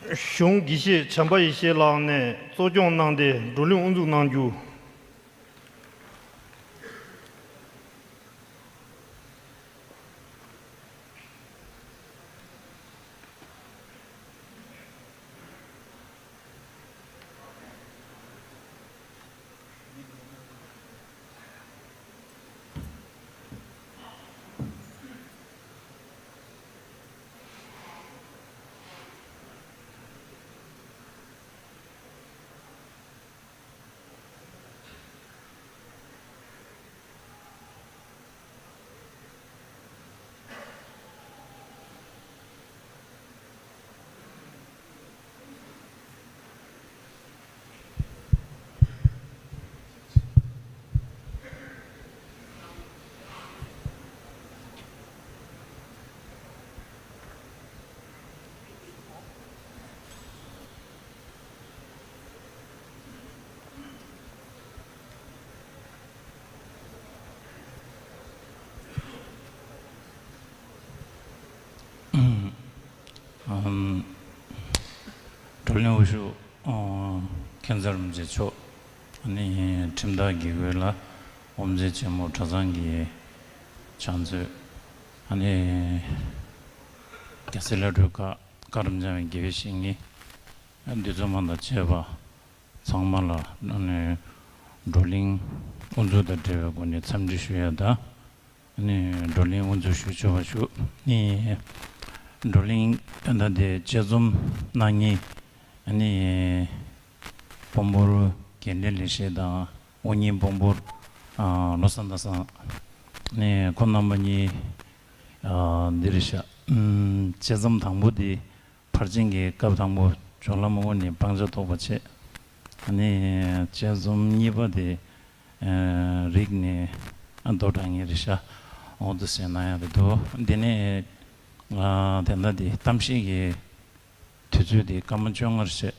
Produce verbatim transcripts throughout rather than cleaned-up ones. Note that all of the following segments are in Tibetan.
གཞུང་དགེ་བཤེས་བྱམས་པ་ཡེ་ཤེས་ལགས་ནས་གཙོ་སྐྱོང་གནང་སྟེ་བགྲོ་གླེང་དབུ་འཛུགས་གནང་རྒྱུ། ཨམ། བགྲོ་གླེང་དབུ་བཞུགས། ཨ། མཁན་ཟུར་རིན་པོ་ཆེ་མཆོག་ཨ་ནི་ཁྲིམས་བདག་དགེ་སྐོས་ལགས། དབུ་མཛད་ཆེན་མོ་གྲྭ་ཚང་གི་ཕྱག་མཛོད། ཨ་ནི་རྒྱལ་སྲས་བླ་སྤྲུལ་བཀའ་བཀའ་དྲིན་ཅན་དགེ་བའི་བཤེས་གཉེན། འདུས་ཚོགས་མང་དང་བཅས་པ་ཚང་མ་ལ་ཨ་ནི་བགྲོ་གླེང་དབུ་འཛུགས་དང་འབྲེལ་བའི་སྒོ་ནས་འཚམས་འདྲི་ཞུ་ཡ་དང་། ཨ་ནི་བགྲོ་གླེང་དབུ་འཛུགས་ཞུ་ཆོག་པ་ཞུ། ཨ་ནི་བགྲོ་གླེང་ད་ལྟ་དེ་དཔྱད་རྩོམ་གནང་མཁན་ཨ་ནི་སྤོམ་པོར་དགེ་ལྡན་ལེགས་བཤད་དང་དབུ་བརྙེས་སྤོམ་པོར། ཨ། བློ་བཟང་ཟླ་བཟང་། ཨ་ནི་ཁོང་རྣམ་པ་གཉིས། ཨ། འདི་རེད་ཤག་ཨམ། དཔྱད་རྩོམ་དང་པོ་དེ། ཕར་ཕྱིན་གྱི་སྐབས་དང་པོ་ཇོ་ལ་མོ་བོ་ནས་སྤང་བྱ་རྟོགས་པ་བྱས། ཨ་ནི་དཔྱད་རྩོམ་གཉིས་པ་དེ། ཨ། རིགས་ནས། ཨ། མདོ་དྲང་ངེས་རེད་ཤག་འོ་དེ་ཟེར་གནང་ཡག་རེད་འདུག་དེ་ནས། ཨ། དེ་འདྲ་དེ་གཏམ་བཤད་ཀྱི་དུས་ཚོད་དེ་སྐར་མ་བཅོ་ལྔ་རེད་བྱས།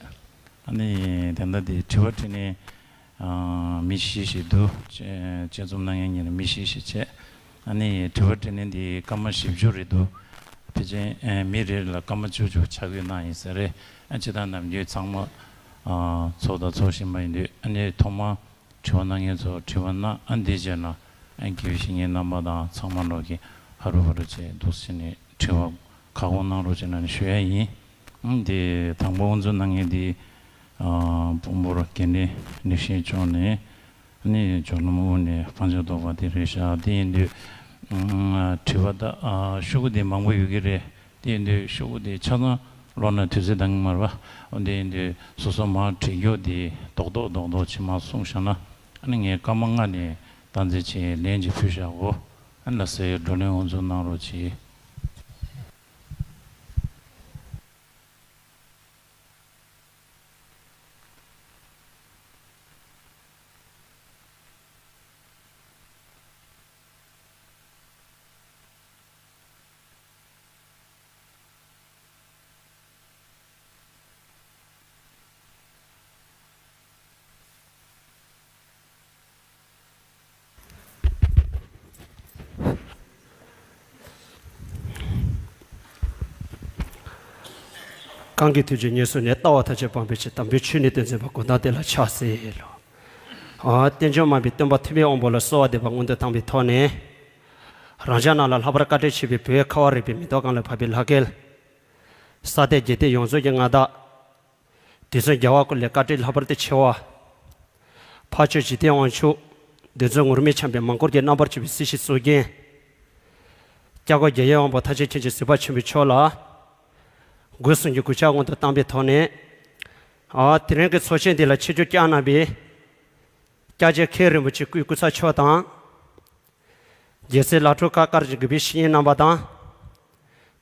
ཨ་ནི་དེ་འདྲ་དེ་དྲི་བ་དྲིས་ལན། ཨ། མི་བཞི་ཞིག་འདུག་དཔྱད་དཔྱད་རྩོམ་གནང་མཁན་གཉིས་ལ་མི་བཞི་ཞིག་བྱས། ཨ་ནི་དྲི་བ་དྲིས་ལན་འདི་སྐར་མ་བཞི་བཅུ་རེད་འདུག་ཕལ་ཆེར། ཨ། མི་རེ་ལ་སྐར་མ་བཅུ་བཅུ་ཆ་བགོས་གནང་ཡིན་ས་རེད། ཨ། སྤྱིར་བཏང་ནམ་རྒྱུན་ཚང་མ། ཨ། ཚོགས་དང་ཚོགས་བཞིན་པ་ཡིན་དུས། ཨ་ནི་ཐོག་མར་དྲི་བ་གནང་མཁན་ཚོ་དྲི་བ་གནང་། ཨ། འདི་བྱས་ན། ཨ། དགེ་བའི་བཤེས་གཉེན་རྣམ་པ་དང་ཚང་མ་ལོག་གི་ཧ་རུ་བ་རུ་བྱས་འདུག་སེ་ནས་དྲི་བ་ཁག་པོ་གནང་རོགས་བྱས་ན་ནས་ཞུ་ཡ་ཡིན། ཨ། འདི་དང་པོ་དབུ་འཛུགས་གནང་མཁན་འདི། ཨ། སྤོམ་པོར་དགེ་ལྡན་ལེགས་བཤད་མཆོག་ནས། ནི་ཇོ་ལ་མོ་བོ་ནས་སྤང་བྱ་རྟོགས་པ་དེ་རེད་ཤག་དེ་ཡིན་དུས། ཨ། དྲི་བ་ད། ཨ། ཤོག་གུ་དེ་མང་པོ་ཡོད་ཀྱི་རེད། དེ་ཡིན་དུས་ཤོག་གུ་དེ་ཆ་ཚང་ཀློག་ན་དུས་ཚོད་འདང་གི་མ་རེད་པ། འོ་དེ་ཡིན་དུས་སོ་སོ་མར་བྲིས་རྒྱུ་དེ་རྡོག་རྡོག་རྡོག་རྡོག་ཅིག་མར་གསུངས་བཞག་ན། ཨ་ནི་ངས་སྐར་མ་ལྔ་ནས་བཏང་རྩིས་བྱས་ལན་ཅིག་ཕུལ་བཞག་གོ། ཨ་ནི་ལགས་སེ། བགྲོ་གླེང་དབུ་འཛུགས་གནང་རོགས་གྱིས། གང་གི་ཐུགས་རྗེ་ཉེར་བཟུང་ནས། ལྟ་བ་ཐམས་ཅད་སྤང་བའི་ཕྱིར། དམ་པའི་ཆོས་ནི་སྟོན་མཛད་པ། གཽ་ཏམ་དེ་ལ་ཕྱག་འཚལ་ལོ། ཨ། རྟེན་འབྱུང་མ་པའི་སྟོན་པ་ཐུབ་པའི་དབང་པོ་ལ་གསོལ་བ་འདེབས་པ་སྔོན་དུ་བཏང་བའི་ཐོག་ནས། རང་ཅག་རྣམས་ལ་ལྷག་པར་བཀའ་དྲིན་ཆེ་བའི་བོད་ཁ་བ་རི་པའི་མེ་ཏོག་གང་ལ་བབས་པའི་ལྷ་སྐལ། ས་སྟེང་རྒྱལ་བསྟན་ཡོངས་རྫོགས་ཀྱི་མངའ་བདག་དུས་གསུམ་རྒྱལ་བ་སྐུ་ལས་བཀའ་དྲིན་ལྷག་པར་དུ་ཆེ་བ། འཕགས་མཆོག་འཇིག་རྟེན་དབང་ཕྱུག་འདི་ཚོ་ངུར་སྨྲིག་འཆང་བའི་མང་བཀུར་གྱི་རྣམ་པར་གྱུར་པའི་སྲིད་ཞིའི་གཙུག་རྒྱན། སྐྱབས་མགོན་རྒྱལ་བའི་དབང་པོ་ཐམས་ཅད་མཁྱེན་ཅིང་གཟིགས་པ་ཆེན་པོ་མཆོག་ལ། སྒོས་གསུང་གི་གུས་ཕྱག་སྔོན་དུ་བཏང་པའི་ཐོག་ནས། ཨ། དེ་རིང་གི་ཚོགས་ཆེན་འདི་ལ་ཆིབས་བསྒྱུར་བསྐྱངས་གནང་བའི་སྐྱབས་རྗེ་མཁན་རིན་པོ་ཆེ་སྐུའི་སྐུ་ཚབ་མཆོག་དང་། རྒྱལ་སྲས་བླ་སྤྲུལ་བཀའ་བཀའ་དྲིན་ཅན་དགེ་བའི་བཤེས་གཉེན་རྣམ་པ་དང་།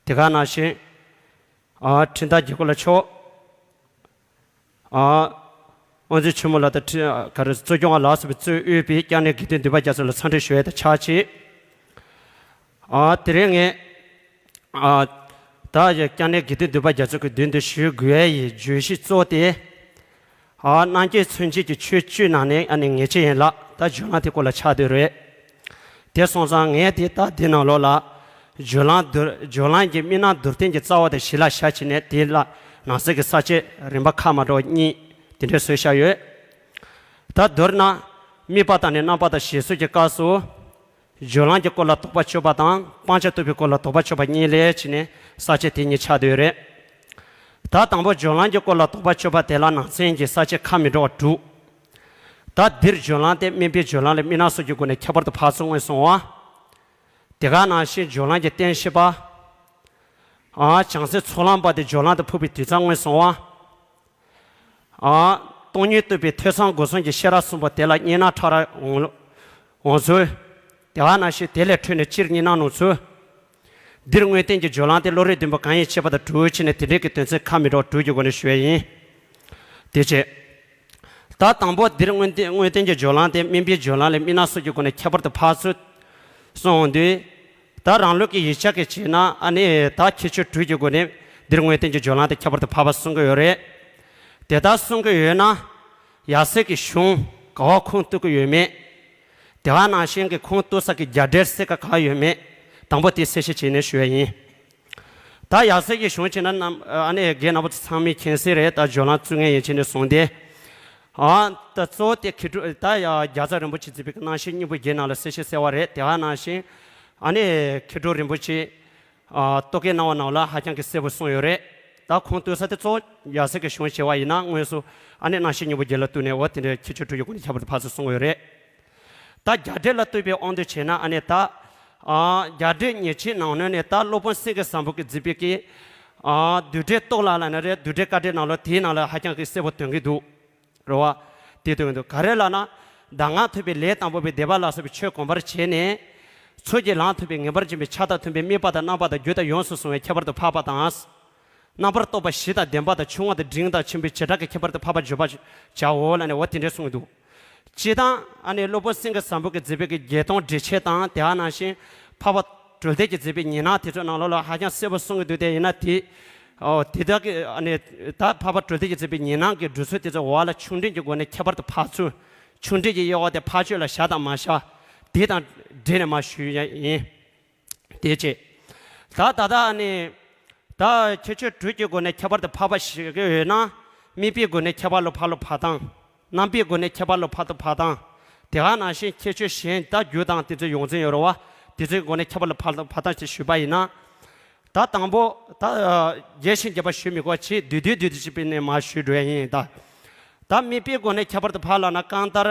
དེ་ག་ནང་བཞིན། ཨ། ཁྲིམས་བདག་དགེ་སྐོས་ལགས་མཆོག་ཨ། དབུ་མཛད་ཆེན་མོ་ལགས་དང་ཁྲི། ག་རེ། གཙོ་སྐྱོང་བ་ལ་སོགས་པའི་གཙོས་དབུས་པའི་སྐྱབས་གནས་དགེ་ལྡན་འདུས་པ་རྒྱ་མཚོ་ལ་འཚམས་འདྲི་ཞུ་ཡས་དང་ཆབས་ཅིག་ཨ། དེ་རིང་ངས། ཨ། ད་ཡ་སྐྱབས་གནས་དགེ་ལྡན་འདུས་པ་རྒྱ་མཚོ་གི་མདུན་དུ་ཞུ་དགོས་ཡའི་བརྗོད་གཞི་གཙོ་བོ་དེ། ཨ། རྣམ་རྒྱལ་མཚན་བཅས་ཀྱི་ཆོས་བཅུའི་ནང་ནས་ཨ་ནི་ངེས་ཅན་ཡན་ལག་ད་སྦྱོར་ལམ་དེ་སྐོར་ལ་ཆགས་བསྡད་རེད། དེ་སོང་ཙང་ངས་དེ་ད་འདི་ནང་ལོགས་ལ་སྦྱོར་ལམ་བསྡུ། སྦྱོར་ལམ་གྱི་དམིགས་རྣམ་བསྡུ་སྟངས་ཀྱི་རྩ་བ་དེ་གཞི་ལ་བཞག་བྱས་ནས། དེ་ལ་ ནང་གསེས་ཀྱི་ས་བཅད་རིམ་པ་ཁག་མ་འདྲ་བ་གཉིས་དེ་འདྲས་བཟོས་བཞག་ཡོད། ད་མདོར་ན། དམིགས་པ་དང་ནི་རྣམ་པ་དང་ཞེས་སོགས་ཀྱི་སྐབས་སུ། སྦྱོར་ལམ་གྱི་སྐོར་ལ་དོགས་པ་གཅོད་པ་དང་སྤང་བྱ་རྟོགས་པའི་སྐོར་ལ་དོགས་པ་གཅོད་པ་གཉིས་ལས་བྱས་ནས་ས་བཅད་དེ་གཉིས་ཆགས་བསྡད་ཡོད་རེད། ད་དང་པོ་སྦྱོར་ལམ་གྱི་སྐོར་ལ་དོགས་པ་གཅོད་པ་དེ་ལ་ནང་ཚན་གྱི་ས་བཅད་ཁག་མི་འདྲ་བ་དྲུག་ད་འདིར་སྦྱོར་ལམ་དེ་དམིགས་པའི་སྦྱོར་ལམ་ལས་དམིགས་རྣམ་སོགས་ཀྱི་སྒོ་ནས་ཁྱད་པར་དུ་ཕར་ཚུར་མངོན་སུམ་པ། དེ་ག་ནང་བཞིན་སྦྱོར་ལམ་གྱི་རྟེན་བྱེད་པ། ཨ། བྱང་སེམས་ཚོགས་ལམ་པ་དེ་སྦྱོར་ལམ་དུ་འཕོས་པའི་དུས་མཚམས་མངོན་སུམ་པ། ཨ། སྟོང་ཉིད་རྟོགས་པའི་ཐོས་བསམ་སྒོམ་གསུམ་གྱི་ཤེས་རབ་གསུམ་པོ་དེ་ལ་གཉིས་སྣང་ཕྲ་རགས་འོང་འོང་ཚུལ། དེ་ག་ནང་བཞིན་དེ་ལས་འཕྲོས་ནས་སྤྱིར་གཉིས་སྣང་ནོར་ཚུལ། འདིར་དངོས་བསྟན་གྱི་སྦྱོར་ལམ་དེ་བློ་རིག་བདུན་པོ་གང་ཡིན་ཞེས་པ་དང་དྲུག་བྱས་ནས་དེ་འདྲའི་གི་དོན་ཚན་ཁག་མི་འདྲ་བ་དྲུག་གི་སྒོ་ནས་ཞུ་བ་ཡིན། དེ་བྱས། ད་དང་པོ་འདིར་དངོས་བསྟན་དངོས་བསྟན་གྱི་སྦྱོར་ལམ་དེ་དམིགས་པའི་སྦྱོར་ལམ་ལས་དམིགས་རྣམ་སོགས་ཀྱི་སྒོ་ནས་ཁྱད་པར་དུ་ཕར་ཚུར་གསུངས་འོང་དུས། ད་རང་ལུགས་ཀྱི་ཡིག་ཆ་གི་བྱས་ན་ཨ་ནི་ད་ཁྱད་ཆོས་དྲུག་གི་སྒོ་ནས་འདིར་དངོས་བསྟན་གྱི་སྦྱོར་ལམ་དེ་ཁྱད་པར་དུ་འཕགས་པ་གསུང་གི་ཡོད་རེད། དེ་ལྟར་གསུང་གི་ཡོད་ན། ཡབ་སྲས་ཀྱི་གཞུང་ག་བ་ཁུངས་གཏུག་གི་ཡོད་མེད། དེ་ག་ནང་བཞིན་གྱི་ཁུངས་གཏུག་ས་ཀྱི་རྒྱ་འགྲེལ་གསལ་ཁ་ག་བ་ཡོད་མེད། དང་པོ་དེ་གསལ་བཤད་བྱས་ནས་ཞུ་ཡ་ཡིན། ད་ཡབ་སྲས་ཀྱི་གཞུང་བྱས་ན་རྣམ་ཨ་ནི་རྒན་རྣམ་པ་ཚོ་ཚང་མས་མཁྱེན་གསལ་རེད། ད་སྦྱོར་ལམ་བཙུན་ངེས་ཡན་ཆད་ནས་བཟུང་སྟེ། ཨ། ད་གཙོ་བོ་དེ་མཁས་གྲུབ་ད་ཡ་རྒྱལ་ཚབ་རིན་པོ་ཆེ་གཙོས་པའི་རྣམ་བཤད་སྙིང་པོ་བརྒྱད་ནང་ལ་གསལ་བཤད་གསལ་བ་རེད། དེ་ག་ནང་བཞིན་ཨ་ནི་མཁས་གྲུབ་རིན་པོ་ཆེ། ཨ། རྟོག་གེ་སྣང་བ་ནང་ལ་ཧ་ཅང་གི་གསལ་པོ་གསུངས་ཡོད་རེད། ད་ཁུངས་གཏུག་ས་དེ་གཙོ་བོ་ཡབ་སྲས་ཀྱི་གཞུང་བྱས་པ་ཡིན་ན་དངོས་སུ་ཨ་ནི་རྣམ་བཤད་སྙིང་པོ་བརྒྱད་ལ་གཏུགས་ནས་འོ་དེ་འདྲའི་ཁྱད་ཆོས་དྲུག་གི་སྒོ་ནས་ཁྱད་པར་དུ་ཕར་ཚུར་གསུངས་ཡོད་རེད། ད་རྒྱ་འགྲེལ་ལ་ལྟོས་པའི་དབང་དུ་བྱས་ན་ཨ་ནི་ད། ཨ། རྒྱ་འགྲེལ་ཉེར་གཅིག་ནང་ནས་ནི་ད་སློབ་དཔོན་སེང་གེ་བཟང་པོ་གིས་མཛད་པའི་གི། ཨ། རྡུལ་བྲལ་རྟོགས་ལ་ལ་ནི་རེད། རྡུལ་བྲལ་དཀའ་འགྲེལ་ནང་ལ་དེའི་ནང་ལ་ཧ་ཅང་གི་གསལ་པོ་སྟོན་གྱི་འདུག་རེད་བ། དེ་སྟོན་གྱི་འདུག་ག་རེ་ལབ་ན། གདམས་ངག་ཐོས་པའི་ལས་དང་པོ་པའི་བཟླས་པ་ལ་སོགས་པའི་ཆོས་གོམས་པར་བྱས་ནས། ཚུལ་གྱིས་ལམ་མཐུན་པའི་ངེས་པར་འབྱིན་པའི་ཆ་དང་མཐུན་པའི་དམིགས་པ་དང་རྣམ་པ་དང་རྒྱུ་དང་ཡོངས་སུ་བཟུང་བའི་ཁྱད་པར་དུ་འཕགས་པ་དང་། རྣམ་པར་རྟོག་པ་བཞི་དང་ལྡན་པ་དང་ཆུང་བ་དང་འབྲིང་དང་ཆེན་པོའི་བྱེ་བྲག་གི་ཁྱད་པར་དུ་འཕགས་པ་བརྗོད་པར་བྱའོ་ལབ་ནས་འོ་དེ་འདྲས་གསུངས་འདུག་སྤྱིར་བཏང་ཨ་ནི་སློབ་དཔོན་སེང་གེ་བཟང་པོ་གིས་མཛད་པའི་གི་བརྒྱད་སྟོང་འགྲེལ་ཆེན་དང་དེ་ག་ནང་བཞིན་འཕགས་པ་གྲོལ་སྡེ་གིས་མཛད་པའི་ཉི་སྣང་དེ་ཚོའི་ནང་ལོགས་ལ་ཧ་ཅང་གསལ་པོ་གསུང་གི་འདུག་དེ་ཡིན་ན་དེ། ཨོ་དེ་དག་གི་ཨ་ནི་ད་འཕགས་པ་གྲོལ་སྡེ་གིས་མཛད་པའི་ཉི་སྣང་གི་སྒྲུབ་ཚུལ་དེ་ཚོའི་འོག་ལ་ཆུང་འབྲིང་གི་སྒོ་ནས་ཁྱད་པར་དུ་འཕགས་ཚུལ། ཆུང་འབྲིང་གི་དབྱེ་བ་དེ་ཕར་ཕྱོགས་ལ་བཞག་དང་མ་བཞག་དེ་དང་འབྲེལ་ནས་མར་ཞུ་ཡ་ཡིན། དེ་བྱས། ད་ད་ལྟ་ཨ་ནི། ད་ཁྱད་ཆོས་དྲུག་གི་སྒོ་ནས་ཁྱད་པར་དུ་འཕགས་པ་ཞིག་ཡོད་ན། དམིགས་པའི་སྒོ་ནས་ཁྱད་པར་ལ་ཕར་ལ་འཕགས་སྟངས། རྣམ་པའི་སྒོ་ནས་ཁྱད་པར་ལ་ཕར་དུ་འཕགས་སྟངས། དེ་ག་ནང་བཞིན་ཁྱད་ཆོས་གཞན་ད་རྒྱུ་དང་དེ་ཚོའི་ཡོངས་འཛིན་ཡོད་རེད་བ། དེ་ཚོའི་སྒོ་ནས་ཁྱད་པར་ལ་ཕར་དུ་འཕགས་སྟངས་ཅིག་ཞུས་པ་ཡིན་ན། ད་དང་པོ་ད་རྒྱས་ཤིང་རྒྱས་པ་ཞུ་མི་དགོས། ཅིག་བསྡུས་བསྡུས་བསྡུས་བསྡུས་ཅིག་སྤེལ་ནས་མར་ཞུས་འགྲོ་ཡ་ཡིན་ད། ད་དམིགས་པའི་སྒོ་ནས་ཁྱད་པར་དུ་འཕགས་ལབ་ན་གང་ལྟར།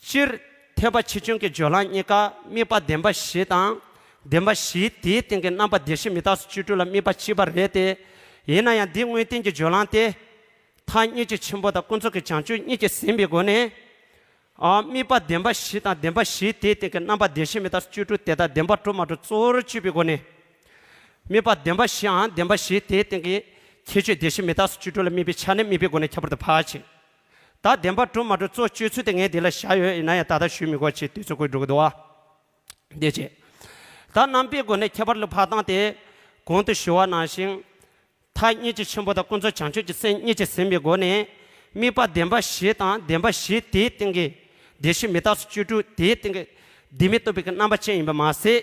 སྤྱིར་ཐེག་པ་ཆེ་ཆུང་གི་སྦྱོར་ལམ་གཉིས་ཀ་དམིགས་པ་བདེན་པ་བཞི་དང་། བདེན་པ་བཞིའི་དེའི་སྟེང་གི་རྣམ་པ་བདེན་བཞི་མི་རྟག་སོགས་བཅུ་དྲུག་ལ་དམིགས་པ་གཅིག་པ་རེད་དེ། ཡིན་ན་ཡང་འདི་དངོས་བསྟན་གྱི་སྦྱོར་ལམ་སྟེ། ཐབས་སྙིང་རྗེ་ཆེན་པོ་དང་ཀུན་རྫོབ་ཀྱི་བྱང་ཆུབ་གཉིས་ཀྱིས་ཟིན་པའི་སྒོ་ནས། ཨ། དམིགས་པ་བདེན་པ་བཞི་དང་བདེན་པ་བཞིའི་དེའི་སྟེང་གི་རྣམ་པ་བདེན་བཞི་མི་རྟག་སོགས་བཅུ་དྲུག་དེ་དག་བདེན་པ་གྲུབ་མ་གྲུབ་གཙོ་བོར་བཅོས་པའི་སྒོ་ནས། དམིགས་པ་བདེན་པ་བཞིའམ་བདེན་པ་བཞིའི་དེའི་སྟེང་གི་ཁྱད་ཆོས་བདེན་བཞི་མི་རྟག་སོགས་བཅུ་དྲུག་ལ་དམིགས་པའི་ཆ་ནས་དམིགས་པའི་སྒོ་ནས་ཁྱད་པར་དུ་འཕགས་ཕྱིར། ད་བདེན་པ་གྲུབ་མ་གྲུབ་གཙོ་བོ་བཅོས་ཚུལ་དེ་ངས་འདི་ལ་བཞག་ཡོད། ཡིན་ན་ཡང་ད་ལྟ་ཞུ་མི་དགོས། ཅིག་དུས་ཚོད་འགོར་འགྲོ་གི་འདུག་བ། འདི་བྱས། ད་རྣམ་པའི་སྒོ་ནས་ཁྱད་པར་ལ་འཕགས་སྟངས་དེ། གོང་དུ་ཞུ་བ་ནང་བཞིན། ཐབས་སྙིང་རྗེ་ཆེན་པོ་དང་ཀུན་རྫོབ་བྱང་ཆུབ་ཀྱི་སེམས་གཉིས་ཀྱིས་ཟིན་པའི་སྒོ་ནས། དམིགས་པ་བདེན་པ་བཞི་དང་བདེན་པ་བཞིའི་དེའི་སྟེང་གི། བདེན་བཞི་མི་རྟག་སོགས་བཅུ་དྲུག་དེའི་སྟེང་གི། བདེན་མེད་རྟོགས་པའི་གི་རྣམ་པ་ཅན་ཡིན་པ་མ་ཟད།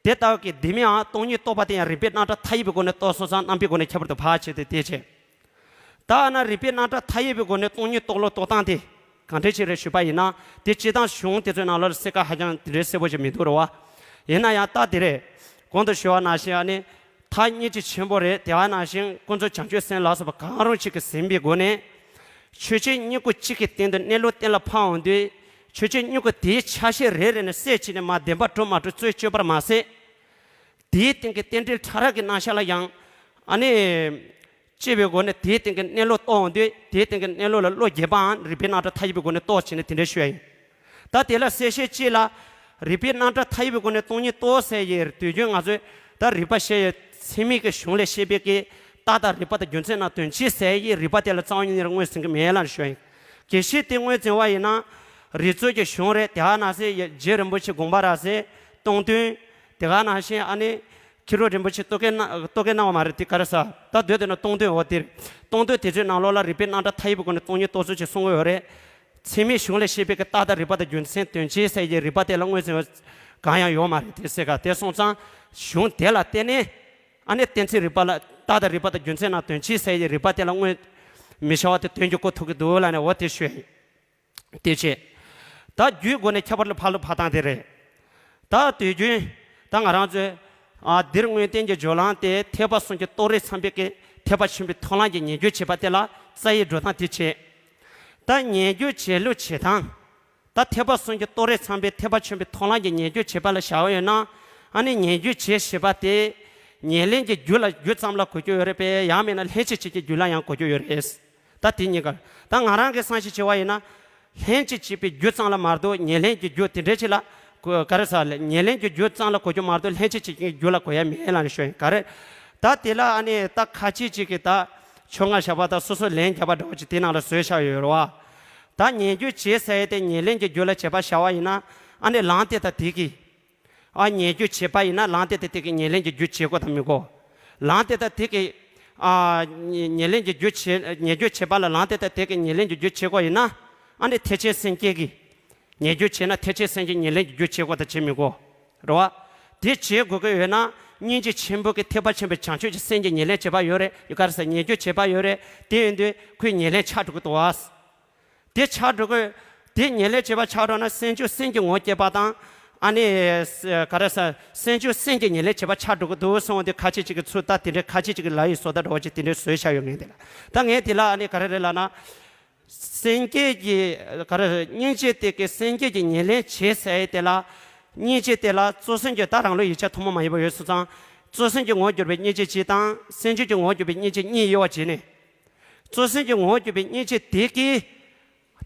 དེ་ལྟ་བུ་གི་བདེན་མེད་འམ་སྟོང་ཉིད་རྟོགས་པ་དེ་ཡང་རིགས་པའི་རྣམ་གྲངས་མཐའ་ཡས་པའི་སྒོ་ནས་རྟོགས་སོང་ཙང་རྣམ་པའི་སྒོ་ནས་ཁྱད་པར་དུ་འཕགས་ཕྱིར་ཏེ། དེ་བྱས། ད་ཨ་ན་རིགས་པའི་རྣམ་གྲངས་མཐའ་ཡས་པའི་སྒོ་ནས་སྟོང་ཉིད་རྟོགས་ལུགས་རྟོགས་སྟངས་དེ་གང་འདྲ་ཅིག་རེད་ཞུས་པ་ཡིན་ན། དེ་སྤྱིར་བཏང་གཞུང་དེ་ཚོའི་ནང་ལོགས་ལ་གསལ་ཁ་ཧ་ཅང་དེ་འདྲའི་གསལ་པོ་ཞིག་མི་འདུག་རེད་བ། ཡིན་ན་ཡང་ད་དེ་རེད། གོང་དུ་ཞུ་བ་ནང་བཞིན་ཨ་ནི། ཐབས་སྙིང་རྗེ་ཆེན་པོ་རེད། དེ་བ་ནང་བཞིན་ཀུན་རྫོབ་བྱང་ཆུབ་སེམས་ལ་སོགས་པ་གང་རུང་གཅིག་གིས་ཟིན་པའི་སྒོ་ནས། ཆོས་ཅན་གཉིས་པོ་གཅིག་གི་སྟེང་དུ་གནས་ལུགས་གཏན་ལ་ཕབ་འོང་དུས། ཆོས་ཅན་གཉིས་པོ་དེའི་ཆ་ཤས་རེ་རེ་ནས་གསལ་བྱས་ནས་མར་བདེན་པ་གྲུབ་མ་གྲུབ་གཙོ་བོ་བཅོས་པར་མ་ཟད། དེའི་སྟེང་གི་རྟེན་འབྲེལ་ཕྲ་རགས་ཀྱི་རྣམ་གཞག་ལ་ཡང་། ཨ་ནི། དཔྱད་པའི་སྒོ་ནས་དེའི་སྟེང་གི་གནས་ལུགས་རྟོགས་འོང་དུས་དེའི་སྟེང་གི་གནས་ལུགས་ལ་བློ་རྒྱས་པའམ་རིགས་པའི་རྣམ་གྲངས་མཐའ་ཡས་པའི་སྒོ་ནས་རྟོགས་བྱས་ནས་དེ་འདྲ་ཞུ་ཡ་ཡིན། ད་དེ་ལ་གསལ་བཤད་གཅིག་ལ། རིགས་པའི་རྣམ་གྲངས་མཐའ་ཡས་པའི་སྒོ་ནས་སྟོང་ཉིད་རྟོགས་ཟེར་ཡི་དུས་རྒྱུན་ང་ཚོས་ད་རིགས་པ་བཤད་ཡི་ཚད་མིན་གྱི་གཞུང་ལས་བཤད་པའི་གི་རྟགས་དང་རིགས་པ་དང་རྒྱུ་མཚན་རྣམས་དོན་གཅིག་ཟེར་ཡི་རིགས་པ་དེ་ལ་རྩ་བ་ཉིད་ནས་མངོན་ཟིན་གྱི་མེད་ལབ་ཞུ་ཡ་ཡིན། དགེ་བཤེས་དེ་ངོས་འཛིན་པ་ཡིན་ན། རིགས་གཙོ་གི་གཞུང་རེད། དེ་ག་ནང་བཞིན་རྗེ་རིན་པོ་ཆེ་དགོངས་པ་རབ་གསལ། སྟོང་དོན། དེ་ག་ནང་བཞིན་ཨ་ནི། མཁས་གྲུབ་རིན་པོ་ཆེ་རྟོག་གེ་སྣང་རྟོག་གེ་སྣང་བ་མ་རེད། དེ་ག་རེ་ཟ། ད་སྡོད་དེ་ན་སྟོང་དོན་འོ་དེ་རེད། སྟོང་དོན་དེ་ཚོའི་ནང་ལོགས་ལ་རིགས་པའི་རྣམ་གྲངས་མཐའ་ཡས་པའི་སྒོ་ནས་སྟོང་ཉིད་རྟོགས་ཚུལ་ཅིག་གསུང་གི་ཡོད་རེད། ཚད་མིན་གཞུང་ལས་བཤད་པའི་གི་རྟགས་དང་རིགས་པ་དང་རྒྱུ་མཚན་དོན་གཅིག་ཟེར་གྱི་རིགས་པ་དེ་ལ་མངོན་ཟིན་པ་གང་ཡང་ཡོད་མ་རེད། དེ་ཟེར་ག་དེ་སོང་ཙང་གཞུང་དེ་ལ་བརྟེན་ནས་ཨ་ནི་གཏན་ཚིགས་རིགས་པ་ལ་རྟགས་ རྟགས་དང་རིགས་པ་དང་རྒྱུ་མཚན་རྣམས་དོན་གཅིག་ཟེར་ཡི་རིགས་པ་དེ་ལ་དངོས་མི་བྱ་བ་དེ་སྟོན་རྒྱུ་གོ་ཐུབ་ཀྱི་འདུག་ལབ་ནས་འོ་དེ་ཞུས་ཡིན། དེ་བྱས། ད་རྒྱུའི་སྒོ་ནས་ཁྱད་པར་ལ་ཕར་ལུགས་ཕར་བཏང་དེ་རེད། ད་དུས་རྒྱུན་ད་ང་རང་ཚོས་ཨ་འདིར་དངོས་བསྟན་གྱི་སྦྱོར་ལམ་དེ་ཐེག་པ་གསུམ་གྱི་རྟོགས་རིགས་ཚང་པའི་གི་ཐེག་པ་ཆེན་པོའི་མཐོང་ལམ་གྱི་ཉེར་སྦྱོར་བྱེད་པ་དེ་ལ་རྩ་བའི་འགྲོ་སྟངས་དེ་བྱས། ད་ཉེར་སྦྱོར་བྱེད་ལུགས་བྱེད་སྟངས། ད་ཐེག་པ་གསུམ་གྱི་རྟོགས་རིགས་ཚང་པའི་ཐེག་པ་ཆེན་པོའི་མཐོང་ལམ་གྱི་ཉེར་སྦྱོར་བྱེད་པ་ལ་བྱ་བ་ཡོད་ན། ཨ་ནི་ཉེར་སྦྱོར་བྱེད་ཞེས་པ་དེ་ཉེར་ལེན་གྱི་རྒྱུ་ལ་རྒྱུ་ཙམ་ལ་གོ་རྒྱུ་ཡོད་རེད་པས། ཡང་མིན་ན་ལྷན་ཅིག་བྱེད་ཀྱི་རྒྱུ་ལ་ཡང་གོ་རྒྱུ་ཡོད་རེད། ད་དེ་གཉིས་ཀ་ད་ང་རང་གི་བསམ་གཞིག་བྱས་པ་ཡིན་ན། ལྷན་ཅིག་བྱེད་པའི་རྒྱུ་ཙམ་ལ་མ་གཏོགས་ཉེར་ལེན་གྱི་རྒྱུ་དེ་འདྲའི་ཅིག་ལ་ག་རེ་ཟེར་ལ་ཉེར་ལེན་གྱི་རྒྱུ་ཙམ་ལ་གོ་རྒྱུ་མ་གཏོགས་ལྷན་ཅིག་བྱེད་ཀྱི་རྒྱུ་ལ་གོ་ཡ་མེད་ལབ་ནས་ཞུ་ཡིན། ག་རེ། ད་དེ་ལ་ཨ་ནི་ད་ཁ་ཅིག་ཅིག་གིས་ད་ཆོས་ལྔ་བཞག་པ་དང་སོ་སོ་ལན་བརྒྱབ་པ་འདྲ་བོ་ཅིག་དེ་ནང་ལ་བཟོས་བཞག་ཡོད་རེད་བ། ད་ཉེར་སྦྱོར་བྱེད་ཟེར་ཡས་དེ་ཉེར་ལེན་གྱི་རྒྱུ་ལ་བྱེད་པ་བྱ་བ་ཡིན་ན། ཨ་ནི་ལམ་དེ་དང་དེ་གིས། ཨ་ཉེར་སྦྱོར་བྱེད་པ་ཡིན་ན་ལམ་དེ་དང་དེ་གིས་ཉེར་ལེན་གྱི་རྒྱུ་བྱེད་དགོས་དང་མི་དགོས། ལམ་དེ་དང་དེ་གིས། ཨ་ཉེ་ཉེར་ལེན་གྱི་རྒྱུ་བྱེད་ཉེར་སྦྱོར་བྱེད་པ་ལ་ལམ་དེ་དང་དེ་གིས་ཉེར་ལེན་གྱི་རྒྱུ་བྱེད་དགོས་ཡིན་ན། ཨ་ནི་ཐེག་ཆེན་སེམས་བསྐྱེད་ཀྱིས། ཉེར་སྦྱོར་བྱེད་ན་ཐེག་ཆེན་སེམས་བསྐྱེད་ཉེར་ལེན་གྱི་རྒྱུ་བྱེད་དགོས་དང་བྱེད་མི་དགོས། རེད་བ། དེ་བྱེད་དགོས་ཀྱི་ཡོད་ན་སྙིང་རྗེ་ཆེན་པོ་གི་ཐེག་པ་ཆེན་པོའི་བྱང་ཆུབ་ཀྱི་སེམས་ཀྱི་ཉེར་ལེན་བྱེད་པ་ཡོད་རེད། ཡོད་ག་རེ་ཟེར་ཉེར་སྦྱོར་བྱེད་པ་ཡོད་རེད། དེ་ཡིན་དུས་ཁོའི་ཉེར་ལེན་ཆགས་འགྲོ་གི་འདུག་བ། དེ་ཆགས་འགྲོ་གི། དེ་ཉེར་ལེན་བྱེད་པ་ཆགས་འགྲོ་ན་སེམས་བྱུང་སེམས་ཀྱི་ངོ་སྐྱེས་པ་དང་། ཨ་ནི། ག་རེ་ཟེར་སེམས་བྱུང་སེམས་ཀྱི་ཉེར་ལེན་བྱེད་པ་ཆགས་འགྲོ་གི་འདུག་གསུངས་དུས་ཁ་ཅིག་ཅིག་གིས་ཚུར་ལྟ་དེ་འདྲའི་ཁ་ཅིག་ཅིག་གིས་ལབ་ཡི་བཟོ་ལྟ་འདྲ་བོ་ཅིག་དེ་འདྲའི་བཟོས་བཞག་ཡོད་ངེས་དེ་ལ། ད་ངས་དེ་ལ་ཨ་ནི་ག་རེ་རེད་ལབ་ན། སེམས་བསྐྱེད་ཀྱི་ག་རེ་སྙིང་རྗེ་དེ་གི་སེམས་བསྐྱེད་ཀྱི་ཉེར་ལེན་བྱེད་ཟེར་ཡས་དེ་ལ། སྙིང་རྗེ་དེ་ལ་གཙོ་སེམས་ཀྱི་ད་རང་ལུགས་ཡིད་ཆེས་ཐུན་མོང་མ་ཡིན་པ་ཡོད་སོང་ཙང་། གཙོ་སེམས་ཀྱི་ངོ་བོར་གྱུར་པའི་སྙིང་རྗེ་གཅིག་དང་སེམས་བྱུང་གི་ངོ་བོར་གྱུར་པའི་སྙིང་རྗེ་གཉིས་དབྱེ་བ་བྱས་ནས། གཙོ་སེམས་ཀྱི་ངོ་བོར་གྱུར་པའི་སྙིང་རྗེ་དེ་གིས།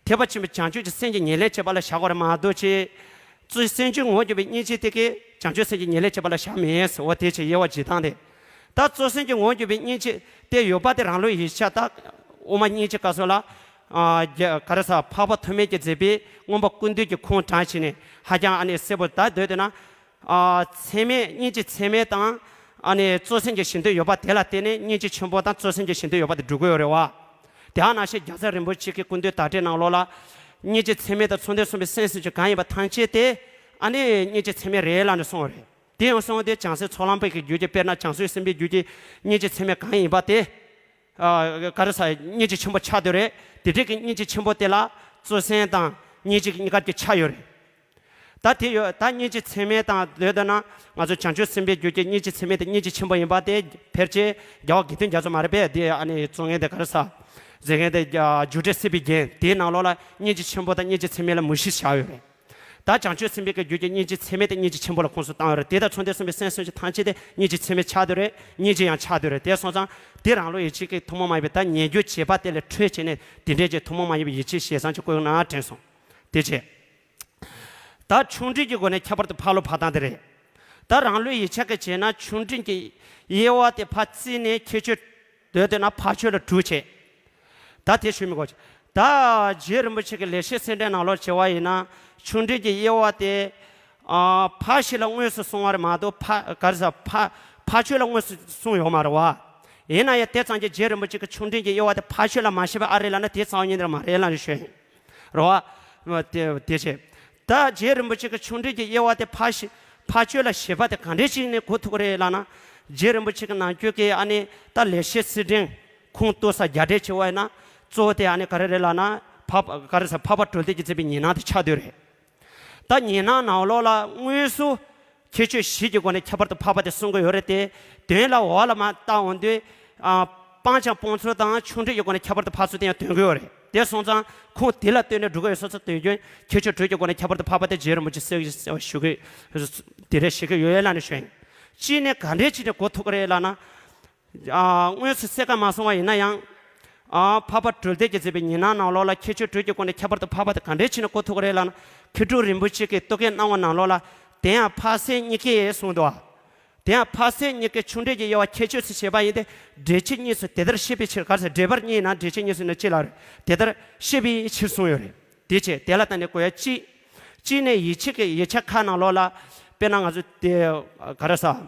ཐེག་པ་ཆེན་པོའི་བྱང་ཆུབ་ཀྱི་སེམས་ཀྱི་ཉེར་ལེན་བྱེད་པ་ལ་བཞག་དགོས་རེད་མ་གཏོགས་ཅིག་གཙོ་སེམས་བྱུང་ངོ་བོར་གྱུར་པའི་སྙིང་རྗེ་དེ་གིས་བྱང་ཆུབ་སེམས་ཀྱི་ཉེར་ལེན་བྱེད་པ་ལ་བཞག་མེད་ཟེར་བ་དེ་ཆེད་དབྱེ་བ་འབྱེད་སྟངས་དེ། ད་གཙོ་སེམས་ཀྱི་ངོ་བོར་གྱུར་པའི་སྙིང་རྗེ་དེ་ཡོད་པ་དེ་རང་ལུགས་ཡིད་ཆེས་ད། དབུ་མ་སྙིང་རྗེ་སྐབས་སུ་ལ། ཨ་རྒྱ་ག་རེ་ཟེར་འཕགས་པ་ཐོགས་མེད་ཀྱིས་མཛད་པའི་མངོན་པ་ཀུན་བཏུས་ཀྱི་ཁུངས་དྲངས་བྱས་ནས་ཧ་ཅང་ཨ་ནི་གསལ་པོ་ད་འདོད་འདོད་ན། ཨ་ཚད་མས་སྙིང་རྗེ་ཚད་མས་དང་། ཨ་ནི་གཙོ་སེམས་ཀྱི་ཞེ་འདོད་ཡོད་པ་དེ་ལ་བརྟེན་ནས་སྙིང་རྗེ་ཆེན་པོ་དང་གཙོ་སེམས་ཀྱི་ཞེ་འདོད་ཡོད་པ་དེ་སྒྲུབ་ཀྱི་ཡོད་རེད་བ། དེ་ནང་བཞིན་རྒྱལ་ཚབ་རིན་པོ་ཆེ་གི་ཀུན་བཏུས་བརྡ་སྤྲོད་ནང་ལོགས་ལ། སྙིང་རྗེ་ཚད་མས་དང་མཚུངས་ལྡན་གསུམ་པའི་སེམས་སུ་གྱུར་གང་ཡིན་པ་ཐམས་ཅད་དེ། ཨ་ནི་སྙིང་རྗེ་ཚད་མས་རེད་ལབ་ནས་གསུངས་པ་རེད། དེ་ཡང་གསུངས་ཏེ་བྱང་སེམས་ཚོགས་ལམ་པ་གི་རྒྱུད་ཀྱི་དཔེར་ན་བྱང་སེམས་སེམས་དཔའི་རྒྱུད་ཀྱི་སྙིང་རྗེ་ཚད་མས་གང་ཡིན་པ་དེ། ཨ་ག་རེ་ཟེར་སྙིང་རྗེ་ཆེན་པོ་ཆགས་བསྡད་རེད། དེ་འདྲའི་གི་སྙིང་རྗེ་ཆེན་པོ་དེ་ལ་གཙོ་སེམས་དང་སྙིང་རྗེ་གཉིས་ཀ་གི་ཆ་ཡོད་རེད། ད་དེ་ཡོད་ད་སྙིང་རྗེ་ཚད་མས་དང་འདོད་འདོད་ན་ང་ཚོ་བྱང་ཆུབ་སེམས་དཔའི་རྒྱུད་ཀྱི་སྙིང་རྗེ་ཚད་མས་དེ་སྙིང་རྗེ་ཆེན་པོ་ཡིན་པ་དེ་ཕལ་ཆེར་རྒྱལ་བ་དགེ་འདུན་རྒྱ་མཚོ་མ་རེད་པས། དེ་ཨ་ནི་གཙོ་ངན་དེ་ག་རེ་ཟེར་ཟེར་མཁན་དེ་རྒྱུ་འབྲས་སྲིད་པའི་རྒྱན་དེའི་ནང་ལོགས་ལ་སྙིང་རྗེ་ཆེན་པོ་དང་སྙིང་རྗེ་ཚད་མས་ལ་མུ་བཞི་བཞག་ཡོད་རེད། ད་བྱང་ཆུབ་སེམས་དཔའི་གི་རྒྱུད་ཀྱི་སྙིང་རྗེ་ཚད་མས་དེ་སྙིང་རྗེ་ཆེན་པོ་ལ་ཁོངས་སུ་བཏང་ཡོད་རེད། དེ་དང་མཚུངས་ལྡན་གསུམ་པའི་སེམས་སུ་ཐམས་ཅད་དེ་སྙིང་རྗེ་ཚད་མས་ཆགས་བསྡད་རེད། སྙིང་རྗེ་ཡང་ཆགས་བསྡད་རེད། དེ་སོང་ཙང་དེ་རང་ལུགས་ཡིད་ཆེས་ཀྱི་ཐུན་མོང་མ་ཡིན་པའི་ད་ཉེ་རྒྱུ་བྱེད་པ་དེ་ལས་འཕྲོས་བྱས་ནས་དེ་འདྲའི་ཀྱི་ཐུན་མོང་མ་ཡིན་པའི་ཡིད་ཆེས་ཞེ་སྡང་གི་སྐུལ་ན་དྲན་སོང་། དེ་བྱས། ད་ཆུང་འབྲིང་གི་སྒོ་ནས་ཁྱད་པར་དུ་འཕགས་ལུགས་འཕགས་སྟངས་དེ་རེད། ད་རང་ལུགས་ཡིད་ཆེས་ཀྱི་བྱས་ན་ཆུང་འབྲིང་གི་དབྱེ་བ་དེ་ཕར་བརྩིས་ནས་ཁྱད་ཆོས་འདོད་འདོད་ན་ཕར་ཕྱོགས་ལ་དྲུག་བྱས། ད་དེ་ཞུ་མི་དགོས། ད་རྗེ་རིན་པོ་ཆེ་གི་ལེགས་བཤད་གསེར་ཕྲེང་ནང་ལོགས་བྱས་པ་ཡིན་ན་ཆུང་འབྲིང་གི་དབྱེ་བ་དེ། ཨ་ཕར་ཕྱོགས་ལ་དངོས་སུ་གསུངས་པ་རེད་མ་གཏོགས་ཕ་ག་རེ་ཟེར་ཕ་ཕར་ཕྱོགས་ལ་དངོས་སུ་གསུངས་ཡོད་མ་རེད་བ། ཡིན་ན་ཡང་དེ་ཙམ་གྱིས་རྗེ་རིན་པོ་ཆེ་གི་ཆུང་འབྲིང་གི་དབྱེ་བ་དེ་ཕར་ཕྱོགས་ལ་མ་བཤད་པ་ཨ་རེད་ལབ་ན་དེ་རྩ་བ་ཉིད་ནས་མ་རེད་ལབ་ནས་ཞུ་ཡིན། རེད་བ། དེ་དེ་བྱས། ད་རྗེ་རིན་པོ་ཆེ་གི་ཆུང་འབྲིང་གི་དབྱེ་བ་དེ་ཕར་ཕྱོགས་ཕར་ཕྱོགས་ལ་བཤད་པ་དེ་ག་འདྲས་ཞིག་ནས་གོ་ཐུབ་ཀྱི་རེད་ལབ་ན། རྗེ་རིན་པོ་ཆེ་གི་ནང་ཆོས་ཀྱི་ཨ་ནི་ད་ལེགས་བཤད་གསེར་ཕྲེང་ཁུངས་གཏུགས་ས་རྒྱ་འགྲེལ་བྱས་པ་ཡིན་ན་གཙོ་བོ་དེ་ཨ་ནི་ག་རེ་རེད་ལབ་ན་འཕགས་ག་རེ་ཟེར་འཕགས་པ་གྲོལ་སྡེ་གིས་མཛད་པའི་ཉི་སྣང་དེ་ཆགས་བསྡད་རེད། ད་ཉི་སྣང་ནང་ལོགས་ལ་དངོས་སུ་ཁྱད་ཆོས་བཞི་གི་སྒོ་ནས་ཁྱད་པར་དུ་འཕགས་པ་དེ་གསུང་གི་ཡོད་རེད་དེ། དོན་ལ་འོག་ལ་མར་བལྟ་འོང་དུས། ཨ་སྤང་བྱ་སྤོང་ཚུལ་དང་ཆུང་འབྲིང་གི་སྒོ་ནས་ཁྱད་པར་དུ་འཕགས་ཚུལ་དེ་ཡང་སྟོན་གི་ཡོད་རེད། དེ་སོང་ཙང་ཁུངས་དེ་ལ་ལྟོས་ནས་སྒྲུབ་ཀྱི་ཡོད་སོང་ཙང་དོན་རྒྱུན་ཁྱད་ཆོས་དྲུག་གི་སྒོ་ནས་ཁྱད་པར་དུ་འཕགས་པ་དེ་རྗེ་རིན་པོ་ཆེ་གསལ་བཤད་ཞུ་གི་དེ་རེད་བཤད་གི་ཡོད་ལབ་ནས་ཞུ་ཡིན། གཅིག་ནས་ག་འདྲས་ཅིག་ནས་གོ་ཐུབ་ཀྱི་རེད་ལབ་ན། ཨ་དངོས་སུ་གསལ་ཁ་མ་སོང་བ་ཡིན་ན་ཡང་། ཨ་འཕགས་པ་གྲོལ་སྡེ་གིས་མཛད་པའི་ཉི་སྣང་ནང་ལོགས་ལ་ཁྱད་ཆོས་དྲུག་གི་སྒོ་ནས་ཁྱད་པར་དུ་འཕགས་པ་དེ་ག་འདྲས་ཅིག་ནས་གོ་ཐུབ་ཀྱི་རེད་ལབ་ན། མཁས་གྲུབ་རིན་པོ་ཆེ་གི་རྟོག་གེའི་སྣང་ངོ་ནང་ལོགས་ལ་དེ་ཡང་འཕགས་སེང་གཉིས་ཀའི་གསུངས་འདུག་ཨ། དེ་ཡང་འཕགས་སེང་གཉིས་ཀའི་ཆུང་འབྲིང་གི་དབྱེ་བ་ཁྱད་ཆོས་སུ་བྱས་པ་ཡིན་ཏེ། འགྲེལ་བྱེད་གཉིས་སུ་དེ་ལྟར་བཤད་པའི་ཕྱིར་ག་རེ་ཟེར་འགྲེལ་པ་གཉིས་ན་འགྲེལ་བྱེད་གཉིས་སུ་ནི་ཅི་ལ་རེད་དེ་ལྟར་བཤད་པའི་ཕྱིར་གསུངས་ཡོད་རེད། དེ་བྱས་དེ་ལ་བརྟེན་ནས་གོ་ཡ་གཅིག་གཅིག་ནས་ཡིད་ཆེས་ཀྱི་ཡིད་ཆེས་ཁག་ནང་ལོགས་ལ། དཔེར་ན་ང་ཚོ་དེ་ག་རེ་ཟེར།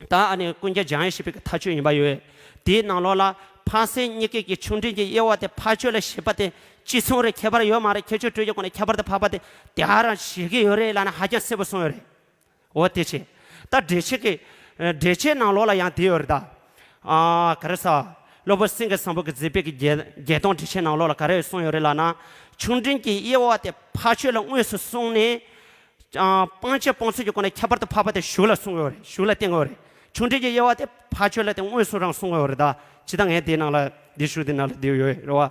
ད་ཨ་ནི་ཀུན་ཁྱབ་འཇམ་དབྱངས་བཞད་པའི་མཐའ་དཔྱོད་ཡིན་པ་ཡོད། དེའི་ནང་ལོགས་ལ་འཕགས་སེང་གཉིས་ཀའི་གི་ཆུང་འབྲིང་གི་དབྱེ་བ་དེ་ཕར་ཕྱོགས་ལ་བཤད་པ་དེ་གཅིག་མཚུངས་རེད། ཁྱད་པར་ཡོད་མ་རེད། ཁྱད་ཆོས་དྲུག་གི་སྒོ་ནས་ཁྱད་པར་དུ་འཕགས་པ་དེ་དེ་ཧ་རང་བཞེད་ཀྱི་ཡོད་རེད་ལབ་ན་ཧ་ཅང་གསལ་པོ་གསུངས་ཡོད་རེད། འོ་དེ་བྱས། ད་འགྲེལ་བྱེད་ཀྱི་འགྲེལ་བྱེད་ནང་ལོགས་ལ་ཡང་དེ་ཡོད་རེད་ད། ཨ་ག་རེ་ཟ། སློབ་དཔོན་སེང་གེ་བཟང་པོ་གི་མཛད་པའི་གི་རྒྱས་རྒྱས་སྟོན་འགྲེལ་ཆེན་ནང་ལོགས་ལ་ག་རེ་གསུངས་ཡོད་རེད་ལབ་ན། ཆུང་འབྲིང་གི་དབྱེ་བ་དེ་ཕ་ཆོས་ལ་དངོས་སུ་གསུངས་ནས། ཨ་སྤང་བྱ་སྤོང་ཚུལ་གྱི་སྒོ་ནས་ཁྱད་པར་དུ་འཕགས་པ་དེ་གཞུང་ལ་གསུངས་ཡོད་རེད། གཞུང་ལ་བསྟན་ཡོད་རེད། ཆུང་འབྲིང་གི་དབྱེ་བ་དེ་ཕ་ཆོས་ལ་དེ་དངོས་སུ་རང་གསུངས་ཡོད་རེད་ད། ཇི་ལྟར་ངས་དེའི་ནང་ལ་འདི་ཞུ་དེ་ནང་ལ་འདི་ཡོད་རེད་བ།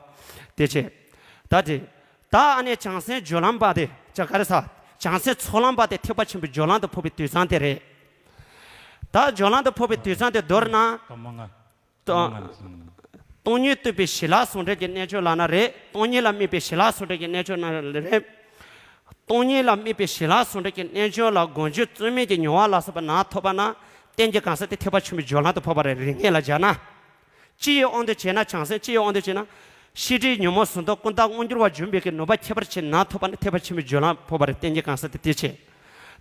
དེ་བྱས། ད་དེ། ད་ཨ་ནི་བྱང་སེམས་སྦྱོར་ལམ་པ་དེ་ཅག་ག་རེ་ཟ། བྱང་སེམས་ཚོགས་ལམ་པ་དེ་ཐེག་པ་ཆེན་པོའི་སྦྱོར་ལམ་དུ་འཕོ་བའི་དུས་མཚམས་དེ་རེད། ད་སྦྱོར་ལམ་དུ་འཕོ་བའི་དུས་མཚམས་དེ་མདོར་ན། སྟོང་སྟོང་ཉིད་རྟོགས་པའི་ཞི་ལྷག་ཟུང་འབྲེལ་གྱི་རྣལ་འབྱོར་ལབ་ན་རེད། སྟོང་ཉིད་ལ་དམིགས་པའི་ཞི་ལྷག་ཟུང་འབྲེལ་གྱི་རྣལ་འབྱོར་ན་རེད། སྟོང་ཉིད་ལ་དམིགས་པའི་ཞི་ལྷག་ཟུང་འབྲེལ་གྱི་རྣལ་འབྱོར་ལ་མགོ་མཇུག་རྩོད་མེད་ཀྱི་མྱོང་བ་ལ་སོགས་པ་རྣམས་ཐོབ་པ་ན། རྟེན་གྱི་གང་ཟག་དེ་ཐེག་པ་ཆེན་པོའི་སྦྱོར་ལམ་དུ་འཕོ་བ་རེད། རིགས་ངེས་ལ་སྦྱར་ན། སྤྱི་ཡི་དབང་དུ་བྱས་ན། བྱང་སེམས་སྤྱི་ཡི་དབང་དུ་བྱས་ན། ཤེས་སྒྲིབ་ཉོན་མོངས་གཟུགས་མདོག་ཀུན་བཏགས་མངོན་གྱུར་བ་འབྱོངས་པའི་གི་ནུས་པ་ཁྱད་པར་ཅན་རྣམས་ཐོབ་པ་ནི་ཐེག་པ་ཆེན་པོའི་སྦྱོར་ལམ་འཕོ་བ་རེད། རྟེན་གྱི་གང་ཟག་དེ་དེ་བྱས།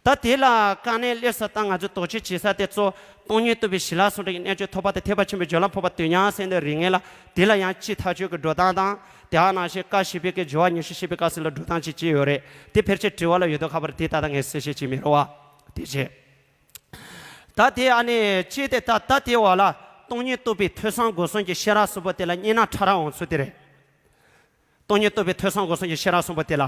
ད་དེ་ལ་དཀའ་གནད་སླེབས་ས་ད་ང་ཚོས་དོགས་གཅོད་བྱེད་ས་དེ་གཙོ། སྟོང་ཉིད་རྟོགས་པའི་ཞི་ལྷག་ཟུང་འབྲེལ་གྱི་རྣལ་འབྱོར་ཐོབ་པ་དེ་ཐེག་པ་ཆེན་པོའི་སྦྱོར་ལམ་འཕོ་བ་དུས་མཉམ་ཟེར་འདོད་རིགས་ངེས་ལ། དེ་ལ་ཡང་སྤྱི་ཐག་གཅོད་ཀྱི་འགྲོ་སྟངས་དང་། དེ་ནང་བཞིན་བཀའ་བཞི་པའི་གི་སྦྱོར་བ་ཉི་ཤུ་བཤད་པའི་སྐབས་སུ་ལ་འགྲོ་སྟངས་ཅིག་ཅིག་ཡོད་རེད། དེ་ཕལ་ཆེར་དྲི་བ་ལ་ཡོད་དོ་ཁ་པར་དེ་ད་ལྟ་ངས་གསལ་བཤད་བྱེད་མི་རོ་བ། དེ་བྱས། ད་དེ་ཨ་ནི་ཅི་སྟེ་ད་ད་དེ་བ་ལ་སྟོང་ཉིད་རྟོགས་པའི་ཐོས་བསམ་སྒོམ་གསུམ་གྱི་ཤེས་རབ་གསུམ་པོ་དེ་ལ་གཉིས་སྣང་ཕྲ་རགས་འོང་ཚུལ་དེ་རེད། སྟོང་ཉིད་རྟོགས་པའི་ཐོས་བསམ་སྒོམ་གསུམ་གྱི་ཤེས་རབ་གསུམ་པོ་དེ་ལ།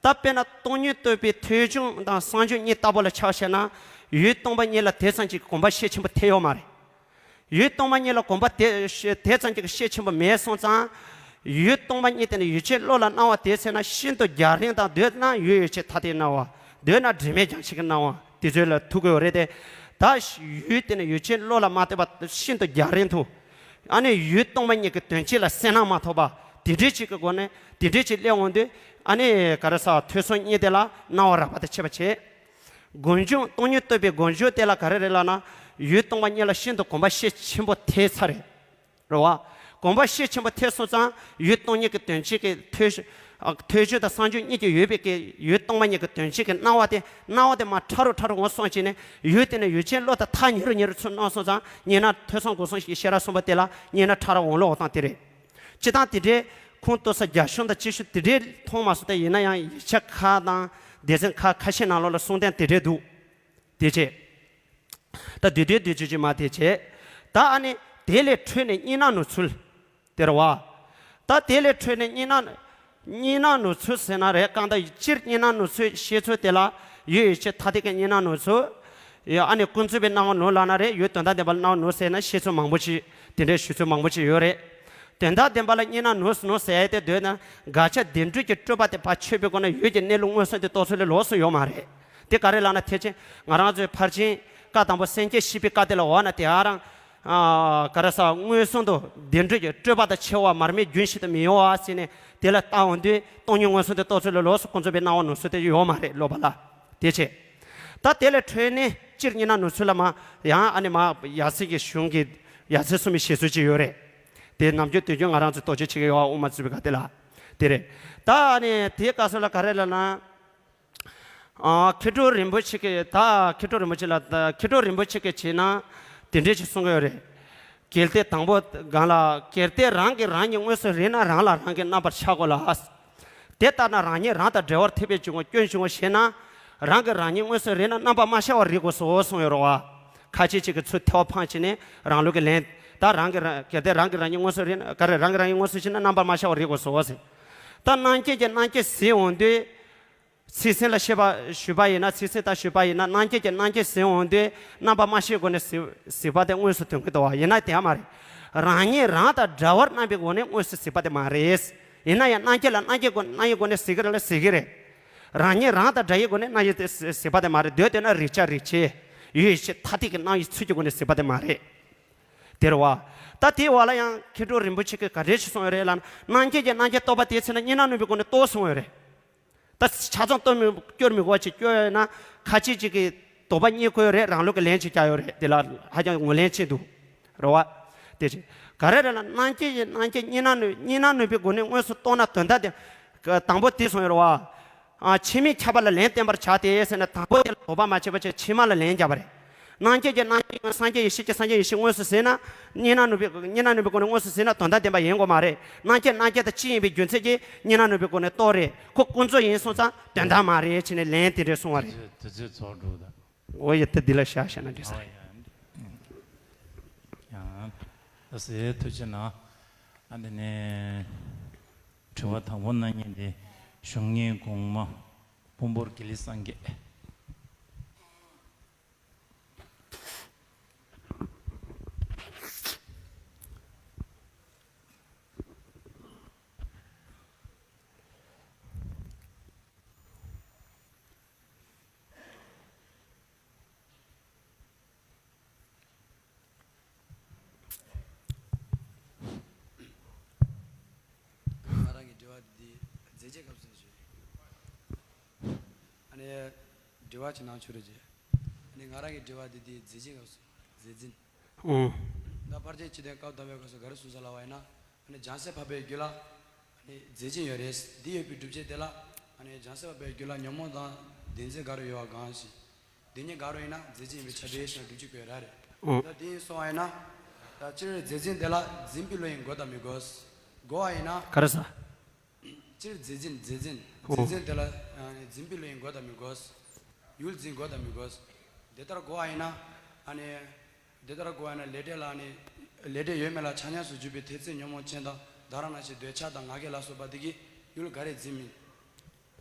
ད་དཔེར་ན་སྟོང་ཉིད་རྟོགས་པའི་ཐོས་བྱུང་དང་གསང་བྱུང་གཉིས་ལྟ་བུ་ལ་ཆ་བཞག་ན། ཡུལ་སྟོང་པ་ཉིད་ལ་དེ་ཙམ་གྱི་གོམས་པ་ཤས་ཆེན་པོ་ཐེབས་ཡོད་མ་རེད། ཡུལ་སྟོང་པ་ཉིད་ལ་གོམས་པ་དེ་དེ་ཙམ་གྱི་ཤས་ཆེན་པོ་མེད་སོང་ཙང་། ཡུལ་སྟོང་པ་ཉིད་དེ་ནི་ཡུལ་ཅན་བློ་ལ་སྣང་བ་དེ་ཚེ་ན་ཤིན་ཏུ་རྒྱང་རིང་དང་། འདོད་ན་ཡུལ་ཡུལ་ཅན་ཐ་དད་སྣང་བ། འདོད་ན་དྲི་མེད་རྒྱང་ཆད་ཀྱི་སྣང་བ་དེ་ཚོ་ལ་ཐུག་གི་ཡོད་རེད་དེ། ད་ཡུལ་དེ་ནི་ཡུལ་ཅན་བློ་ལ་མ་ལྟོས་པ་ཤིན་ཏུ་རྒྱང་རིང་དུ། ཨ་ནི་ཡུལ་སྟོང་པ་ཉིད་ཀྱི་དོན་སྤྱི་ལ་གསལ་སྣང་མ་ཐོབ་པ། དེ་འདྲའི་ཅིག་གི་སྒོ་ནས་དེ་འདྲའི་ཅིག་སླེབས་འོང་དུས། ཨ་ནི་ག་རེ་ཟ། ཐོས་བསམ་གཉིས་དེ་ལ་སྣང་བ་རགས་པ་དང་ཕྱད་པ་བྱེད། སྒོམ་བྱུང་སྟོང་ཉིད་རྟོགས་པའི་སྒོམ་བྱུང་དེ་ལ་ག་རེ་རེད་ལབ་ན། ཡུལ་སྟོང་པ་ཉིད་ལ་ཤིན་ཏུ་གོམས་པ་ཤས་ཆེན་པོ་ཐེབས་ཚར་རེད། རེད་བ། གོམས་པ་ཤས་ཆེན་པོ་ཐེབས་སོང་ཙང་ཡུལ་སྟོང་ཉིད་ཀྱི་དོན་སྤྱི་གི་ཐོས་ཨ་ཐོས་བྱུང་དང་གསང་བྱུང་གཉིས་ཀྱི་ཡོད་པའི་གི་ཡུལ་སྟོང་པ་ཉིད་ཀྱི་དོན་སྤྱི་གི་སྣང་བ་དེ་སྣང་བ་དེ་མར་ཕྲ་རུ་ཕྲ་རུ་འོང་སོང་བྱས་ནས། ཡུལ་དེ་ནི་ཡུལ་ཅན་བློ་དང་ཐག་ཉེ་རུ་ཉེ་རུ་ཚུར་སྣང་སོང་ཙང་། གཉིས་སྣང་ཐོས་བསམ་སྒོམ་གསུམ་གྱི་ཤེས་རབ་གསུམ་པོ་དེ་ལ་གཉིས་སྣང་ཕྲ་རགས་འོང་ལུགས་འོང་སྟངས་དེ་རེད། སྤྱིར་བཏང་དེ་འདྲའི་ཁུངས་གཏུགས་ས་རྒྱ་གཞུང་དང་སྤྱི་གཞུང་དེ་འདྲའི་མཐོང་མ་སོང་སྟེ། ཡིན་ན་ཡང་ཡིག་ཆ་ཁག་དང་སྡེ་ཚན་ཁག་ཁ་ཤས་ནང་ལོགས་ལ་གསུང་དོན་དེ་འདྲའི་འདུག་དེ་བྱས། ད་བསྡུས་བསྡུས་བསྡུས་བཅུག་ཅིག་མ་དེ་བྱས། ད་ཨ་ནི་དེ་ལས་འཕྲོས་ནས་གཉིས་སྣང་ནུབ་ཚུལ། དེ་རེད་བ། ད་དེ་ལས་འཕྲོས་ནས་གཉིས་སྣང་། གཉིས་སྣང་ནུབ་ཚུལ་ཟེར་ན་རེད། གང་ལྟར་སྤྱིར་གཉིས་སྣང་ནུབ་ཚུལ་ཤེས་ཚུལ་དེ་ལ། ཡུལ་ཡུལ་ཅན་ཐ་དད་ཀྱི་གཉིས་སྣང་ནུབ་ཚུལ། ཡ་ཨ་ནི་ཀུན་རྫོབ་པའི་སྣང་བ་ནུབ་ལབ་ན་རེད། ཡུལ་དོན་དམ་བདེན་པ་ལ་སྣང་བ་ནུབ་ཟེར་ན་ཤེས་ཚུལ་མང་པོ་ཅིག་དེ་འདྲའི་ཞུ་ཚུལ་མང་པོ་ཅིག་ཡོད་རེད། དོན་དམ་བདེན་པ་ལ་གཉིས་སྣང་ནུབ་ནུབ་ཟེར་ཡ་དེ་འདོད་ན། དགག་བྱ་བདེན་གྲུབ་ཀྱི་སྤྲོས་པ་དེ་ཕར་ཆོད་པའི་སྒོ་ནས་ཡུལ་གྱི་གནས་ལུགས་མངོན་སུམ་དུ་རྟོགས་ཚུལ་ལ་ལོགས་སུ་ཡོད་མ་རེད། དེ་ག་རེ་ལབ་ན། ཐེག་ཆེན་ང་རང་ཚོའི་ཕར་ཕྱིན་བཀའ་དང་པོ་སེམས་བསྐྱེད་བཞི་པའི་བཀའ་དེ་ལ་འོ་ན་དེ་ཨ་རང་། ཨ་ག་རེ་ཟ། མངོན་སུམ་དུ་བདེན་གྲུབ་ཀྱི་སྤྲོས་པ་དང་འཆི་བ་མར་མེ་རྒྱུན་ཞིག་ཏུ་མི་གཡོ་བ་ཟེར་ནས་དེ་ལ་བལྟ་འོང་དུས། སྟོང་ཉིད་མངོན་སུམ་དུ་རྟོགས་ཚུལ་ལ་ལོགས་སུ་ཀུན་རྫོབ་པའི་སྣང་བ་ནུབ་ཚུལ་དེ་ཡོད་མ་རེད། ལོག་པ་ལ། དེ་བྱས། ད་དེ་ལས་འཕྲོས་ནས་སྤྱིར་གཉིས་སྣང་ནུབ་ཚུལ་ལ་མ་ཡང་ཨ་ནི་མ་ཡབ་སྲས་ཀྱི་གཞུང་གི་ཡབ་སྲས་གསུམ་པའི་བཞེད་ཚུལ་ཅིག་ཡོད་རེད། དེ་ནམ་རྒྱུན་དུས་རྒྱུན་ང་རང་ཚོས་རྟོག་དཔྱོད་བྱེད་ཀྱི་ཡོད་པ། དབུ་མ་རྩོད་པའི་སྐབས་དེ་ལ། དེ་རེད། ད་ཨ་ནི་དེའི་སྐབས་སུ་ལ་ག་རེ་ལབ་ན། ཨ་མཁས་གྲུབ་རིན་པོ་ཆེ་གིས། ད་མཁས་གྲུབ་རིན་པོ་ཆེ་ལ། ད་མཁས་གྲུབ་རིན་པོ་ཆེ་གིས་བྱས་ན་དེ་འདྲས་ཅིག་གསུང་གི་ཡོད་རེད། གལ་ཏེ་དང་པོ་སྒང་ལ། གལ་ཏེ་རང་གིས་རང་ཉིད་དངོས་སུ་རིག་ན། རང་ལ་རང་གིས་རྣམ་པར་ཆགས་དགོས་ལ། དེ་ལྟར་ན་རང་ཉིད་རང་དང་འབྲེལ་བར་ཐེག་པའི་འབྱུང་ཁུངས་སྐྱོན་བྱུང་ངོ་ཞེ་ན། རང་གིས་རང་ཉིད་དངོས་སུ་རིག་ན། རྣམ་པར་མ་ཤར་བར་རིག་དགོས་སོ་གསུངས་ཡོད་རེད་བ། ཁ་ཅིག་ཅིག་གིས་ཚུར་ཐལ་བ་འཕངས་བྱས་ནས་རང་ལུགས་ཀྱི་ལན། ད་རང་གིས་རང་། གལ་ཏེ་རང་གིས་རང་ཉིད་དངོས་སུ་རིག་ན། ག་རེ། རང་གིས་རང་ཉིད་དངོས་སུ་ཤེས་ན། རྣམ་པར་མ་ཤར་བར་རིག་དགོས་སོ་ཟེར། ད་རྣམ་མཁྱེན་གྱིས་རྣམ་མཁྱེན་གཟིགས་འོང་དུས། ཚིག་ཟིན་ལ་ཤེས་པ་ཞུས་པ་ཡིན་ན། ཚིག་ཟིན་ལྟར་ཞུས་པ་ཡིན་ན། རྣམ་མཁྱེན་གྱིས་རྣམ་མཁྱེན་གཟིགས་འོང་དུས། རྣམ་པར་མ་ཤར་སྒོ་ནས་གཟིགས་གཟིགས་པ་དེ་དངོས་སུ་ཐོན་གྱི་འདུག་བ། ཡིན་ན་དེ་ཡང་མ་རེད། རང་ཉིད་རང་དང་འདྲ་བར་སྣང་བའི་སྒོ་ནས་དངོས་སུ་གཟིགས་པ་དེ་མ་རེད། ཡིན་ན་ཡང་རྣམ་མཁྱེན་ལ་རྣམ་མཁྱེན་སྒོ། རྣམ་དབྱེ་སྒོ་ནས་གཟིགས་ཀྱི་རེད་ལ་གཟིགས་ཀྱི་རེད། རང་ཉིད་རང་དང་འདྲ་བའི་སྒོ་ནས་རྣམ་དབྱེ་དེ་གཟིགས་པ་དེ་མ་རེད། འདོད་འདོད་ན་རིག་བྱ་རིག་བྱེད། ཡུལ་ཡུལ་ཅན་ཐ་དད་ཀྱི་སྣང་བའི་ཚུལ་གྱི་སྒོ་ནས་གཟིགས་པ་དེ་མ་རེད། དེ་རེད་བ། ད་དེའི་བར་ལ་ཡང་མཁས་གྲུབ་རིན་པོ་ཆེ་གིས་ག་རེ་ཞིག་གསུངས་ཡོད་རེད་ལབ་ན། རྣམ་མཁྱེན་གྱིས་རྣམ་མཁྱེན་རྟོགས་པ་དེའི་ཚེ་ན་གཉིས་སྣང་ནུབ་པའི་སྒོ་ནས་རྟོགས་གསུངས་ཡོད་རེད། ད་ཆ་ཚང་རྟོགས་མི། སྐྱོར་མི་དགོས་པ་ཅིག་སྐྱོར་ཡོད་ན། ཁ་ཅིག་ཅིག་གིས་དོགས་པ་རྙེད་ཀྱི་ཡོད་རེད། རང་ལུགས་ཀྱི་ལན་ཅིག་བརྒྱབ་ཡོད་རེད། དེ་ལ་ཧ་ཅང་ངོས་ལེན་བྱེད་འདུག་རེད་བ། དེ་ཅིག་ག་རེ་རེད་ལབ་ན། རྣམ་མཁྱེན་གྱིས་རྣམ་མཁྱེན་གཉིས་སྣང་ནུབ། གཉིས་སྣང་ནུབ་པའི་སྒོ་ནས་དངོས་སུ་རྟོགས་ན། དོན་དམ་དེ་དང་པོ་དེ་གསུངས་ཡོད་རེད་བ། ཨ་ཕྱི་མའི་ཁྱབ་པ་ལ་ལན་བསྟན་པར་བྱ་སྟེ་ཟེར་ན། དང་པོ་དེ་ལ་དོགས་པ་མ་བྱས་པ་བྱས། ཕྱི་མ་ལ་ལན་བརྒྱབ་པ་རེད། རྣམ་མཁྱེན་གྱིས་རྣམ་མཁྱེན་སངས་རྒྱས་ཡེ་ཤེས་ཀྱིས་སངས་རྒྱས་ཡེ་ཤེས་དངོས་སུ་གཟིགས་ན། གཉིས་སྣང་ནུབ་པའི། གཉིས་སྣང་ནུབ་པའི་སྒོ་ནས་དངོས་སུ་གཟིགས་ན་དོན་དམ་བདེན་པ་ཡིན་དགོས་མ་རེད། རྣམ་མཁྱེན་རྣམ་མཁྱེན་དང་གཅིག་ཡིན་པའི་རྒྱུ་མཚན་གྱིས་གཉིས་སྣང་ནུབ་པའི་སྒོ་ནས་རྟོགས་རེད། ཁོ་ཀུན་རྫོབ་ཡིན་སོང་ཙང་དོན་དམ་མ་རེད་ཅེས་ནས་ལན་དེ་འདྲ་གསུངས་པ་རེད། དུས་ཚོད་ཚོགས་འགྲོ་ད། འོ་ཡ། ད་འདི་ལ་བཞག་བཞག་ན་འགྲིག་ས་རེད། ཡང་ ཟེར། ཐུགས་རྗེ་གནང་། ཨ་འདི་ནས་དྲི་བ་དང་པོ་གནང་མཁན་དེ་གཞུང་གཉེར་གོང་མ་སྤོམ་པོར་དགེ་ལེགས་སངས་རྒྱས། ང་རང་གི་དྲི་བ་འདི་འདི་མཛད་རྗེས་སྐབས་སུ་ཞུ། ཨ་ནི་དྲི་བ་ཅིག་གནང་ཆོག་རེད་ཅེས། ཨ་ནི་ང་རང་གི་དྲི་བ་འདི་འདི་མཛད་རྗེས་སྐབས་སུ་མཛད་འཛིན། ཨོ། ད་ཕར་ཕྱིན་སྤྱི་དོན་སྐབས་དང་པོའི་སྐབས་སུ་ག་རེ་གསུངས་སོང་ལབ་པ་ཡིན་ན། ཨ་ནི་བྱང་སེམས་འཕགས་པའི་རྒྱུད་ལ་ཨ་ནི་མཛད་འཛིན་ཡོད་རེད། འདི་ཡོད་པའི་སྒྲུབ་བྱེད་དེ་ལ་ཨ་ནི་བྱང་སེམས་འཕགས་པའི་རྒྱུད་ལ་ཉོན་མོངས་དང་བདེན་འཛིན་དགའ་རབ་ཡོད་པ་གང་ཞིག་འདི་གཉིས་དགའ་རབ་ཡིན་ན་མཛད་འཛིན་ཡིན་པའི་ཆ་འདྲ་ཞེས་སྒྲུབ་བྱེད་ཀྱི་ཡོད་ར་རེད། ཨོ། ད་དེ་ཡིན་སོང་བ་ཡིན་ན། ད་སྤྱིར་མཛད་འཛིན་དེ་ལ་འཛིན་པའི་བློ་ཡིན་དགོས་དང་མི་དགོས། དགོས་པ་ཡིན་ན། ག་རེ་ཟ། སྤྱིར་མཛད་འཛིན་མཛད་འཛིན་ཨོ། མཛད་འཛིན་དེ་ལ་ཨ་ནི་འཛིན་པའི་བློ་ཡིན་དགོས་དང་མི་དགོས། ཡུལ་འཛིན་དགོས་དང་མི་དགོས། དེ་ལྟར་དགོས་པ་ཡིན་ན། ཨ་ནི། དེ་ལྟར་དགོས་པ་ཡིན་ན་ལས་འབྲས་ལ་ནི། ལས་འབྲས་ཡོད་མེད་ལ་ཆ་མཉམ་སུ་གྱུར་པའི་ཐེ་ཚོམ་ཉོན་མོངས་ཅན་དང་ད་རང་ནང་བཞིན་འདོད་ཆགས་དང་ང་རྒྱལ་ལ་སོགས་པ་དེ་གིས་ཡུལ་ག་རེ་འཛིན་མིན།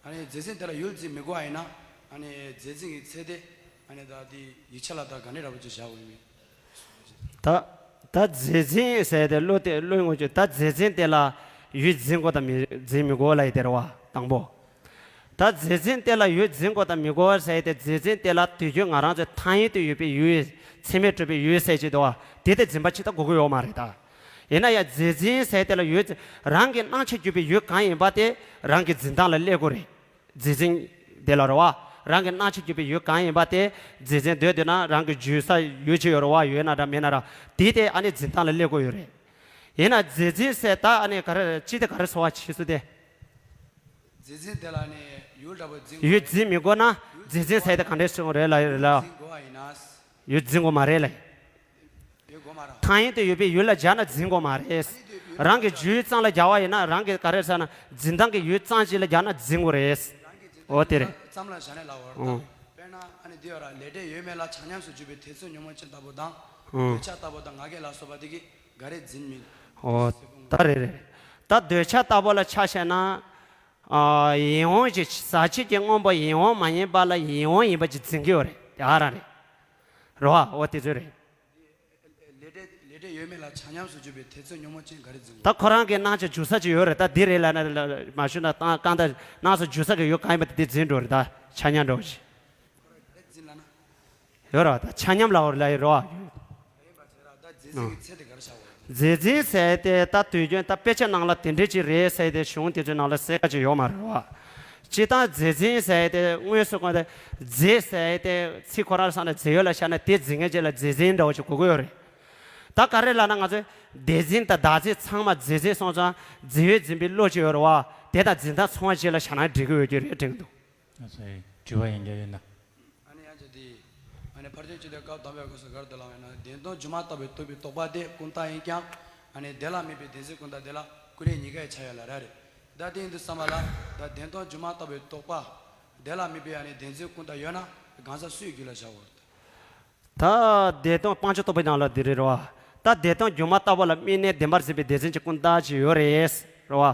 ཨ་ནི་མཛད་འཛིན་དེ་ལ་ཡུལ་འཛིན་མི་དགོས་པ་ཡིན་ན། ཨ་ནི་མཛད་འཛིན་གྱི་ཚད་དེ། ཨ་ནི་ད་དེ་ཡིག་ཆ་ལ་ད་ག་འདྲ་འདྲ་པོ་ཅིག་བཞག་དགོས་མིན། ད་ད་མཛད་འཛིན་ཟེར་ཏེ་བློ་དེ་བློའི་ངོ་བཅུ་ད་མཛད་འཛིན་དེ་ལ་ཡུལ་འཛིན་དགོས་དང་མི་འཛིན་མི་དགོས་ལ་ཡི་དེ་རེད་བ་དང་པོ། ད་མཛད་འཛིན་དེ་ལ་ཡུལ་འཛིན་དགོས་དང་མི་དགོས་ཟེར་ཏེ་མཛད་འཛིན་དེ་ལ་དུས་རྒྱུན་ང་རང་ཚོའི་ཐ་སྙད་དུ་ཡོད་པའི་ཡུལ་ཚད་མས་གྲུབ་པའི་ཡུལ་ཟེར་གྱི་འདུག་བ་དེ་དེ་འཛིན་པ་ཅི་ལྟ་དགོས་ཀྱི་ཡོད་མ་རེད་ད། ཡིན་ན་ཡང་མཛད་འཛིན་ཟེར་དེ་ལ་ཡུལ་རང་གི་སྣང་ཆ་གྱུར་པའི་ཡུལ་གང་ཡིན་པ་དེ་རང་གི་འཛིན་སྟངས་ལ་སླེབས་དགོས་རེད། མཛད་འཛིན་དེ་ལ་རེད་བ། རང་གི་སྣང་ཆ་གྱུར་པའི་ཡུལ་གང་ཡིན་པ་དེ་མཛད་འཛིན་འདོད་འདོད་ན་རང་གི་འཇུག་ས་ཡུལ་ཅིག་ཡོད་རེད་བ་ཡོད་ན་འདྲ་མེད་ན་འདྲ་དེ་དེ་ཨ་ནི་འཛིན་སྟངས་ལ་སླེབས་དགོས་ཡོད་རེད། ཡིན་ན་མཛད་འཛིན་ཟེར་ད་ཨ་ནི་ག་རེ་ཅི་དེ་ག་རེ་ཟེར་བ་ཕྱིས་སུ་དེ། མཛད་འཛིན་དེ་ལ་ནི་ཡུལ་འདྲ་པོ་འཛིན་ཡུལ་འཛིན་མི་དགོས་ན་མཛད་འཛིན་ཟེར་དེ་ག་འདྲས་སོང་རེད་ལ་ཡོད་ལ། འཛིན་དགོས་པ་ཡིན་ན། ཡུལ་འཛིན་དགོས་མ་རེད་ལ། ཡུལ་དགོས་མ་རེད། ཐ་སྙད་དུ་ཡོད་པའི་ཡུལ་ལ་སྦྱར་ན་འཛིན་དགོས་མ་རེད། རང་གི་རྒྱུད་ཙམ་ལ་སྦྱར་བ་ཡིན་ན་རང་གི་ག་རེ་ཟེར་ན་འཛིན་སྟངས་ཀྱི་ཡུལ་ཙམ་ཅིག་ལ་སྦྱར་ན་འཛིན་དགོས་རེད། འོ་དེ་རེད། ཙམ་ལ་བཞག་ནས་ལབ་པ་རེད་ད། ཨོ། དཔེར་ན་ཨ་ནི་འདི་ཡོད་ར་ལས་འབྲས་ཡོད་མེད་ལ་ཆ་མཉམ་སུ་གྱུར་པའི་ཐེ་ཚོམ་ཉོན་མོངས་ཅན་ལྟ་བུ་དང་། ཨོ། འདོད་ཆགས་ལྟ་བུ་དང་ང་རྒྱལ་ལ་སོགས་པ་དེ་གིས་ག་རེ་འཛིན་མིན། ཨོ། ད་རེད་རེད། ད་འདོད་ཆགས་ལྟ་བུ་ལ་ཆ་བཞག་ན། ཨ། ཡིད་འོང་ཞིག་ཟག་བཅས་ཀྱི་དངོས་པོ་ཡིད་འོང་མ་ཡིན་པ་ལ་ཡིད་འོང་ཡིན་པ་ཅིག་འཛིན་གྱི་ཡོད་རེད་དེ་ཨ་རང་རེད། རེད་བ་འོ་དེ་ཚོ་རེད། ལས་འབྲས་ལས་འབྲས་ཡོད་མེད་ལ་ཆ་མཉམ་སུ་གྱུར་པའི་ཐེ་ཚོམ་ཉོན་མོངས་ཅན་ག་རེ་འཛིན་དགོས། ད་ཁོ་རང་གི་སྣང་ཆ་འཇུག་ས་ཅིག་ཡོད་རེད་ད་འདི་རེད་ལ་ན་ལ་མ་ཞུ་ན་ཏང་རྐང་ད་སྣང་ས་འཇུག་ས་གི་ཡོད་གང་ཡིན་པ་དེ་འདི་འཛིན་འགྲོ་རེད་ད་ཆ་མཉམ་འགྲོ་ཞིག་ཁོ་རང་ག་རེ་འཛིན་ལ་ན། ཡོད་རེད་བ་ད་ཆ་མཉམ་ལ་འོ་རེད་ལ་ཡོད་རེད་བ། ད་མཛད་འཛིན་གྱི་ཚད་དེ་ག་རེ་བྱ་བ། མཛད་འཛིན་ཟེར་ཏེ་ད་དུས་རྒྱུན་ད་དཔེ་ཆ་ནང་ལ་དེ་འདྲས་ཅིག་རེད་ཟེར་ཏེ་གཞུང་དེ་ཚོའི་ནང་ལ་གསལ་ཁ་ཅིག་ཡོད་མ་རེད་བ། སྤྱིར་བཏང་མཛད་འཛིན་ཟེར་ཏེ་དངོས་སུ་གོ་ཏེ་མཛད་ཟེར་ཏེ་ཚིག་ཁོ་རང་བསམ་ན་མཛད་ཡུལ་ལ་བཞག་ན་དེ་འཛིན་མཁན་ཅིག་ལ་མཛད་འཛིན་འདྲ་བོ་ཅིག་གོ་གི་ཡོད་རེད། ད་ག་རེ་ལབ་ན་ང་ཚོས་དེ་འཛིན་དང་བདག་འཛིན་ཚང་མ་མཛད་འཛིན་སོང་ཙང་མཛད་ཡུལ་འཛིན་པའི་བློ་ཅིག་ཡོད་རེད་བ་དེ་དང་འཛིན་སྟངས་ཚང་བ་ཅིག་ལ་བཞག་ན་འགྲིག་གི་ཡོད་ཀྱི་རེད་དྲན་གྱི་འདུག་ཨ་ཙི། དྲི་བ་ཡིན་རྒྱུ་ཡོད་ན། ཨ་ནི་ཡང་ཅི་སྟེ། ཨ་ནི་ཕར་ཕྱིན་སྤྱི་དོན་སྐབས་དང་པོའི་སྐབས་སུ་ག་རེ་འདུག་ལབ་ཡིན་ན་བདེན་དོན་སྒྱུ་མ་ལྟ་བུའི་རྟོག་པའི་རྟོག་པ་དེ་ཀུན་བརྟགས་ཡིན་ཀྱང་། ཨ་ནི་དེ་ལ་དམིགས་པའི་བདེན་འཛིན་ཀུན་བརྟགས་དེ་ལ་ཀུན་རིག་གཉིས་ཀའི་ཆ་ཡོད་ལ་ར་རེད། ད་དེ་ཡིན་དུས་ཙམ་པ་ལ་ད་བདེན་དོན་སྒྱུ་མ་ལྟ་བུའི་རྟོག་པ། དེ་ལ་དམིགས་པའི་ཨ་ནི་བདེན་འཛིན་ཀུན་བརྟགས་ཡོད་ན་གང་ཟག་སུའི་རྒྱུད་ལ་བཞག་འོ། ད་བདེན་དོན་སྤང་བྱ་རྟོགས་པའི་ནང་ལ་འདི་རེད་རོ། ད་བདེན་དོན་སྒྱུ་མ་ལྟ་བུ་ལ་དམིགས་ནས་བདེན་པར་འཛིན་པའི་སྡེ་ཚན་གྱི་ཀུན་བརྟགས་ཅིག་ཡོད་རེད་རོ།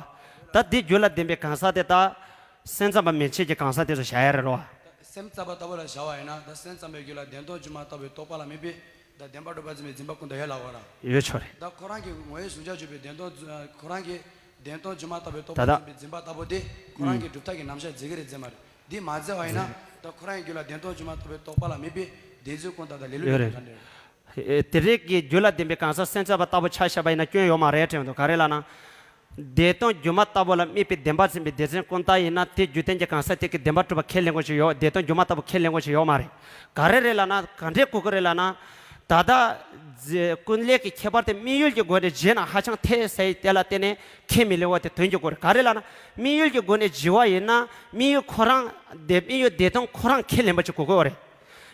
ད་འདི་རྒྱུད་ལ་ལྡན་པའི་གང་ཟག་དེ་དག་སེམས་ཙམ་པ་མན་ཆད་ཀྱི་གང་ཟག་དེ་ཚོ་བཞག་ཡ་རེད་རོ། སེམས་ཙམ་པ་ལྟ་བུ་ལ་བཞག་པ་ཡིན་ན་ད་སེམས་ཙམ་པའི་རྒྱུད་ལ་བདེན་དོན་སྒྱུ་མ་ལྟ་བུའི་རྟོག་པ་ལ་དམིགས་པའི་ད་བདེན་པར་གྲུབ་པར་འཛིན་པའི་འཛིན་པ་ཀུན་བརྟགས་ཡོད་ལ་འོ་ར། ཡོད་ཆོག་རེད། ད་ཁོ་རང་གི་ངོ་བོའི་གཟུང་བྱ་གྱུར་པའི་བདེན་དོན་ཁོ་རང་གི་བདེན་དོན་སྒྱུ་མ་ལྟ་བུའི་རྟོག་པ་འཛིན་པའི་འཛིན་པ་ལྟ་བུ་དེ་ཁོ་རང་གི་གྲུབ་མཐའ་གི་རྣམ་གཞག་འཛིན་གྱི་རེད་འཛིན་མ་རེད། འདི་མ་འཛིན་པ་ཡིན་ན་ད་ཁོ་རང་གི་རྒྱུད་ལ་བདེན་དོན་སྒྱུ་མ་ལྟ་བུའི་རྟོག་པ་ལ་དམིགས་པའི་བདེན་འཛིན་ཀུན་བརྟགས་དང་ལེ་ལོ་ཡོད་རེད། ལེ་ལོ་ག་འདྲ་རེད། ཨེ་དེ་རིགས་ཀྱི་རྒྱུད་ལ་ལྡན་པའི་གང་ཟག་སེམས་ཙམ་པ་ལྟ་བུ་ཆ་བཞག་པ་ཡིན་ན་སྐྱོན་ཡོད་མ་རེད་དྲན་འདུག་ག་རེ་ལབ་ན། བདེན་དོན་སྒྱུ་མ་ལྟ་བུ་ལ་དམིགས་པའི་བདེན་པར་འཛིན་པའི་སྡེ་ཚན་ཀུན་བརྟགས་ཡིན་ན་དེ་རྒྱུ་ལྡན་གྱི་གང་ཟག་དེ་གི་བདེན་པར་གྲུབ་པ་ཁས་ལེན་དགོས་ཀྱི་ཡོད། བདེན་དོན་སྒྱུ་མ་ལྟ་བུ་ཁས་ལེན་དགོས་ཀྱི་ཡོད་མ་རེད། ག་རེ་རེད་ལབ་ན་ག་འདྲས་གོ་གི་རེད་ལབ་ན། ད་ལྟ། ཀུན་ལེགས་ཀྱི་ཁྱད་པར་དེ་དམིགས་ཡུལ་གྱི་སྒོ་ནས་བརྗོད་ན་ཧ་ཅང་འཐད་ཟེར་དེ་ལ་བརྟེན་ནས་ཁས་མི་ལེན་པ་དེ་དོན་གྱི་སྐོར་རེད། ག་རེ་ལབ་ན། དམིགས་ཡུལ་གྱི་སྒོ་ནས་བརྗོད་པ་ཡིན་ན་དམིགས་ཡུལ་ཁོ་རང་དེ་དམིགས་ཡུལ་བདེན་དོན་ཁོ་རང་ཁས་ལེན་པ་ཅིག་གོ་དགོས་པ་རེད།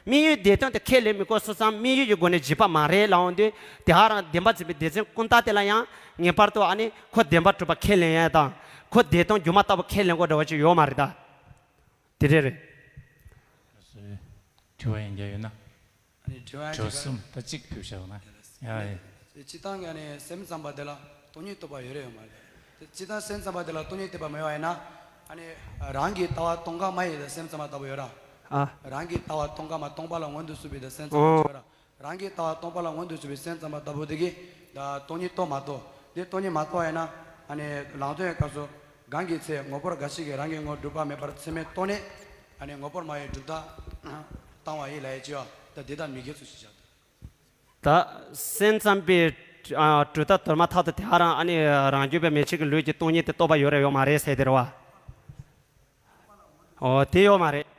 དམིགས་ཡུལ་བདེན་དོན་དེ་ཁས་ལེན་མི་དགོས་སོང་ཙང་དམིགས་ཡུལ་གྱི་སྒོ་ནས་བརྗོད་པ་མ་རེད་ལབ་འོང་དུས་དེ་ཧ་རང་བདེན་པར་འཛིན་པའི་སྡེ་ཚན་ཀུན་བརྟགས་དེ་ལ་ཡང་ངེས་པར་དུ་ཨ་ནི་ཁོ་བདེན་པར་གྲུབ་པ་ཁས་ལེན་ཡ་དང་ཁོ་བདེན་དོན་སྒྱུ་མ་ལྟ་བུ་ཁས་ལེན་དགོས་འདྲ་བ་ཅིག་ཡོད་མ་རེད་ད། དེ་རེད་རེད། དྲི་བ་ཡང་བརྒྱ་ཡོད་ན། ཨ་ནི་དྲི་བ་ཡང་དྲི་བ་གཅིག་གསུམ་ད་གཅིག་ཕུལ་བཞག་ན། ཡ་ཡ། སྤྱིར་བཏང་གི་ཨ་ནི་སེམས་ཙམ་པ་དེ་ལ་སྟོང་ཉིད་རྟོགས་པ་ཡོད་རེད་ཡོད་མ་རེད། དེ་སྤྱིར་བཏང་སེམས་ཙམ་པ་དེ་ལ་སྟོང་ཉིད་རྟོགས་པ་མེད་པ་ཡིན་ན། ཨ་ནི་རང་གི་ལྟ་བ་སྟོང་ཁ་མ་ཡིན་ལ་སེམས་ཙམ་པ་ལྟ་བུ་ཡོད་ར། ཨ། རང་གི་ལྟ་བ་སྟོང་ཁ་མ་སྟོང་པ་ལ་མངོན་དུ་གཟུགས་པའི་དེ་སེམས་ཙམ་པ་ཅིག་ཡོད་ར། རང་གི་ལྟ་བ་སྟོང་པ་ལ་མངོན་དུ་གཟུགས་པའི་སེམས་ཙམ་པ་ལྟ་བུ་དེ་གིས་ད་སྟོང་ཉིད་རྟོགས་མ་རྟོགས། འདི་སྟོང་ཉིད་མ་རྟོགས་ཡིན་ན། ཨ་ནི་ལམ་སྟོན་གྱི་སྐབས་སུ་གང་གི་ཚེ་ངོ་བོར་འགའ་ཞིག་གིས་རང་གི་ངོར་གྲུབ་པ་མེད་པར་ཚད་མས་རྟོགས་ནས། ཨ་ནི་ངོ་བོར་མ་ཡིན་སྒྲུབ་མཐའ་བཏང་བ་ཡིན་ལ་ཡ་ཅི་བ་ད་འདི་དང་མི་འགལ་ཚུལ་ཞིག་བཞག་ད་སེམས་ཙམ་པའི་ཨ་གྲུབ་མཐའ་དོར་མ་ཐག་ཏུ་དེ་ཧ་རང་ཨ་ནི་རང་རྒྱུད་པའི་མན་ཆད་ཀྱི་ལུས་ཀྱི་སྟོང་ཉིད་དེ་རྟོགས་པ་ཡོད་རེད་ཡོད་མ་རེད་ཟེར་དེ་རེད་བ། ཨོ་དེ་ཡོད་མ་རེད།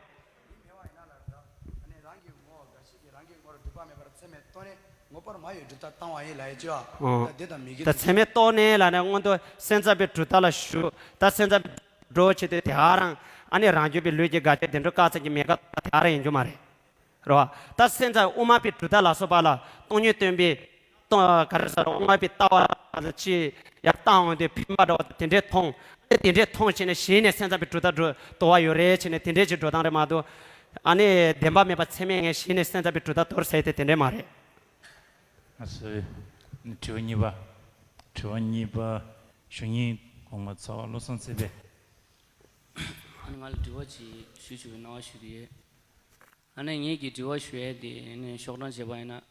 ཨོ། ད་ཚད་མས་རྟོགས་ནས་ལབ་ན་སྔོན་དུ་སེམས་ཙམ་པའི་གྲུབ་མཐའ་ལ་ཞུགས། ད་སེམས་ཙམ་པའི་གྲུབ་མཐའ་ལ་ཞུགས། ད་སེམས་ཙམ་པའི་གྲུབ་མཐའ་ལ་ཞུགས། ད་སེམས་ཙམ་པའི་གྲུབ་མཐའ་ལ་ཞུགས། ད་སེམས་ཙམ་པའི་གྲུབ་མཐའ་ལ་ཞུགས། ད་སེམས་ཙམ་པའི་གྲུབ་མཐའ་ལ་ཞུགས། ད་སེམས་ཙམ་པའི་གྲུབ་མཐའ་ལ་ཞུགས། ད་སེམས་ཙམ་པའི་གྲུབ་མཐའ་ལ་ཞུགས། ད་སེམས་ཙམ་དབུ་མ་པའི་གྲུབ་མཐའ་ལ་སོགས་པ་ལ་སྟོང་ཉིད་སྟོན་པའི་སྟོང་ག་རེ་ཟེར་དབུ་མ་པའི་ལྟ་བ་ཅིག་ཡར་བཏང་འོང་དུས་ཕན་པ་འདྲ་བ་དེ་འདྲས་མཐོང་། དེ་འདྲས་མཐོང་བྱས་ནས་གཞི་ནས་སེམས་ཙམ་པའི་གྲུབ་མཐའ་འགྲོ་དོར་བ་ཡོད་རེད་བྱས་ནས་དེ་འདྲས་ཅིག་འགྲོ་སྟངས་རེད་མ་གཏོགས། ཨ་ནི་བདེན་པ་མེད་པ་ཚད་མས་ངས་གཞི་ནས་སེམས་ཙམ་པའི་གྲུབ་མཐའ་དོར་ཟེར་དེ་དེ་འདྲས་མ་རེད། ཨ་སོ། དྲི་བ་གཉིས་པ། དྲི་བ་གཉིས་པ། ཞུ་སྙིང་གོང་མ་ཚ་བ་བློ་བཟང་བརྩེ་བས། ཨ་ནི་ང་ལ་དྲི་བ་ཅིག་ཞུ་ཞུ་བའི་གནང་བ་ཞུ་གི་ཡོད། ཨ་ནི་ངེད་ཀྱི་དྲི་བ་ཞུ་ཡས་དེ་ནི་ཤོག་གྲངས་བྱས་པ་ཡིན་ན།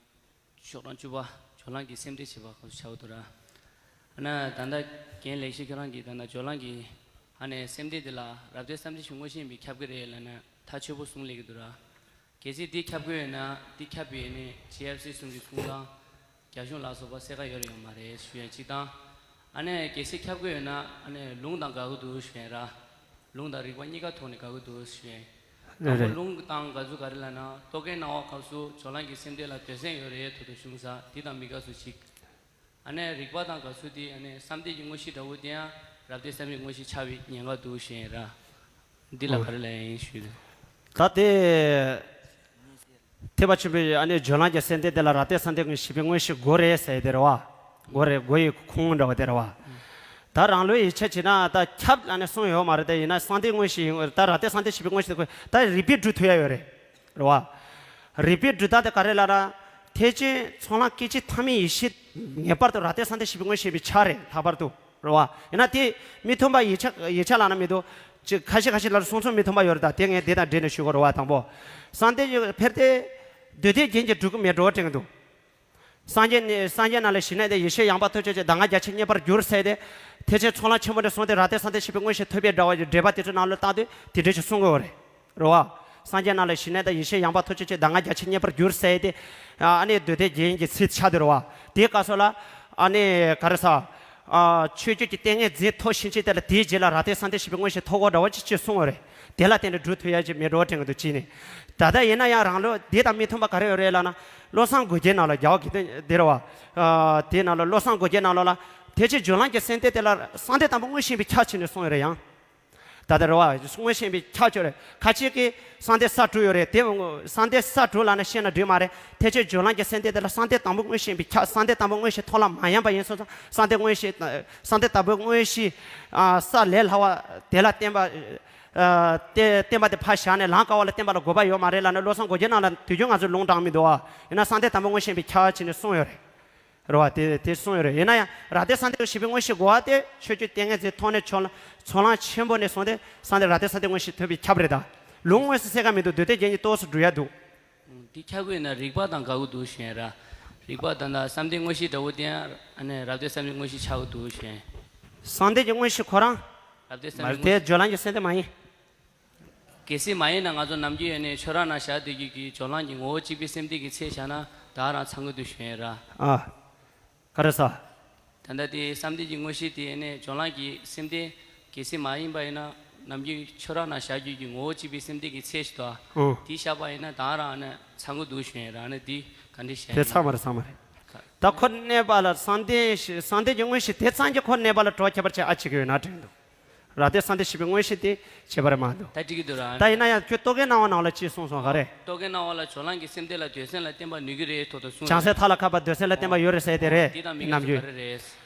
ཤོག་གྲངས་བཅུ་པ། སྦྱོར་ལམ་གྱི་སེམས་སྡེ་བྱེད་པ་ཁོ་ཚོ་ཆགས་འདུག་ར། ཨ་ནི་ད་ལྟ་རྒན་ལེགས་བཤད་ཁྱོད་རང་གིས་ད་ལྟ་སྦྱོར་ལམ་གྱི་ཨ་ནི་སེམས་སྡེ་དེ་ལ་རབ་བདེ་སེམས་སྡེ་ཞིག་དངོས་གཞི་ཡིན་པས་ཁྱབ་ཀྱི་རེད་ལབ་ན་ཐག་ཆོད་པོ་གསུང་ལེགས་ཀྱི་འདུག་ར། གལ་སྲིད་འདི་ཁྱབ་ཀྱི་ཡོད་ན་འདི་ཁྱབ་པའི་ནི་ཇི་ཨེཕ་སི་གསུམ་གྱི་གསུང་སྟངས། རྒྱ་གཞུང་ལ་སོགས་པ་གསལ་ཁ་ཡོད་རེད་ཡོད་མ་རེད་ཞུ་ཡ་གཅིག་དང་། ཨ་ནི་གལ་སྲིད་ཁྱབ་ཀྱི་ཡོད་ན་ཨ་ནི་ལུང་དང་འགལ་གྱི་འདུག་ཞུ་ཡ་ར། ལུང་དང་རིགས་པ་གཉིས་ཀ་ཐོག་ནས་འགལ་གྱི་འདུག་ཞུ་ཡ། རེད་དང་པོ་རེད། ལུང་དང་འགལ་ཚུལ་ག་རེ་ལབ་ན་རྟོག་གེ་སྣང་བ་སྐབས་སུ་སྦྱོར་ལམ་གྱི་སེམས་སྡེ་ལ་འདོད་སེམས་ཡོད་རེད་ཐོག་ཏུ་བྱུང་ས་འདི་དང་མི་འགལ་ཚུལ་གཅིག་ཨ་ནི་རིགས་པ་དང་འགལ་ཚུལ་དེ་ཨ་ནི་བསམ་གཏན་གྱི་དངོས་གཞི་འདྲ་བོ་དེ་ཡང་རབ་བདེ་སེམས་སྡེའི་དངོས་གཞི་ཆགས་པའི་ཉེན་ཁ་འདུག་ཞུ་ཡ་ར། འདི་ལ་ག་རེ་ལབ་ཡིན་ཞུས། ད་དེ་ཐེག་པ་ཆེན་པོའི་ཨ་ནི་སྦྱོར་ལམ་གྱི་སེམས་སྡེ་དེ་ལ་རབ་བདེ་སེམས་སྡེ་ངོས་བཞི་པའི་དངོས་གཞི་དགོས་རེད་ཟེར་དེ་རེད་བ། དགོས་རེད་དགོས་ཡི་ཁུངས་འདྲ་བ་དེ་རེད་བ། ད་རང་ལུགས་ཡིག་ཆ་བྱས་ན་ད་ཁྱབ་ལ་ནི་གསུངས་ཡོད་མ་རེད་དེ་ཡིན་ན་སེམས་སྡེ་དངོས་གཞི་ཡིན་ད་རབ་བདེ་སེམས་སྡེ་བཞི་པའི་དངོས་གཞི་དེ་དགོས་ད་རིགས་པས་སྒྲུབ་ཐུབ་ཡ་ཡོད་རེད། རེད་བ། རིགས་པས་སྒྲུབ་ད་དེ་ག་རེ་ལབ་ན། ཐེག་ཆེན་ཚོགས་ལམ་སྐད་ཅིག་ཐ་མའི་ཡེ་ཤེས་ངེས་པར་དུ་རབ་བདེ་སེམས་སྡེ་བཞི་པའི་དངོས་གཞི་ཡིན་པས་ཁྱབ་རེད་ལྷག་པར་དུ། རེད་བ། ཡིན་ན་དེ་མི་མཐུན་པ་ཡིག་ཆ་ཡིག་ཆ་ལ་ན་མི་འདུག་ཅིག་ཁ་ཤས་ཁ་ཤས་ལ་གསུང་ཚུལ་མི་མཐུན་པ་ཡོད་རེད་ད་དེ་ངས་དེ་དང་འབྲེལ་ནས་ཞུ་དགོས་རེད་བ་དང་པོ། སེམས་སྡེ་ཕེར་ཏེ། འདོད་དོན་རྒྱན་གྱིས་སྒྲུབ་ཀྱི་མེད་འགྲོ་བ་དྲན་གྱི་འདུག་སངས་རྒྱས་ནི་སངས་རྒྱས་རྣམས་ལ་ཞི་གནས་དང་ཡེ་ཤེས་ཡངས་པ་ཐོབ་ཕྱིར་གྱི་གདམས་ངག་རྒྱ་ཆེར་བརྙེས་པར་འགྱུར་ཟེར་ཏེ། ཐེག་ཆེན་ཚོགས་ལམ་ཆེན་པོ་ནས་བཟུང་སྟེ་རབ་བདེ་སེམས་སྡེ་བཞི་པའི་དངོས་གཞི་ཐོབ་པའི་འདྲ་བ་ཡི་འགྲེལ་པ་དེ་ཚོ་ནང་ལ་བཏང་དུས་དེ་འདྲ་ཞིག་གསུང་དགོས་པ་རེད། རེད་བ། སངས་རྒྱས་རྣམས་ལ་ཞི་གནས་དང་ཡེ་ཤེས་ཡངས་པ་ཐོབ་ཕྱིར་གྱི་གདམས་ངག་རྒྱ་ཆེར་བརྙེས་པར་འགྱུར་ཟེར་ཏེ། ཨ་ནི་འདོད་དོན་རྒྱན་གྱི་ཚིག་ཆགས་དེ་རེད་བ། དེའི་སྐབས་སུ་ལ། ཨ་ནི་ག་རེ་ཟ། ཨ། ཆོས་བརྒྱུད་ཀྱི་ལྟས་ངན་འཛིན་ཐོབ་ཕྱིན་ཆད་དེ་ལ་དེའི་རྗེས་ལ་རབ་བདེ་སེམས་སྡེ་བཞི་པའི་དངོས་གཞི་ཐོབ་དགོས་འདྲ་བ་ཅིག་ཅེས་གསུངས་པ་རེད། དེ་ལ་བརྟེན་ནས་སྒྲུབ་ཐུབ་ཡ་ཅིག་མེད་འགྲོ་དྲན་གྱི་འདུག་ཅེས་ནས། ད་ལྟ་ཡིན་ན་ཡང་རང་ལུགས་འདི་དང་མི་མཐུན་པ་ག་རེ་ཡོད་རེད་ལབ་ན། བློ་བཟང་གོ་རྒྱལ་ནང་ལ་རྒྱལ་བ་དགེ་ལྡན་འདི་རེད་བ། ཨ། དེའི་ནང་ལ་བློ་བཟང་གོ་རྒྱལ་ནང་ལོགས་ལ། ཐེག་ཆེན་སྦྱོར་ལམ་གྱི་སེམས་སྡེ་དེ་ལ་སེམས་སྡེ་དང་པོ་དངོས་གཞི་ཡིན་པས་ཁྱབ་ཕྱིན་ནས་གསུངས་ཡོད་རེད་ཡང་། ད་ལྟ་རེད་བ། དངོས་གཞི་ཡིན་པས་ཁྱབ་ཆོག་རེད། ཁ་ཅིག་གིས་སེམས་སྡེ་ས་དྲུག་ཡོད་རེད་དེ། སེམས་སྡེ་ས་དྲུག་ལབ་ན་ཤེས་ན་འགྲིག་མ་རེད། ཐེག་ཆེན་སྦྱོར་ལམ་གྱི་སེམས་སྡེ་དེ་ལ་སེམས་སྡེ་དང་པོ་དངོས་གཞི་ཡིན་པས་ཁྱབ། སེམས་སྡེ་དང་པོ་དངོས་གཞི་ཐོག་ལ་མ་ཡིན་པ་ཡིན་སོང་ཙང་སེམས་སྡེ་དངོས་གཞི། སེམས་སྡེ་དང་པོའི་དངོས་གཞི། ཨ། ས་ལས་ལྷག་པ་དེ་ལ་བརྟེན་པ། ཨ། བརྟེན་བརྟེན་པ་དེ་ཕར་བཞག་ནས་ལམ་ཀ་བ་ལ་བརྟེན་པ་ལ་དགོས་པ་ཡོད་མ་རེད་ལབ་ནས་བློ་བཟང་གོ་རྒྱལ་ནང་ལ་དུས་རྒྱུན་ང་ཚོས་ལུང་དྲངས་མི་འདུག་ཨ། ཡིན་ན་སེམས་སྡེ་དང་པོ་དངོས་གཞི་ཡིན་པས་ཁྱབ་ཕྱིན་ནས་གསུངས་ཡོད་རེད། རེད་བ། དེ་དེ་གསུངས་ཡོད་རེད། ཡིན་ན་ཡང་རབ་བདེ་སེམས་སྡེ་བཞི་པའི་དངོས་གཞི་དགོས་པ་དེ་ཆོས་བརྒྱུད་ལྟས་ངན་འཛིན་ཐོག་ནས་ཚོགས་ལམ་ཚོགས་ལམ་ཆེན་པོ་ནས་བཟུང་སྟེ་སེམས་སྡེ་རབ་བདེ་སེམས་སྡེ་དངོས་གཞི་ཐོབ་པས་ཁྱབ་རེད་ད། ལུང་དངོས་སུ་གསལ་ཁ་མི་འདུག་འདོད་དོན་རྒྱན་གྱིས་ཏོག་ཙམ་སྒྲུབ་ཡ་འདུག་འདི་ཁྱབ་ཀྱི་ཡོད་ན་རིགས་པ་དང་འགལ་གྱི་འདུག་ཞུ་ཡ་ར། རིགས་པ་དང་ད་བསམ་གཏན་དངོས་གཞི་འདྲ་བོ་དེ་ཡང་ཨ་ནི་རབ་བདེ་སེམས་སྡེ་དངོས་གཞི་ཆགས་ཀྱི་འདུག་ཞུ་ཡ། བསམ་གཏན་གྱི་དངོས་གཞི་ཁོ་རང་། རབ་བདེ་སེམས་སྡེ་མ་རེད་དེ་སྦྱོར་ལམ་གྱི་སེམས་སྡེ་མ་ཡིན། གལ་སྲིད་མ་ཡིན་ན་ང་ཚོ་ནམ་རྒྱུན་ཡོད་ནས་ཆོས་ར་ན་བཞག་བསྡད་རྒྱུ་གི་སྦྱོར་ལམ་གྱི་ངོ་བོ་གཅིག་པའི་སེམས་སྡེ་གི་ཚད་བཞག་ན་ད་རང་ཚང་གི་འདུག་ཞུ་ཡ་ར། ཨ། ག་རེ་ཟ། ད་ལྟ་དེ་བསམ་གཏན་གྱི་དངོས་གཞི་དེ་ནས་སྦྱོར་ལམ་གྱི་སེམས་སྡེ་གལ་སྲིད་མ་ཡིན་པ་ཡིན་ན་ནམ་རྒྱུན་ཆོས་ར་ན་བཞག་རྒྱུ་གི་ངོ་བོ་གཅིག་པའི་སེམས་སྡེ་གི་ཚད་ཞིག་ཏུ། ཨོ། དེ་བཞག་པ་ཡིན་ན་ད་རང་ཨ་ནི་ཚང་གི་འདུག་ཞུ་ཡ་ར། ཨ་ནི་དེ་ག་འདྲ་བཤད་དེ་ཡིན། ཚང་མ་རེད་ཚང་མ་རེད། ད་ཁོ་གནས་པ་ལ་བསམ་གཏན་བསམ་གཏན་གྱི་དངོས་གཞི་དེ་ཙམ་གྱིས་ཁོ་གནས་པ་ལ་གྲོགས་ཁྱད་པར་ཅན་ཨ་ཅིག་ཡོད་ན་དྲན་འདུག་རབ་བདེ་སེམས་སྡེ་བཞི་པའི་དངོས་གཞི་དེ་བྱེད་པ་རེད་མ་གཏོགས། ད་འགྲིག་གི་འདུག་ར། ད་ཡིན་ན་ཡང་ཁྱོད་རྟོག་གེ་སྣང་བ་ནང་ལ་ཅི་གསུངས་སོང་ག་རེད། རྟོག་གེ་སྣང་བ་ལ་སྦྱོར་ལམ་གྱི་སེམས་སྡེ་ལ་འདོད་སེམས་ལ་བརྟེན་པ་ནུས་ཀྱི་རེད་ཐོག་ཏུ་གསུངས། བྱང་སེམས་ཐབས་ལ་མཁས་པ་འདོད་སེམས་ལ་བརྟེན་པ་ཡོད་རེད་ཟེར་དེ་རེད། འདི་དང་མི་འགལ་ནམ་རྒྱུན་ག་རེ་རེད།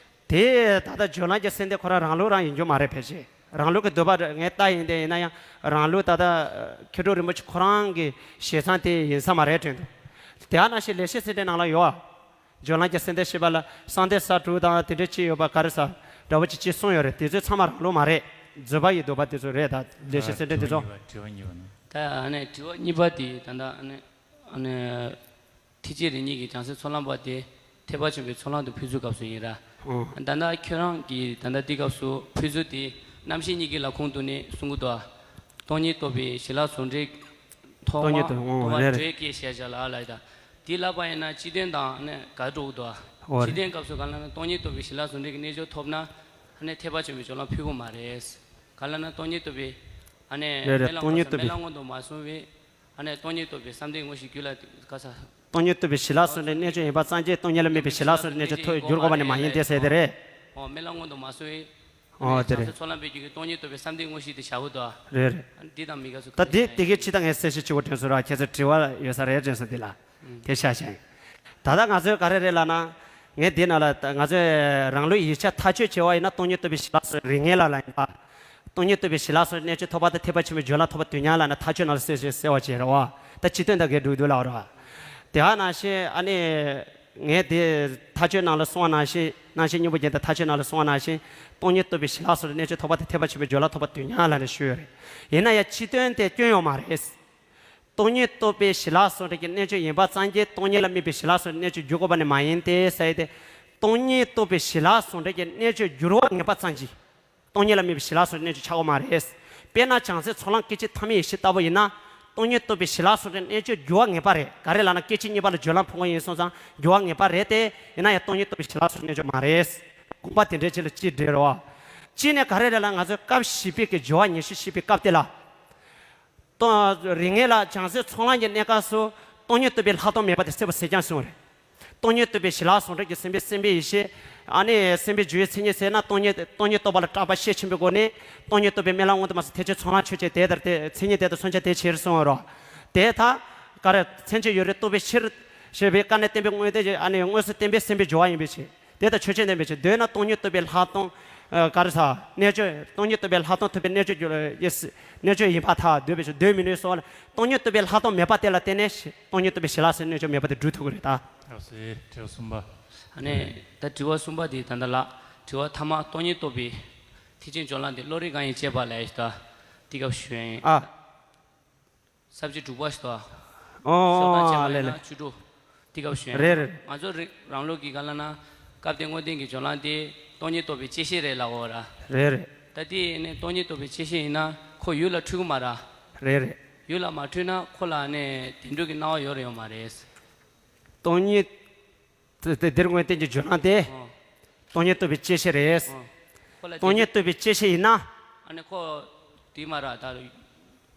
དེ་ད་ལྟ་སྦྱོར་ལམ་གྱི་སེམས་སྡེ་ཁོ་རང་རང་ལུགས་རང་ཡིན་རྒྱུ་མ་རེད་ཕལ་ཆེར། རང་ལུགས་ཀྱི་འདོད་པ་ངས་ལྟ་ཡིན་དེ་ཡིན་ན་ཡང་རང་ལུགས་ད་ལྟ་མཁས་གྲུབ་རིན་པོ་ཆེ་ཁོ་རང་གི་བཞེད་མཚམས་དེ་ཡིན་ས་མ་རེད་དྲན་འདུག་དེ་ཨ་ན་ཞིག་ལེགས་བཤད་ཚིག་འགྲེལ་ནང་ལ་ཡོད་ཨ། སྦྱོར་ལམ་གྱི་སེམས་དོན་བཤད་པ་ལ་གསང་སྟེ་ས་དྲུག་དང་དེ་འདྲ་ཅིག་ཡོད་པ་ག་རེ་ཟ་འདྲ་བོ་ཅིག་ཅིག་གསུངས་ཡོད་རེད། དེ་ཚོ་ཚང་མ་རང་ལུགས་མ་རེད། རྫུས་པ་ཡི་འདུག་པ་དེ་ཚོ་རེད། ད་ལེགས་བཤད་གསེར་ཕྲེང་དེ་ཚོ། དྲི་བ་གཉིས་པ་ནི། ད་ཨ་ནི་དྲི་བ་གཉིས་པ་དེ་ད་ལྟ་ཨ་ནི་ཨ་ནི་ཐེག་ཆེན་རིམ་གཉིས་ཀྱི་བྱང་སེམས་ཚོགས་ལམ་པ་དེ་ཐེག་པ་ཆེན་པོའི་ཚོགས་ལམ་དུ་ཕུལ་ཚུལ་སྐབས་སུ་ཡིན་ར། ཨོ། ད་ལྟ་ཁྱོད་རང་གིས་ད་ལྟ་དེ་སྐབས་སུ་ཕུལ་ཚུལ་དེ་རྣམ་བཤད་གཉིས་ཀྱི་ལ་ཁུངས་གཏུགས་ནས་གསུང་གི་འདུག་ཨ། སྟོང་ཉིད་རྟོགས་པའི་ཞི་ལྷག་ཟུང་འབྲེལ་ཐོག་མ་སྟོང་ཉིད་རྟོགས། ཐོག་མ་རེད་རེད། འབྲས་སྐྱེས་ཞེས་བྱ་ལ་ལ་ཡི་ད། དེ་ལབ་པ་ཡིན་ན་སྤྱི་དོན་དང་ནི་འགལ་འགྲོ་གི་འདུག་ཨ། ཨོ་རེད། སྤྱི་དོན་སྐབས་སུ་ག་ལ་ན་སྟོང་ཉིད་རྟོགས་པའི་ཞི་ལྷག་ཟུང་འབྲེལ་གྱི་རྣལ་འབྱོར་ཐོབ་ན་ཨ་ནི་ཐེག་པ་ཆེན་པོའི་སྦྱོར་ལམ་ཕུལ་གི་མ་རེད། ག་ལ་ན་སྟོང་ཉིད་རྟོགས་པའི་ཨ་ནི་རེད་རེད། སྨོན་ལམ་སྟོང་ཉིད་ག་ས་རྟོགས་པའི། སྨོན་ལམ་སྔོན་དུ་མ་སོང་བའི་ཨ་ནི་སྟོང་ཉིད་རྟོགས་པའི་བསམ་གཏན་དངོས་གཞི་རྒྱུད་ལ་ག་ས། སྟོང་ཉིད་རྟོགས་པའི་ཞི་ལྷག་ཟུང་འབྲེལ་རྣལ་འབྱོར་ཡིན་པ་ཙམ་གྱིས་སྟོང་ཉིད་ལ་དམིགས་པའི་ཞི་ལྷག་ཟུང་འབྲེལ་རྣལ་འབྱོར་ཐོབ་འགྱུར་དགོས་པ་ནི་མ་ཡིན་ཏེ་ཟེར་དེ་རེད། ཨོ། སྨོན་ལམ་སྔོན་དུ་མ་སོང་བའི་ཨོ་དེ་རེད། བྱང་སེམས་ཚོགས་ལམ་པའི་རྒྱུད་ཀྱི་སྟོང་ཉིད་རྟོགས་པའི་བསམ་གཏན་དངོས་གཞི་དེ་བྱ་བོ་དོ། རེད་རེད། འདི་དང་མི་དགའ་སུ་ད་ག་འདི་རེ་དེ་གའི་ཕྱི་ད་ངས་གསལ་བཤད་བྱེད་དགོས་དྲན་སོང་ར། ཁྱེད་ཚོ་དྲི་བ་ཡོད་ས་རེད་དྲན་སོང་། འདི་ལ་དེ་ཤ་ཞེན། ད་ལྟ་ང་ཚོས་ག་རེ་རེད་ལབ་ན། ངས་འདི་ནང་ལ་ད་ང་ཚོས་རང་ལུགས་ཡིག་ཆ་ཐག་གཅོད་བྱས་པ་ཡིན་ན་སྟོང་ཉིད་རྟོགས་པའི་ཞི་ལྷག་ཟུང་རིགས་ངེས་ལ་ལ་ཡིན་པ། སྟོང་ཉིད་རྟོགས་པའི་ཞི་ལྷག་ཟུང་རྣལ་འབྱོར་ཐོབ་པ་དང་ཐེག་པ་ཆེན་པོའི་སྦྱོར་ལམ་ཐོབ་པ་དུས་མཉམ་ལ་ན་ཐག་ཆོད་ནང་ལ་གསལ་གསལ་གསལ་བ་བྱས་རེད་བ། ད་སྤྱི་དོན་དང་འགལ་འགྲོ་གི་འདུག་ལབ་རེད་བ། དེ་ཧ་ནང་བཞིན་ཨ་ནི། ངས་དེ་ཐག་ཆོད་ནང་ལ་གསུངས་པ་ནང་བཞིན་རྣམ་བཤད་སྙིང་པོ་རྒྱན་དང་ཐག་ཆོད་ནང་ལ་གསུངས་པ་ནང་བཞིན་སྟོང་ཉིད་རྟོགས་པའི་ཞི་ལྷག་ཟུང་རྣལ་འབྱོར་ཐོབ་པ་དང་ཐེག་པ་ཆེན་པོའི་སྦྱོར་ལམ་ཐོབ་པ་དུས་མཉམ་ལ་ནས་ཞུས་ཡོད་རེད། ཡིན་ན་ཡང་སྤྱི་དོན་དེ་སྐྱོན་ཡོད་མ་རེད། སྟོང་ཉིད་རྟོགས་པའི་ཞི་ལྷག་ཟུང་འབྲེལ་གྱི་རྣལ་འབྱོར་ཡིན་པ་ཙམ་གྱིས་སྟོང་ཉིད་ལ་དམིགས་པའི་ཞི་ལྷག་ཟུང་རྣལ་འབྱོར་འགྱུར་དགོས་པ་ནི་མ་ཡིན་ཏེ་ཟེར་ཡས་དེ། སྟོང་ཉིད་རྟོགས་པའི་ཞི་ལྷག་ཟུང་འབྲེལ་གྱི་རྣལ་འབྱོར་འགྱུར་བ་ངེས་པ་ཙམ་གྱིས། སྟོང་ཉིད་ལ་དམིགས་པའི་ཞི་ལྷག་སོགས་རྣལ་འབྱོར་ཆགས་ཡོད་མ་རེད། དཔེར་ན་བྱང་སེམས་ཚོགས་ལམ་སྐད་ཅིག་ཐ་མའི་ཡེ་ཤེས་ལྟ་བུ་ཡིན་ན། སྟོང་ཉིད་རྟོགས་པའི་ཞི་ལྷག་སོགས་རྣལ་འབྱོར་འགྱུར་བ་ངེས་པ་རེད། ག་རེ་ལབ་ན་སྐད་ཅིག་གཉིས་པ་ལ་སྦྱོར་ལམ་ཕུང་པོ་ཡིན་སོང་ཙང་འགྱུར་བ་ངེས་པ་རེད་དེ། ཡིན་ན་ཡང་སྟོང་ཉིད་རྟོགས་པའི་ཞི་ལྷག་སོགས་རྣལ་འབྱོར་མ་རེད། དགོངས་པ་དེ་འདྲའི་ཆེད་ལ་གཅིག་འགྲེལ་རོགས། གཅིག་ནས་ག་རེ་རེད་ལབ་ང་ཚོའི་སྐབས་བཞི་པའི་གི་སྦྱོར་བ་ཉི་ཤུ་བཞི་པའི་སྐབས་དེ་ལ། སྟོང་། རིགས་ངེས་ལ་བྱང་སེམས་ཚོགས་ལམ་གྱི་གནས་སྐབས་སུ་སྟོང་ཉིད་རྟོགས་པའི་ལྷག་མཐོང་མེད་པ་དེ་གསལ་པོ་གསལ་རྐྱང་གསུངས་རེད། སྟོང་ཉིད་རྟོགས་པའི་ཞི་ལྷག་ཟུང་འབྲེལ་གྱི་སེམས་དཔའི་སེམས་དཔའི་ཡེ་ཤེས། ཨ་ནི་སེམས་དཔའི་རྒྱུད་ཡི་མཚན་ཉིད་ཟེར་ན་སྟོང་ཉིད་སྟོང་ཉིད་རྟོགས་པ་ལ་སྐྲག་པ་ཤས་ཆེན་པོའི་སྒོ་ནས་སྟོང་ཉིད་རྟོགས་པའི་སྨོན་ལམ་སྔོན་དུ་མ་སོང་ཐེག་ཆེན་ཚོགས་ལམ་ཆོས་ཅན་དེ་ལྟར་དེ་མཚན་ཉིད་དེ་དང་མཚོན་བྱ་དེ་ཕྱིར་གསུངས་རོ། དེ་ད་ག་རེ་མཚན་བྱེད་ཡོད་རེད་རྟོགས་པའི་ཕྱིར། ཞེས་པའི་བཀའ་ནས་བསྟན་པའི་དངོས་དེ་ཨ་ནི་དངོས་སུ་བསྟན་པའི་སེམས་དཔའི་སྦྱོར་བ་ཡིན་པའི་ཕྱིར། དེ་ལྟར་ཆོས་ཅན་བསྟན་པའི་ཕྱིར་འདོད་ན་སྟོང་ཉིད་རྟོགས་པའི་ལྷག་མཐོང་། ཨ། ག་རེ་ཟ། རྣལ་འབྱོར་སྟོང་ཉིད་རྟོགས་པའི་ལྷག་མཐོང་ཐོབ་པའི་རྣལ་འབྱོར་རྒྱུ་ཡེ་སྲིད་རྣལ་འབྱོར་ཡིན་པར་ཐལ། འདོད་པའི་ཕྱིར་འདོད་མི་ནུས་སོགས་ལ་སྟོང་ཉིད་རྟོགས་པའི་ལྷག་མཐོང་མེད་པ་དེ་ལ་བརྟེན་ནས་སྟོང་ཉིད་རྟོགས་པའི་ཞི་ལྷག་སོགས་རྣལ་འབྱོར་མེད་པ་དེ་སྒྲུབ་ཐུབ་ཀྱི་རེད་ད། ཡག་སེ་དྲི་བ་གསུམ་པ། ཨ་ནི་ད་དྲི་བ་གསུམ་པ་དེ་ད་ལྟ་ལ་དྲི་བ་ཐ་མ་སྟོང་ཉིད་རྟོགས་པའི་ཐེག་ཆེན་སྦྱོར་ལམ་དེ་བློ་རིག་གང་ཡིན་དཔྱད་པ་ལ་ཡིན་ད། དེ་སྐབས་ཞུ་ཡིན། ཨ། ས་བཅད་དྲུག་པ་ཞིག་ཏུ། ཨོ། ཤོག་དང་བཅས་ཨ་པ་ལས་ཡིན་ལས། ན་བཅུ་དྲུག་དེ་སྐབས་ཞུ་ཡིན། རེད་རེད། ང་ཚོ་རིག་རང་ལུགས་ཀྱི་ག་ལ་ན་སྐབས་དེ་དངོས་བསྟན་གྱི་སྦྱོར་ལམ་དེ་སྟོང་ཉིད་རྟོགས་པའི་བཅད་ཤེས་རེད་ལབ་ཡོད་ར། རེད་རེད། ད་དེ་ནི་སྟོང་ཉིད་རྟོགས་པའི་བཅད་ཤེས་ཡིན་ན་ཁོ་ཡུལ་ལ་འཁྲུལ་གི་མ་ར། རེད་རེད། ཡུལ་ལ་མ་འཁྲུལ་ན་ཁོ་ལ་ནི་བདེན་གྲུབ་ཀྱི་སྣང་བ་ཡོད་རེད་ཡོད་མ་རེད། སྟོང་ཉིད། དེ་དེ་དེར་དངོས་བསྟན་གྱི་སྦྱོར་ལམ་དེ། ཨོ། སྟོང་ཉིད་རྟོགས་པའི་བཅད་ཤེས་རེད། ཨོ། ཁོ་ལ་སྟོང་ཉིད་རྟོགས་པའི་བཅད་ཤེས་ཡིན་ན། ཨ་ནི་ཁོ་དེ་མ་ར་ད་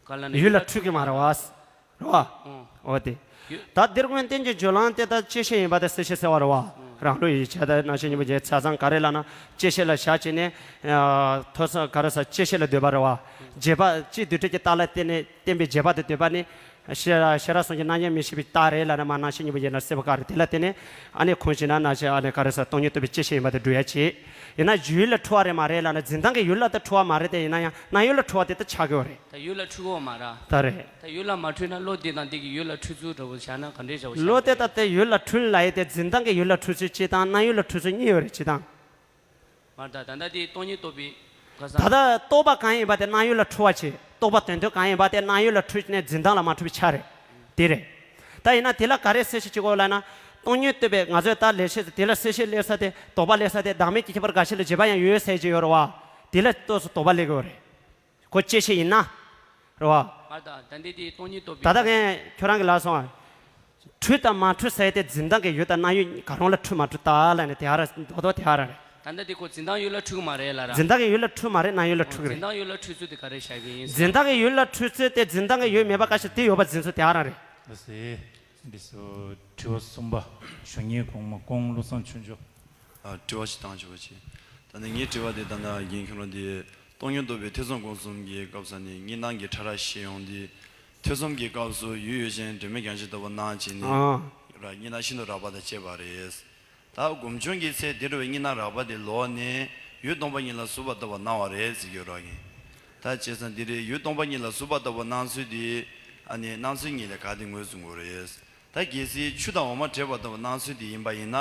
ག་ལ་ནི་ཡུལ་ལ་འཁྲུལ་གྱི་མ་རེད་བ། རེད་བ། ཨོ། འོ་དེ། ཡུལ། ད་དེར་དངོས་བསྟན་གྱི་སྦྱོར་ལམ་དེ་ད་བཅད་ཤེས་ཡིན་པ་དེ་གསལ་བཤད་གསལ་བ་རེད་བ། ཨོ། རང་ལུགས་ཡིག་ཆ་དང་རྣམ་བཤད་སྙིང་པོ་རྒྱན་ཆ་ཚང་ག་རེ་ལབ་ན་བཅད་ཤེས་ལ་བཞག་བྱས་ནས། ཐོས་བསམ་ག་རེ་ཟ་བཅད་ཤེས་ལ་འདོད་པ་རེད་བ། རྗེས་དཔག་སྤྱིའི་འདུས་གྲུབ་ཀྱི་རྟགས་ལ་བརྟེན་ནས། བསྟན་པའི་རྗེས་དཔག་ཏུ་འདོད་པ་ནི། ཤེས་ཤེས་རབ་གསུམ་གྱི་རྣམ་གཞག་མི་ཤེས་པའི་རྟགས་རེད་ལབ་ན་མ་རྣམ་བཤད་སྙིང་པོ་རྒྱན་ལ་གསལ་པོ་ག་རེ་དེ་ལ་བརྟེན་ནས་ཨ་ནི་ཁུངས་ཤིག་ན་རྣམ་བཤད་ཨ་ནི་ག་རེ་ཟ་སྟོང་ཉིད་རྟོགས་པའི་བཅད་ཤེས་ཡིན་པ་དེ་སྒྲུབ་ཡ་བྱེད། ཡིན་ན་ཡུལ་ལ་འཁྲུལ་བ་རེད་མ་རེད་ལབ་ན་འཛིན་སྟངས་ཀྱི་ཡུལ་ལ་ད་འཁྲུལ་བ་མ་རེད་དེ་ཡིན་ན་ཡང་སྣང་ཡུལ་ལ་འཁྲུལ་བ་དེ་ད་ཆགས་ཀྱི་ཡོད་རེད། ད་ཡུལ་ལ་འཁྲུལ་གི་ཡོད་མ་རེད། ད་རེད། ད་ཡུལ་ལ་མ་འཁྲུལ་ན་བློ་དེ་དང་དེ་གི་ཡུལ་ལ་འཁྲུལ་ཚུལ་འདྲ་བོ་བྱས་ན་ག་འདྲས་བྱ་བ་བྱ་བློ་དེ་ད་དེ་ཡུལ་ལ་འཁྲུལ་ལབ་ཡས་དེ་འཛིན་སྟངས་ཀྱི་ཡུལ་ལ་འཁྲུལ་ཚུལ་གཅིག་དང་སྣང་ཡུལ་ལ་འཁྲུལ་ཚུལ་གཉིས་ཡོད་རེད་གཅིག་དང་། མ་རེད་ད། ད་ལྟ་དེ་སྟོང་ཉིད་རྟོགས་པའི་ག་ས། ད་ལྟ་རྟོག་པ་གང་ཡིན་པ་དེ་སྣང་ཡུལ་ལ་འཁྲུལ་བ་བྱེད། རྟོག་པ་དོན་མཐུན་གང་ཡིན་པ་དེ་སྣང་ཡུལ་ལ་འཁྲུལ་ནས་འཛིན་སྟངས་ལ་མ་འཁྲུལ་བའི་ཆ་རེད། དེ་རེད། ད་ཡིན་ན་དེ་ལ་ག་རེ་གསལ་བཤད་བྱེད་དགོས་ལབ་ན། སྟོང་ཉིད་རྟོགས་པའི་ང་ཚོས་ད་ལས་བཤད་དེ་ལ་གསལ་བཤད་སླེབས་ས་དེ་དོགས་པ་སླེབས་ས་དེ་བདག་མེད་ཀྱི་ཁྱད་པར་འགའ་ཞིག་ལ་རྗེས་དཔག་ཡང་ཡོད་ཟེར་གྱི་ཡོད་རེད་བ། དེ་ལ་ཏོག་ཙམ་དོགས་པ་སླེབས་ཀྱི་ཡོད་རེད། ཁོ་བཅད་ཤེས་ཡིན་ན། རེད་བ། མ་རེད་ད། ད་འདི་དེ་སྟོང་ཉིད་རྟོགས་པའི། ད་ལྟ་ངས་ཁྱོད་རང་གི་ལ་སོང་ཨ། འཁྲུལ་དང་མ་འཁྲུལ་ཟེར་དེ་འཛིན་སྟངས་ཀྱི་ཡུལ་དང་སྣང་ཡུལ་ག་རུང་ལ་འཁྲུལ་མ་འཁྲུལ་ད་ལ་ནི་དེ་ཧ་ར་རྡོག་རྡོག་དེ་ཧ་ར་རེད། ད་ལྟ་དེ་ཁོ་འཛིན་སྟངས་ཡུལ་ལ་འཁྲུལ་གི་མ་རེད་ལ་ར། འཛིན་སྟངས་ཀྱི་ཡུལ་ལ་འཁྲུལ་མ་རེད་སྣང་ཡུལ་ལ་འཁྲུལ་གི་འཛིན་རེད། སྟངས་ཡུལ་ལ་འཁྲུལ་ཚུལ་དེ་ག་རེ་བཞག་གི་ཡིན་ཟེར། འཛིན་སྟངས་ཀྱི་ཡུལ་ལ་འཁྲུལ་ཚུལ་དེ་འཛིན་སྟངས་ཀྱི་ཡུལ་མེད་པ་ག་ཞིག་དེ་ཡོད་པ་འཛིན་ཚུལ་དེ་ཧ་ར་རེད། ལགས་སེ། འདི་སོ་དྲི་བ་གསུམ་པ། ཞུ་ཉན་གོང་མ་ཀོང་བློ་བཟང་ཆོས་འབྱོར། ཨ། དྲི་བ་ཞིག་བཏང་ཆོག་པ་བྱེད། ད་ནི་ངའི་དྲི་བ་དེ་ད་ནི་རྒན་ཁྱོད་རང་དེ་སྟོང་ཉིད་རྟོགས་པའི་ཐེ་ཚོམ་སྒོམ་གསུམ་གྱི་སྐབས་སུ་ནི་གཉིས་སྣང་གི་ཕྲ་རགས་ཤེས་ཡོང་དུས། ཐེ་ཚོམ་གྱི་སྐབས་སུ་ཡུལ་ཡུལ་ཅན་དྲི་མེད་རྒྱང་ཤེལ་ལྟ་བུ་སྣང་བྱས་ནས། ཨ། ར་གཉིས་སྣང་ཤིན་ཏུ་རགས་པ་དང་བཅས་པ་རེད། ད་སྒོམ་བྱུང་གི་ཚེ་དེ་འདྲ་བའི་གཉིས་སྣང་རགས་པ་དེ་ལོག་ནས་ཡུལ་སྟོང་པ་ཉིད་ལ་གཟུགས་པ་ལྟ་བུ་སྣང་བ་རེད་ཟེར་གྱི་ཡོད་ར་གིན། ད་བྱས་ཙང་འདི་རེད་ཡུལ་སྟོང་པ་ཉིད་ལ་གཟུགས་པ་ལྟ་བུ་སྣང་ཚུལ་དེ་ཨ་ནི་སྣང་ཚུལ་ཉིད་ལས་ག་དེ་ངོས་བཟུང་དགོས་རེད། ད་གལ་སྲིད་ཆུ་དང་འོ་མ་འདྲེས་པ་ལྟ་བུ་སྣང་ཚུལ་དེ་ཡིན་པ་ཡིན་ན།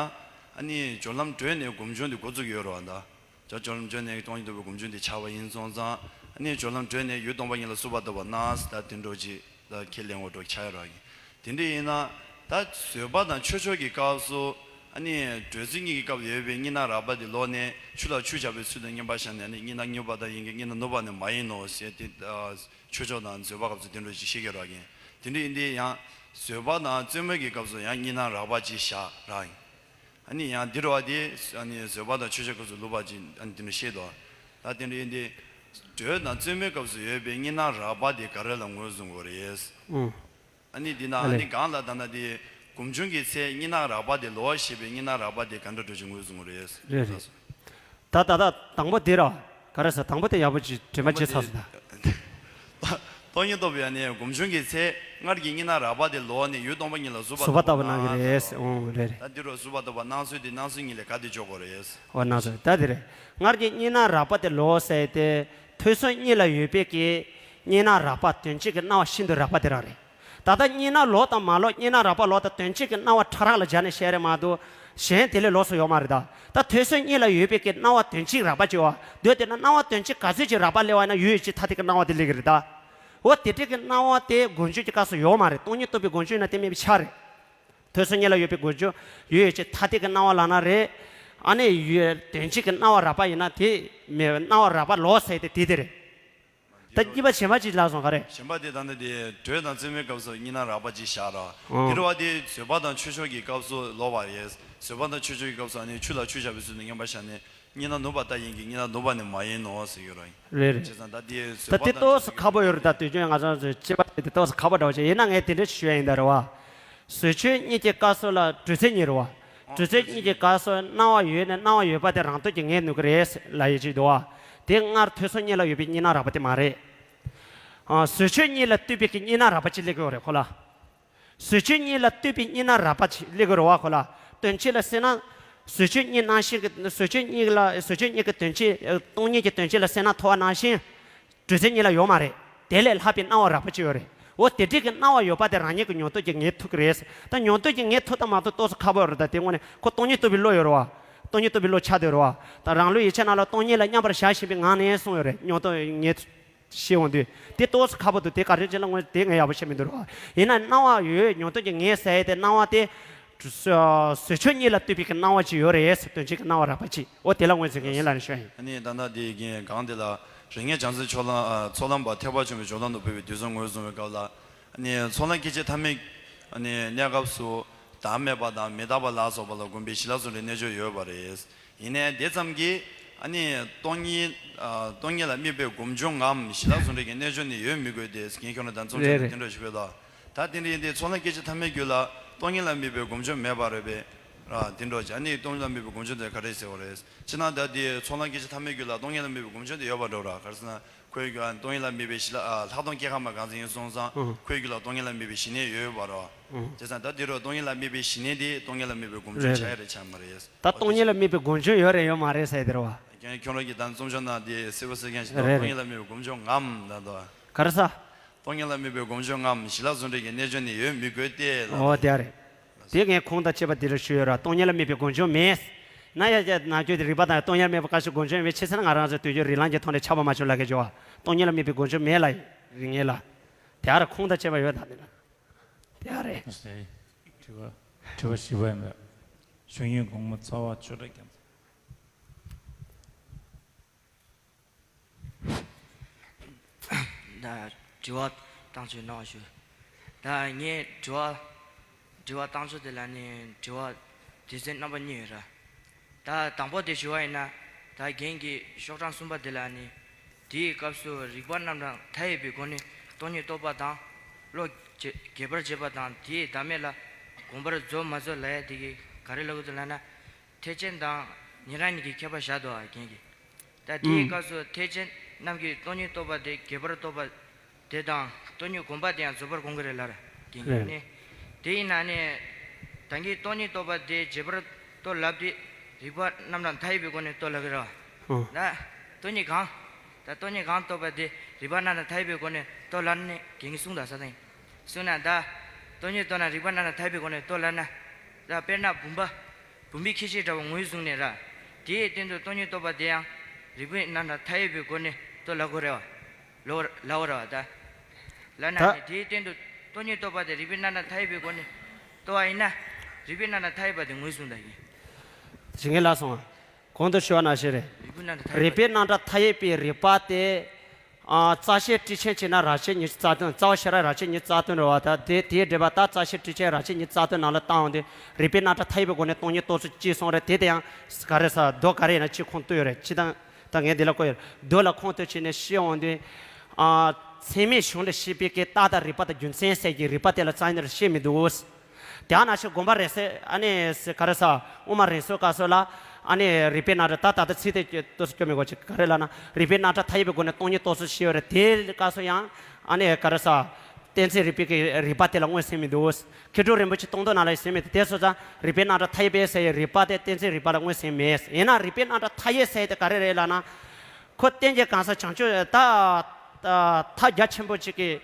ཨ་ནི་སྦྱོར་ལམ་གྲོལ་ནས་སྒོམ་བྱུང་དེ་འགོ་བཙུགས་ཡོད་རེད་བ་ད། སྦྱོར་ལམ་གྲོལ་ནས་སྟོང་ཉིད་རྟོགས་པའི་སྒོམ་བྱུང་དེ་ཆགས་པ་ཡིན་སོང་ཙང་། ཨ་ནི་སྦྱོར་ལམ་གྲོལ་ནས་ཡུལ་སྟོང་པ་ཉིད་ལ་ཟུག་པ་ལྟ་བུ་སྣང་ད་དེ་འདྲ་ཅིག་ད་ཁས་ལེན་འོ་འགྲོ་ཆགས་ཡོད་རེད་བ། དེ་འདྲ་ཡིན་ན། ད་བཟོད་པ་དང་ཆོས་མཆོག་གི་སྐབས་སུ། ཨ་ནི་གྲོལ་ཚུལ་གཉིས་ཀྱི་སྐབས་ཡོད་པའི་གཉིས་སྣང་རགས་པ་དེ་ལོག་ནས་ཆུ་ལ་ཆུ་བཞག་པའི་ཚུལ་དུ་མཉམ་པར་བཞག་ནས། ཨ་ནི་གཉིས་སྣང་ནུབ་པ་ལྟར་ཡིན་གྱི་གཉིས་སྣང་ནུབ་པ་ནི་མ་ཡིན་ནོ་ཟེར་ཏེ། ཨ། ཆོས་མཆོག་དང་བཟོད་པ་སྐབས་སུ་དེ་འདྲ་ཞིག་བཤད་ཀྱི་རེད་བ། དེ་འདྲ་ཡིན་དུས་ཡང་བཟོད་པ་དང་རྩོད་མོས་ཀྱི་སྐབས་སུ་ཡང་གཉིས་སྣང་རགས་པ་ཅིག་བཞག་ར། ཨ་ནི་ཡང་འདི་རུ་བ་དེ་ཨ་ནི་བཟོད་པ་དང་ཆོས་མཆོག་སྐབས་སུ་ལུགས་པ་ཅིག་ཨ་ནི་དེ་འདྲ་བཤད་དོ། ད་དེ་འདྲ་ཡིན་དུས་གྲོས་དང་རྩོད་མོས་སྐབས་སུ་ཡོད་པའི་གཉིས་སྣང་རགས་པ་དེ་ག་རེ་ལ་ངོས་བཟུང་དགོས་རེད། ཨུ། ཨ་ནི་འདི་ན་ཨ་ཨ་ལེ། ནི་གང་ལ་ད་ན་དེ་སྒོམ་བྱུང་གི་ཚེ་གཉིས་སྣང་རགས་པ་དེ་ལོག་ཞེས་པའི་གཉིས་སྣང་རགས་པ་དེ་ག་འདྲ་འགྲོ་ཅིག་ངོས་བཟུང་དགོས་རེད། རེད་རེད། ད་ད་ད་དང་པོ་དེ་ར། ག་རེ་ཟེར། དང་པོ་དེ་ཡག་པོ་ཅིག་དྲན་པ་བརྗེད་ཚར་སོང་ད། སྟོང་ཉིད་རྟོགས་པའི་ཨ་ནི་སྒོམ་བྱུང་གི་ཚེ་སྔར་གྱི་གཉིས་སྣང་རགས་པ་དེ་ལོག་ནས་ཡུལ་སྟོང་པ་ཉིད་ལ་ཟུག་པ་ཟུག་པ་ལྟ་བུ་སྣང་གི་རེད། ཨོ་རེད་རེད། ད་འདི་རུ་ཟུག་པ་ལྟ་བུ་སྣང་ཚུལ་དེ་སྣང་ཚུལ་གཉིས་ལས་ག་དེ་འཇོག་དགོས་རེད། ཨོ་སྣང་ཚུལ་ད་དེ་རེད། སྔར་གྱི་གཉིས་སྣང་རགས་པ་དེ་ལོག་ཟེར་ཏེ། ཐོས་བསམ་གཉིས་ལ་ཡོད་པའི་གི་གཉིས་སྣང་རགས་པ་དོན་གཅིག་གི་སྣང་བ་ཤིན་ཏུ་རགས་པ་དེ་རང་རེད། ད་ལྟ་གཉིས་སྣང་ལོག་དང་མ་ལོག་གཉིས་སྣང་རགས་པ་ལོག་དང་དོན་གཅིག་གི་སྣང་བ་ཕྲ་རགས་ལ་སྦྱར་ནས་བཤད་རེད་མ་གཏོགས། གཞན་དེ་ལས་ལོགས་སུ་ཡོད་མ་རེད་ད། ད་ཐོས་བསམ་གཉིས་ལ་ཡོད་པའི་གི་སྣང་བ་དོན་གཅིག་རགས་པ་ཅིག་ཡོད་པ་འདོད་དེ་ན། སྣང་བ་དོན་གཅིག་ག་ཚོད་ཅིག་རགས་པ་སླེབས་པ་ཡིན་ན་ཡུལ་ཡུལ་ཅིག་ཐ་དད་ཀྱི་སྣང་བ་དེ་སླེབས་ཀྱི་རེད་ད། འོ་དེ་འདྲ་གི་སྣང་བ་དེ་སྒོམ་བྱུང་གི་སྐབས་སུ་ཡོད་མ་རེད། སྟོང་ཉིད་རྟོགས་པའི་སྒོམ་བྱུང་ཡིན་ན་དེ་མེད་པའི་ཆ་རེད། ཐོས་བསམ་གཉིས་ལ་ཡོད་པའི་སྒོམ་བྱུང་ཡུལ་ཡུལ་ཅིག་ཐ་དད་ཀྱི་སྣང་བ་ལབ་ན་རེད། ཨ་ནི་ཡུལ་དོན་གཅིག་གི་སྣང་བ་རགས་པ་ཡིན་ན་དེ་མེད། སྣང་བ་རགས་པ་ལོག་ཟེར་དེ་དེ་དེ་རེད། ད་གཉིས་པ་གཞན་པ་ཅིག་ལབ་སོང་ག་རེ། གཞན་པ་དེ་ད་ནི་དེ་གྲོས་དང་རྩོད་མོའི་སྐབས་སུ་གཉིས་སྣང་རགས་པ་ཅིག་བཞག་ར། ཨོ། དེ་རུ་བ་དེ་བཟོད་པ་དང་ཆོས་མཆོག་གི་སྐབས་སུ་ལོག་པ་རེད། བཟོད་པ་དང་ཆོས་མཆོག་གི་སྐབས་སུ་ཨ་ནི་ཆུ་ལ་ཆུ་བཞག་པའི་ཚུལ་དུ་མཉམ་པར་བཞག་ནས་གཉིས་སྣང་ནུབ་པ་ལྟར་ཡིན་གྱི་གཉིས་སྣང་ནུབ་པ་ནི་མ་ཡིན་ནོ་ཟེར་གྱི་ར། རེད་རེད། བྱས་ཙང་ད་དེ་ད་བཟོད་པ་དེ་དང་ཏོག་ཙམ་ཁག་པོ་ཡོད་རེད། ད་དུས་རྒྱུན་ང་ཚོ་ཚོས་དཔྱད་པ་བྱེད་དེ་ཏོག་ཙམ་ཁག་པོ་འདྲ་བོ་བྱས། ཡིན་ན་ངས་དེ་འདྲ་ཞུ་ཡ་ཡིན་ད་རེད་བ། བཟོད་ཆོས་གཉིས་ཀྱི་སྐབས་སུ་ལ་གྲོལ་ཚུལ་གཉིས་རེད་བ། གྲོལ་ཚུལ་གཉིས་ཀྱི་སྐབས་སུ་སྣང་བ་ཡོད་ནས་སྣང་བ་ཡོད་པ་དེ་རང་སྟོབས་ཀྱིས་ངེས་ནུས་ཀྱི་རེད་ལབ་ཡ་ཅིག་འདུག་བ། དེ་སྔར་ཐོས་བསམ་གཉིས་ལ་ཡོད་པའི་གཉིས་སྣང་རགས་པ་དེ་མ་རེད། ཨ། བཟོད་ཆོས་གཉིས་ལ་ལྟོས་པའི་གི་གཉིས་སྣང་རགས་པ་ཅིག་སླེབས་ཀྱི་ཡོད་རེད་ཁོ་ལ། བཟོད་ཆོས་གཉིས་ལ་ལྟོས་པའི་གཉིས་སྣང་རགས་པ་ཅིག་སླེབས་ཀྱི་རེད་བ་ཁོ་ལ། དོན་སྤྱི་ལ་བསམ་ན། བཟོད་ཆོས་གཉིས་སྣང་ཤེས་ཀྱི་བཟོད་ཆོས་གཉིས་ལ་བཟོད་ཆོས་གཉིས་ཀྱི་དོན་སྤྱི། སྟོང་ཉིད་ཀྱི་དོན་སྤྱི་ལ་བསམ་ན་ཐོབ་པ་ནང་བཞིན། གྲོལ་ཚུལ་གཉིས་ལ་ཡོད་མ་རེད། དེ་ལས་ལྷག་པའི་སྣང་བ་རགས་པ་ཅིག་ཡོད་རེད། འོ་དེ་འདྲའི་གི་སྣང་བ་ཡོད་པ་དེ་རང་ཉིད་ཀྱི་མྱོང་སྟོབས་ཀྱིས་ངེས་ཐུབ་ཀྱི་རེད། ད་མྱོང་སྟོབས་ཀྱིས་ངེས་ཐུབ་དང་མ་ཐུབ་ཏོག་ཙམ་ཁག་པོ་ཡོད་རེད། ད་དེ་དངོས་གནས་ཁོ་སྟོང་ཉིད་རྟོགས་པའི་བློ་ཡོད་རེད་བ། སྟོང་ཉིད་རྟོགས་པའི་བློ་ཆགས་བསྡད་རེད་བ། ད་རང་བློའི་ཡིད་ཆེས་ནང་ལ་སྟོང་ཉིད་ལ་མཉམ་པར་བཞག་བཞིན་པའི་ངང་ནས་གསུངས་ཡོད་རེད། མྱོང་སྟོབས་ངེས་ཤེས་འོང་དུས་དེ་ཏོག་ཙམ་ཁག་པོ་འདུག་དེ་ག་རེ་བྱས་ན་དངོས་དེ་ངས་ཡག་པོ་ཤེས་མི་འདུག་རེད་བ། ཡིན་ན་སྣང་བ་ཡོད། མྱོང་སྟོབས་ཀྱིས་ངེས་ཟེར་ཡས་དེ་སྣང་བ་དེ། བཟོད་ཆོས་གཉིས་ལ་ལྟོས་པའི་གི་སྣང་བ་ཅིག་ཡོད་རེད། དོན་སྤྱི་གི་སྣང་བ་རགས་པ་ཅིག་འོ་དེ་ལ་ངོས་འཛིན་གི་ཡིན་ལབ་ནས་ཞུ་ཡ་ཡིན། ཨ་ནི་ད་ལྟ་དེ་གི་སྒང་དེ་ལ་རིགས་ལྔའི་བྱང་སེམས་ཕྱོགས་ལམ། ཨ། ཚོགས་ལམ་པ་ཐེག་པ་ཆེན་པོའི་སྦྱོར་ལམ་དུ་འཕོས་པའི་དུས་ཚོད་ངོས་བཟུང་བའི་སྐབས་ལ། ཨ་ནི་ཚོགས་ལམ་སྐད་ཅིག་ཐ་མའི། ཨ་ནི་གནས་སྐབས་སུ་བདག་མེད་པ་དང་མི་རྟག་པ་ལ་སོགས་པ་ལ་གོམས་པའི་ཞི་ལྷག་ཟུང་འབྲེལ་རྣལ་འབྱོར་ཡོད་པ་རེད། ཡིན་ནའི་དེ་ཙམ་གྱིས་ཨ་ནི་སྟོང་ཉིད། ཨ། སྟོང་ཉིད་ལ་དམིགས་པའི་སྒོམ་བྱུང་ངམ་ཞི་ལྷག་ཟུང་འབྲེལ་གྱི་རྣལ་འབྱོར་ནི་ཡོད་མི་དགོས་ཏེ། རྒན་ཁྱོད་ལ་དང་རྩོམ་བྱ་རེད་རེད། དེ་འདྲ་ཞིག་ཡོད་ལ། ད་དེ་འདྲ་ཡིན་ཏེ་ཚོགས་ལམ་སྐད་ཅིག་ཐ་མའི་རྒྱུད་ལ་སྟོང་ཉིད་ལ་དམིགས་པའི་སྒོམ་བྱུང་མེད་པ་རེད་པས། ར། དེ་འདྲ་བྱས། ཨ་ནི་སྟོང་ཉིད་ལ་དམིགས་པའི་སྒོམ་བྱུང་དེ་ག་རེ་ཟེར་བ་རེད། སྤྱིར་ན་ད་དེ་ཚོགས་ལམ་སྐད་ཅིག་ཐ་མའི་རྒྱུད་ལ་སྟོང་ཉིད་ལ་དམིགས་པའི་སྒོམ་བྱུང་དེ་ཡོད་པ་འདྲ་བ་ར། ག་རེ་ཟེར་ན་ཁོའི་རྒྱུད་ལ་སྟོང་ཉིད་ལ་དམིགས་པའི་ཞི་ལྷག་ཨ། ལྷག་མཐོང་སྐྱེ་འགག་མ་གང་ཟག་ཡིན་སོང་ཙང་། ཨང་། ཁོའི་རྒྱུད་ལ་སྟོང་ཉིད་ལ་དམིགས་པའི་ཞི་གནས་ཡོད་པ་ར། ཨང་། བྱས་ཙང་ད་དེ་རུ་སྟོང་ཉིད་ལ་དམིགས་པའི་ཞི་གནས་དེ་སྟོང་ཉིད་ལ་དམིགས་པའི་སྒོམ་བྱུང་རེད་ཆགས་ཡ་རེད་ཆགས་མ་རེད། ད་སྟོང་ཉིད་ལ་དམིགས་པའི་སྒོམ་བྱུང་ཡོད་རེད་ཡོད་མ་རེད་ཟེར་དེ་རེད་བ། ཁྱོད་ཁྱོད་རང་གིས་ད་རྩོམ་བྱ་ནང་དེ་གསལ་པོ་གསལ་རྐྱང་ཞིག་འདུག་རེད་རེད། སྟོང་ཉིད་ལ་དམིགས་པའི་སྒོམ་བྱུང་ངམ་ལབ་འདུག་ག་རེ་ཟ། སྟོང་ཉིད་ལ་དམིགས་པའི་སྒོམ་བྱུང་ངམ་ཞི་ལྷག་ཟུང་འབྲེལ་གྱི་རྣལ་འབྱོར་ནི་ཡོད་མི་དགོས་ཏེ་ལབ། འོ་དེ་རེད། དེ་ངས་ཁུངས་དང་བཅས་པ་འདི་ལ་ཞུས་ཡོད་ར། སྟོང་ཉིད་ལ་དམིགས་པའི་སྒོམ་བྱུང་མེད། ན་ཡ་ཡ་ནང་བཅུད་དེ་རིགས་པ་དང་སྟོང་ཉིད་ལ་དམིགས་པའི་སྐབས་སུ་སྒོམ་བྱུང་ཡོད་པའི་ཕྱིར་ཟེར་ན། ང་རང་ཚོའི་དུས་རྒྱུན་རིགས་ལམ་གྱི་ཐོག་ནས་ཆགས་པ་མ་བྱུང་ལབ་མཁན་བྱུང་བ། སྟོང་ཉིད་ལ་དམིགས་པའི་སྒོམ་བྱུང་མེད་ལབ་རིགས་ངེས་ལ། དེ་ཨ་ར་ཁུངས་དང་བཅས་པ་ཡོད་ད་དེ་ན། དེ་ཨ་རེད། དྲི་བ། དྲི་བ་བཞི་པ་ཡིན་པས། གཞུང་ཡིག་གོང་མ་རྩ་བ་ཆོས་གྲགས་རྒྱ་མཚོ། ད་དྲི་བ་བཏང་ཚུལ་གནང་བ་ཞུ། ད་ངས་དྲི་བ། དྲི་བ་བཏང་ཚུལ་དེ་ལ་ནི་དྲི་བ་དེ་ཚོའི་རྣམ་པ་གཉིས་ཡོད་ར། ད་དང་པོ་དེ་ཞུ་བ་ཡིན་ན། ད་རྒན་གྱི་ཤོག་གྲངས་གསུམ་པ་དེ་ལ་ནི། དེའི་སྐབས་སུ་རིགས་པ་རྣམ་གྲངས་མཐའ་ཡས་པའི་སྒོ་ནས་སྟོང་ཉིད་རྟོགས་པ་དང་། བློ་རྒྱས་པར་བྱེད་པ་དང་། དེའི་བདག་མེད་ལ་གོམས་པར་རྫོགས་མ་རྫོགས་ལབ་ཡ་དེ་གིས་ག་རེ་ལབ་དགོས་འདུག་ལབ་ན། ཐེག་ཆེན་དང་ཉན་རང་གཉིས་ཀྱི་ཁྱད་པར་བཞག་འདུག་ཨ་རྒན་གྱིས། ད་དེའི་ཨུམ། སྐབས་སུ་ཐེག་ཆེན་རྣམས་ཀྱིས་སྟོང་ཉིད་རྟོགས་པ་དེ་རྒྱས་པར་རྟོགས་པ་དེ་དང་། སྟོང་ཉིད་སྒོམ་པ་དེ་ཡང་རྫོགས་པར་སྒོམ་གྱི་རེད་ལབ་ར་རྒན་གྱིས་རེད། ནི། དེ་ཡིན་ན་ནི། ད་གིན་སྟོང་ཉིད་རྟོགས་པ་དེ་རྒྱས་པར་རྟོགས་ལབ་དེ། རིགས་པ་རྣམ་གྲངས་མཐའ་ཡས་པའི་སྒོ་ནས་རྟོགས་ལབ་ཀྱི་རེད་བ། ཨོ། ད་སྟོང་ཉིད་གང་། ད་སྟོང་ཉིད་གང་རྟོགས་པ་དེ་རིགས་པ་རྣམ་གྲངས་མཐའ་ཡས་པའི་སྒོ་ནས་རྟོགས་ལབ་ནི་རྒན་གྱིས་གསུངས་དང་ས་དང་། གསུངས་ན་ད། སྟོང་ཉིད་རྟོགས་ན་རིག་པ་རྣམ་གྲངས་མཐའ་ཡས་པའི་སྒོ་ནས་རྟོགས་ལབ་ན། ད་དཔེར་ན་བུམ་པ། བུམ་པའི་ཁྱད་ཆོས་འདྲ་བ་ངོས་བཟུང་ནས་ར། དེའི་སྟེང་དུ་སྟོང་ཉིད་རྟོགས་པ་དེ་ཡང་རིག་པའི་རྣམ་གྲངས་མཐའ་ཡས་པའི་སྒོ་ནས་རྟོགས་ལབ་དགོས་རེད་བ། ལོ་ལབ་དགོས་རེད་བ་ད། ལབ་ན་ད་ནི་དེའི་སྟེང་དུ་སྟོང་ཉིད་རྟོགས་པ་དེ་རིག་པའི་རྣམ་གྲངས་མཐའ་ཡས་པའི་སྒོ་ནས་རྟོགས་པ་ཡིན་ན། རིག་པའི་རྣམ་གྲངས་མཐའ་ཡས་པ་དེ་ངོས་བཟུང་ད་ཡིན། ཞིག་ངས་ལབ་སོང་། གོང་དུ་ཞུ་བ་ནང་བཞིན་རེད། རིག་པའི་རྣམ་གྲངས་མཐའ་ཡས་པའི་རིག་པ་དེ། ཨ། རྩ་ཤེ་ཊཱིཀ་ཆེན་བྱས་ན་རང་ཆས་ཉིད་ཀྱི་རྩ་དོན། རྩ་བ་ཤེས་རབ་རང་ཆས་ཉིད་ཀྱི་རྩ་དོན་རེད་བ། ད་དེ་དེའི་འགྲེལ་པ་ད་རྩ་ཤེ་ཊཱིཀ་ཆེན་རང་ཆས་ཉིད་ཀྱི་རྩ་དོན་ནང་ལ་བཏང་འོང་དུས་རིག་པའི་རྣམ་གྲངས་མཐའ་ཡས་པའི་སྒོ་ནས་སྟོང་ཉིད་རྟོགས་ཚུལ་གཅིག་གསུངས་རེད། དེ་དེ་ཡང་ག་རེ་ཟ་མདོ་ག་རེ་ཡིན་ན་གཅིག་ཁུངས་གཏུགས་ཡོད་རེད། སྤྱིར་བཏང་ད་ངས་འདི་ལ་བཀོད་ཡོད་རེད། མདོ་ལ་ཁུངས་གཏུགས་བྱས་ནས་བཤད་འོང་དུས། ཨ། ཚད་མའི་གཞུང་ལ་བཤད་པའི་གི་རྟགས་དང་རིགས་པ་དང་རྒྱུ་མཚན་ཟེར་གྱི་རིགས་པ་དེ་ལ་རྩ་བ་ནས་བཤད་མི་འདུག་དེ་ནང་བཞིན་དགོངས་པ་རིང་བསྲེལ། ཨ་ནི་ག་རེ་ཟ། དབུ་མ་རིང་བསྲེལ་སྐབས་སུ་ལ། ཨ་ནི་རིགས་པའི་རྣམ་གྲངས་ད་ད་ལྟ་ཚིག་དེ་ཏོག་ཙམ་སྐྱོན་མི་དགོས་ཅིག་ག་རེ་ལབ་ན། རིགས་པའི་རྣམ་གྲངས་མཐའ་ཡས་པའི་སྒོ་ནས་སྟོང་ཉིད་རྟོགས་ཚུལ་ཞེས་པ་རེད། དེའི་སྐབས་སུ་ཡང་ཨ་ནི་ག་རེ་ཟ། གཏན་ཚིགས་རིག་པའི་གི་རིགས་པ་དེ་ལ་མངོན་གསལ་མི་འདུག་མཁས་གྲུབ་རིན་པོ་ཆེ་སྟོང་ཐུན་ནང་ལ་ཡང་ཟེར་མི་འདུག་དེ་སོང་ཙང་རིགས་པའི་རྣམ་གྲངས་མཐའ་ཡས་པའི་ཟེར་བའི་རིགས་པ་དེ་གཏན་ཚིགས་རིག་པ་ལ་མངོན་གསལ་མེད། ཡིན་ན་རིགས་པའི་རྣམ་གྲངས་མཐའ་ཡས་ཟེར་དེ་ག་རེ་རེད་ལབ་ན། ཁོ་རྟེན་གྱི་གང་ཟག་བྱང་ཆུབ་ད། ད་ཐབས་རྒྱ་ཆེན་པོ་ཅིག་གིས།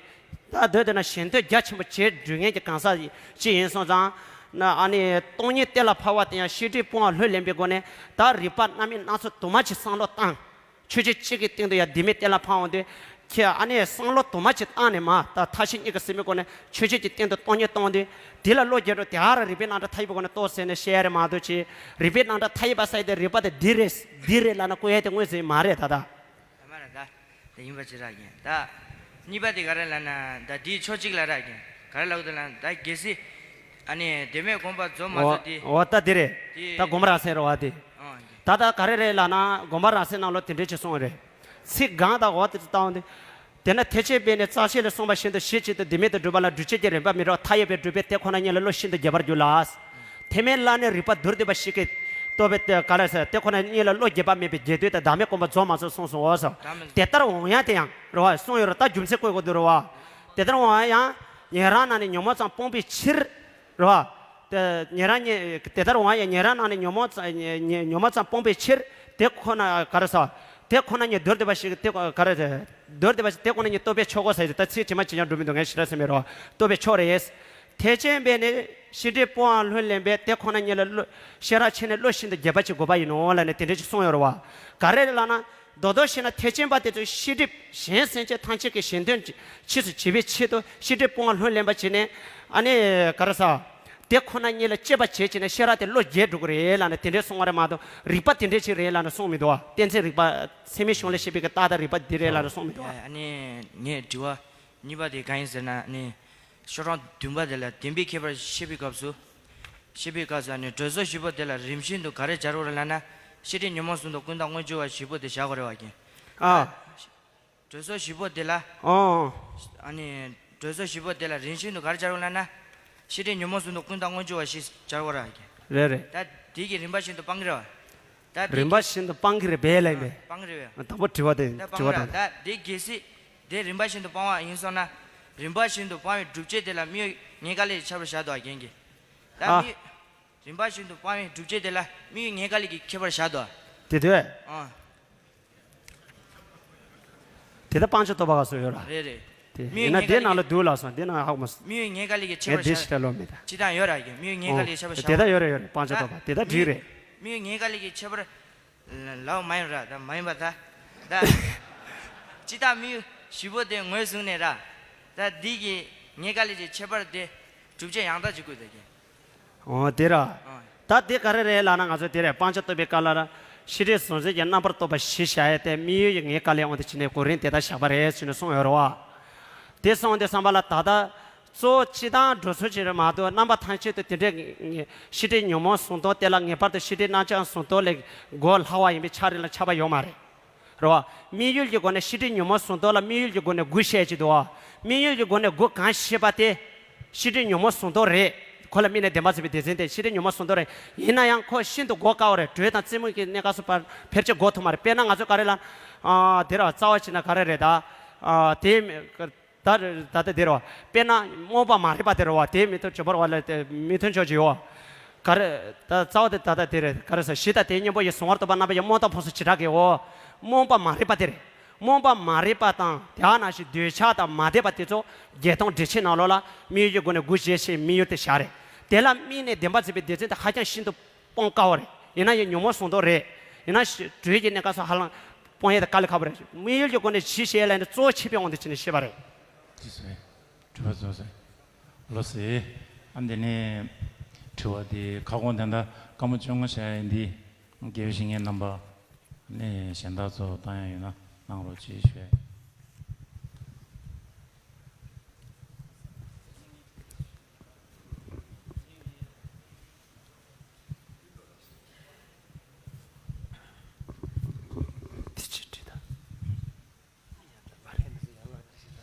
ད་འདོད་དེ་ན་ཞེ་འདོད་རྒྱ་ཆེན་པོ་བྱེད་འགྲོ་མཁན་གྱི་གང་ཟག་ཅིག་ཡིན་སོང་ཙང་། ན་ཨ་ནི་སྟོང་ཉིད་གཏན་ལ་ཕབ་པ་དེ་ཡང་ཤེས་སྒྲིབ་སྤོང་བ་ལྷུར་ལེན་པའི་སྒོ་ནས་ད་རིགས་པ་རྣམ་སྨིན་སྣ་ཚོགས་དུ་མ་ཅིག་བསམ་བློ་བཏང་། ཆོས་ཅན་གཅིག་གི་སྟེང་དུ་ཡང་བདེན་མེད་གཏན་ལ་ཕབ་འོང་དུས། ཁྱེད་ཨ་ནི་བསམ་བློ་དུ་མ་ཅིག་བཏང་ནས་མ་ད་མཐའ་བཞི་གཉིས་ཀྱི་སེལ་མའི་སྒོ་ནས་ཆོས་ཅན་གྱི་སྟེང་དུ་སྟོང་ཉིད་བཏང་འོང་དུས། དེ་ལ་བློ་རྒྱས་འགྲོ་དེ་ཨ་ར་རིགས་པའི་རྣམ་གྲངས་མཐའ་ཡས་པའི་སྒོ་ནས་རྟོགས་ཟེར་ནས་བཤད་ཡ་རེད་མ་གཏོགས་ཅིག་རིགས་པའི་རྣམ་གྲངས་མཐའ་ཡས་པ་ཟེར་དེ་རིགས་པ་དེ་འདི་རེད་འདི་རེད་ལབ་ན་བཀོད་ཡ་དེ་དངོས་སུ་མ་རེད་ད་ད། ད་མ་རེད་ད། དེ་ཡིན་པ་ཅི་རག་གིན་ད། གཉིས་པ་དེ་ག་རེ་ལབ་ན་ད་དེའི་ཕྱོགས་གཅིག་ལ་རག་གིན་ག་རེ་ལབ་དགོས་འདུག་ལབ་ན་ད་གལ་སྲིད། ཨ་ནི་དེ་མེད་དགོངས་པ་རྫོགས་མ་རྫོགས་དེ། འོ་ད་དེ་རེད། དེ་ད་དགོངས་པ་རང་སེམས་རེད་བ་དེ། ཨང་། ད་ད་ག་རེ་རེད་ལབ་ན་དགོངས་པ་རང་སེམས་ནང་ལོགས་དེ་འདྲས་ཅིག་གསུངས་རེད། ཚིག་གང་དང་འོ་དེ་ལྟ་བུ་འདི། དེས་ན་ཐེག་ཆེན་པས་ནི་རྩ་ཤེ་ལས་གསུངས་པ་བཞིན་དུ་གཞི་གཅིག་ཏུ་བདེན་མེད་དུ་སྒྲུབ་པ་ལ་སྒྲུབ་བྱེད་ཀྱི་རིམ་པ་མི་འདྲ་བ་མཐའ་ཡས་པས་སྒྲུབ་པས་དེ་ཁོ་ན་ཉིད་ལ་བློ་ཤིན་ཏུ་རྒྱས་པར་འགྱུར་ལ། ཐེག་དམན་ལ་ནི་རིགས་པ་མདོར་བསྡུས་པ་ཞིག་གིས་རྟོགས་པའི་ག་ལ་ཟེར་དེ་ཁོ་ན་ཉིད་ལ་བློ་རྒྱས་པ་མེད་པའི་རྒྱས་བསྡུས་དང་བདག་མེད་སྒོམ་པ་རྫོགས་མ་རྫོགས་གསུངས་སོ། འོ་སོ། དེ་ལྟར་འོང་ཡང་དེ་ཡང་རེད་བ་གསུངས་ཡོད་རེད། ད་རྒྱུ་མཚན་བཀོད་དགོས་འདུག་རེད་བ། དེ་ལྟར་འོང་ཡང་ཉན་རང་རྣམས་ནི་ཉོན་མོངས་ཙམ་སྤངས་པའི་ཕྱིར། རེད་བ། དེ་ཉན་རང་ཉན། དེ་ལྟར་འོང་ཡང་ཉན་རང་རྣམས་ནི་ཉོན་མོངས་ཙམ་ཉོན་མོངས་ཙམ་སྤངས་པའི་ཕྱིར་དེ་ཁོ་ན་ག་རེ་ཟ། དེ་ཁོ་ན་ཉིད་མདོར་བསྡུས་པ་ཞིག་དེ་ག་རེ་ཟ། མདོར་བསྡུས་པ་ཞིག་དེ་ཁོ་ན་ཉིད་རྟོགས་པའི་ཆོག་གོ་ཟེར་ཏེ་ད་ཚིག་ཇི་མ་ཇི་བཞིན་འགྲོ་མི་འདུག་ངས་ཞེ་དྲག་ཟེར་མི་རོ། རྟོགས་པའི་ཆོག་རེད། ཐེག་ཆེན་པས་ནི་ཤེས་སྒྲིབ་སྤོང་བ་ལྷུར་ལེན་པས་དེ་ཁོ་ན་ཉིད་ལ་བློ་ཤེས་རབ་ཆེ་ནས་བློ་ཤིན་ཏུ་རྒྱས་པ་ཅིག་དགོས་པ་ཡིན་ནོ་ལབ་ནས་དེ་འདྲ་ཅིག་གསུངས་ཡོད་རེད་བ། ག་རེ་རེད་ལབ་ན། མདོར་བསྡུས་བཤད་ན་ཐེག་ཆེན་པ་དེ་ཚོས་ཤེས་སྒྲིབ་གཞན་སེམས་ཅན་ཐམས་ཅད་ཀྱི་གཞན་དོན་ཕྱིས་སུ་བྱེད་པའི་ཆེད་དུ་ཤེས་སྒྲིབ་སྤོང་བ་ལྷུར་ལེན་པ་བྱས་ནས་ཨ་ནི་ག་རེ་ཟ། དེ་ཁོ་ན་ཉིད་ལ་དཔྱད་པ་བྱེད་བྱས་ནས་ཤེས་རབ་དེ་བློ་རྒྱས་འགྲོ་གི་རེད་ལབ་ནས་དེ་འདྲའི་གསུང་བ་རེད་མ་གཏོགས་རིགས་པ་དེ་འདྲའི་ཅིག་རེད་ལབ་ནས་གསུངས་མི་འདུག་བ། གཏན་ཚིགས་རིག་པ་ཚད་མའི་གཞུང་ལས་བཤད་པའི་གི་རྟགས་དང་རིགས་པ་འདི་རེད་ལབ་ནས་གསུངས་མི་འདུག་བ། ཨ་ནི་ངས་དྲི་བ་གཉིས་པ་དེ་གང་ཡིན་ཟེར་ན་ནི། ཤོག་གྲངས་བདུན་པ་དེ་ལ་བདེན་པའི་ཁྱད་པར་བཤད་པའི་སྐབས་སུ། བཤད་པའི་སྐབས་སུ་ནི་གྲོལ་ཚོགས་བཞི་པོ་དེ་ལ་རིམ་བཞིན་དུ་ག་རེ་སྦྱར་བ་རེད་ལབ་ན། ཤེས་སྒྲིབ་ཉོན་མོངས་གསུམ་དང་ཀུན་བཏགས་དངོས་འབྱོར་བ་བཞི་པོ་དེ་བཞག་དགོས་རེད་བ་ཀྱེ། ཨ། གྲོལ་ཚོགས་བཞི་པོ་དེ་ལ། ཨོ། ཨ་ནི། གྲོལ་ཚོགས་བཞི་པོ་དེ་ལ་རིམ་བཞིན་དུ་ག་རེ་སྦྱར་བ་ལབ་ན། ཤེས་སྒྲིབ་ཉོན་མོངས་གསུམ་དང་ཀུན་བཏགས་དངོས་འབྱོར་བ་བཞི་སྦྱར་བ་རེད་བ་ཀྱེ། རེད་རེད། ད་དེ་གི་རིམ་པ་བཞིན་དུ་སྤང་གི་རེད་བ། ད་དེ་རིམ་པ་བཞིན་དུ་སྤང་གི་རེད་པས་ལབ་པས། སྤང་གི་རེད་བས། དང་པོ་དྲི་བ་དེ་ད་དྲི་བ་སྤང་ར། དང་། ད་དེ་གལ་སྲིད་དེ་རིམ་པ་བཞིན་དུ་སྤང་བ་ཡིན་སོང་ན། རིམ་པ་བཞིན་དུ་སྤང་བའི་སྒྲུབ་བྱེད་དེ་ལ་དམིགས་ཡུལ་ངེས་དཀའ་ལས་ཀྱི་ཁྱད་པར་བཞག་འདུག་བ་རྒན་གྱིས། ད་ཨ། དམིགས། རིམ་པ་བཞིན་དུ་སྤང་བའི་སྒྲུབ་བྱེད་དེ་ལ་དམིགས་ཡུལ་ངེས་དཀའ་ལས་ཀྱི་ཁྱད་པར་བཞག་འདུག་བ། དེ་དུས། ཨ། དེ་ད་སྤང་བྱ་རྟོགས་པ་ག་སོ་ཡོད་ར། རེད་རེད། དེ་དམིགས་ཡིན་ན་ཡུལ་དེ་ངེས་དཀའ་ལས་ནང་ལ་འདུག་ལགས་སོ་དེ་ནང་ཧ་གོ་མ་སོང་། དམིགས་ཡུལ་ངེས་དཀའ་ལས་ཀྱི་ཁྱད་པར་ངས་བཞག་དེ་ཞིག་ལ་ལོ་མེད་ད། ཅི་ད་ཡོད་ར་ཡོད་དམིགས་ཡུལ་ངེས་དཀའ་ལས་ཀྱི་ཁྱད་པར་བཞག་འདུག་བ། དེ་ད་འགྲིག་རེད། སྤང་བྱ་རྟོགས་པ་དེ་ད་འགྲིག་རེད། དམིགས་ཡུལ་ངེས་དཀའ་ལས་ཀྱི་ཁྱད་པར། ལའོ་མ་ཡིན་ར་ད་མ་ཡིན་པ་ད། ད། ཅི་ད་དམིགས་ཡུལ་བཞི་པོ་དེ་ངོས་བཟུང་ནས་ར། ད་འདི་གི་ངེས་དཀའ་ལས་ཀྱི་ཁྱད་པར་དེ་སྒྲུབ་བྱེད་ཡང་དག་ཅིག་དགོས་ད་ཀྱེ། འོ་དེ་ར། ཨ། ད་དེ་ག་རེ་རེད་ལབ་ན་ང་ཚོ་དེ་རེད་སྤང་བྱ་རྟོགས་པའི་སྐབས་ལ་ར། ཤེས་སྒྲིབ་གཟུང་འཛིན་གྱི་རྣམ་པར་རྟོག་པ་བཞི་བཞག་ཡས་དེ་དམིགས་ཡུལ་གྱི་ངེས་དཀའ་ལས་འོང་དུ་ཕྱིན་ནས་གོ་རིམ་དེ་ལྟར་བཞག་པ་རེད་ཟེར་ནས་གསུངས་ཡོད་རེད་བ། དེ་སོང་དུས་བསམ་པ་ལ་ད་ལྟ། གཙོ་བོ་སྤྱི་དང་འགྲོ་ཚུལ་གྱི་རེད་མ་གཏོགས་རྣམ་པ་ཐམས་ཅད་དུ་དེ་འདྲའི་ངེས་ཤེས་སྒྲིབ་ཉོན་མོངས་གཟུང་རྟོག་དེ་ལ་ངེས་པར་དུ་ཤེས་སྒྲིབ་རྣམ་བྱང་གཟུང་རྟོག་ལས་འགོ་སླ་བ་ཡིན་པའི་ཕྱག་རིས་ལ་ཆགས་པ་ཡོད་མ་རེད། རེད་བ། དམིགས་ཡུལ་གྱི་སྒོ་ནས་ཤེས་སྒྲིབ་ཉོན་མོངས་གཟུང་རྟོག་ལ་དམིགས་ཡུལ་གྱི་སྒོ་ནས་དགུ་བཤད་ཀྱི་འདུག་བ། དམིགས་ཡུལ་གྱི་སྒོ་ནས་དགུ་གང་ཤེས་པ་དེ། ཤེས་སྒྲིབ་ཉོན་མོངས་གཟུང་རྟོག་རེད། ཁོ་ལ་དམིགས་ནས་བདེན་པར་གཟིགས་པའི་སྡེ་ཚན་དེ་ཤེས་སྒྲིབ་ཉོན་མོངས་གཟུང་རྟོག་རེད། ཡིན་ན་ཡང་ཁོ་ཤིན་ཏུ་གོ་དཀའ་བ་རེད། དྲོད་དང་རྩེ་མོ་གི་གནས་སྐབས་སུ་བར་ཕལ་ཆེར་གོ་ཐུབ་མ་རེད། དཔེར་ན་ང་ཚོ་ག་རེ་ལ། ཨ། དེ་ར་རྩ་བ་བྱས་ན་ག་རེ་རེད་ད། ཨ། དེ། ད་ད་ལྟ་དེ་རེད་བ། དཔེར་ན་རྨོངས་པ་མ་རིག་པ་དེ་རེད་བ། དེ་མི་མཐུན་བྱེད་པར་བ་ལ་དེ་མི་མཐུན་ཕྱོགས་ཀྱི་ཡོད། ག་རེ། ད་རྩ་བ་དེ་ད་ལྟ་དེ་རེད། ག་རེ་ཟེར་གཞི་དང་དེའི་གཉེན་པོ་ཡི་གཟུང་བར་གཏོགས་པ་རྣམ་པ་ཡི་རྨོངས་དང་ཕུང་སོགས་བྱེ་བྲག་གིའོ། རྨོངས་པ་མ་རིག་པ་དེ་རེད། རྨོངས་པ་མ་རིག་པ་དང་དེ་ནང་བཞིན་འདོད་ཆགས་དང་མ་དད་པ་དེ་ཚོ་བརྒྱད་སྟོང་སྒྲིབ་བྱེད་ནང་ལོགས་ལ་དམིགས་ཡུལ་གྱི་སྒོ་ནས་དགུ་བཞི་ཞེས་དམིགས་ཡུལ་དེ་བཞག་རེད། དེ་ལ་དམིགས་ནས་བདེན་པ་འཛིན་པའི་སྡེ་ཚན་དེ་ཧ་ཅང་ཤིན་ཏུ་སྤོང་དཀའ་བ་རེད། ཡིན་ན་ཡང་ཉོན་མོངས་ཟུང་དུ་རེད། ཡིན་ན་ཞི་དྲོད་ཀྱི་གནས་སྐབས་སུ་ཧ་ལམ་སྤོང་ཡས་དེ་དཀའ་ལས་ཁག་པོ་རེད། དམིགས་ཡུལ་གྱི་སྒོ་ནས་ཞི་ཞེས་ལབ་ནས་གཙོ་བོ་ཆེ་བའི་དབང་དུ་བྱས་ནས་ཤེས་པ་རེད། ཅི་ཟེར། དྲི་བ་རྫོགས་ཟེར། ལོ་ཟེར། ཨ་འདི་ནས་དྲི་བ་དེ་ཁ་སྐོང་དེ་འདྲ་སྐར་མ་བཅོ་ལྔ་བྱ་ཡ་ཡིན་དེ། དགེ་བའི་བཤེས་གཉེན་རྣམ་པ་ནས་གཞན་དག་ཚོ་བཏང་ཡ་ཡོད་ན་གནང་རོགས་ཅེས་ཞུ། དེ་ཅི་དྲི་ད།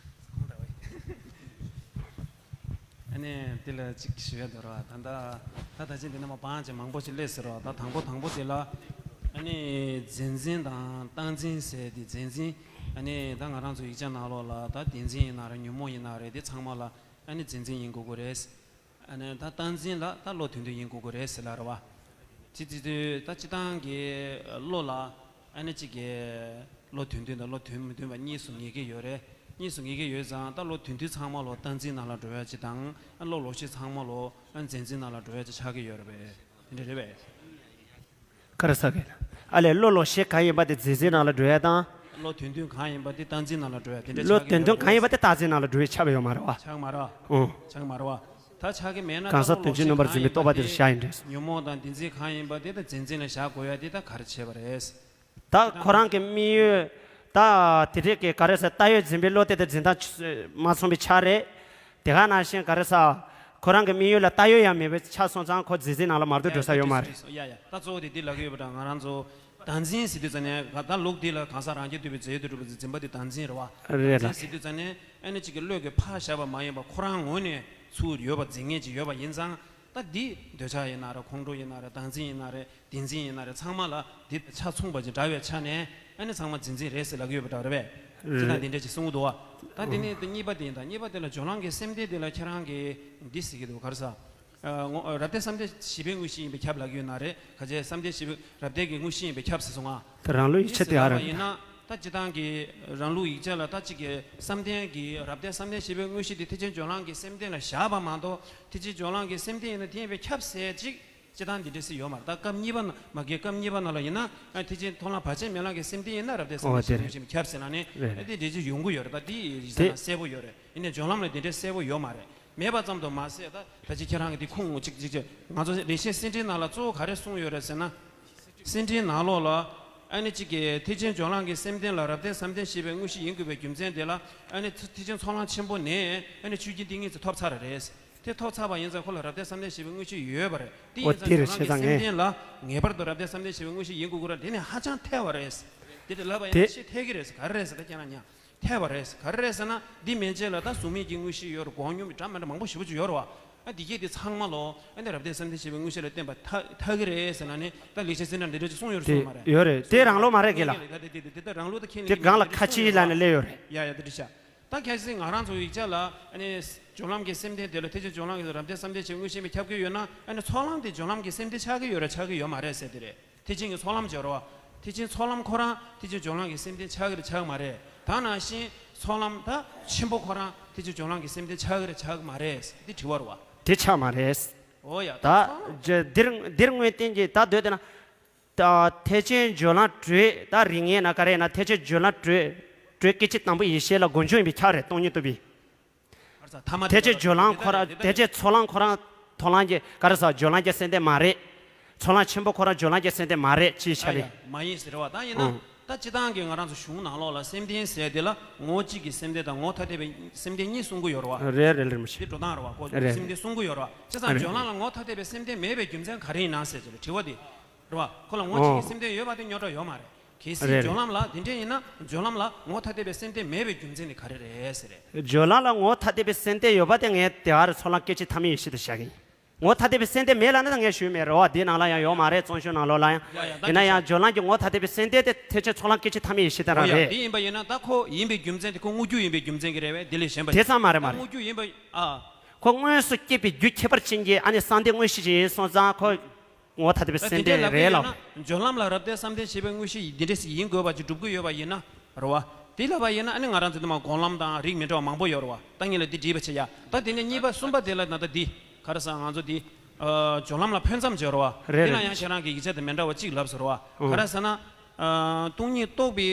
ཨ་ནི་དེ་ལ་གཅིག་ཞུ་ཡ་འདུག་ར། ད་ལྟ་ད་ད་ཅི་འདི་ནས་མ་བང་ཅིག་མང་པོ་ཞིག་སླེབས་ཟེར་རོ། ད་དང་པོ་དང་པོ་དེ་ལ་ཨ་ནི་རྫས་འཛིན་དང་རྟག་འཛིན་ཟེར་དེ། རྫས་འཛིན་ཨ་ནི་ད་ང་རང་ཚོ་ཡིག་ཆ་ནང་ལོགས་ལ་ད་བདེན་འཛིན་ཡིན་ན་རེད། ཉོན་མོངས་ཡིན་ན་རེད། དེ་ཚང་མ་ལ་ཨ་ནི་རྫས་འཛིན་ཡིན་དགོས་ཀྱི་རེད། ཨ་ནི་ད་རྟག་འཛིན་ལ་ད་བློ་དོན་མཐུན་ཡིན་དགོས་ཀྱི་རེད་ཟེར་ལབ་ར་བ། དེ་བྱེད་དུས་ད་སྤྱིར་བཏང་གི་བློ་ལ་ཨ་ནི་གཅིག་གི་བློ་དོན་མཐུན་དང་བློ་དོན་མི་མཐུན་པ་གཉིས་སུ་ངེས་ཀྱི་ཡོད་རེད། གཉིས་སུ་ངེས་ཀྱི་ཡོད་ཙང་ད་བློ་དོན་མཐུན་ཚང་མ་ལོ་རྟག་འཛིན་ནང་ལ་འགྲོ་ཡ་གཅིག་དང་། ཨ་བློ་ལོག་ཤེས་ཚང་མ་ལོ་ཨ་རྫས་འཛིན་ནང་ལ་འགྲོ་ཡ་གཅིག་ཆགས་ཀྱི་ཡོད་རེད་པས། དེ་འདྲ་རེད་པས། ག་རེ་ཟེར་གི། ཨ་ལས་བློ་ལོག་ཤེས་གང་ཡིན་པ་དེ་རྫས་འཛིན་ནང་ལ་འགྲོ་ཡ་དང་། བློ་དོན་མཐུན་གང་ཡིན་པ་དེ་རྟག་འཛིན་ནང་ལ་འགྲོ་ཡ་དེ་འདྲ་བློ་ཆགས་ཀྱི་དོན་མཐུན་གང་ཡིན་པ་དེ་རྟག་འཛིན་ནང་ལ་འགྲོ་ཡ་ཆགས་པ་ཡོད་མ་རེད་བ། ཆགས་མ་རེད། ཨོ། ཆགས་མ་རེད་བ། ད་ཆགས་ཀྱི་མེད་ན་གང་ཟག་དོན་སྤྱི་རྣམ་པར་འཛིན་པའི་རྟོག་པ་དེར་བཞག་ཡིན་འདྲ། ཉོན་མོངས་དང་བདེན་འཛིན་གང་ཡིན་པ་དེ་ད་རྫས་འཛིན་ལ་བཞག་དགོས་ཡ་དེ་ད་ག་རེ་བྱས་པ་རེད། ད་ཁོ་རང་གི་དམིགས་ཡུལ། ད་དེ་འདྲས་ཀྱི་ག་རེ་ཟེར། བལྟ་ཡུལ་འཛིན་པའི་བློ་དེ་དེ་འཛིན་སྟངས་མ་མཚུངས་པའི་ཆ་རེད། དེ་ག་ནང་བཞིན་ག་རེ་ཟེར། ཁོ་རང་གི་དམིགས་ཡུལ་ལ་བལྟ་ཡུལ་ཡང་མེད་པའི་ཆ་སོང་ཙང་ཁོ་རྫས་འཛིན་ནང་ལ་མར་དུ་འགྲོ་ས་ཡོད་མ་རེད། ཡ་ཡ། ད་གཙོ་བོ་དེ་འདི་ལབ་ཀྱི་ཡོད་པ་འདྲ། ང་རང་ཚོ་བདག་འཛིན་ཟེར་དུས་ཙ་ནས་ད་ལུགས་འདི་ལ་གང་ཟག་རང་རྐྱ་ཐུབ་པའི་རྫས་ཡོད་དུ་གྲུབ་པའི་འཛིན་པ་དེ་བདག་འཛིན་རེད་བ། རེད་ལ། བདག་འཛིན་ཟེར་དུས་ཙ་ནས་ཨ་ནི་གཅིག་གི་བློས་གི་ཕར་བཞག་པ་མ་ཡིན་པ་ཁོ་རང་ངོས་ནས་ཚུར་ཡོད་པ་འཛིན་མཁན་ཅིག་ཡོད་པ་ཡིན་ཙང་། ད་འདི་འདོད་ཆགས་ཡིན་ན་རེད། ཁོང་ཁྲོ་ཡིན་ན་རེད། བདག་འཛིན་ཡིན་ན་རེད། བདེན་འཛིན་ཡིན་ན་རེད། ཚང་མ་ལ་འདི་ཆ་མཚུངས་པ་ཅིག་འདྲ་བའི་ཆ་ནས་ཨ་ནི་ཚང་མ་རྫས་འཛིན་རེད་ཟེར་ལབ་ཀྱི་ཡོད་པ་འདྲ་རེད་པས། ཅི་ལྟར་འདི་འདྲ་ཅིག་གསུང་གི་འདུག་བ། ད་འདི་ནི་འདི་གཉིས་པ་དེ་ཡིན། ད་གཉིས་པ་དེ་ལ་སྦྱོར་ལམ་གྱི་སེམས་རྟེན་དེ་ལ་ཁྱེད་རང་གིས་འདི་ཟེར་གྱི་འདུག་ག་རེ་ཟ། ཨ། ངོ་རབ་བརྟན་བསམ་གཏན་བཞི་པའི་དངོས་གཞི་ཡིན་པས་ཁྱབ་ལབ་ཀྱི་ཡོད་ན་རེད། ག་ཅེ་བསམ་གཏན་བཞི་པའི་རབ་བརྟན་གྱི་དངོས་གཞི་ཡིན་པས་ཁྱབ་ཟེར་སོང་ང་། དེ་རང་ལུགས་ཡིད་ཆེས་དེ་ཨ་རེད། ཡིན་ན་ད་སྤྱིར་བཏང་གི་རང་ལུགས་ཡིག་ཆ་ལ་ད་གཅིག་གི་བསམ་གཏན་གྱི་རབ་བརྟན་བསམ་གཏན་བཞི་པའི་དངོས་གཞི་དེ་ཐེག་ཆེན་སྦྱོར་ལམ་གྱི་སེམས་རྟེན་ལ་བཞག་པ་མ་གཏོགས། ཐེག་ཆེན་སྦྱོར་ལམ་གྱི་སེམས་རྟེན་ཡིན་ན་དེ་ཡིན་པས་ཁྱབ་ཟེར་ཅིག་སྤྱིར་བཏང་འདི་འདྲ་སེ་ཡོད་མ་རེད། ད་སྐབས་གཉིས་པ་ན་མ་གི་སྐབས་གཉིས་པ་ནང་ལ་ཡིན་ན་ཨ་ཐེག་ཆེན་མཐོང་ལམ་བར་ཆད་མེད་ལམ་གྱི་སེམས་རྟེན་ཡིན་ན་རབ་བརྟན་བསམ་གཏན་བཞི་པའི་དངོས་གཞི་ཡིན་པས་ཁྱབ་ཟེར་ན་ནི་ཨ་དེ་འདྲ་ཅིག་ཡོང་གི་ཡོད་རེད། ད་དེ་ཡིག་ཆ་ནང་གསལ་པོ་ཡོད་རེད། ཡིན་ནའི་སྦྱོར་ལམ་ལ་དེ་འདྲ་གསལ་པོ་ཡོད་མ་རེད། མེད་པ་ཙམ་དུ་མ་ཟད། ད་ད་ཅི་ཁྱེད་རང་གི་དེ་ཁུངས་གཅིག་གཅིག་ཅིག་ང་ཚོ་རིན་ཆེན་གསེར་ཕྲེང་ནང་ལ་གཙོ་བོ་ག་རེ་གསུངས་ཡོད་རེད་ཟེར་ན། གསེར་ཕྲེང་ནང་ལོགས་ལ་ཨ་ནི་གཅིག་གི་ཐེག་ཆེན་སྦྱོར་ལམ་གྱི་སེམས་རྟེན་ལ་རབ་བརྟན་བསམ་གཏན་བཞི་པའི་དངོས་གཞི་ཡིན་དགོས་པའི་རྒྱུ་མཚན་དེ་ལ་ཨ་ནི་ཐེག་ཆེན་ཚོགས་ལམ་ཆེན་པོ་ནས་ཨ་ནི་ཆོས་ཀྱི་ཏིང་ངེ་འཛིན་ཐོབ་ཚར་བ་རེད། དེ་ཐོབ་ཚར་བ་ཡིན་ཙང་ཁོ་ལ་རབ་བརྟན་བསམ་གཏན་བཞི་པའི་དངོས་གཞི་ཡོད་པ་རེད། དེ་ཡིན་ཙང་སྦྱོར་ལམ་གྱི་སེམས་རྟེན་ལ་ངེས་པར་དུ་རབ་བརྟན་བསམ་གཏན་བཞི་པའི་དངོས་གཞི་ཡིན་དགོས་ཀྱི་རེད། དེ་ནི་ཧ་ཅང་ཐལ་བ་རེད། དེ་འདྲ་ལབ་པ་ཡིན་ན་ཤེས་ཐལ་གྱི་རེད། ག་རེ་རེད་ཟེར། ད་ཁྱེད་རང་ཉག་ཐལ་བ་རེད། ག་རེ་རེད་ཟེར་ན་འདི་མན་ཆད་ལ་ད་གཟུགས་མེད་ཀྱི་དངོས་གཞི་ཡོད་རེད། སྒོ་སྙོམས་འདྲ་མི་འདྲ་མང་པོ་ཞེ་པོ་ཅིག་ཡོད་རེད་བ། ཨ་འདི་གས་དེ་ཚང་མ་ལོ་ཨ་ནི་རབ་བརྟན་བསམ་གཏན་བཞི་པའི་དངོས་གཞི་ལ་བརྟེན་པ་ཐལ་ཐལ་གྱི་རེད་ཟེར་ན་ནི་ད་ལེགས་བཤད་ཚིག་འགྲེལ་འདི་འདྲ་ཅིག་གསུངས་ཡོད་རེད། དེ་གསུངས་མ་རེད། ཡོད་རེད། དེ་རང་ལུགས་མ་རེད་གི་ལ། ད་དེ་དེ་དེ་ད་རང་ལུགས་ད་ཁས་དེ་ལེན་སྒང་ལ་ཁ་ཅིག་ལ་ནི་སླེབས་ཡོད་རེད། ཡ་ཡ་དེ་འདྲ་བྱ། ད་གལ་སྲིད་ང་རང་ཚོ་ཡིག་ཆ་ལ་ཨ་ནི་སྦྱོར་ལམ་གྱི་སེམས་རྟེན་དེ་ལ་ཐེག་ཆེན་སྦྱོར་ལམ་གྱི་རབ་བརྟན་བསམ་གཏན་བཞི་པའི་དངོས་གཞི་ཡིན་པས་ཁྱབ་ཀྱི་ཡོད་ན། ཨ་ནི་ཚོགས་ལམ་དེ་སྦྱོར་ལམ་གྱི་སེམས་རྟེན་ཆགས་ཀྱི་ཡོད་རེད། ཆགས་ཀྱི་ཡོད་མ་རེད་ཟེར་དེ་རེད། ཐེག་ཆེན་གྱི་ཚོགས་ལམ་སྦྱོར་བ། ཐེག་ཆེན་ཚོགས་ལམ་ཁོ་རང་ཐེག་ཆེན་སྦྱོར་ལམ་གྱི་སེམས་རྟེན་ཆགས་ཀྱི་རེད་ཆགས་མ་རེད། ད་ནང་བཞིན་ཚོགས་ལམ་ད་ཆེན་པོ་ཁོ་རང་ཐེག་ཆེན་སྦྱོར་ལམ་གྱི་སེམས་རྟེན་ཆགས་ཀྱི་རེད་ཆགས་མ་རེད་འདི་དྲི་བ་རེད་བ། དེ་ཆགས་མ་རེད། འོ་ཡ། ད་ད་ཚོགས་ལམ་ཇ་འདིར་འདིར་དངོས་བསྟན་གྱི་ད་འདོད་དེ་ན། ད་ཐེག་ཆེན་སྦྱོར་ལམ་དྲུག་ད་རིགས་ངེས་ན་ག་རེ་ན། ཐེག་ཆེན་སྦྱོར་ལམ་དྲུག་དྲུག་སྐད་ཅིག་དང་པོ་ཡེ་ཤེས་ལ་སྒོ་འབྱེད་ཡིན་པས་ཁྱབ་རེད། སྟོང་ཉིད་རྟོགས་པའི། ཐེག་ཆེན་སྦྱོར་ལམ་ཁོ་རང་ཐེག་ཆེན་ཚོགས་ལམ་ཁོ་རང་མཐོང་ལམ་གྱི་ག་རེ་ཟ་སྦྱོར་ལམ་གྱི་སེམས་རྟེན་མ་རེད། ཚོགས་ལམ་ཆེན་པོ་ཁོ་རང་སྦྱོར་ལམ་གྱི་སེམས་རྟེན་མ་རེད་ཅེས་བྱ་རེད། མ་ཡིན་ཟེར་བ་ད་ཡིན་ན། ཨང་། ད་སྤྱིར་བཏང་གི་ང་རང་ཚོ་གཞུང་ནང་ལོགས་ལ་སེམས་རྟེན་ཟེར་དེ་ལ་ངོ་བོ་གཅིག་གི་སེམས་རྟེན་དང་ངོ་བོ་ཐ་དད་པའི་སེམས་རྟེན་གཉིས་གསུང་གི་ཡོད་རེད་བ། རེད་རེད་རེད་མ་གཞི། དེ་འགྲོ་སྟངས་རེད་བ། ཁོ་རེད། སེམས་རྟེན་གསུང་གི་ཡོད་རེད་བ། བྱས་ཙང་རེད། སྦྱོར་ལམ་ལ་ངོ་བོ་ཐ་དད་པའི་སེམས་རྟེན་མེད་པའི་རྒྱུ་མཚན་ག་རེ་ཡིན་ན་ཟེར་གྱི་རེད་དྲི་བ་དེ། རེད་བ། ཁོ་ལ་ངོ་གཅིག་གི་ཨོ། སེམས་རྟེན་ཡོད་པ་དེ་རྙོག་དྲ་ཡོད་མ་རེད། གལ་སྲིད་རེད་རེད། སྦྱོར་ལམ་ལ་དེ་འདྲས་ཡིན་ན་སྦྱོར་ལམ་ལ་ངོ་བོ་ཐ་དད་པའི་སེམས་རྟེན་མེད་པའི་རྒྱུ་མཚན་དེ་ག་རེ་རེད་ཟེར་རེད། སྦྱོར་ལམ་ལ་ངོ་བོ་ཐ་དད་པའི་སེམས་རྟེན་ཡོད་པ་དེ་ངས་དེ་གར་ཚོགས་ལམ་སྐད་ཅིག་ཐ་མའི་ཡེ་ཤེས་དུ་བཞག་གི་ཡིན། ངོ་བོ་ཐ་དད་པའི་སེམས་རྟེན་མེད་ལབ་ན་ངས་ཞུས་མེད་རེད་བ། དེའི་ནང་ལ་ཡང་ཡོད་མ་རེད། རྩོམ་ཤོག་ནང་ལོགས་ལ་ཡང་། ཡ་ཡ། ད་ཡིན་ན་ཡང་སྦྱོར་ལམ་གྱི་ངོ་བོ་ཐ་དད་པའི་སེམས་རྟེན་དེ་ཐེག་ཆེན་ཚོགས་ལམ་སྐད་ཅིག་ཐ་མའི་ཡེ་ཤེས་དེ་རང་ཨོ་ཡ། རེད། དེ་ཡིན་པ་ཡིན་ན་ད་ཁོ་ཡིན་པའི་རྒྱུ་མཚན་དེ་ཁོ་དངོས་རྒྱུ་ཡིན་པའི་རྒྱུ་མཚན་གྱི་རེད་པས། དེ་ལས་གཞན་པ་དེ་ཚང་མ་རེད་མ་རེད། དངོས་རྒྱུ་ཡིན་པ་ཨ། ཁོ་དངོས་སུ་སྐྱེས་པའི་རྒྱུ་ཁྱད་པར་ཅན་གྱི་ཨ་ནི་བསམ་གཏན་དངོས་གཞི་ཅིག་ཡིན་སོང་ཙང་ཁོ། ངོ་བོ་ཐ་དད་པའི་སེམས་རྟེན་རེད་ལབ། སྦྱོར་ལམ་ལ་རབ་བརྟན་བསམ་གཏན་བཞི་པའི་དངོས་གཞི་འདི་འདྲ་ཞིག་ཡིན་དགོས་པ་ཅིག་སྒྲུབ་ཀྱི་ཡོད་པ་ཡིན་ན་རེད་བ། དེ་ལབ་པ་ཡིན་ན་ཨ་ནི་ང་རང་ཚོ་དེ་མ་སྒོམ་ལམ་དང་རིགས་མི་འདྲ་བ་མང་པོ་ཡོད་རེད་བ། ད་ངེད་ལ་འདི་འདྲིས་པ་བྱེད་ཡ། ད་དེ་ནས་གཉིས་པ་གསུམ་པ་དེ་ལ་ན་ད་འདི་ག་རེ་ཟེར། ང་ཚོ་འདི་སྦྱོར་ལམ་ལ་ཕན་ཙམ་བྱེད་རེད་བ། རེད་དེ་ན་རེད། ཡང་ཁྱེད་རང་གི་ཡིག་ཆ་དེ་མི་འདྲ་བ་གཅིག་ལབ་ཟེར་བ། ཨོ། ག་རེ་ཟེར་ན། སྟོང་ཉིད་རྟོགས་པའི་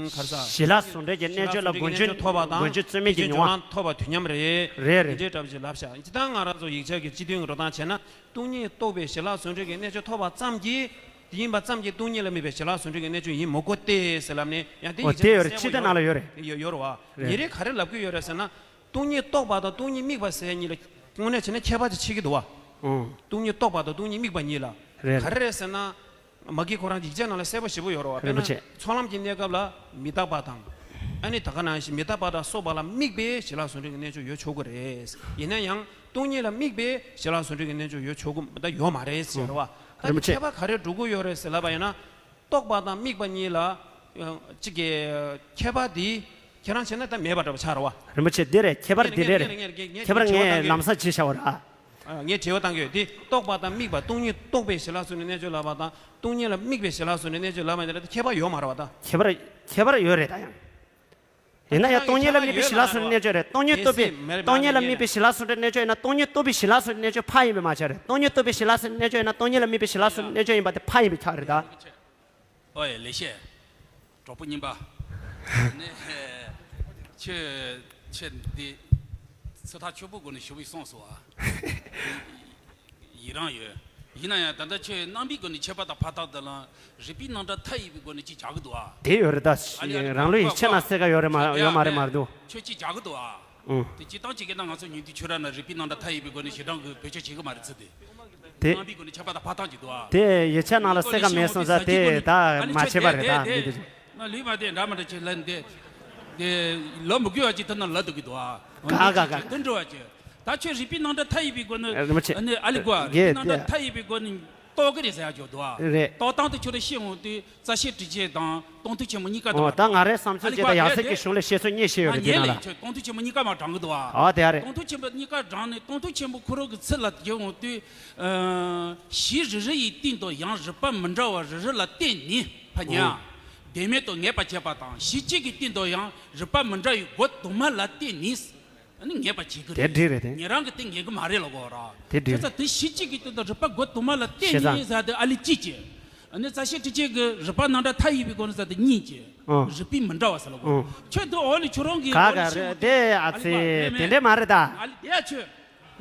ག་རེ་ཟེར། ཞི་ལ་ཟུང་འབྲེལ་གྱི་རྣལ་འབྱོར་ལ་སྒོམ་རྒྱུ་ཐོབ་པ་དང་སྒོམ་རྒྱུ་རྩོལ་མེད་ཀྱི་མྱོང་བ། སྦྱོར་ལམ་ཐོབ་པ་དུས་མཉམ་རེད། རེད་རེད། དེ་འདྲའི་འདྲ་བ་ཞིག་ལབ་བྱ། སྤྱིར་བཏང་ང་རང་ཚོ་ཡིག་ཆ་གི་སྤྱི་དོན་གྱི་འགྲོ་སྟངས་བྱས་ན། སྟོང་ཉིད་རྟོགས་པའི་ཞི་ལ་ཟུང་འབྲེལ་གྱི་རྣལ་འབྱོར་ཐོབ་པ་ཙམ་གྱིས། དེ་ཡིན་པ་ཙམ་གྱིས་སྟོང་ཉིད་ལ་དམིགས་པའི་ཞི་ལ་ཟུང་འབྲེལ་གྱི་རྣལ་འབྱོར་ཡིན་མི་དགོས་ཏེ་ཟེར་ལབ་ནས། ཡང་དེ་ཡིག་ཆ་ནང་གསལ་པོ་ཡོད་རེད། ཡོད་རེད་བ། རེད། ཉེ་རེ་ག་རེ་ལབ་ཀྱི་ཡོད་རེད་ཟེར་ན། སྟོང་ཉིད་རྟོགས་པ་དང་སྟོང་ཉིད་དམིགས་པ་ཟེར་གཉིས་ལ་དངོས་གནས་བྱས་ན་ཁྱད་པར་ཅིག་ཕྱེ་གི་འདུག་བ། ཨོ། སྟོང་ཉིད་རྟོགས་པ་དང་སྟོང་ཉིད་དམིགས་པ་གཉིས་ལ། རེད། ག་རེ་རེད་ཟེར་ན། མ་གི་ཁོ་རང་ཡིག་ཆ་ནང་ལ་གསལ་པོ་ཞེ་པོ་ཡོད་རེད་བ། དཔེར་ན། རིན་པོ་ཆེ། ཚོགས་ལམ་གྱི་གནས་སྐབས་ལ་མི་རྟག་པ་དང་། ཨ་ནི་ད་ག་ནང་བཞིན་མི་རྟག་པ་དང་སོགས་པ་ལ་དམིགས་པའི་ཞི་ལ་ཟུང་འབྲེལ་གྱི་རྣལ་འབྱོར་ཡོད་ཆོག་གི་རེད། ཡིན་ན་ཡང་སྟོང་ཉིད་ལ་དམིགས་པའི་ཞི་ལ་ཟུང་འབྲེལ་གྱི་རྣལ་འབྱོར་ཡོད་ཆོག་གི་ད་ཡོད་མ་རེད་ཟེར་བ། ད་རིན་པོ་ཆེ། ཁྱད་པར་ག་རེ་འགྲོ་གི་ཡོད་རེད་ཟེར་ལབ་པ་ཡིན་ན། རྟོགས་པ་དང་དམིགས་པ་གཉིས་ལ། ཨ། གཅིག་གི་ཁྱད་པར་དེ་ཁྱེད་རང་བྱས་ན་ད་མེད་པ་འདྲ་པོ་ཆགས་རེད་བ། རིན་པོ་ཆེ། འདི་རེད། ཁྱད་པར་འདི་འདྲ་རེད། ངས་ངས་ངས་ངས་ཁྱད་པར་ངས་ངས་དྲི་བ་བཏང་གི་ཡོད། ལམ་སང་ཅིག་བྱ་བ་ར། ཨ། ངས་དྲི་བ་བཏང་གི་ཡོད་དེ། རྟོགས་པ་དང་དམིགས་པ་སྟོང་ཉིད་རྟོགས་པའི་ཞི་ལ་ཟུང་འབྲེལ་རྣལ་འབྱོར་ལབ་པ་དང་སྟོང་ཉིད་ལ་དམིགས་པའི་ཞི་ལ་ཟུང་འབྲེལ་རྣལ་འབྱོར་ལབ་པ་འདི་ལ་ཁྱད་པར་ཡོད་མ་རེད་བ་ད། ཁྱད་པར་ཁྱད་པར་ཡོད་རེད་ད་ཡང་། ཡིན་ན་ཡང་སྟོང་ཉིད་ལ་དམིགས་པའི་ཞི་ལ་ཟུང་འབྲེལ་རྣལ་འབྱོར་རེད། སྟོང་ཉིད་རྟོགས་པའི་སྟོང་ཉིད་ལ་དམིགས་པའི་ཞི་ལ་ཟུང་འབྲེལ་རྣལ་འབྱོར་ཡིན་ན་སྟོང་ཉིད་རྟོགས་པའི་ཞི་ལ་ཟུང་འབྲེལ་རྣལ་འབྱོར་ཕར་ཡིན་པའི་མ་ཆགས་རེད། སྟོང་ཉིད་རྟོགས་པའི་ཞི་ལ་ཟུང་འབྲེལ་རྣལ་འབྱོར་ཡིན་ན་སྟོང་ཉིད་ལ་དམིགས་པའི་ཞི་ལ་ཟུང་འབྲེལ་རྣལ་འབྱོར་ཡིན་པ་དེ་ཕར་ཡིན་པའི་ཆགས་རེད་ད། ཨོ་ཡ། ལེགས་བཤད། གྲོགས་པོ་རྙིང་པ། ནས། ཁྱོད། ཁྱོད་འདི་ཚོད་ལྟ་ཆོས་པོའི་སྒོ་ནས་ཞུ་བའི་གསུངས་སོང་ཨ། ཡི་རང་ཡོད། ཡིན་ན་ཡང་ད་ལྟ་ཁྱོད་རྣམ་པའི་སྒོ་ནས་ཁྱད་པར་དང་ཕར་ཐག་དེ་ལ་རིགས་པའི་རྣམ་གྲངས་མཐའ་ཡས་པའི་སྒོ་ནས་ཅིག་བྱ་གི་འདུག་ཨ། དེ་ཡོད་རེད་ད། ཨ་ལེ་ཨ་ལེ། རང་ལུགས་ཡིག་ཆ་ནང་གསལ་ཁ་ཡོད་རེད་མ་ཡོད་མ་རེད་མ་རེད་འདུག་ཁྱོད་ཅིག་བྱ་གི་འདུག་ཨ། ཨུ། དེ་སྤྱིར་བཏང་བྱེད་མཁན་ད་ང་ཚོ་ཉིན་དུ་ཆོས་ར་ན་རིགས་པའི་རྣམ་གྲངས་མཐའ་ཡས་པའི་སྒོ་ནས་ཞེ་སྡང་གི་བེད་སྤྱོད་བྱེད་གི་མ་རེད་ཚུལ་དེ། དེ། རྣམ་པའི་སྒོ་ནས་ཁྱད་པར་དང་ཕར་ཐག་ཅིག་འདུག་ཨ། དེ་ཡིག་ཆ་ནང་ལ་གསལ་ཁ་མེད་སོང་ཙང་དེ་ད་མ་བྱེད་པ་རེད་ད་མི་དེ་ཚོ། ལུས་མ་བདེ་འདྲ་མ་འདྲ་བྱེད་ལན་དེ། དེ། ལབ་མི་དགོས་པ་ཅིག་ཐོན་ན་ལབ་འདུག་གི་འདུག་ཨ། ག་ག་ག་དེ་འགྲོ་བ་ཅིག་ད་ཁྱོད་རིགས་པའི་རྣམ་གྲངས་མཐའ་ཡས་པའི་སྒོ་ནས། རིན་པོ་ཆེ། ཨ་ནི་ཨ་ལི་གོ་རིགས་པའི་རྣམ་གྲངས་མཐའ་ཡས་པའི་སྒོ་ནས་རྟོགས་ཀྱི་རེད་ཟེར་ཡ་ཅིག་འདུག་ཨ། རེད། རྟོགས་སྟངས་དེ་ཁྱོད་རང་ཤེས་འོང་དུས། རྩ་ཤེ་ཊཱིཀ་ཆེན་དང་སྟོང་ཐུན་ཆེན་པོ་གཉིས་ཀ་དང་། ཨོ། ད་ང་རའི་བསམ་ཚུལ་ཨ་ནི་བྱས་ད་ཡག་སེ་གི་གཞུང་ལས་བཤད་སྲོལ་རྙེད་ཤེས་ཡོད་རེད་དེ་ན་ལ། ཁྱོད་སྟོང་ཐུན་ཆེན་པོ་གཉིས་ཀ་མ་དྲངས་གི་འདུག་ཨ། ཨོ་དེ་རེད། སྟོང་ཐུན་ཆེན་པོ་གཉིས་ཀ་དྲངས་ནས་སྟོང་ཐུན་ཆེན་པོ་ཁོ་རང་གི་ཚུལ་ལ་བསྒྱུར་འོང་དུས། ཨ། གཞི་རེ་རེ་ཡི་སྟེང་དུ་ཡང་རིགས་པ་མི་འདྲ་བ་རེ་རེ་ལ་བརྟེན་ནས་ཕ་ཉ། ཨོ། བདེན་མེད་དུ་ངེས་པར་བྱེད་པ་དང་གཞི་གཅིག་གི་སྟེང་དུ་ཡང་རིགས་པ་མི་འདྲ་བའི་སྒོ་དུ་མ་ལ་བརྟེན་ནས། ཨ་ནི་ངེས་པ་བྱེད་ཀྱི་དེ་འགྲིག་རེད་དེ། ཉན་རང་གི་དེ་ངེས་ཀྱི་མ་རེད་ལ་གོ་ར། དེ་འགྲིག་བྱས་ཙང་དེ་གཞི་གཅིག་གི་སྟེང་དུ་རིགས་པ་སྒོ་དུ་མ་ལ་བརྟེན་ནས་ཟེར་དེ་ཨ་ལི་གཅིག་བྱས། ཨ་ནི་རྩ་ཤེ་ཊཱིཀ་ཆེན་གྱི་རིགས་པ་རྣམ་གྲངས་མཐའ་ཡས་པའི་སྒོ་ནས་ཟེར་དེ་གཉིས་བྱས། ཨོ། རིགས་པས་མི་འདྲ་བ་ཟེར་ལ་གོ། ཨོ། ཁྱོད་དེ་འོག་ནས་ཁྱོད་རང་གི་ག་འོག་ནས་ག་ཤེས་རེད་དེ་ཨ་ཙི། ཨ་ལི་དེ་འདྲས་མ་རེད་ད། ཨ་ལི་དེ་ཨ་ཁྱོད།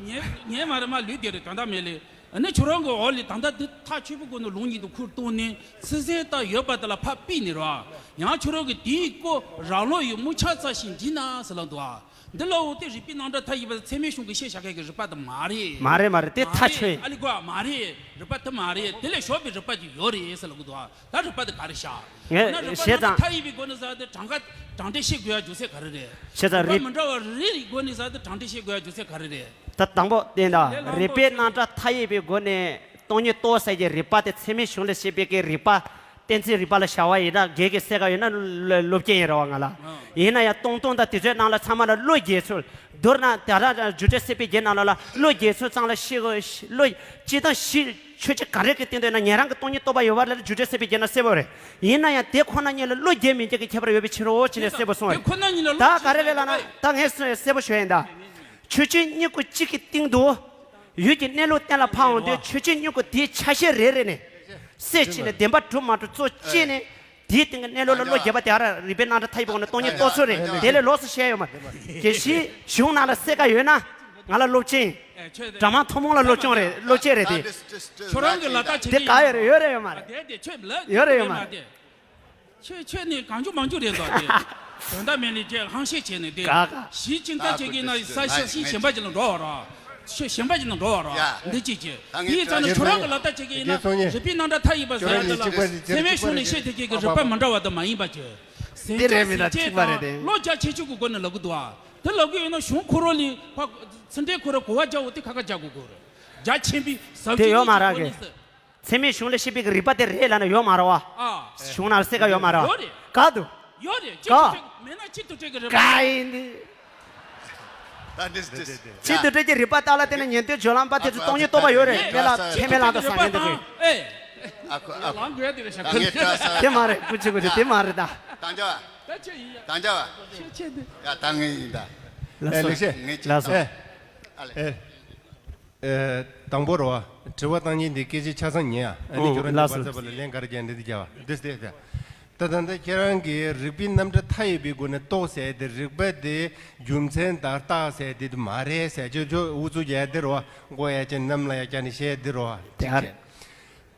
ཉན་ཉན་མ་རེད་མ་ལུས་དེ་རེད་དོན་དག་མེད་ལེ། ཨ་ནི་ཁྱོད་རང་གི་འོག་ལས་ད་ལྟ་དེ་ཐག་ཆོད་པོའི་སྒོ་ནས་ལུང་ཉིད་དུ་ཁུར་བཏང་ནས་ཚིག་ཟིན་ལྟར་ཡོད་པ་དེ་ལ་ཕར་ཕུད་ནས་ར། ཡང་ཁྱོད་རང་གི་དེའི་སྐོར་རང་ལོ་ཡི་མུ་ཆ་ཙ་ཞིག་འདི་ན་ཟེར་ལ་འདུག་ཨ། འདི་ལ་འོ་དེ་རིགས་པའི་རྣམ་གྲངས་མཐའ་ཡས་པ་ཚད་མའི་གཞུང་གིས་བཤད་བཞག་མཁན་གྱི་རིགས་པ་དེ་མ་རེད། མ་རེད་མ་རེད་དེ་ཐག་ཆོད། ཨ་ལི་གོ་མ་རེད། རིགས་པ་དེ་མ་རེད། དེ་ལས་ཞོགས་པའི་རིགས་པ་ཅིག་ཡོད་རེད་ཟེར་ལ་གི་འདུག་ཨ། ད་རིགས་པ་དེ་ག་རེ་བཞག་ངས་ཡང་ན་རིགས་པ་བཤད་རྣམ་ཙང་མཐའ་ཡས་པའི་སྒོ་ནས་ཟེར་དེ་གྲངས་ཀ་གྲངས་འདྲེན་བྱེད་དགོས་ཡ་རྒྱུ་མཚན་ག་རེ་རེད། བཤད་ཙང་རིགས་པ་རིགས་མི་འདྲ་བ་རེ་རེའི་སྒོ་ནས་ཟེར་དེ་གྲངས་འདྲེན་བྱེད་དགོས་ཡ་རྒྱུ་མཚན་ག་རེ་རེད། ད་དང་པོ་བསྟན་དང་ལས་སླ་རིགས་པའི་པོ་རྣམ་གྲངས་མཐའ་ཡས་པའི་སྒོ་ནས་སྟོང་ཉིད་རྟོགས་ཟེར་གྱི་རིགས་པ་དེ་ཚད་མའི་གཞུང་ལས་བཤད་པའི་གི་རིགས་པ། གཏན་ཚིགས་རིགས་པ་ལ་བྱ་བ་ཡིན་ན་དགེ་གི་སེ་ག་ཡོད་ན་སློབ་སློབ་སྐྱོན་ཡིན་རེད་བ་ང་ལ། ཨ། ཡིན་ན་ཡང་སྟོང་སྟོང་དང་དེ་ཚོའི་ནང་ལ་ཚང་མ་ལ་བློ་རྒྱས་ཚུལ། མདོར་ན་ད་རང་རྒྱུ་འབྲས་སེལ་བའི་རྒྱན་ནང་ལ་ལ་བློ་རྒྱས་ཚུལ་ཙམ་ལ་ཤེས་དགོས། བློ་སྤྱི་དང་གཞི་ཆོས་ཅན་ག་རེ་གི་སྟེང་དུ་ཡིན་ན་ཉན་རང་གི་སྟོང་ཉིད་རྟོགས་པ་ཡོད་པ་ལ་རྒྱུ་འབྲས་སེལ་བའི་རྒྱན་ན་གསལ་པོ་རེད། ཡིན་ན་ཡང་དེ་ཁོ་ན་ཉིད་ལ་བློ་རྒྱས་མི་རྒྱས་ཀྱི་ཁྱད་པར་ཡོད་པའི་ཕྱིར་རོ་ཅི་ནས་གསལ་པོ་གསུངས་རེད། དེ་ཁོ་ན་ཉིད་ལ་ད་བློ་ག་རེ་རེད་ལ་ན་ད་ངས་གསལ་པོ་ཞུ་ཡིན་ད། ཆོས་ཅན་གཉིས་པོ་གཅིག་གི་སྟེང་དུ། ཡུལ་གྱི་གནས་ལུགས་གཏན་ལ་ཕབ་འོང་དུས་ཆོས་ཅན་གཉིས་པོ་དེའི་ཆ་ཤས་རེ་རེ་ནས། གསལ་བྱས་ནས་བདེན་པ་གྲུབ་མ་གྲུབ་གཙོ་བཅད་ནས། དེའི་སྟེང་གི་གནས་ལུགས་ལ་བློ་རྒྱས་པ་དེ་ཨ་ར་རིགས་པའི་རྣམ་གྲངས་མཐའ་ཡས་པའི་སྒོ་ནས་སྟོང་ཉིད་རྟོགས་ཚུལ་རེད། དེ་ལས་ལོགས་སུ་བཤད་ཡོད་མ་རེད། དགེ་བཤེས་གཞུང་ནང་ལ་གསལ་ཁ་ཡོད་ན་ང་ལ་སློབ་ཆེན། གྲྭ་མང་ཐུན་མོང་ལ་སློབ་སྦྱོང་རེད། སློབ་ཆེན་རེད་དེ། ཁྱོད་རང་གི་ལག་བསྟར་བྱེད་དེ་ག་ཡོད་རེད་ཡོད་རེད་ཡོད་མ་རེད། དེ་དེ་ཁྱོད་ལ་ཡོད་རེད་ཡོད་མ་རེད། ཁྱོད་ཁྱོད་ནི་གང་བྱུང་མང་བྱུང་རེད་འདུག་དེ། དོན་དག་མེད་ནས་ཁྱེད་ཧང་ཤེད་བྱས་ནས་དེ། ག་ག་གཞི་ཅི་ལྟར་བྱེད་ཀྱི་ན་ས་ཤ་ཤི་ཞེན་པ་ཅིག་ལ་འགྲོ་བ་ར། ཁྱོད་ཞེན་པ་ཅིག་ལ་འགྲོ་བ་ར། ཡ། འདི་ཅིག་ཅིག་ད་ངས་དེའི་ཙང་ནས་ཁྱོད་རང་གི་ལག་བསྟར་བྱེད་ཀྱི་ཡིན་ན་རིགས་པའི་རྣམ་གྲངས་མཐའ་ཡས་པ་ཟེར་ཡ་དེ་ལ་ཚད་མའི་གཞུང་ནས་བཤད་བསྡད་ཀྱི་གི་རིགས་པ་མི་འདྲ་བ་དང་མ་ཡིན་པ་ཅིག་དེ་རེད་མི་འདྲ་གཅིག་པ་རེད་དེ། བློ་རྒྱ་ཆེ་ཆུང་གི་སྒོ་ནས་ལབ་གི་འདུག་ཨ། དེ་ལབ་གི་ཡོད་ན་གཞུང་ཁོ་རང་ལས་ཕ་ཚུལ་ཁྲིམས་ཁོ་རང་གོ་བ་རྒྱག་འོ་དེ་ཁ་ཁ་རྒྱག་དགོས་གོ་རེད། རྒྱ་ཆེན་པོའི་ཟབ་དེ་ཆོས་ཡོད་མ་རག་གི། སྒོ་ནས་ཟེར། ཚད་མའི་གཞུང་ལས་བཤད་པའི་གི་རིགས་པ་དེ་རེད་ལབ་ན་ཡོད་མ་རེད་བ། ཨ། གཞུང་ནང་གསལ་ཁ་ཡོད་མ་རེད་བ། ཡོད་རེད། ག་འདུག་ཡོད་རེད། ཅི་ག་ཐུབ་ཐུབ་མེད་ན་ཅི་ཐུབ་ཐུབ་ཀྱི་རེད་པ། ག་ཡིན་དེ། ད་འདི་འདི་ཅི་ཐུབ་ཐུབ་ཀྱི་རིགས་པ་ལྟ་ལ་བལྟས་ན་ཉན་ཐོས་སྦྱོར་ལམ་པ་དེ་ཚོ་སྟོང་ཉིད་རྟོགས་པ་ཡོད་རེད་དེ་ལ་ཚད་མའི་ལམ་དུ་ཟ་ངན་འདུག་གི། ཨེ། ཨ་ཁུ་ཨ་ཁུ། ལང་དགོས་དེ་རེད་ཤག་ད་ངས་བཀྲ་ས་དེ་མ་རེད། ཀུ་ཅི་ཀུ་ཅི་དེ་མ་རེད་ད། ད་འཇོ། ད་འཇའ་བ། ཤེས་བྱེད་དེ། ཡ་ད་ངས་ཡིན་ད། ལགས་སོ། ཨེ་ལེགས་བཤད། ངས་ལགས་སོ། ཨེ། ཨ་ལེ། ཨེ། ཨེ། དང་པོ་རོ། དྲི་བ་བཏང་མཁན་འདི་སྐད་ཆ་ཆ་ཚང་ཉན་ཡ། ཨ་ནི་ཁྱོད་རང་ལགས་སོ། ལགས་སོ། ལ་ལན་ག་རེ་རྒྱག་འདི་འདི་རྒྱག་པ་འདི་སྟེ་ད། ད་ད་ད་ཁྱེད་རང་གིས་རིགས་པའི་རྣམ་གྲངས་མཐའ་ཡས་པའི་སྒོ་ནས་རྟོགས་ཟེར་དེ་རིགས་པ་དེ་རྒྱུ་མཚན་དང་རྟགས་ཟེར་དེ་མ་རེད་ཟེར་ཁྱོད་ཁྱོད་ཨུ་ཚུགས་རྒྱག་འདི་རོ། མགོ་ཡ་ཅན་གནམ་ལ་ཡ་ཅན་ནི་བཤད་འདི་རོ། དེ་ཨ་རེད།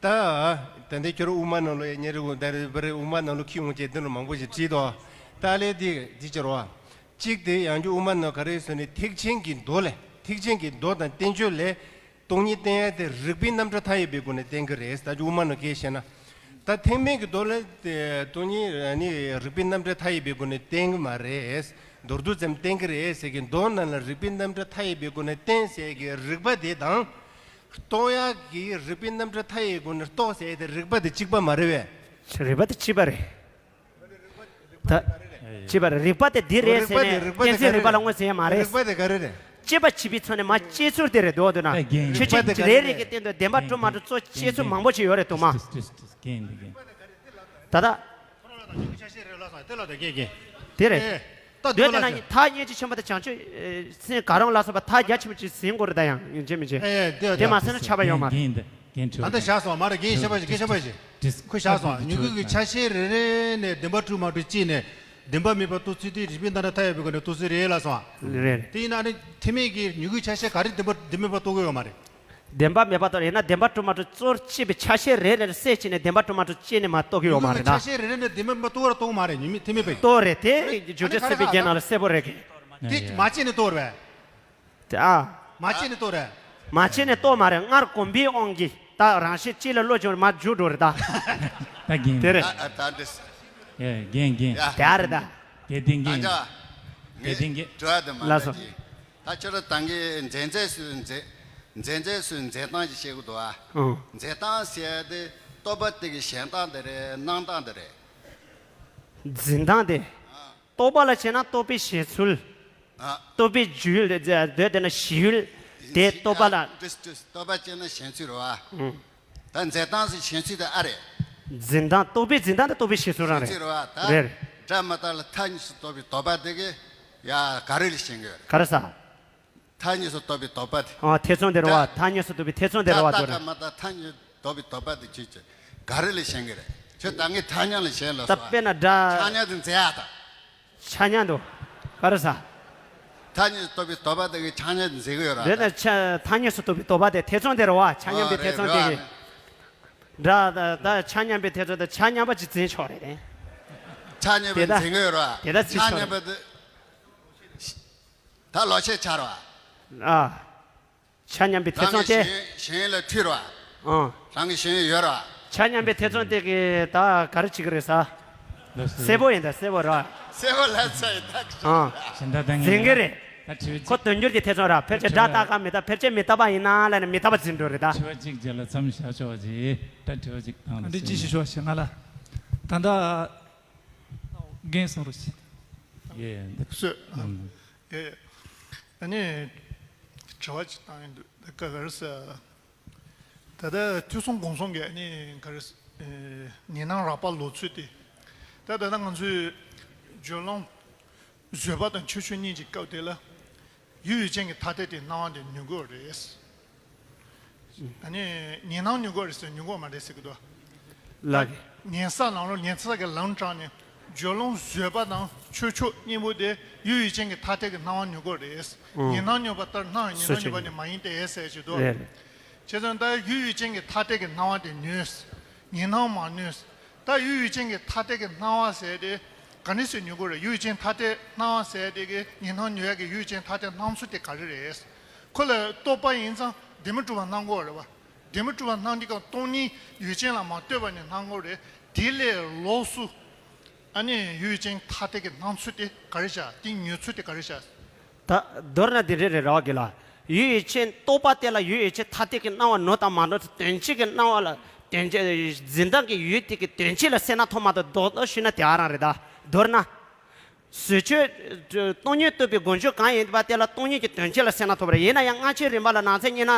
ད། ད་འདི་ཁྱོད་རང་དབུ་མ་ནང་ལོ་ཡ་ཉེ་རི་གུ་ད་རེ་བ་རེ་དབུ་མ་ནང་ལོ་ཁྱི་ཡོང་ཅེས་འདི་རོ་མང་པོ་ཞིག་བྲིས་དོ། ད་ལས་འདི་འདི་ཅི་རོ། གཅིག་དེ་ཡང་རྒྱུ་དབུ་མ་ནང་ག་རེ་ཟེར་ནས་ཐེག་ཆེན་གྱི་མདོ་ལས་ཐེག་ཆེན་གྱི་མདོ་དང་བསྟན་བཅོས་ལས། སྟོང་ཉིད་བསྟན་ཡ་དེ་རིགས་པའི་རྣམ་གྲངས་མཐའ་ཡས་པའི་སྒོ་ནས་བསྟན་གྱི་རེད། ད་དབུ་མ་ནང་སྐད་བཤད་ན། ད་ཐེག་དམན་གྱི་མདོ་ལ་དེ་སྟོང་ཉིད་ནི་རིགས་པའི་རྣམ་གྲངས་མཐའ་ཡས་པའི་སྒོ་ནས་བསྟན་གྱི་མ་རེད། མདོར་བསྡུས་ཙམ་བསྟན་གྱི་རེད་ཟེར་གྱི་མདོ་ནང་ལ་རིགས་པའི་རྣམ་གྲངས་མཐའ་ཡས་པའི་སྒོ་ནས་བསྟན་ཟེར་གྱི་རིགས་པ་དེ་དང་། རྟོགས་ཡ་གི་རིགས་པའི་རྣམ་གྲངས་མཐའ་ཡས་སྒོ་ནས་རྟོགས་ཟེར་དེ་རིགས་པ་དེ་གཅིག་པ་མ་རེད་པས། རིགས་པ་དེ་གཅིག་པ་རེད། ད། ཅེས་པར་རིགས་པ་དེ་འདི་རེད་ཟེར་ནས་རིགས་པ་དེ་གཏན་ཚིགས་རིགས་པ་ལ་དངོས་ཟེར་ཡ་མ་རེད། རིགས་པ་དེ་ག་རེ་རེད། དཔྱད་པ་བྱེད་པའི་ཚོ་ནས་མ་དཔྱད་ཚུལ་དེ་རེད་འདུག་འདུག་ན། ད་རྒན། ཆོས་ཅན་རེ་རེ་གི་སྟེང་དུ་བདེན་པ་གྲུབ་མ་གྲུབ་གཙོ་དཔྱད་ཚུལ་མང་པོ་ཞིག་ཡོད་རེད་འདུག་མ། ད་ད། དེ་རེད། ད་འདོད་དེ་ན་ཐག་ཉེ་ཆེ་ཆེན་པོ་དང་བྱང་ཆུབ་སེམས་ག་རང་ལ་སོགས་པ་ཐག་རྒྱ་ཆེན་པོ་ཅིག་ཟིན་དགོས་རེད་ད་ཡང་ཡིན་གཅིག་མིན་གཅིག་དེ་མ་ཟིན་ན་ཆགས་པ་ཡོད་མ་རེད། ད་ལྟ་བཞག་སོང་མ་རེད། རྒན་ཤེས་པ་ཞིག་རྒན་ཤེས་པ་ཞིག་ཁོས་བཞག་སོང་། མྱུ་གུ་གི་ཆ་ཤས་རེ་རེ་ནས་བདེན་པ་གྲུབ་མ་གྲུབ་ཅིག་ནས་བདེན་པ་མེད་པ་རྟོགས་ཚུལ་དེ་རིགས་པའི་རྣམ་གྲངས་མཐའ་ཡས་པའི་སྒོ་ནས་རྟོགས་ཚུལ་རེད་ལབ་སོང་། རེད། དེ་ཡིན་ན་ནི་ཐེག་དམན་གྱི་མྱུ་གུའི་ཆ་ཤས་ག་རེ་བདེན་པ་བདེན་མེད་པ་རྟོགས་ཀྱི་ཡོད་མ་རེད། བདེན་པ་མེད་པ་རྟོགས་ཡིན་ན་བདེན་པ་གྲུབ་མ་གྲུབ་གཙོར་བྱེད་པའི་ཆ་ཤས་རེ་རེ་ལ་བསྲེས་བྱས་ནས་བདེན་པ་གྲུབ་མ་གྲུབ་དཔྱད་ནས་མ་རྟོགས་ཀྱི་ཡོད་མ་རེད་ན། ཆ་ཤས་རེ་རེ་ནས་བདེན་པ་མེད་པ་རྟོགས་ར་རྟོགས་མ་རེད། ཉི་མ་ཐེག་དམན་པས། རྟོགས་རེད་དེ། རྗོད་བྱེད་ཚིག་པའི་རྒྱན་ནང་ལ་གསལ་པོ་རེད་གི། དེ་མ་བྱས་ནས་རྟོགས་རེད། དེ་ཨ། མ་བྱས་ནས་རྟོགས་རེད། མ་བྱས་ནས་རྟོགས་མ་རེད། སྔར་གོམས་པའི་དབང་གིས་ད་རང་བཞིན་གཅིག་ལ་བློ་སྦྱོང་མ་འཇུག་འགྲོ་རེད་ད། ད་རྒན། དེ་རེད། ཨ་ཨ་ད་འདྲི། ཡ་རྒན་རྒན། ཡ། དེ་རེད་ད། དེ་ཏིང་རྒན། ད་ཅག་དེ་ཏིང་རྒན། དྲི་བ་དེ་མ་ལགས་སོ། འདྲི་ཅི། ད་ཁྱོད་རང་ད་གིན་འཛད་འཛད་སུ་འཛད། འཛད་འཛད་སུ་འཛད་སྟངས་ཅིག་བཤད་གི་འདུག་ཨ། ཨང་། འཛད་སྟངས་ཟེར་ཡ་དེ་རྟོག་པ་དེ་གི་ཞེན་སྟངས་དེ་རེད། སྣང་སྟངས་དེ་རེད། འཛིན་སྟངས་དེ། རྟོག་པ་ལ་བྱས་ན་རྟོག་པའི་ཞེན་ཚུལ། ཨ། རྟོག་པའི་རྒྱུད་ལ་འདོད་དེ་ན་ཞེན་ཡུལ། དེ་རྟོག་པ་ལ། འདྲི་འདྲི། རྟོག་པ་བྱས་ན་ཞེན་ཚུལ་རེད་བ། ཨང་། ད་འཛད་སྟངས་སུ་ཞེན་ཚུལ་དེ་ཨ་རེད། འཛིན་སྟངས་རྟོག་པའི་འཛིན་སྟངས་དེ་རྟོག་པའི་ཞེན་ཚུལ་རང་ཞེན་ཚུལ་རེད། རེད་བ། ད་རེད། སྒྲ་མ་དག་ལ་མཐའ་གཉིས་སུ་རྟོག་པའི་དོགས་པ་དེ་གི་ཡ་ག་རེ་ལ་ཞེན་གི་ཡོད་རེད། ག་རེ་ཟ། མཐའ་གཉིས་སུ་རྟོག་པའི་དོགས་པ་དེ། ཨ་ཐེ་ཚོམ་དེ་རེད་བ། མཐའ་གཉིས་སུ་རྟོག་པའི་ཐེ་ཚོམ་དེ་རེད་བ། སྒྲ་དག་དོ་རེད། མ་དག་མཐའ་གཉིས་རྟོག་པའི་དོགས་པ་དེ་ཁྱོད་ཀྱིས་ག་རེ་ལ་ཞེན་གི་རེད། ཁྱོད་ད་ངས་ཐ་སྙད་ལ་ཞེན་ལ་ད་སོ། དཔེར་ན་སྒྲ། ཆ་སྙོམས་དེ་འཛད་ཡ་ད། ཆ་སྙོམས་དུ། ག་རེ་ཟ། མཐའ་གཉིས་སུ་རྟོག་པའི་དོགས་པ་དེ་གི་ཆ་སྙོམས་དེ་འཛད་གི་ཡོད་ར། དེ་ན་ཆ་མཐའ་གཉིས་སུ་རྟོག་པའི་དོགས་པ་དེ་ཐེ་ཚོམ་དེ་རེད་བ། ཆ་སྙོམས་པའི་ཐེ་ཚོམ་དེ་གི། སྒྲ་ད་ད་ཆ་སྙོམས་པའི་ཐེ་ཚོམ་དེ་ཆ་སྙོམས་པ་ཅིག་འཛིན་ཆོག་རེད་དེ། ཆ་སྙོམས་པའི་དེ་ད་འཛིན་གི་ཡོད་ར། དེ་ད་འཛིན་ཆ་ཆོག་སྙོམས་རེད། པ་དེ། ད་ལོག་ཤེས་ཆ་ར་བ། ཨ། ཆ་མཉམ་པའི་ཐེ་ཚོམ་སྟེ། རང་གི་ཞེན་ཡུལ་ལ་འཁྲུལ་བ། ཨང་། རང་གི་ཞེན་ཡུལ་ཡོད་ར། ཆ་མཉམ་པའི་ཐེ་ཚོམ་སྟེ་གི་ད་ག་རེ་བྱེད་ཀྱི་རེད་ཟ། ལགས་སོ། གསལ་པོ་ཡིན་ད་གསལ་པོ་ར། གསལ་པོ་ལ་ཚ་ཡི་ད། ཨང་། གཞན་དག་ད་ངས་འཛིན་གྱི་རེད། ད་དྲི་བ་ཁོ་གཅིག་དོན་འགྱུར་གྱི་ཐེ་ཚོམ་ར། ཕལ་ཆེར་དྲི་བ་སྒྲ་རྟག་ག་མི་རྟག་ཕལ་ཆེར་མི་རྟག་པ་ཡིན་ན་ལབ་ནས་མི་རྟག་པ་འཛིན་འགྲོ་རེད་ད། དྲི་བ་གཅིག་རྗེས་ལ་མཚམས་བཞག་ཆོག་པ་ཅིག་ད་དྲི་བ་གཅིག་བཏང་རོགས་ཞེས། འདི་ཅི་ཞིག་ཞུ་བ་ཞིག་ང་ལ། ད་ལྟ། རྒན་གསུང་རོགས་ཞེས། ཡེ་འདི། སོས། ཨང་། ཡེ། ཨ་ནི། དྲི་བ་ཅིག་བཏང་ཡིན་འདུག་ད་ག་ག་རེ་ཟེར། ད་ལྟ་ཐོས་བསམ་སྒོམ་གསུམ་གྱི་ཨ་ནི་ག་རེ་ཟེར། ཉོན་སྣང་རགས་པ་ལོག་ཚུལ་དེ། ད་ད་ལྟ་ང་ཚོས་སྦྱོར་ཀློང་བཟོད་པ་དང་ཆོས་མཆོག་གཉིས་ཀྱི་སྐབས་དེ་ལ་ཡུལ་ཡུལ་ཅན་གྱི་ཐ་དད་དེ་སྣང་བ་དེ་ནོར་གྱི་ཡོད་རེད། ཨ་ནི་ཉོན་སྣང་ཉོན་གྱི་ཡོད་རེད་ཟེར་ཉོན་གྱི་ཡོད་མ་རེད་ཟེར་གྱི་འདུག་ལགས། ཉན་ས་ལམ་རོ་ཉན་ས་གི་ལམ་དྲངས་ནས་སྦྱོར་ཀློང་བཟོད་པ་དང་ཆོས་མཆོག་གཉིས་པོ་དེ་ཡུལ་ཡུལ་ཅན་གྱི་ཐ་དད་ཀྱི་སྣང་བ་ཉོན་གྱི་ཡོད་རེད། ཨང་། ཉོན་སྣང་ཉོན་པ་ལྟར་སྣང་བའི་ཉོན་སྣང་ཉོན་པ་ནི་མ་ཡིན་ཏེ་ཟེར་ཞིག་འདུག་རེད། བྱས་ཙང་ད་ཡུལ་ཡུལ་ཅན་གྱི་ཐ་དད་ཀྱི་སྣང་བ་དེ་ནོར། ཉོན་སྣང་མ་ནོར། ད་ཡུལ་ཡུལ་ཅན་གྱི་ཐ་དད་ཀྱི་སྣང་བ་ཟེར་དེ་ག་ནས་སུ་ཉོན་གྱི་ཡོད་རེད། ཡུལ་ཡུལ་ཅན་ཐ་དད་སྣང་བ་ཟེར་དེ་གི་ཉོན་སྣང་ཉོན་ཡག་གི་ཡུལ་ཡུལ་ཅན་ཐ་དད་སྣང་ཚུལ་དེ་ག་རེ་རེད། ཁོ་ལ་རྟོག་པ་ཡིན་ཙང་བདེན་མི་གྲུབ་པ་སྣང་གི་ཡོད་རེད་བ། བདེན་མི་གྲུབ་པ་སྣང་དུས་སྐབས་སྟོང་ཉིད་ཡུལ་ཅན་ལ་མ་ལྟོས་པ་ནས་སྣང་གི་ཡོད་རེད། དེ་ལས་ལོགས་སུ་ཨ་ནི་ཡུལ་ཡུལ་ཅན་ཐ་དད་ཀྱི་སྣང་ཚུལ་དེ་ག་རེ་བྱ། དེ་ཉོན་ཚུལ་དེ་ག་རེ་བྱ། ད་མདོར་ན་འདི་འདྲ་རེད་ར་བ་གི་ལ། ཡུལ་ཡུལ་ཅན་རྟོག་པ་དེ་ལ་ཡུལ་ཡུལ་ཅན་ཐ་དད་ཀྱི་སྣང་བ་ནོར་དང་མ་ནོར་དེ་དོན་སྤྱི་གི་སྣང་བ་ལ་དོན་སྤྱི་འཛིན་སྟངས་ཀྱི་ཡུལ་དེ་གི་དོན་སྤྱི་ལ་སེམས་སྣང་ཐོག་མ་དང་རྡོག་རྡོག་ཞུས་ན་དེ་ཨ་རང་རེད་ད། མདོར་ན། བཟོད་ཆོས། སྟོང་ཉིད་རྟོགས་པའི་སྒོ་འབྱེད་གང་ཡིན་པ་དེ་ལ་སྟོང་ཉིད་ཀྱི་དོན་སྤྱི་ལ་སེམས་སྣང་ཐོབ་པ་རེད། ཡིན་ན་ཡང་སྔ་ཕྱིའི་རིམ་པ་ལ་ནང་གསེས་གཉིས་ན།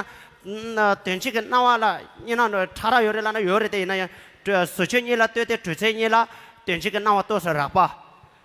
དོན་སྤྱི་གི་སྣང་བ་ལ་གཉིས་ན་ཕྲ་རགས་ཡོད་རེད་ལབ་ན་ཡོད་རེད་དེ། ཡིན་ན་ཡང་བཟོད་ཆོས་གཉིས་ལ་ལྟོས་ཏེ་གྲོལ་ཚད་གཉིས་ལ་དོན་སྤྱི་གི་སྣང་བ་རྟོགས་སུ་རགས་པ།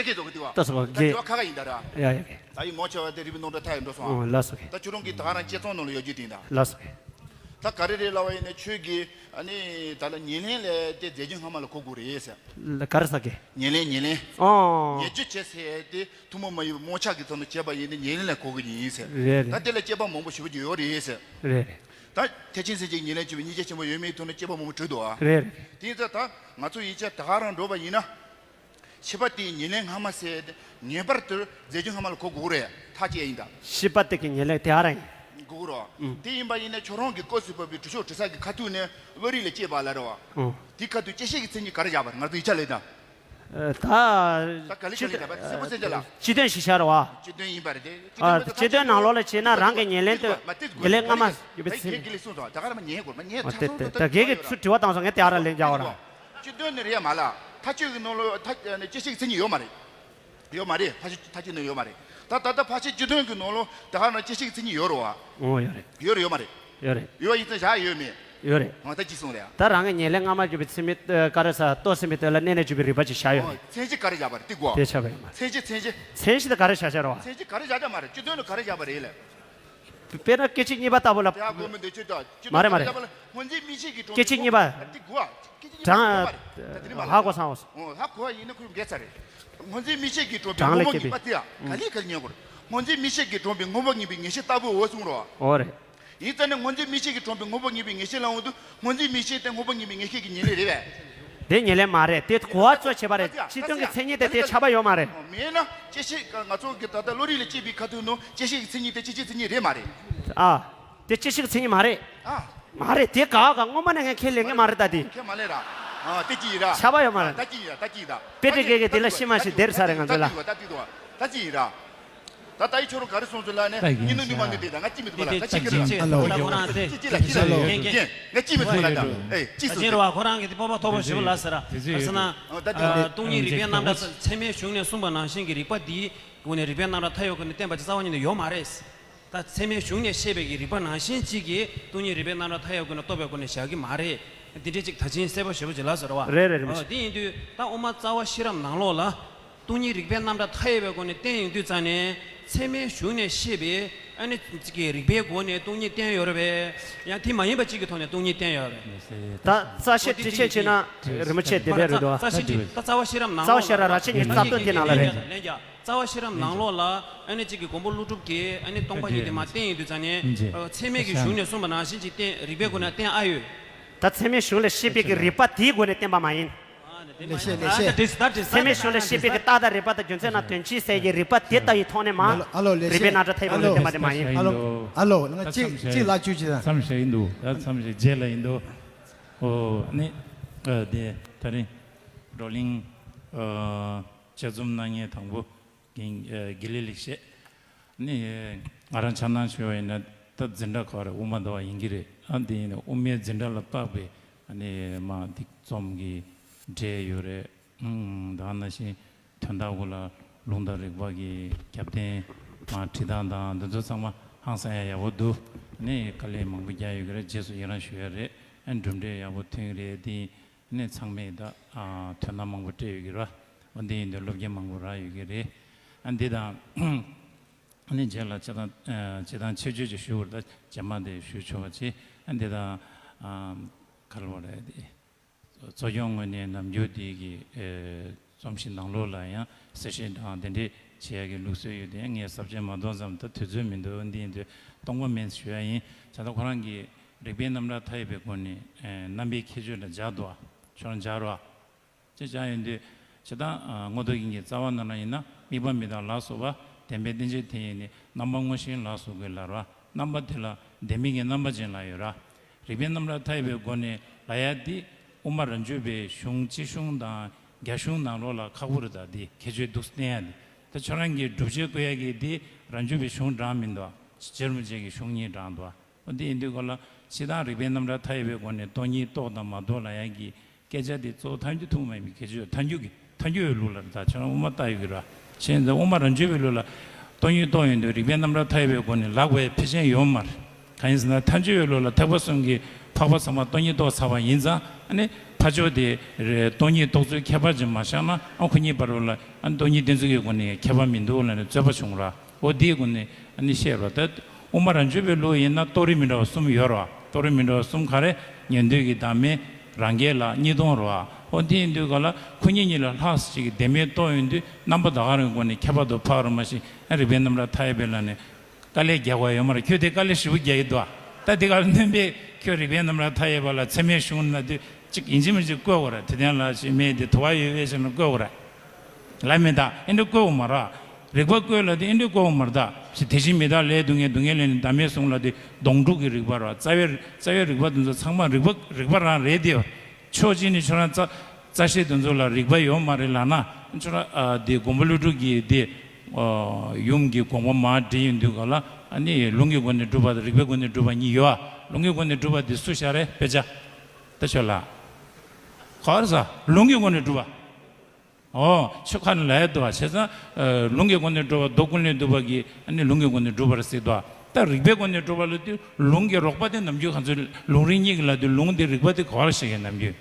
སེ་གེ་རྫོགས་ཀྱི་འདུག་བ། ལགས་སོ། ད་དགེ་དེ་བ་ཁ་ཁ་ཡིན་ད་ར། ཡ་ཡ་གེ། ད་ཡི་མོ་ཆེ་བ་དེ་རི་བོའི་ནོར་འདྲ་ཐག་ཡོད་འགྲོ་སོང་ཨ། ཨོ་ལགས་སོ་གེ། ད་ཁྱོད་རང་གི་ད་ག་རང་དཔྱད་རྩོམ་ནང་ལ་ཡོད་རྒྱུ་དེ་ཡིན་ད། ལགས་སོ་གེ། ད་ག་རེ་རེད་ལབ་པ་ཡིན་ན་ཁྱོད་ཀྱིས་ཨ་ནི་ད་ལ་ཉེར་ལེན་ལས་དེ་རྫས་རྒྱུ་སྔ་མ་ལ་གོ་དགོས་རེད་ཟེར། ལ་ག་རེ་ཟེར་གེ། ཉེར་ལེན་ཉེར་ལེན། ཨོ། ཉེར་རྒྱུ་བྱས་ཟེར་དེ་ཐུན་མོང་མ་ཡིན་པའི་རྨོངས་ཆ་གི་ཐོག་ནས་བྱས་པ་ཡིན་ན་ཉེར་ལེན་ལས་གོ་གི་ཡིན་ཟེར། རེད་རེད། ད་དེ་ལ་དཔྱད་པ་མང་པོ་ཞེ་པོ་ཅིག་ཡོད་རེད་ཟེར། རེད་རེད། ད་ཐེག་ཆེན་སེམས་བསྐྱེད་ཉེར་ལེན་བྱས་པའི་ཉེར་སྤྱོད་ཆེན་པོ་ཡོད་མེད་ཐོག་ནས་དཔྱད་པ་མང་པོ་གྲུབ་འདུག་ཨ། རེད་རེད། དེ་ཡིན་ཙང་ད་ང་ཚོ་ཡིན་ཆ་ད་ག་རང་འགྲོ་བ་ཡིན་ན། ཤེས་པ་དེའི་ཉེར་ལེན་སྔ་མ་ཟེར་ཏེ་ངེས་པར་དུ་རྫས་རྒྱུ་སྔ་མ་ལ་གོ་དགོས་རེད། ཐག་བཅད་ཡིན་ད། ཤེས་པ་དེ་གི་ཉེར་ལེན་དེ་ག་རང་ཡིན། གོ་དགོས་རོ། ཨུམ། དེ་ཡིན་པ་ཡིན་ན་ཁྱོད་རང་གི་སྐབས་སུ་བབས་པའི་དྲི་ཤོག་དྲི་ས་གི་ཁ་ཐུག་ནས་བློ་རིག་ལ་དཔྱད་པ་ལ་རེད་བ། ཨུམ། དེ་ཁ་ཐུག་བཅད་ཤེས་ཀྱི་མཚན་ཉིད་ག་རེ་བཞག་པ་རེད། ང་ཚོ་ཡིག་ཆ་ལས་ད། ད་ག་ལེ་ག་ལེ་བྱས་པ་སེ་པོ་སེ་ལ། སྤྱི་དོན་ཞིག་བྱ་རོགས། སྤྱི་དོན་ཡིན་པ་རེད་དེ། ཨ། སྤྱི་དོན་ནང་ལོགས་ལ་བྱས་ན་རང་གི་ཉེར་ལེན་དུ་ཉེར་ལེན་སྔ་མ་ཡོད་པའི་ཚིག་ད་གེ་གི་ཚུར་དྲི་བ་བཏང་སོང་། ངས་དེ་ཨ་ར་ལན་རྒྱག་པ་ར། སྤྱི་དོན་ནི་རེད་མ་ལ། ཐག་གཅོད་ཀྱི་ནང་ལོགས་ཐག་བཅད་ཤེས་ཀྱི་མཚན་ཉིད་ཡོད་མ་རེད། ཡོད་མ་རེད། ཕལ་ཆེར་ཐག་གཅོད་ནི་ཡོད་མ་རེད། ད་ད་ལྟ་ཕལ་ཆེར་སྤྱི་དོན་གྱི་ནང་ལོགས་ད་ག་ན་བཅད་ཤེས་ཀྱི་མཚན་ཉིད་ཡོད་རེད་བ། ཨོ་ཡོད་རེད། ཡོད་རེད་ཡོད་མ་རེད། ཡོད་རེད། ཡོད་པ་ཡིན་ཙང་བཞག་ཡོད་མེད། ཡོད་རེད། ང་ད་ཅི་གསུངས་རེད། ད་རང་གི་ཉེར་ལེན་སྔ་མ་བརྗོད་པའི་ཚིག་མི་ཀ་རེ་ས་ལྟོ་ཟིན་པའི་དོན་ལ་གནས་ནས་བརྗོད་པའི་རིགས་པ་ཅིག་བཞག་ཡོད་རེད། མཚན་གཞི་ག་རེ་བཞག་པ་རེད་དེ་གོ། དེ་ཆགས་པ་ཡོད་མ་རེད། མཚན་གཞི་མཚན་གཞི། མཚན་གཞི་དེ་ག་རེ་བཞག་བཞག་རེད་བ། མཚན་གཞི་ག་རེ་བཞག་བཞག་མ་རེད། སྤྱི་དོན་ལ་ག་རེ་བཞག་པ་རེད་ལ། དཔེར་ན་སྐད་ཅིག་གཉིས་པ་ལྟ་བུ་ལ། དེ་ཧ་གོ་མི་འདུག་ཅི་ལྟ། སྤྱི་མ་རེད་མ་རེད། སྔོན་འཛིན་མིག་ཤེས་ཀྱི་གྲོང་སྐད་ཅིག་གཉིས་པ། དེ་གོ་ཨ། སྐད་ཅིག་གཉིས་པ་ཧ་གོ་སོང་། ཧ་གོ་ཡིན་ན་ཁོས་འགལ་ཚར་རེད། སྔོན་འཛིན་མིག་ཤེས་ཀྱིས་གྲུབ་པའི་དངོས་པོ་ངེས་པ་དེ་ཡ་ག་ལེ་ག་ལེ་ཉན་དགོས་རེད། སྔོན་འཛིན་མིག་ཤེས་ཀྱིས་གྲུབ་པའི་དངོས་པོ་ངེས་པའི་ངེས་ཤེས་ལྟ་བུའོ་གསུངས་རོ། འོ་རེད། ཡིན་ཙང་ནི་སྔོན་འཛིན་མིག་ཤེས་ཀྱིས་གྲུབ་པའི་དངོས་པོ་ངེས་པའི་ངེས་ཤེས་ལ་འོང་དུས་སྔོན་འཛིན་མིག་ཤེས་དེ་དངོས་པོ་ངེས་པའི་ངེས་ཤེས་ཀྱི་ཉེར་ལེན་རེད་པས། དེ་ཉེར་ལེན་མ་རེད། དེ་གོ་བ་གཙོ་བྱས་པ་རེད། སྤྱི་དོན་གྱི་མཚན་ཉིད་དེ་དེ་ཆགས་པ་ཡོད་མ་རེད། མེད་ན་བཅད་ཤེས་ང་ཚོ་གི་ད་ལྟ་བློ་རིག་ལ་དཔྱད་པའི་ཁ་ཐུག་ནང་བཅད་ཤེས་ཀྱི་མཚན་ཉིད་དེ་བཅད་ཤེས་མཚན་ཉིད་རེད་མ་རེད། ཨ། དེ་བཅད་ཤེས་ཀྱི་མཚན་ཉིད་མ་རེད། ཨ། མ་རེད། དེ་ག་ག་སྔོན་མ་ནས་ངས་ཁས་ལེན་གྱི་མ་རེད་ད་དེ། ཁས་མ་ལེན་ར། ཨ་དེ་ཅི་ཡིན་ར། ཆགས་པ་ཡོད་མ་རེད། ད་ཅི་ཡིན་ར་ད་ཅི་ཡིན་ད། དཔེ་དེ་གས་གས་དེ་ལ་ཤི་མ་ཤི་བདེར་ས་རེད་ང་ཚོ་ལ། ད་ཅི་ཡིན་ར། ད་ཅི་ཡིན་ར། ད་ད་ཡི་ཁྱོད་རང་ག་རེ་སོང་ཚུལ་ལ་ནས་ད་ཉིན་ནུ་ཉི་མ་ནུ་དེ་ད་ང་ཅི་མི་ཐུབ་ལ་ད་ཅི་ཁྱེར་ལ། ཨ་ལོ། ད་ཁོ་རང་ཚེ་ཅི་ཅི་ལ་ཅི་ལ་ཨ་ལོ། ཡོད་ངས་ཅི་མི་ཐུབ་ལ་ད། ཨེ་ཅི་གསུང་ལ་ད། ཨེ་ཅི་གསུང་། ཅི་རེད་བ། ཁོ་རང་གི་དེ་སྤོབས་པ་མཐོ་པོ་ཞེ་པོ་ལ་ཟེར་ར། དེ་ཚོ་ཡོད་དེ། ད་སྟོང་ཉིད་རིགས་པའི་རྣམ་གྲངས་ཚད་མའི་གཞུང་ནས་གསུངས་པ་ནང་བཞིན་གྱི་རིགས་པ་འདིའི་སྒོ་ནས་རིགས་པའི་རྣམ་གྲངས་མཐའ་ཡས་སྒོ་ནས་བསྟན་པ་ཅི་རྩ་བ་ཉིད་ནས་ཡོད་མ་རེད། ད་ཚད་མའི་གཞུང་ནས་བཤད་པའི་གི་རིགས་པ་ནང་བཞིན་གཅིག་གིས་སྟོང་ཉིད་རིགས་པའི་རྣམ་གྲངས་མཐའ་ཡས་སྒོ་ནས་རྟོགས་པའི་སྒོ་ནས་བཞག་གི་མ་རེད། འདི་འདྲའི་གཅིག་ད་ཅིང་གསལ་པོ་ཞེ་པོ་ཅིག་ལ་ཟེར་བ། རེད་རེད་རེད། ཨ་དེ་ཡིན་དུས་ད་དབུ་མ་རྩ་བ་ཤེས་རབ་ནང་ལོགས་ལ་སྟོང་ཉིད་རིགས་པའི་རྣམ་གྲངས་མཐའ་ཡས་པའི་སྒོ་ནས་བསྟན་ཡོང་དུས་ཙང་ནས་ཚད་མའི་གཞུང་ནས་བཤད་པའི་ཨ་ནི་གཅིག་གི་རིགས་པའི་སྒོ་ནས་སྟོང་ཉིད་བསྟན་ཡོད་རེད་པས། ཡང་དེ་མ་ཡིན་པ་གཅིག་གི་ཐོག་ནས་སྟོང་ཉིད་བསྟན་ཡོད་རེད། ད་རྩ་ཤེ་དྲི་ཆེན་བྱས་ན་རིན་པོ་ཆེ་དེ་བས་རེད་དོ། རྩ་ཤེ་དྲི་ད་རྩ་བ་ཤེས་རབ་ནང་ལོགས་ལ་རྩ་བ་ཤེས་རབ་ར་ཆེ་ཉིད་རྩ་དོན་དེ་ནང་ལ་རེད། ལན་རྒྱག་རྩ་བ་ཤེས་རབ་ནང་ལོགས་ལ་ཨ་ནི་གཅིག་གི་མགོན་པོ་ཀླུ་སྒྲུབ་ཀྱིས་ཨ་ནི་སྟོང་པ་ཉིད་དེ་མ་བསྟན་ཡོང་དུས་ཙང་ནས་ཨ་ཚད་མའི་གི་གཞུང་ནས་གསུངས་པ་ནང་བཞིན་གཅིག་བསྟན་རིགས་པའི་སྒོ་ནས་བསྟན་ཨ་ཡོད། ད་ཚད་མའི་གཞུང་ལ་བཤད་པའི་གི་རིགས་པ་དེའི་སྒོ་ནས་བསྟན་པ་མ་ཡིན། ལེགས་བཤད་ལེགས་བཤད། ཚད་མའི་གཞུང་ལ་བཤད་པའི་གི་རྟགས་དང་རིགས་པ་དང་རྒྱུ་མཚན་དང་དོན་སྤྱི་ཟེར་གྱི་རིགས་པ་དེ་ལྟ་བུའི་ཐོག་ནས་མ། ཨ་ལོ་ལེགས་བཤད། རིགས་པའི་རྣམ་གྲངས་མཐའ་ཡས་པའི་ལུང་བསྟན་པ་དེ་མ་ཡིན། ཨ་ལོ་ཨ་ལོ་ང་གཅིག་གཅིག་ལ་བཅུ་གཅིག་དང་། མཚམས་བཞག་ཡིན་འདུག་ད་མཚམས་བཞག་རྗེས་ལ་ཡིན་འདུག་ཨོ་ནི་ཨ་དེ་ད་རིང་བགྲོ་གླེང་ཨ་དཔྱད་རྩོམ་གནང་མཁན་དང་པོ་རྒན་ཨ་དགེ་ལེགས་ལེགས་བཤད་ནི་ ང་རང་འཆར་སྣང་ཞུ་བ་ཡིན་ན་ད་འཛིན་གྲྭ་ཁག་རེད། དབུ་མ་ཟླ་བ་ཡིན་གྱི་རེད། ཨ་འདི་ཡིན་ན་དབུ་མའི་འཛིན་གྲྭ་ལ་དཔག་པའི་ཨ་ནི་མ་འདི་རྩོམ་གྱི་གྲས་ཡོད་རེད། ཨང་ད་ནང་བཞིན་དོན་དག་གུ་ལ་ལུང་དང་རིགས་པ་གི་རྒྱབ་རྟེན་མ་བྲིས་སྟངས་དང་འདི་ཚོ་ཚང་མ་ཧང་སང་ཡ་ཡག་པོ་འདུག་ཨ་ནི་དཀའ་ལས་མང་པོ་རྒྱག་ཡོད་ཀྱི་རེད། རྗེས་སུ་ཡི་རང་ཞུ་ཡ་རེད། ཨ་ནི་གྲུབ་འབྲས་ཡག་པོ་ཐོན་གྱི་རེད། འདི་ནས་ཚང་མས་ད་ཨ་དོ་སྣང་མང་པོ་སྤྲད་ཡོད་ཀྱི་རེད། འོ་འདི་ཡིན་དུས་སློབ་སྐྱོན་མང་པོ་རག་ཡོད་ཀྱི་རེད། ཨ་འདི་དང་ཨ་ནི་རྗེས་ལ་སྤྱིར་བཏང་ཨ་སྤྱིར་བཏང་ཆེད་བརྗོད་ཅིག་ཞུ་བར་ད་རྗེས་མ་དེ་ཞུ་ཆོག་པ་བྱེད། ཨ་འདི་དང་ཨ་ག་རེ་བ་རེད། འདི་གཙོ་སྐྱོང་ངོས་ནས་ནམ་རྒྱུན་འདི་གི་ཨ་རྩོམ་གཞི་ནང་ལོགས་ལ་ཡང་གསལ་བཤད་དང་དེ་འདྲས་བྱེད་ཡ་གི་ལུགས་སྲོལ་ཡོད་དེ། ངས་ཟབ་ཆ་མ་གཏོང་ཙམ་ད་དུས་ཚོད་མི་འདུག་འདི་ཡིན་དུས་སྟོང་པ་མིན་ཞུ་ཡ་ཡིན། བྱས་ཙང་ཁོ་རང་གི་རིགས་པའི་རྣམ་གྲངས་མཐའ་ཡས་པའི་སྒོ་ནས་ཨེ་རྣམ་པའི་ཁྱད་ཆོས་ལ་སྦྱར་འདུག་ཁྱོད་རང་སྦྱར་རོགས། ཅེས་བྱ་ཡོང་དུས་ཇི་ལྟར་ཨ་མངོན་རྟོགས་རྒྱན་གྱི་རྩ་བ་རྣམས་ལ་ཡིན་ན། དམིགས་པ་མེད་དང་ལ་སོགས་པ། བདེན་པའི་རྟེན་ཅན་དེ་ཡིས་ནི། རྣམ་པ་དངོས་གཞན་ལ་སོགས་ཀྱི་ལ་རོ། རྣམ་པ་དེ་ལ་བདེན་མེད་ཀྱི་རྣམ་པ་ཅན་ལ་ཡོད་ར། རིགས་པའི་རྣམ་གྲངས་མཐའ་ཡས་པའི་སྒོ་ནས་ལ་ཡ་འདི་དབུ་མ་རང་རྒྱུད་པའི་གཞུང་སྤྱི་གཞུང་དང་རྒྱ་གཞུང་ནང་ལོགས་ལ་ཁག་པོ་རེད། ད་འདི་ཁྱད་ཆོས་འདུག་སེ་བསྟན་ཡ་འདི། ད་ཁྱོད་རང་གིས་སྒྲུབ་བྱེད་བཀོད་ཡ་གི་འདི་རང་རྒྱུད་པའི་གཞུང་དྲངས་མི་འདུག་རྗེ་རིན་པོ་ཆེ་གི་གཞུང་གཉིས་དྲངས་འདུག་འོ་འདི་ཡིན་དུས་ག་ལ་སྤྱིར་བཏང་རིགས་པའི་རྣམ་གྲངས་མཐའ་ཡས་པའི་སྒོ་ནས་སྟོང་ཉིད་རྟོགས་དང་མ་རྟོགས་ལ་ཡ་གི་སྐད་ཆ་དེ་གཙོ་བོ་ཐལ་འགྱུར་ཐུན་མོང་མ་ཡིན་པའི་ཁྱད་ཆོས། ཐལ་འགྱུར་གྱི་ཐལ་འགྱུར་བའི་ལུགས་ལ་ད་ཁྱོད་རང་དབུ་མ་ལྟ་ཡོད་ཀྱི་ར། ཕྱིན་ད་དབུ་མ་རང་རྒྱུད་པའི་ལུགས་ལ་སྟོང་ཉིད་རྟོགས་ཡོང་དུས་རིགས་པའི་རྣམ་གྲངས་མཐའ་ཡས་པའི་སྒོ་ནས་ལབ་དགོས་ཡ་ཕལ་ཆེར་ཡོད་མ་རེད། གང་ཡིན་ཟེར་ན་ཐལ་འགྱུར་བའི་ལུགས་ལ་ཐེག་པ་གསུམ་གྱི་འཕགས་པ་ཚང་མ་སྟོང་ཉིད་རྟོགས་ཚར་བ་ཡིན་ཙང་། ཨ་ནི་ཕར་ཕྱོགས་དེ་རེད། སྟོང་ཉིད་རྟོགས་ཚུལ་ཁྱད་པར་ཅན་མ་ཤར་ན་ཨ་ཁོ་གཉིས་བར་ལ་ཨ་ནི་སྟོང་ཉིད་བསྟན་ཚུལ་གྱི་སྒོ་ནས་ཁྱད་པར་མི་འདུག་ལབ་ནས་རྩོད་པ་བྱུང་ར། འོ་འདིའི་སྒོ་ནས་ཨ་ནི་བཤད་རོགས། ད་དབུ་མ་རང་རྒྱུད་པའི་ལུགས་ཡིན་ན་རྟོགས་རིགས་མི་འདྲ་བ་གསུམ་ཡོད་རོགས། རྟོགས་རིགས་མི་འདྲ་བ་གསུམ་ག་རེ། ཉན་ཐོས་ཀྱི་བདག་མེད། རང་རྒྱལ་ལ་གཉིས་སྟོང་རོགས། འོ་འདི་ཡིན་དུས་ག་ལ་ཁོ་གཉིས་གཉིས་ལ་ལྷག་ཅིག་གི་བདེན་མེད་རྟོགས་ཡོང་དུས་རྣམ་པ་ད་ག་རང་སྒོ་ནས་ཁྱད་པར་དུ་འཕགས་རོགས། མ་གཞི་ཨ་རིགས་པའི་རྣམ་གྲངས་མཐའ་ཡས་པའི་ལ་ནས་དཀའ་ལས་རྒྱག་དགོས་ཡོད་མ་རེད། ཁྱོད་དེ་དཀའ་ལས་ཞེ་པོ་རྒྱག་གི་འདུག་ད་དེ་ག་ལ་སྣོན་པས་ཁྱོད་རིགས་པའི་རྣམ་གྲངས་མཐའ་ཡས་པ་ལ་ཚད་མའི་གཞུང་ན་དུས་གཅིག་ཡིན་གཅིག་མིན་གཅིག་བཀོད་དགོས་ར། དེ་དོན་ལ་ཞིག་མེད་དེ་དུ་བ་ཡོད་པའི་ཆ་ནས་བཀོད་དགོས་ར། ལབ་མེད་ད། ཨེ་འདྲ་བཀོད་དགོས་མ་ར། རིགས་པ་བཀོད་ལ་དེ་ཨེ་འདྲ་བཀོད་དགོས་མ་ར་ད། ཞེས་དེ་བཞིན་མི་རྟག་ལས་སྡུག་བསྔལ། སྡུག་བསྔལ་ལས་ནི་བདག་མེད་གསུངས་ལ་དེ་སྡོང་ཕྲུག་གི་རིགས་པ་ར། རྩ་བའི་རྩ་བའི་རིགས་པ་དེ་ཚོ་ཚང་མ་རིགས་པ་རིགས་པ་རང་རེད་དེ། ཕྱོགས་གཅིག་ནས་ཁྱོད་རང་རྩ་རྩ་ཤེ་དེ་ཚོ་ལ་རིགས་པ་ཡོད་མ་རེད་ལབ་ན། ཁྱོད་རང་ཨ་དེ་མགོན་པོ་ཀླུ་སྒྲུབ་ཀྱི་དེ་ཨ་ཡུམ་གྱི་དགོངས་པ་མར་བྲིས་ཡོང་དུས་ག་ལ་ཨ་ནི་ལུང་གི་སྒོ་ནས་སྒྲུབ་པ་དང་རིགས་པའི་སྒོ་ནས་སྒྲུབ་པ་གཉིས་ཡོད་ཨ། ལུང་གི་སྒོ་ནས་སྒྲུབ་པ་དེ་སུ་ཤར་རེད། དཔེ་ཆ་ད་ཆོས་ལ་ག་རེ་ཟ། ལུང་གི་སྒོ་ནས་སྒྲུབ་པ། ཨོ་ཆོས་ཁ་ནས་ལབ་ཡ་འདུག་བ། བྱས་ཙང་ཨ་ལུང་གི་སྒོ་ནས་སྒྲུབ་པ་མདོ་ཀུན་ལས་བཏུས་པ་གིས་ཨ་ནི་ལུང་གི་སྒོ་ནས་སྒྲུབ་པར་ཟེར་འདུག་ད་རིགས་པའི་སྒོ་ནས་སྒྲུབ་པ་ལ་དུས་ལུང་གི་རོགས་པ་དེ་ནམ་རྒྱུན་ང་ཚོས་ལུང་རིགས་གཉིས་ཀྱི་ལ་དུས་ལུང་དེ་རིགས་པ་དེ་ག་བར་བཞག་གི་ནམ་རྒྱུན།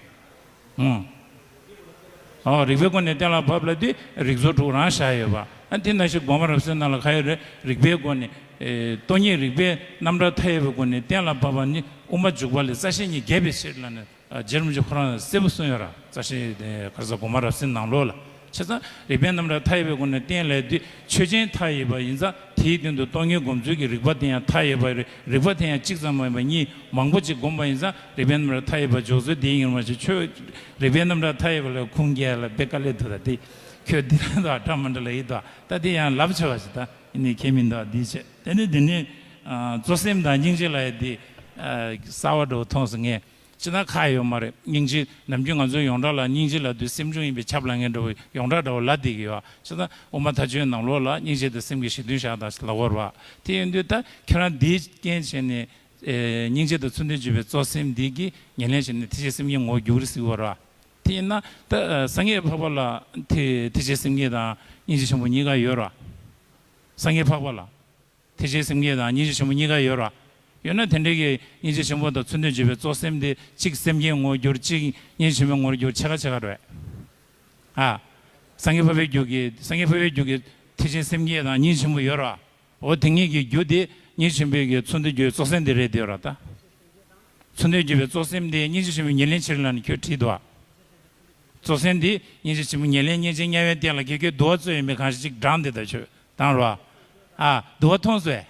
ཨོ། ཨོ་རིགས་པའི་སྒོ་ནས་གཏན་ལ་ཕབ་ལ་དུས་རིགས་ཚོགས་དྲུག་རང་བཞག་ཡོད་པ། ཨ་དེ་ནང་བཞིན་དགོངས་པ་རབ་གསལ་ནང་ལ་ག་ཡོད་རེད། རིགས་པའི་སྒོ་ནས་ཨེ་སྟོང་ཉིད་རིགས་པའི་རྣམ་གྲངས་མཐའ་ཡས་པའི་སྒོ་ནས་གཏན་ལ་ཕབ་པ་ནི་དབུ་མ་འཇུག་པ་ལས་རྩ་ཤེ་གཉིས་རྒྱས་པའི་ཕྱིར་ལབ་ནས། ཨ་རྗེ་རིན་པོ་ཆེ་ཁོ་རང་གསལ་པོ་གསུངས་ཡོད་ར། རྩ་ཤེ་དེ་ག་རེ་ཟ་དགོངས་པ་རབ་གསལ་ནང་ལོགས་ལ། བྱས་ཙང་རིགས་པའི་རྣམ་གྲངས་མཐའ་ཡས་པའི་སྒོ་ནས་བསྟན་ལས་དུས་ཆོས་ཅན་མཐའ་ཡས་པ་ཡིན་ཙང་དེའི་སྟེང་དུ་སྟོང་ཉིད་སྒོམ་ཚུལ་གྱི་རིགས་པ་དེ་ཡང་མཐའ་ཡས་པ་རེད། རིགས་པ་དེ་ཡང་གཅིག་ཙམ་མ་ཡིན་པར་གཉིས་མང་པོ་ཅིག་བསྒོམས་པ་ཡིན་ཙང་རིགས་པའི་རྣམ་གྲངས་མཐའ་ཡས་པ་འཇོག་ཚུལ་དེ་ཡིན་རུང་མ་ཞིག་ཆོས་རིགས་པའི་རྣམ་གྲངས་མཐའ་ཡས་པ་ལ་ཁུངས་སྐྱེལ་ལ་དཔེ་དཀའ་ལས་འདུག་ད་དེ་ཁྱོད་འདི་ལ་འདྲ་མ་འདྲ་ལ་ཡིན་ད། ད་དེ་ཡང་ལབ་ཆོག་པ་ཞིག་ད་ཡིན་ནི་ཁྱད་མི་འདུག་འདི་བྱས་དེ་ནི་འདི་ནི་ཨ་གཙོ་སེམས་དང་སྙིང་རྗེ་ལ་ཡ་དེ་ཨ་གསར་བ་འདྲ་བོ་མཐོང་སོང་ངས། ཅི་ན་ཁ་ཡོད་མ་རེད། སྙིང་རྗེ་ནམ་རྒྱུན་ང་ཚོའི་ཡོངས་གྲགས་ལ་སྙིང་རྗེ་ལབ་དུས་སེམས་བྱུང་ཡིན་པས་ཁྱབ་ལ་ངེས་འདྲ་བོ་ཡོངས་གྲགས་འདྲ་བོ་ལབ་བསྡད་ཀྱི་ཡོད། བྱས་ཙང་དབུ་མ་མཐའ་དཔྱོད་ནང་ལོགས་ལ་སྙིང་རྗེ་དང་སེམས་ཀྱི་གཞི་མཐུན་བཞག་དང་ལབ་ཀྱི་ཡོད་རེད་བ། དེ་ཡིན་དུས་ད་ཁྱོད་རང་འདིའི་རྐྱེན་བྱས་ནས་ཨེ་སྙིང་རྗེ་དང་མཚུངས་ལྡན་བརྗོད་པའི་གཙོ་སེམས་འདི་གི་ཉེར་ལེན་བྱས་ནས་ཐེག་ཆེན་སེམས་བསྐྱེད་ངོ་བོ་འགྱུར་ཟེར་གྱི་ཡོད་རེད་བ། དེ་ཡིན་ན་ད་ཨ་སངས་རྒྱས་འཕགས་པ་ལ་ཐེག་ཐེག་ཆེན་སེམས་བསྐྱེད་དང་སྙིང་རྗེ་ཆེན་པོ་གཉིས་ཀ་ཡོད་རེད་བ། སངས་རྒྱས་འཕགས་པ་ལ། ཐེག་ཆེན་སེམས་བསྐྱེད་དང་སྙིང་རྗེ་ཆེན་པོ་གཉིས་ཀ་ཡོད་ར། ཡོད་ན་དེ་འདྲའི་གི་སྙིང་རྗེ་ཆེན་པོ་དང་མཚུངས་ལྡན་བརྗོད་པའི་གཙོ་སེམས་དེ་གཅིག་སེམས་བསྐྱེད་ངོ་བོར་གྱུར། གཅིག་སྙིང་རྗེ་ཆེན་པོའི་ངོ་བོར་གྱུར། ཕྱེད་ཀ་ཕྱེད་ཀ་རེད། ཨ། སངས་རྒྱས་འཕགས་པའི་རྒྱུད་ཀྱི་སངས་རྒྱས་འཕགས་པའི་རྒྱུད་ཀྱི་ཐེག་ཆེན་སེམས་བསྐྱེད་དང་སྙིང་རྗེ་ཆེན་པོ་ཡོད་ར། འོ་དེ་གཉིས་ཀྱི་རྒྱུ་དེ་སྙིང་རྗེ་ཆེན་པོའི་གི་མཚུངས་ལྡན་བརྗོད་པའི་གཙོ་སེམས་དེ་རེད་དེ་ཡོད་ར་ད། མཚུངས་ལྡན་བརྗོད་པའི་གཙོ་སེམས་དེ་སྙིང་རྗེ་ཆེན་པོའི་ཉེར་ལེན་ཕྱིར་ལ་ནི་ཁྱོད་བྲིས་འདུག་ཨ། གཙོ་སེམས་དེ་སྙིང་རྗེ་ཆེན་པོའི་ཉེར་ལེན་སྙིང་རྗེ་དམྱལ་བའི་གཏན་ལ་འཁེལ། ཁྱོད་དུ་བ་རྩོད་ཡོད་མེད་གང་ཞིག་ཅིག་བགྲངས་དེ་ད་ཆོས་བཏང་རོགས། ཨ། དུ་བ་མཐོང་སོང་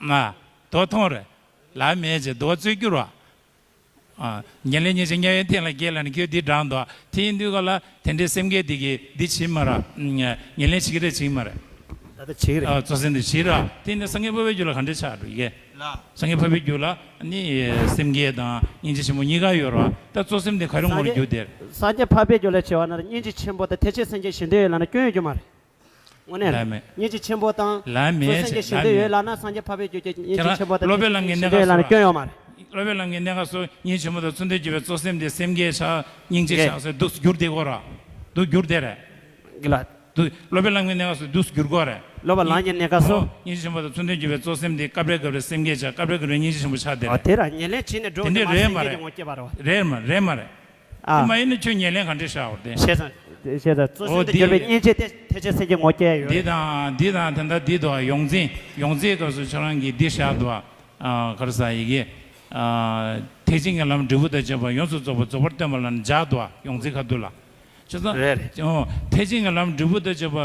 ངས། ཨ། དུ་བ་མཐོང་རེད། ལབ་མེད་ཅེས་དུ་བ་རྩོད་རྒྱུ་རོགས། ཨ། ཉེར་ལེན་སྙིང་རྗེ་དམྱལ་བའི་གཏན་ལ་འཁེལ་ལབ་ནས་ཁྱོད་འདི་བགྲངས་འདུག་དེ་ཡིན་དུས་ག་ལ་དེ་འདྲའི་སེམས་བསྐྱེད་འདི་གིས་འདི་བྱེད་མ་ར། ཉེར་ལེན་བྱེད་ཀྱི་རེད་བྱེད་ཀྱི་མ་རེད། ད་ལྟ་བྱེད་ཀྱི་རེད། ཨ། གཙོ་སེམས་འདི་བྱེད་ར། དེ་ནི་སངས་རྒྱས་འཕགས་པའི་རྒྱུད་ལ་ག་འདྲས་ཆགས་འགྲོ་ཡི་གེ། ལ། སངས་རྒྱས་འཕགས་པའི་རྒྱུད་ལ་ནི་སེམས་བསྐྱེད་དང་སྙིང་རྗེ་ཆེན་པོ་གཉིས་ཀ་ཡོད་ར། ད་གཙོ་སེམས་འདི་ག་རེ་ངོ་རུ་འགྱུར་དེ། སངས་རྒྱས་འཕགས་པའི་རྒྱུད་ལ་བྱེད་པ་ན་སྙིང་རྗེ་ཆེན་པོ་དང་ཐེག་ཆེན་སེམས་བསྐྱེད་གཞན་དོན་ཡོད་ལབ་ན་སྐྱོན་ཡོད་རྒྱུ་མ་རེད། དངོས་གནས་ལགས་མེད། སྙིང་རྗེ་ཆེན་པོ་དང་། ལགས་མེད། གཙོ་སེམས་ཀྱི་ཞི་བདེ་ཡོད་ལགས་ན། སངས་རྒྱས་འཕགས་པའི་རྒྱུད་ཀྱི་སྙིང་རྗེ་ཆེན་པོ་དང་། སློབ་དཔོན་ལམ་གྱི་གནད་འགག་སོ། སློབ་དཔོན་ལམ་གྱི་གནད་འགག་སོ། སྙིང་རྗེ་ཆེན་པོ་དང་མཚུངས་ལྡན་གྱུར་པའི་གཙོ་སེམས་དེ་སེམས་བསྐྱེད་བྱ། སྙིང་རྗེ་བྱ་ཟེར་འདུག་སེ་བསྒྱུར་བསྡད་དགོས་ར། འདུག་སེ་བསྒྱུར་བསྡད་རེད། གི་ལ། འདུག་སློབ་དཔོན་ལམ་གྱི་གནད་འགག་སོ་འདུག་སེ་བསྒྱུར་དགོས་རེད། སློབ་པ་ལམ་གྱི་གནད་འགག་སོ། སྙིང་རྗེ་ཆེན་པོ་དང་མཚུངས་ལྡན་གྱུར་པའི་གཙོ་སེམས་དེ་སྐབས་རེ་སྐབས་རེ་སེམས་བསྐྱེད་བྱ། སྐབས་རེ་སྐབས་རེ་སྙིང་རྗེ་ཆེན་པོ་ཆགས་བསྡད་རེད། དེ་ར་ཉེར་ལེན་བྱས་ནས་འགྲོ་དེ་འདྲ་འདི་མ་རེད་སེམས་མ་བསྐྱེད་རེད། ཀྱི་ངོ་སྐྱེས་པ་རེད་བ། རེད་མ་རེད་མ་རེད། ཨ། དེ་མ་ཡིན་ན་ཁྱོད་ཉེར་ལེན་ག་འདྲས་བྱ་བར་དེ། བྱས་ཙང་། བྱས་ཙང་གཙོ་སེམས་དང་འགྱུར་བའི་སྙིང་རྗེ་དེ་ཐེག་ཆེན་སེམས་ཀྱི་ངོ་སྐྱེས་ཡོད་རེད། འདི་དང་འདི་དང་དེ་འདྲ་འདི་དང་ཡོངས་འཛིན་ཡོངས་འཛིན་སྐབས་སུ་ཁྱོད་རང་གིས་འདི་བཞག་འདུག་ཨ། ག་རེ་ཟ་ཡི་གེ། ཨ། ཐེག་ཆེན་གྱི་ལམ་འབྲས་བུ་དང་བཅས་པ་ཡོངས་སུ་རྫོགས་པ་རྫོགས་པར་སྟོན་པ་ལ་ནི་སྦྱར་འདུག་ཨ། ཡོངས་འཛིན་ཁ་ཐུག་ལ། བྱས་ཙང་། རེད་རེད། ཨོ། ཐེག་ཆེན་གྱི་ལམ་འབྲས་བུ་དང་བཅས་པ།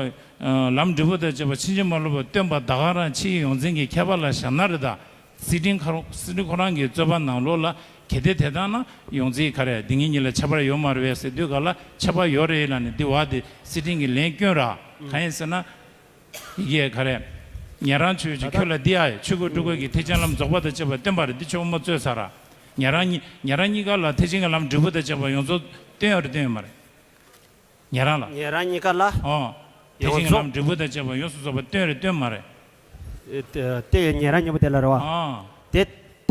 ཨ། ལམ་འབྲས་བུ་དང་བཅས་པ་ཕྱིན་ཅི་མ་ལོག་པར་སྟོན་པ་ད་ག་རང་ཕྱིའི་ཡོངས་འཛིན་གྱི་ཁྱད་པར་ལ་བཞག་ན་རེད་ད། སི་ཏིང་ཁ་རོག་སི་ཏིང་ཁོ་རང་གི་རྩོད་པ་ནང་ལོགས་ལ་གལ་ཏེ་དེ་ལྟར་ན་ཡོངས་འཛིན་ག་རེ་འདི་གཉིས་གཉིས་ལ་ཁྱད་པར་ཡོད་མ་རེད་པས་ཟེར་དུས་ག་ལ་ཁྱད་པར་ཡོད་རེད་ལབ་ནས་འདི་བ་དེ་སི་ཏིང་གི་ལན་སྐྱོན་ར། གང་ཡིན་ཟེར་ན། ཡི་གེ་ག་རེ། ཉན་རང་ཆོས་ཀྱི་ཁྱོད་ལ་འདི་ཨ་ཆོས་སྐུ་སྤྲུལ་སྐུ་གི་ཐེག་ཆེན་ལམ་རྫོགས་པ་དང་བཅས་པ་སྟོན་པ་རེད་འདི་ཆོས་དབུ་མ་རྩོད་ཚར་ར། ཉན་རང་གཉིས་ཉན་རང་གཉིས་ཀ་ལ་ཐེག་ཆེན་གྱི་ལམ་འབྲས་བུ་དང་བཅས་པ་ཡོངས་རྫོགས་སྟོན་ཡོད་རེད་སྟོན་ཡོད་མ་རེད། ཉན་རང་ལ། ཉན་རང་གཉིས་ཀ་ལ། ཨོ། ཐེག་ཆེན་གྱི་ལམ་འབྲས་བུ་དང་བཅས་པ་ཡོངས་སུ་རྫོགས་པ་སྟོན་རེད་སྟོན་མ་རེད། ཨེ། དེ་ཡང་ཉན་རང་གཉིས་པོ་དེ་ལ་རེད་བ། ཨོ། དེ་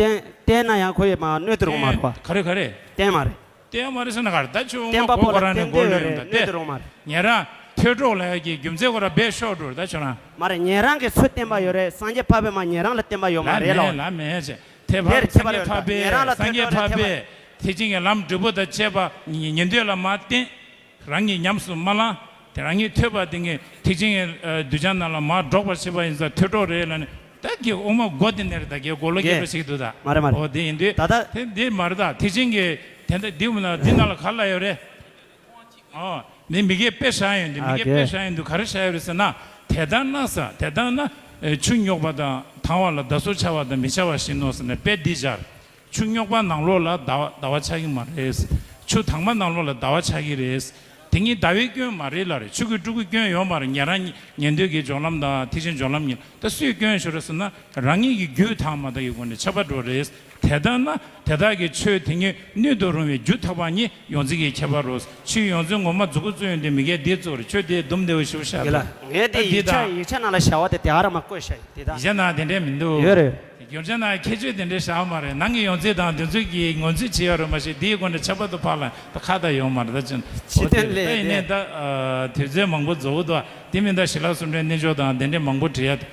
བསྟན་བསྟན་ན་ཡང་ཁོ་ཡི་མ་གནོད་དུ་རུང་མ་རེད་བ། ག་རེ་ག་རེ། བསྟན་མ་རེད། བསྟན་མ་རེད་ཟེར་ན་ག་རེ་ད་ཆུ་འོང་བསྟན་པ་པོ་ལ་གོ་ག་རང་ནས་བསྟན་གོ་འདོད་ལོས་ཡོད་ཡོད་ད་གནོད་དུ་རུང་མ་རེད། ཉན་རང་ཐོས་གྲོགས་ལ་ཡ་གི་རྒྱུ་མཚན་ཁོ་ར་བས་ཤོར་འགྲོ་རེད་ད་ཁྱོད་རང་། མ་རེད་ཉན་རང་གི་ཚུལ་བསྟན་པ་ཡོད་རེད་སངས་རྒྱས་འཕགས་པའི་མ་ཉན་རང་ལ་བསྟན་པ་ཡོད་མ་ལ་རེད་མེད་ལོ། ལ་མེད་ཅེ། ཐེག་པ་དེར་ཁྱད་པར་སངས་རྒྱས་ཡོད་འཕགས་རེད་ད་ཉན་རང་ལ་པས་སངས་རྒྱས་ཐོས་གྲོགས་འཕགས་ཐེག་པ་པས་ཐེག་ཆེན་གྱི་ལམ་འབྲས་བུ་དང་བཅས་པ་ཉན་ཐོས་ལ་མ་བསྟན། རང་གིས་ཉམས་སུ་མ་བླངས། དེ་རང་གིས་ཐོས་པ་དེ་ངས་ཐེག་ཆེན་གྱི་གདུལ་བྱ་རྣམས་ལ་མར་སྒྲོག་པར་བྱེད་པ་ཡིན་ཙང་ཐོས་གྲོགས་རེད་ལབ་ནས་ད་གི་དབུ་མ་མགོ་དེ་ནས་རེད་ད་གི་མགོ་ལོག་རྒྱས་པ་ཞིག་འདུག་ད། མ་རེད་མ་རེད། འོ་དེ་ཡིན་དུས་ད་ད། དེ་འདི་མ་རེད་ད་ཐེག་ཆེན་གྱི་དེ་འདྲ་འདི་འདི་ནང་ལ་ག་ལ་ཡོད་རེད། ཨོ། མི་མི་སྐད་དཔེ་བཞག་ཡོང་དུས་མི་སྐད་དཔེ་བཞག་ཡོང་དུས་ག་རེ་བཞག་ཡོད་རེད་ཟེར་ན། དེ་ལྟར་ན་ས་དེ་ལྟར་ན་ཆུ་རྙོག་པ་དང་དྭངས་བ་ལ་ཟླ་གཟུགས་འཆར་བ་དང་མི་འཆར་བ་བཞིན་ནོ་ཟེར་ནས་དཔེ་འདི་སྦྱར། ཆུ་རྙོག་པ་ནང་ལོགས་ལ་ཟླ་བ་ཟླ་བ་ཆགས་ཀྱི་མ་རེད། ཆུ་དྭངས་མ་ནང་ལོགས་ལ་ཟླ་བ་ཆགས་ཀྱི་རེད། དེ་ཉིད་ཟླ་བའི་སྐྱོན་མ་རེད་ལ་རེད་ཆུ་གི་སྤྲུལ་སྐུའི་སྐྱོན་ཡོད་མ་རེད་ཉན་རང་ཉན་ཐོས་ཀྱི་སྦྱོར་ལམ་དང་ཐེག་ཆེན་སྦྱོར་ལམ་གཉིས་ད་སུས་སྐྱོན་ཤོར་རེད་ཟེར་ན་རང་ཉིད་ཀྱི་རྒྱུད་དྭངས་མ་དག་གི་སྒོ་ནས་ཁྱབ་པ་འགྲོ་རེད། དེ་ལྟར་ན་དེ་དག་གི་ཆོས་དེ་ཉིད་སྣོད་དུ་རུང་བའི་རྒྱུ་ཐེག་པ་གཉིས་ཡོངས་འཛིན་གྱི་ཁྱད་པར་རོ། ཆོས་ཡོངས་འཛིན་ངོ་མ་མཛུབ་གུ་བཙུགས་ཡོང་དུས་མི་སྐད་འདི་གཙོ་རེད་ཆོས་དེ་དུམ་བདེ་བོ་ཞིག་བཤད་ཡ་ལ་ངས་དེ་ཡིག་ཆ་ཡིག་ཆ་ནང་ལ་བྱ་བ་དེ་དེ་ཨ་ར་མ་བཀོད་བྱ་ཡིན་དེ་དག་ཡིག་ཆ་ནང་དེ་འདྲས་མི་འདུག་ཡོད་རེད། རྒྱུ་ཆ་ནང་ཁྱད་ཆོས་དེ་འདྲས་བཞག་མ་རེད་ནང་གི་ཡོངས་འཛིན་དང་དེ་ཚོ་གི་ངོས་འཛིན་བྱེད་ཡ་རོ་མ་ཤེས་དེའི་སྒོ་ནས་ཆད་པ་དུ་ཕར་ལ་ད་ཁ་ད་ཡོང་མ་རེད་ད་ཅན་ཕྱི་དོན་ལས་ད་ཡིན་ནས་ད་དུས་ཚོད་མང་པོ་རྫོགས་འདུག་དེ་མིན་ད་ཞི་ལྷ་སུམ་ཕྲན་རྣལ་འབྱོར་དང་དེ་འདྲས་མང་པོ་བྲིས་ཡ་ད་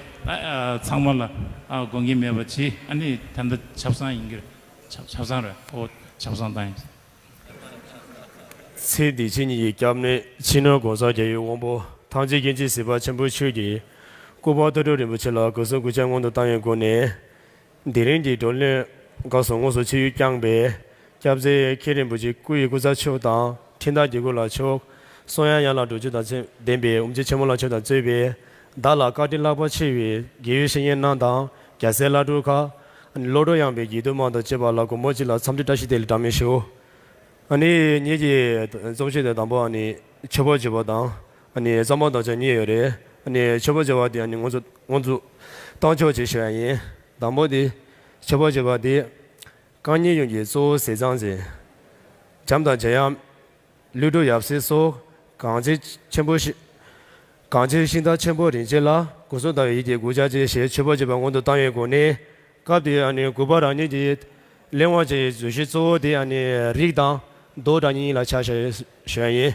ཚང་མ་ལ་དགོངས་ཀྱི་མེད་པ་བྱེད་ཨ་ནི་ད་ད་ཆབ་གསང་ཡིན་གྱི་རེད། ཆབ་ཆབ་གསང་རེད། ཨོ་ཆབ་གསང་བཏང་ཡིན། ཚེ་འདི་ཕྱི་གཉིས་ཀྱི་སྐྱབས་གནས་ཕྱི་ནང་གང་ཟག་རྒྱལ་བའི་དབང་པོ་ཐམས་ཅད་མཁྱེན་ཅིང་གཟིགས་པ་ཆེན་པོ་ཆོས་ཀྱི་སྐུ་པར་ཐུགས་སྤྲུལ་རིན་པོ་ཆེ་ལ་གུས་གསུང་གུས་ཕྱག་སྔོན་དུ་བཏང་བའི་སྒོ་ནས་དེ་རིང་གི་བགྲོ་གླེང་སྐབས་སུ་དངོས་སུ་ཆིབས་བསྒྱུར་བསྐྱངས་པའི་སྐྱབས་རྗེ་མཁན་རིན་པོ་ཆེ་སྐུ་ཡི་སྐུ་ཚ་མཆོག་དང་ཁྲིམས་བདག་དགེ་བསྐོས་ལགས་མཆོག་གསུང་དབྱངས་ཡན་ལག་དྲུག་ཅུ་དང་ལྡན་པའི་དབུ་མཛད་ཆེན་མོ་ལགས་མཆོག་དང་གཙོས་པའི་བདག་ལ་བཀའ་དྲིན་བསླབ་པ་ཆེ་བའི་དགེ་བའི་བཤེས་གཉེན་རྣམས་དང་རྒྱལ་སྲས་བླ་སྤྲུལ་ཁག་བློ་གྲོས་ཡངས་པའི་དགེ་འདུན་མང་དང་བཅས་པ་ལ་གུས་མོས་ཅིག་ལ་འཚམས་འདྲི་བཀྲ་ཤིས་བདེ་ལེགས་གྲངས་མེད་ཞུ། ཨ་ནི་ངེད་ཀྱི་རྩོམ་ཤེས་དེ་དང་པོ་ཨ་ནི་མཆོད་པ་བརྗོད་པ་དང་ཨ་ནི་རྩོམ་པ་དང་བཅས་གཉིས་ཡོད་རེད། ཨ་ནི་མཆོད་པ་བརྗོད་པ་དེ་ཨ་ནི་ང་ཚོ་ང་ཚོ་གཏོང་ཆོག་ཅེས་ཞུ་ཡ་ཡིན། དང་པོ་དེ་མཆོད་པ་བརྗོད་པ་དེ་རྐང་གཉིས་ཡོངས་ཀྱི་གཙོ་བོ་ཟས་གཙང་ཟེར། བྱམས་དང་མཇལ་ཡང་། ལུས་འགྲོ་ཡབ་སྲས་སོགས་གང་ཚེ་ཆེན་པོ་ཞིག་གང་ཚེ་ཤིང་རྟ་ཆེན་པོ་རིན་ཆེན་ལ་སྒོ་གསུམ་དང་བའི་ཡིད་ཀྱིས་གུས་ཕྱག་བཅས་ཞེས་མཆོད་པ་བརྗོད་པ་སྔོན་དུ་བཏང་བའི་སྒོ་ནས་སྐབས་དེའི་ཨ་ནི་གུས་པ་རང་ཉིད་ཀྱི་གླེང་བ་བཅས་ཀྱི་བརྗོད་གཞི་གཙོ་བོ་དེ་ཨ་ནི་རིགས་དང་མདོ་དང་གཉིས་ལ་ཆ་བཞག་ཞུ་ཡ་ཡིན།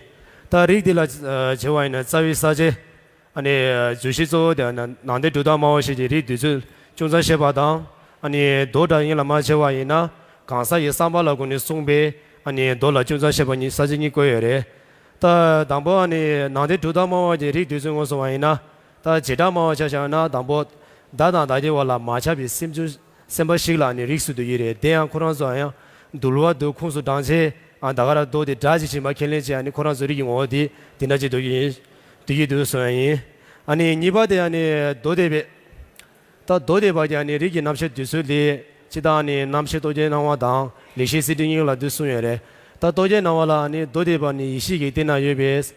ད་རིགས་དེ་ལ་བྱེད་པ་ཡིན་ན་རྩ་བའི་ས་བཅད་ཨ་ནི་བརྗོད་གཞི་གཙོ་བོ་དེ་ནང་བསྟན་གྲུབ་མཐའ་སྨྲ་བ་ཞིག་གི་རིགས་འདོད་ཚུལ་ཅུང་ཙམ་བཤད་པ་དང་ཨ་ནི་མདོ་དང་གཉིས་ལ་མ་བྱེད་པ་ཡིན་ན་གང་ཟག་གི་བསམ་པ་ལ་གོ་ནས་གསུངས་པའི་ཨ་ནི་མདོ་ལ་ཅུང་ཙམ་བཤད་པ་གཉིས་ས་བཅད་གཉིས་བཀོད་ཡོད་རེད། ད་དང་པོ་ཨ་ནི་ནང་བསྟན་གྲུབ་མཐའ་སྨྲ་བ་གི་རིགས་འདོད་ཚུལ་ངོས་བཟུང་བ་ཡིན་ན་ད་བྱེ་བྲག་སྨྲ་བ་ཆ་བཞག་ན་དང་པོ་བདག་དང་བདག་གི་བར་ལ་མ་ཁྱབ་པའི་སེམས་བྱུང་སེམས་པ་ཞིག་ལ་ཨ་ནི་རིགས་སུ་འདོད་ཀྱི་རེད། དེ་ཡང་ཁོ་རང་ཚོ་ཡང་འདུལ་བ་འདི་ཁུངས་སུ་དྲངས་ཚེ་ཨ་ད་ག་ར་མདོ་དེ་སྒྲ་ཇི་བཞིན་པ་ཁས་ལེན་བྱས་ཨ་ནི་ཁོ་རང་ཚོ་རིགས་ཀྱི་ངོ་བོ་དེ་དེ་འདྲ་ཅིག་འདོད་ཀྱི་ཡིན་འདོད་ཀྱི་འདུག་གསུང་ཡ་ཡིན། ཨ་ནི་གཉིས་པ་དེ་ཨ་ནི་མདོ་སྡེ་པའི་ད་མདོ་སྡེ་པ་གི་ཨ་ནི་རིགས་ཀྱི་རྣམ་བཤད་འདོད་ཚུལ་དེ་སྤྱིར་བཏང་ཨ་ནི་རྣམ་བཤད་རྟོག་གེའི་སྣང་བ་དང་ལེགས་བཤད་གསེར་ཕྲེང་གཉིས་ལ་འདི་གསུངས་ཡོད་རེད། ད་རྟོག་གེའི་སྣང་བ་ལ་ཨ་ནི་མདོ་སྡེ་པ་ནི་ཡེ་ཤེས་ཀྱི་སྟེང་ན་ཡོད་པས།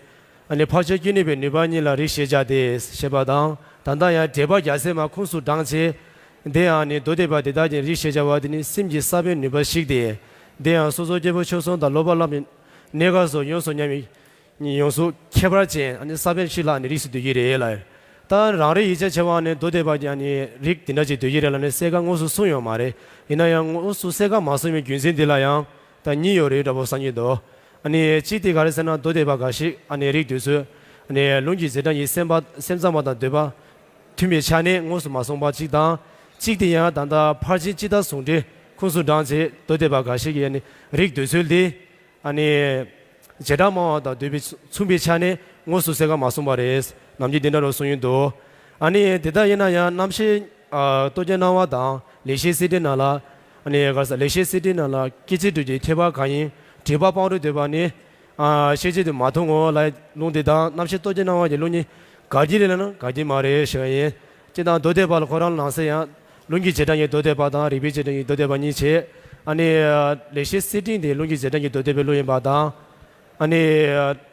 ཨ་ནི་འཕགས་ཆོས་ཀུན་བསྣུབས་པའི་ནུས་པ་གཉིས་ལ་རིགས་ཤེས་བྱ་སྟེ་ཞེས་པ་དང་ད་ལྟ་ཡང་འགྲེལ་པ་རྒྱལ་སྲས་མ་ཁུངས་སུ་དྲངས་ཚེ། དེ་ཡང་ནི་མདོ་སྡེ་པ་དེ་དག་ཀྱང་རིགས་ཤེས་བྱ་བ་དེ་ནི་སེམས་ཀྱི་ས་བོན་ནུས་པ་ཞིག་སྟེ། དེ་ཡང་སོ་སོ་སྐྱེ་བོ་ཆོས་གསུམ་དང་སློབ་པ་ལམ་གྱི་གནས་སྐབས་སུ་ཡོངས་སུ་མཉམ་པའི་ཡོངས་སུ་ཁྱད་པར་ཅན་ཨ་ནི་ས་བོན་ཞིག་ལ་ནི་རིགས་སུ་འདོད་ཀྱི་རེད་ལ། ད་རང་རིག་ཡིད་བྱ་བྱེད་པ་ནི་མདོ་སྡེ་པ་གྱི་ཨ་ནི་རིགས་དེ་འདྲ་ཅིག་འདོད་ཀྱི་རེད་ལབ་ནས་གསལ་ཁ་དངོས་སུ་གསུངས་ཡོད་མ་རེད། ཡིན་ན་ཡང་དངོས་སུ་གསལ་ཁ་མ་གསུངས་པའི་རྒྱུ་མཚན་འདི་ལ་ཡང་ད་གཉིས་ཡོད་རེད་འདྲ་པོ་བསམ་གྱི་འདུག་ཨ་ནི་གཅིག་དེ་ག་རེ་ཟེར་ན་མདོ་སྡེ་པ་འགའ་ཞིག་ཨ་ནི་རིགས་འདོད་ཚུལ་ཨ་ནི་ལུང་གི་རྗེས་འབྲང་གི་སེམས་པ་སེམས་ཙམ་པ་དང་འདོད་པ་མཐུན་པའི་ཆ་ནས་དངོས་སུ་མ་གསུངས་པ་གཅིག་དང་། གཅིག་དེ་ཡང་ད་ལྟ་ཕར་ཕྱིན་སྤྱི་ལྟར་ཟུང་འབྲེལ་ཁུངས་སུ་དྲངས་བྱས་མདོ་སྡེ་པ་འགའ་ཞིག་གིས་ཨ་ནི་རིགས་འདོད་ཚུལ་འདི། ཨ་ནི། བྱེ་བྲག་སྨྲ་བ་དང་འདོད་པའི་མཚུངས་པའི་ཆ་ནས་དངོས་སུ་གསལ་ཁ་མ་གསུངས་པ་རེད། ནམ་རྒྱུན་འདི་འདྲ་རུ་གསུང་ཡོད་འདུག་ཨ་ནི་དེ་ལྟར་ཡིན་ན་ཡང་རྣམ་བཤད་ཨ་རྟོགས་བརྗོད་སྣང་བ་དང་ལེགས་བཤད་གསེར་ཕྲེང་ནང་ལ། ཨ་ནི་ག་ས་ལེགས་བཤད་གསེར་ཕྲེང་ནང་ལ་སྐྱེ་མཆེད་དྲུག་གི་ཁྱད་པར་གང་ཡིན། དྲེགས་པ་སྤང་རོགས་འདོད་པ་ནི། ཨ་ཤེས་བྱེད་དུ་མ་མཐོང་ངོ་ལབ་ལུང་དེ་དང་རྣམ་བཤད་རྟོགས་བརྗོད་སྣང་བ་གི་ལུང་གཉིས་འགལ་གྱི་རེད་ལབ་ན་འགལ་གྱི་མ་རེད་ཞུ་བ་ཡིན། སྤྱིར་བཏང་མདོ་སྡེ་པ་ལ་ཁོ་རང་ནང་གསེས་ཡང་ལུང་གི་རྗེས་འབྲང་གི་མདོ་སྡེ་པ་དང་རིགས་པའི་རྗེས་འབྲང་གི་མདོ་སྡེ་པ་གཉིས་བྱས། ཨ་ནི་ལེགས་བཤད་གསེར་ཕྲེང་དེ་ལུང་གི་རྗེས་འབྲང་གི་མདོ་སྡེ་པའི་ལུང་ཡིན་པ་དང་། ཨ་ནི།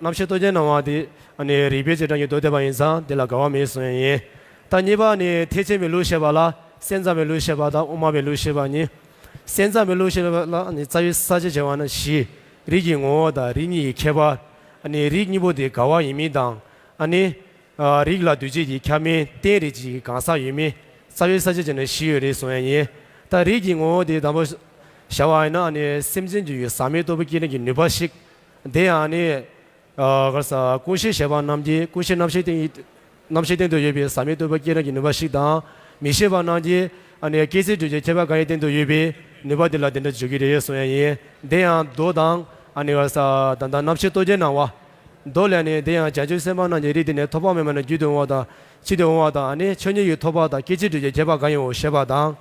རྣམ་བཤད་རྟོགས་བརྗོད་སྣང་བ་དེ། ཨ་ནི་རིགས་པའི་རྗེས་འབྲང་གི་མདོ་སྡེ་པ་ཡིན་ཙང་དེ་ལ་འགལ་བ་མེད་གསུང་ཡ་ཡིན། ད་གཉིས་པ་ནི་ཐེག་ཆེན་པའི་ལུགས་བཤད་པ་ལ་སེམས་ཙམ་པའི་ལུགས་བཤད་པ་དང་དབུ་མ་པའི་ལུགས་བཤད་པ་གཉིས། སེམས་ཙམ་པའི་ལུགས་བཤད་པ་ལ་ནི་རྩ་བའི་ས་བཅད་བྱ་བ་ན་གཞི། རིགས་ཀྱི་ངོ་བོ་དང་རིགས་གཉིས་ཀྱི་ཁྱད་པར། ཨ་ནི་རིགས་གཉིས་པོ་དེ་འགལ་བ་ཡིན་མིན་དང་། ཨ་ནི། རིགས་ལ་འདུ་བྱེད་ཀྱི་ཁྱབ་མིན་རྟེན་རིགས་ཀྱི་གང་ཟག་ཡོད་མིན་རྩ་བའི་ས་བཅད་བྱས་ནས་བཞི་ཡོད་རེད་གསུང་ཡ་ཡིན། ད་རིགས་ཀྱི་ངོ་བོ་དེ་དང་པོ་བྱ་བ་ཡིན་ན་ཨ་ནི་སེམས་ཅན་གྱི་ཡུལ་ཟག་མེད་རྟོགས་པའི་སྐྱེ་གནས་ཀྱི་ནུས་པ་ཞིག་དེ་ཡང་ཨ་ནི། ག་ས་ཀུན་ཤེས་ཞེས་པ་རྣམས་ཀྱིས་ཀུན་ཤེས་རྣམ་ཤེས་སྟེང་རྣམ་ཤེས་སྟེང་དུ་ཡོད་པའི་ཟག་མེད་རྟོགས་པའི་སྐྱེ་གནས་ཀྱི་ནུས་པ་ཞིག་དང་། མི་ཤེས་པ་རྣམས་ཀྱིས་ཨ་ནི་སྐྱེ་མཆེད་དྲུག་གི་ཁྱད་པར་གང་ཡིན་སྟེང་དུ་ཡོད་པའི་ནུས་པ་དེ་ལ་དེ་འདྲ་བརྗོད་ཀྱི་རེད་གསུང་ཡ་ཡིན། དེ་ཡང་མདོ་དང་ཨ་ནི་ག་ས་ད་ལྟ་རྣམ་བཤད་རྟོགས་བརྗོད་སྣང་བ། མདོ་ལས་ནི་དེ་ཡང་བྱང་ཆུབ་སེམས་དཔའ་རྣམས་ཀྱི་རིགས་དེ་ནི་ཐོག་མ་མེད་པ་ནས་བརྒྱུད་དུ་འོང་བ་དང་ཕྱིར་དུ་འོང་བ་དང་ཨ་ནི་ཆོས་ཉིད་ཀྱི་ཐོགས་པ་དང་སྐྱེ་མཆེད་དྲུག་གི་ཁྱད་པར་གང་ཡིན་འོ་ཞེས་པ་དང་།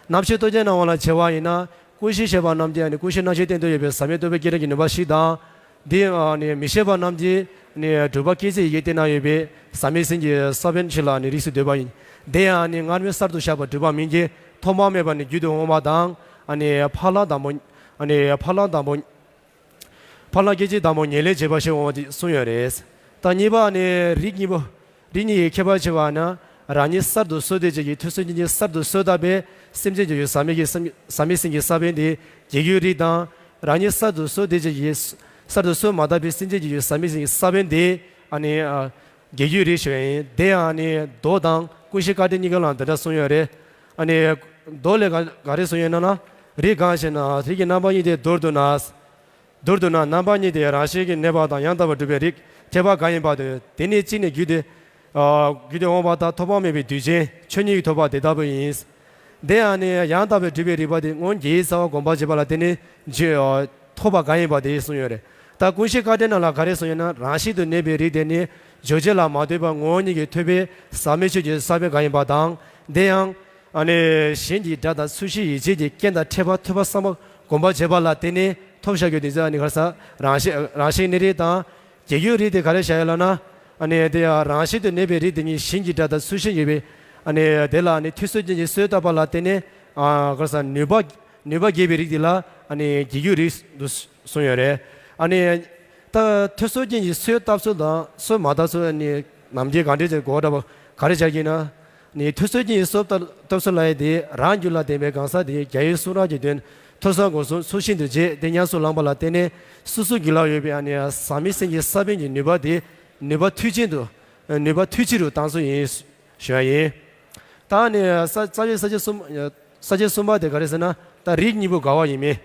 རྣམ་བཤད་རྟོགས་བརྗོད་སྣང་བ་ལ་བྱ་བ་ཡིན་ན་ཀུན་ཤེས་ཞེས་པ་རྣམས་ཀྱིས་ཨ་ནི་ཀུན་ཤེས་རྣམ་ཤེས་སྟེང་དུ་ཡོད་པའི་ཟག་མེད་རྟོགས་པའི་སྐྱེ་གནས་ཀྱི་ནུས་པ་ཞིག་དང་། འདི་ཨ་ནི་མི་ཤེས་པ་རྣམས་ཀྱིས་ཨ་ནི་སྒྲུབ་པ་སྐྱེ་མཆེད་ཡི་གེ་སྟེང་ན་ཡོད་པའི་ཟག་མེད་སེམས་ཀྱི་ས་བོན་ཞིག་ལ་ཨ་ནི་རིགས་སུ་འདོད་པ་ཡིན། དེ་ཡང་ཨ་ནི་སྔར་མེད་གསར་དུ་བཞག་པ་སྒྲུབ་པ་མིན་གྱི་ཐོག་མ་མེད་པ་ནས་བརྒྱུད་དུ་འོང་བ་དང་། ཨ་ནི་ཕ་ལྷ་དང་པོ། ཨ་ནི་ཕ་ལྷ་དང་པོ། ཕ་ལྷ་སྐྱེ་མཆེད་དང་པོ་ཉེར་ལེན་བྱེད་པ་ཞེས་འོང་བ་དེ་གསུངས་ཡོད་རེད། ད་གཉིས་པ་ནི་རིགས་གཉིས་པོ། རིགས་གཉིས་ཀྱི་ཁྱད་པར་ཕྱེ་བ་ན། རང་ཉིད་གསར་དུ་གསོས་ཏེ་བྱེད་ཀྱི་ཐོས་བསམ་སྙིང་རྗེ་གསར་དུ་གསོས་བཏབ་པས་སེམས་ཅན་གྱི་ཡུལ་ཟག་མེད་ཀྱི་སེམས་ཟག་མེད་སེམས་ཀྱི་ས་བོན་དེ་བརྒྱད་རྒྱུའི་རིགས་དང་། རང་ཉིད་གསར་དུ་གསོས་ཏེ་བྱེད་ཀྱི་གསར་དུ་གསོས་མ་བཏབ་པའི་སེམས་ཅན་གྱི་ཡུལ་ཟག་མེད་སེམས་ཀྱི་ས་བོན་དེ་ཨ་ནི། བརྒྱད་རྒྱུའི་རིགས་ཞེས་ཡིན། དེ་ཡང་ཨ་ནི་མདོ་དང་ཀུན་ཤེས་བཀའ་དྲིན་གཉིས་ཀ་ལ་འདི་འདྲ་གསུངས་ཡོད་རེད། ཨ་ནི། མདོ་ལས་ག་ག་རེ་གསུངས་ཡོད་ན་ན། རིགས་གང་ཞེ་ན་རིགས་ཀྱི་རྣམ་པ་གཉིས་ཏེ་མདོར་བསྡུ་ན། མདོར་བསྡུ་ན་རྣམ་པ་གཉིས་ཏེ་རང་བཞིན་གྱིས་གནས་པ་དང་ཡང་དག་པར་སྒྲུབ་པའི་རིགས་ཁྱད་པར་གང་ཡིན་པ་དེ་དེ་ནི་གཅིག་ནི་རྒྱུད་དེ། རྒྱུད་དེ་འོངས་པ་དང་ཐོག་མ་མེད་པའི་དུས་ཆེན་ཆོས་ཉིད་ཀྱི་ཐོགས་པ་དེ་ལྟ་བུ་ཡིན། དེ་ཡང་ནི་ཡང་དག་པར་སྒྲུབ་པའི་རིགས་པ་དེ་སྔོན་དགེ་བའི་རྩ་བ་བསྒོམ་པར་བྱེད་པ་ལ་བརྟེན་ནས་རྒྱུད་ཐོགས་པ་གང་ཡིན་པ་དེ་གསུངས་ཡོད་རེད། ད་ཀུན་ཤེས་བཀའ་དྲིན་ནང་ལ་ག་རེ་གསུངས་ཡོད་ན་རང་བཞིན་དུ་གནས་པའི་རིགས་དེ་ནི་རྗོད་བྱེད་ལ་མ་ལྟོས་པར་ངོ་བོ་ཉིད་ཀྱིས་ཐོས་པའི་ཟག་མེད་ཆོས་ཀྱི་ས་བོན་གང་ཡིན་པ་དང་དེ་ཡང་། ཨ་ནི་གཞན་གྱི་སྒྲ་དང་ཚུལ་ཤེས་ཡིད་བྱེད་ཀྱི་རྐྱེན་དང་ཕྲད་པ་ཐོས་པ་བསམ་པ་སྒོམ་པར་བྱེད་པ་ལ་བརྟེན་ནས་ཐོབ་བཞག་རྒྱུ་དེ་ཚོ་ཨ་ནི་ག་རེ་ཟ་རང་བཞིན་རང་བཞིན་གནས་རིགས་དང་། རྒྱལ་རྒྱུད་རིགས་དེ་ག་རེ་བྱ་ཡོད་ལབ་ན། ཨ་ནི་དེ་ཡང་རང་བཞིན་དུ་གནས་པའི་རིགས་དེ་ཉིད་གཞན་གྱི་སྒྲ་དང་ཚུལ་ཤེས་ཡོད་པས། ཨ་ནི་དེ་ལ་ཨ་ནི་ཐོས་བསམ་སྙིང་རྗེ་གསོས་བཏབ་པ་ལ་བརྟེན་ནས། ཨ་ག་རེ་ཟ་ནུས་པ་ནུས་པ་རྒྱས་པའི་རིགས་དེ་ལ་ཨ་ནི་རྒྱལ་རྒྱུད་རིགས་དུ་གསུངས་ཡོད་རེད། ཨ་ནི། ད་ཐོས་བསམ་སྙིང་རྗེ་གསོས་བཏབ་ཚུལ་དང་གསོས་མ་བཏབ་ཚུལ་ཨ་ནི་ནམ་རྒྱུན་གང་འདྲ་ཅིག་གོ་འདྲ་པོ་ག་རེ་བྱ་གི་ན། ནི་ཐོས་བསམ་སྙིང་རྗེ་གསོས་བཏབ་བཏབ་ཚུལ་ལབ་ཡས་དེ་རང་རྒྱུད་ལ་ལྡན་པའི་གང་ཟག་དེ་རྒྱལ་བའི་གསུང་རབ་ཀྱི་དོན་ཐོས་བསམ་སྒོམ་གསུམ་ཚུལ་བཞིན་དུ་བྱས་དེ་ཉམས་སུ་བླངས་པ་ལ་བརྟེན་ནས་སོ་སོའི་རྒྱུད་ལ་ཡོད་པའི་ཨ་ནི་ཟག་མེད་སེམས་ཀྱི་ས་བོན་གྱི་ནུས་པ་དེ་ནུས་པ་མཐུ་ཆེན་དུ་ནུས་པ་མཐུ་ཆེ་རུ་བཏང་ཚུལ་ཡིན་ཞུ་བ་ཡིན། ད་ནི་ས་རྩ་བའི་ས་བཅད་གསུམ་ས་བཅད་གསུམ་པ་དེ་ག་རེ་ཟེར་ན་ད་རིགས་གཉིས་པོ་འགལ་བ་ཡིན་མིན།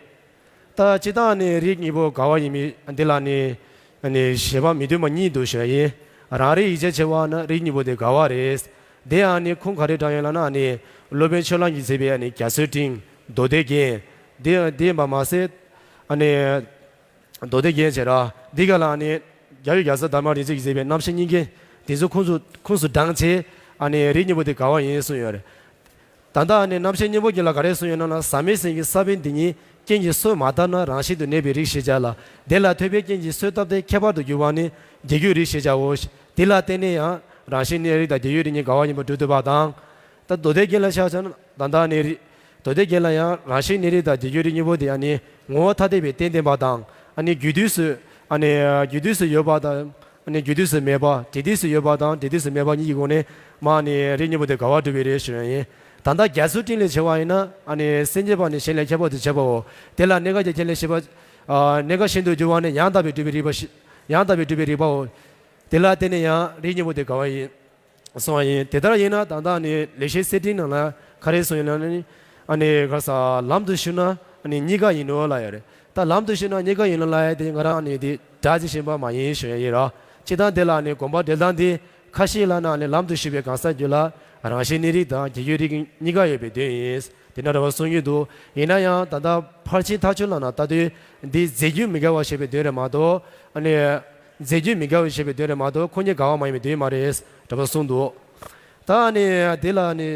ད་སྤྱིར་བཏང་ནི་རིགས་གཉིས་པོ་འགལ་བ་ཡིན་མིན་འདི་ལ་ནི་ནི་བཞེད་པ་མི་མཐུན་པ་གཉིས་འདུག་ཞུ་བ་ཡིན། རང་རིག་ཡིད་བྱ་བྱེད་པ་ན་རིགས་གཉིས་པོ་དེ་འགལ་བ་རེད། དེ་ཡང་ནི་ཁུངས་ག་རེ་དྲངས་ཡོད་ལབ་ན་ནི་སློབ་དཔོན་ཆོས་གླང་གིས་མཛད་པའི་ནི་རྒྱ་མཚོའི་སྤྲིན་མདོ་སྡེ་རྒྱན། དེ་དེ་ཡིན་པ་མ་ཟད། ཨ་ནི། མདོ་སྡེ་རྒྱན་བྱས་ར་འདི་ག་ལ་ནི་རྒྱལ་བའི་རྒྱལ་སྲས་དར་མ་རིན་ཆེན་གྱིས་མཛད་པའི་རྣམ་བཤད་སྙིང་རྗེ་དེ་ཚོ་ཁུངས་སུ་ཁུངས་སུ་དྲངས་བྱས་ཨ་ནི་རིགས་གཉིས་པོ་དེ་འགལ་བ་ཡིན་གསུངས་ཡོད་རེད། ད་ལྟ་ནི་རྣམ་བཤད་སྙིང་པོ་རྒྱན་ལ་ག་རེ་གསུངས་ཡོད་ན་ན་ཟག་མེད་སེམས་ཀྱི་ས་བོན་འདི་ཉིད་རྐྱེན་གྱིས་གསོས་མ་བཏབ་ན་རང་བཞིན་དུ་གནས་པའི་རིགས་ཞེས་བྱ་ལ། དེ་ལ་ཐོས་པས་རྐྱེན་གྱིས་གསོས་བཏབ་སྟེ་ཁྱད་པར་དུ་གྱུར་པ་ནི་རྒྱལ་རྒྱུད་རིགས་ཞེས་བྱའོ། དེ་ལ་བརྟེན་ནས་ཡང་རང་བཞིན་གནས་རིགས་དང་རྒྱལ་རྒྱུད་རིགས་གཉིས་འགལ་བ་ཡིན་པར་སྒྲུབ་ཐུབ་པ་དང་། ད་མདོ་སྡེ་རྒྱན་ལ་ཆ་བཞག་ན་ད་ལྟ་ནི་རིགས་མདོ་སྡེ་རྒྱན་ལ་ཡང་རང་བཞིན་གནས་རིགས་དང་རྒྱལ་རྒྱུད་རིགས་གཉིས་པོ་དེ་ཡང་ནི་ངོ་བོ་ཐ་དད་པའི་རྟེན་བརྟེན་པ་དང་ཨ་ནི་རྒྱུད་དུས་སུ་ཨ་ནི་རྒྱུད་དུས་སུ་ཡོད་པ་དང་། ཨ་ནི་རྒྱུད་དུས་སུ་མེད་པ། འབྲས་དུས་སུ་ཡོད་པ་དང་འབྲས་དུས་སུ་མེད་པ་གཉིས་ཀྱི་སྒོ་ནས་མ་ནི་རིགས་གཉིས་པོ་དེ་འགལ་བ་སྒྲུབ་པའི་རེད་ཞུ་ཡ་ཡིན། ད་ལྟ་རྒྱ་མཚོའི་སྤྲིན་ལས་བྱ་བ་ཡིན་ན་ཨ་ནི་སེམས་ཅན་པ་ནི་གཞན་ལས་ཁྱད་པར་དུ་བྱེད་པའོ། དེ་ལ་གནས་སྐབས་ཀྱི་ཁྱད་ལས་ཤེས་པ། ཨ་གནས་སྐབས་གཞན་དུ་འགྱུར་བ་ནི་ཡང་དག་པའི་སྒྲུབ་པའི་རིགས་པ་ཞིག་ཡང་དག་པའི་སྒྲུབ་པའི་རིགས་པའོ། དེ་ལ་བརྟེན་ནས་ཡང་རིགས་གཉིས་པོ་དེ་འགལ་བ་ཡིན། སོང་བ་ཡིན། དེ་ལྟར་ཡིན་ན་ད་ལྟ་ནི་ལེགས་བཤད་གསེར་ཕྲེང་ནང་ལ་ག་རེ་གསུངས་ཡོད་ན་ནི། ཨ་ནི་ག་ས་ལམ་དུ་ཞུགས་ན་ཨ་ནི་རྙེད་དཀའ་ཡིན་ནོ་ལབ་ཡོད་རེད། ད་ལམ་དུ་ཞུགས་ན་རྙེད་དཀའ་ཡིན་ནོ་ལབ་ཡ་དེ་ང་རང་ཨ་ནི་དེ་སྒྲ་ཅིག་ཤེས་པ་མ་ཡིན་ཞུ་ཡ་ཡིན་ར། སྤྱིར་བཏང་དེ་ལ་ཨ་ནི་དགོངས་པ་འགྲེལ་སྟངས་དེ་ཁ་ཤས་ལ་ན་ཨ་ནི་ལམ་དུ་ཞུགས་པའི་གང་ཟག་རྒྱུད་ལ་རང་བཞིན་གནས་རིགས་དང་རྒྱུད་རྒྱུད་རིགས་རྙེད་དཀའ་ཡོད་པའི་དོན་ཡིན། དེ་འདྲ་འདྲ་བ་གསུང་གི་འདུག་ཡིན་ན་ཡང་ད་ལྟ་ཕར་ཕྱིན་ཐག་ཆོད་ལ་ན་ལྟ་དུས་འདི་རྫས་རྒྱུད་མི་འགལ་བ་ཞེས་པའི་དོན་རེད་མ་གཏོགས། ཨ་ནི་རྫས་རྒྱུད་མི་འགལ་བ་ཞེས་པའི་དོན་རེད་མ་གཏོགས་ཁོ་གཉིས་འགལ་བ་མ་ཡིན་པའི་དོན་མ་རེད། འདྲ་བ་གསུང་འདུག་ད་ཨ་ནི་དེ་ལ་ནི།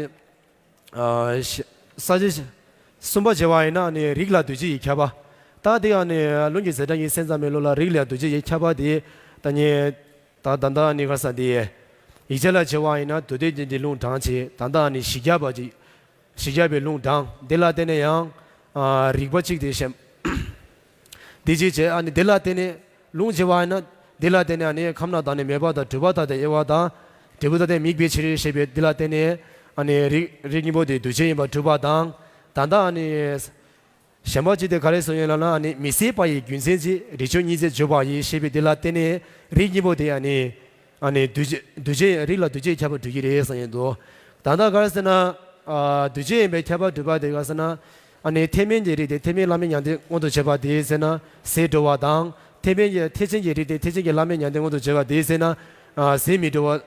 ཨ་ཤ་ས་བཅད་གསུམ་པ་བྱས་པ་ཡིན་ན་ནི་རིགས་ལ་འདུ་བྱེད་ཀྱི་ཁྱབ་པ། ད་དེ་ཡང་ནི་ལུང་གི་ཟེར་སྒྲ་གཉིས་སེམས་ཙམ་པའི་ལུགས་ལ་རིགས་ལ་འདུ་བྱེད་ཀྱི་ཁྱབ་པ་དེ་ད་ནི་ད་ད་ད་ནི་ག་ས་དེ་ཡིག་ཆ་ལ་བྱས་པ་ཡིན་ན་མདོ་སྡེ་རྒྱན་གྱི་ལུང་དྲངས་བྱས། ད་ད་ནི་བཞི་བརྒྱ་པ་ཅིག་བཞི་བརྒྱ་པའི་ལུང་དྲངས། དེ་ལ་བརྟེན་ནས་ཡང་ཨ་རིགས་པ་གཅིག་དེ་བཤད། དེ་གཅིག་བྱས། ཨ་ནི་དེ་ལ་བརྟེན་ནས་ལུང་བྱས་པ་ཡིན་ན་དེ་ལ་བརྟེན་ནས་ཨ་ནི་ཁམས་རྣམས་དག་ནས་མེད་པ་དང་། གྲུབ་པ་དག་སྟེ་དབྱེ་བ་དང་། འབྲས་བུ་དག་སྟེ་དམིགས་པའི་ཕྱིར་ཞེས་པའི་དེ་ལ་བརྟེན་ནས་ཨ་ནི་རིགས་རིགས་གཉིས་པོ་དེ་འདུ་བྱེད་ཡིན་པར་གྲུབ་པ་དང་། ད་ལྟ་ཨ་ནི་གཞན་པ་གཅིག་དེ་ག་རེ་གསུངས་ཡོད་ལབ་ན། ཨ་ནི་མི་སྲིད་པ་ཡི་རྒྱུ་མཚན་གྱིས་རིགས་ཆོས་གཉིས་ཚེ་བརྗོད་པ་ཡིན་ཞེས་པའི་དེ་ལ་བརྟེན་ནས་རིགས་གཉིས་པོ་དེ་ཨ་ནི། ཨ་ནི་འདུ་བྱེད་འདུ་བྱེད་རིགས་ལ་འདུ་བྱེད་ཁྱབ་པ་འགྲོ་གི་རེད་གསུངས་ཡོད་འདུག་ད་ལྟ་ག་རེ་ཟེར་ན། ཨ་འདུ་བྱེད་ཡིན་པའི་ཁྱབ་པ་འགྲོ་བ་དེ་ག་ཟེར་ན། ཨ་ནི་ཐེག་དམན་གྱི་རིགས་དེ་ཐེག་དམན་བླ་མེད་མྱང་འདས་མངོན་དུ་བྱེད་པ་དེ་ཟེར་ན་ཟད་འགྲོ་བ་དང་། ཐེག་དམན་གྱི་ཐེག་ཆེན་གྱི་རིགས་དེ་ཐེག་ཆེན་གྱི་བླ་མེད་མྱང་འདས་མངོན་དུ་བྱེད་པ་དེ་ཟེར་ན་ཨ་ཟད་མི་འགྲོ་བ།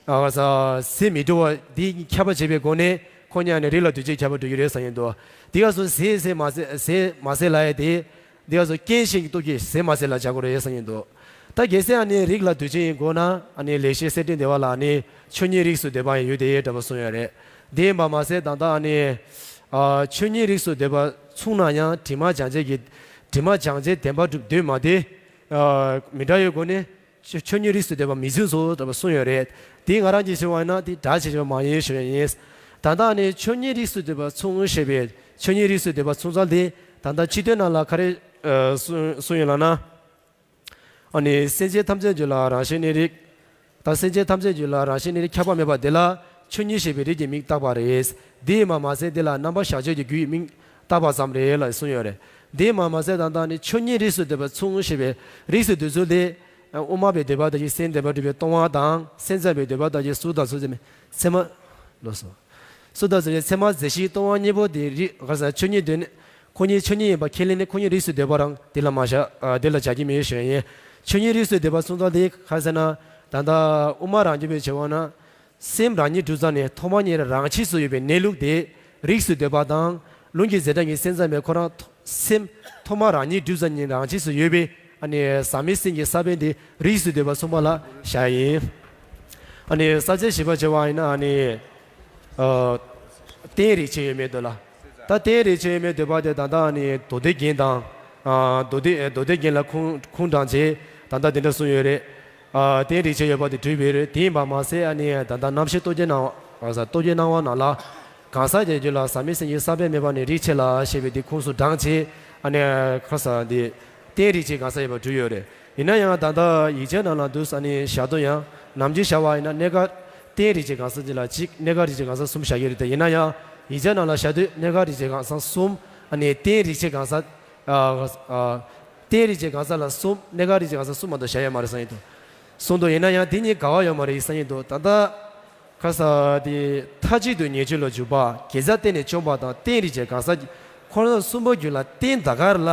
ཨ་ཟད་མི་འགྲོ་བ་དེ་ཁྱབ་པ་བྱེད་པའི་སྒོ་ནས་ཁོ་གཉིས་ནི་རིགས་ལ་འདུ་བྱེད་ཁྱབ་པ་འགྲོ་གི་རེད་གསུངས་ཡོད་འདུག་དེ་ག་སོ་ཟད་ཟད་མ་ཟད་ཟད་མ་ཟད་ལབ་ཡ་དེ། འདི་ག་སོ་རྐྱེན་གཞན་གྱི་སྟོབས་ཀྱིས་ཟད་མ་ཟད་ལ་བྱ་དགོས་རེད་གསུངས་ཡོད་འདུག་ད་གལ་སྲིད་ཨ་ནི་རིགས་ལ་འདུ་བྱེད་ཡིན་དགོས་ན་ཨ་ནི་ལེགས་བཤད་གསེར་ཕྲེང་བདེ་བ་ལ་ཨ་ནི་ཆོས་ཉིད་རིགས་སུ་འདོད་པ་ཡང་ཡོད་དེ་འདྲ་པོ་གསུངས་ཡོད་རེད། དེ་ཡིན་པ་མ་ཟད་ད་ལྟ་ཨ་ནི་ཨ་ཆོས་ཉིད་རིགས་སུ་འདོད་པ་མཚུངས་ན་ཡང་དྲི་མ་སྦྱང་བྱེད་ཀྱི་དྲི་མ་སྦྱང་བྱེད་བདེན་པར་གྲུབ་འདོད་མ་དེ་ཨ་མི་འདྲ་བའི་སྒོ་ནས་ཆོས་ཆོས་ཉིད་རིགས་སུ་འདོད་པ་མི་མཚུངས་སོ་འདྲ་པོ་གསུངས་ཡོད་རེད། དེ་ང་རང་གིས་ཞུ་བ་ཡིན་ན་དེ་སྒྲ་ཆེ་ཆེ་བ་མ་ཡིན་ཞུ་ཡ་ཡིན། ད་ལྟ་ཨ་ནི་ཆོས་ཉིད་རིགས་སུ་འདོད་པ་མཚུངས་ཞེས་པའི་ཆོས་ཉིད་རིགས་སུ་འདོད་པ་མཚུངས་ཚུལ་དེ་ད་ལྟ་སྤྱི་དོན་ནང་ལ་ག་རེ་ཨ་གསུངས་གསུངས་ཡོད་ལབ་ན། ཨ་ནི་སེམས་ཅན་ཐམས་ཅད་རྒྱུད་ལ་རང་བཞིན་གནས་རིགས། ད་སེམས་ཅན་ཐམས་ཅད་རྒྱུད་ལ་རང་བཞིན་གནས་རིགས་ཁྱབ་པ་མེད་པ་དེ་ལ་ཆོས་ཉིད་ཞེས་པའི་རིགས་ཀྱི་མིང་བཏགས་པ་རེད། དེ་ཡིན་པ་མ་ཟད་དེ་ལ་རྣམ་པར་གཞག་བྱ་གྱི་རྒྱུ་ཡི་མིང་བཏགས་པ་ཙམ་རེད་ལ་གསུངས་ཡོད་རེད། དེ་ཡིན་པ་མ་ཟད་ད་ལྟ་ནི་ཆོས་ཉིད་རིགས་སུ་འདོད་པ་མཚུངས་ཞེས་པའི་རིགས་སུ་འདོད་ཚུལ་དེ། དབུ་མ་པའི་འདོད་པ་དང་གཅིག་སེམས་བདེན་པར་གྲུབ་པའི་སྟོང་པ་དང་། སེམས་ཙམ་པའི་འདོད་པ་དང་གཅིག་གཟུགས་དང་གཟུགས་ཅན་མའི་ཚད་མ། ལོགས་སོ། གཟུགས་དང་གཟུགས་ཅན་ཚད་མ་རྫས་གཞན་སྟོང་པ་གཉིས་པོ་དེ་རིགས་ག་ས་ཆོས་ཉིད་དོན། ཁོ་གཉིས་ཆོས་ཉིད་ཡིན་པ་ཁས་ལེན་ནས་ཁོ་གཉིས་རིགས་སུ་འདོད་པ་རང་དེ་ལ་མ་བཞག་ཨ་དེ་ལ་བྱ་རྒྱུ་མེད་ཞུ་ཡ་ཡིན། ཆོས་ཉིད་རིགས་སུ་འདོད་པ་མཚུངས་ཚུལ་དེ་ག་ཟེར་ན། ད་ལྟ་དབུ་མ་རང་རྒྱུད་པའི་བྱ་བ་ན། སེམས་རང་ཉིད་གྲུབ་ཙམ་ནས་ཐོག་མ་ཉིད་རང་ཆས་སུ་ཡོད་པའི་གནས་ལུགས་དེ་རིགས་སུ་འདོད་པ་དང་། ལུང་གི་ཟེར་སྒྲ་གཉིས་སེམས་ཙམ་པའི་ཁོ་རང་ཐོ་སེམས་ཐོག་མ་རང་ཉིད་གྲུབ་ཙམ་ཉིད་རང་ཆས་སུ་ཡོད་པའི་ཨ་ནི་ཟག་མེད་སེམས་ཀྱི་ས་བོན་དེ་རིགས་སུ་འདོད་པ་མཚུངས་པ་ལ་བཞག་ཡིན། ཨ་ནི་ས་བཅད་བཞི་པ་བྱས་པ་ཡིན་ན་ཨ་ནི་ཨ་རྟེན་རིགས་ཆད་ཡོད་མེད་འདོད་ལ། ད་རྟེན་རིགས་ཆད་ཡོད་མེད་འདོད་པ་དེ་ད་ལྟ་ཨ་ནི་མདོ་སྡེ་རྒྱན་དང་ཨ་མདོ་སྡེ་མདོ་སྡེ་རྒྱན་ལ་ཁུངས་ཁུངས་དྲངས་བྱས་ད་ལྟ་དེ་འདྲ་གསུངས་ཡོད་རེད། ཨ་རྟེན་རིགས་ཆད་ཡོད་པ་དེ་གྲུབ་པའི་རེད། དེ་ཡིན་པ་མ་ཟད་ཨ་ནི་ད་ལྟ་རྣམ་བཤད་རྟོག་གེ་སྣང་བ་ཨ་རྟོག་གེ་སྣང་བ་ནང་ལ། གང་ཟག་གི་རྒྱུད་ལ་ཟག་མེད་སེམས་ཀྱི་ས་བོན་མེད་པ་ནི་རིགས་ཆད་ལ་ཞེས་པའི་དེ་ཁུངས་སུ་དྲངས་བྱས་ཨ་ནི་ཁ་ས་དེ་རྟེན་རིགས་ཆད་གང་ཟག་ཡོད་པ་གྲུབ་ཡོད་རེད། ཡིན་ན་ཡང་ད་ལྟ་ཡིག་ཆ་ནང་ལ་འདུག་ས་ནི་བཞག་དུས་ཡང་ནམ་རྒྱུན་བྱ་བ་ཡིན་ན་གནས་སྐབས་རྟེན་རིགས་ཆད་གང་ཟག་གཅིག་ལ་གཅིག་གནས་སྐབས་རིགས་ཆད་གང་ཟག་གསུམ་བཞག་གི་རེད་དེ། ཡིན་ན་ཡང་ཡིག་ཆ་ནང་ལ་བཞག་དུས་གནས་སྐབས་རིགས་ཆད་གང་ཟག་གསུམ་ཨ་ནི་རྟེན་རིགས་ཆད་གང་ཟག་ཨ་ཨ་རྟེན་རིགས་ཆད་གང་ཟག་ལ་གསུམ་གནས་སྐབས་རིགས་ཆད་གང་ཟག་གསུམ་མ་གཏོགས་བཞག་ཡོད་མ་རེད་གསུངས་ཡིན་འདུག་གསུངས་འདུག་ཡིན་ན་ཡང་དེ་གཉིས་འགལ་བ་ཡོད་མ་རེད་གསུངས་ཡིན་འདུག་ད་ལྟ། ཁ་ས་དེ་མཐའ་གཅིག་ཏུ་ཉེས་སྤྱོད་ལ་འཇུག་པ་དགེ་རྩ་གཏན་ནས་བཅོམ་པ་དང་རྟེན་རིགས་ཆད་གང་ཟག་ཁོ་རང་གསུམ་པོ་རྒྱུད་ལ་རྟེན་ད་གར་ལ་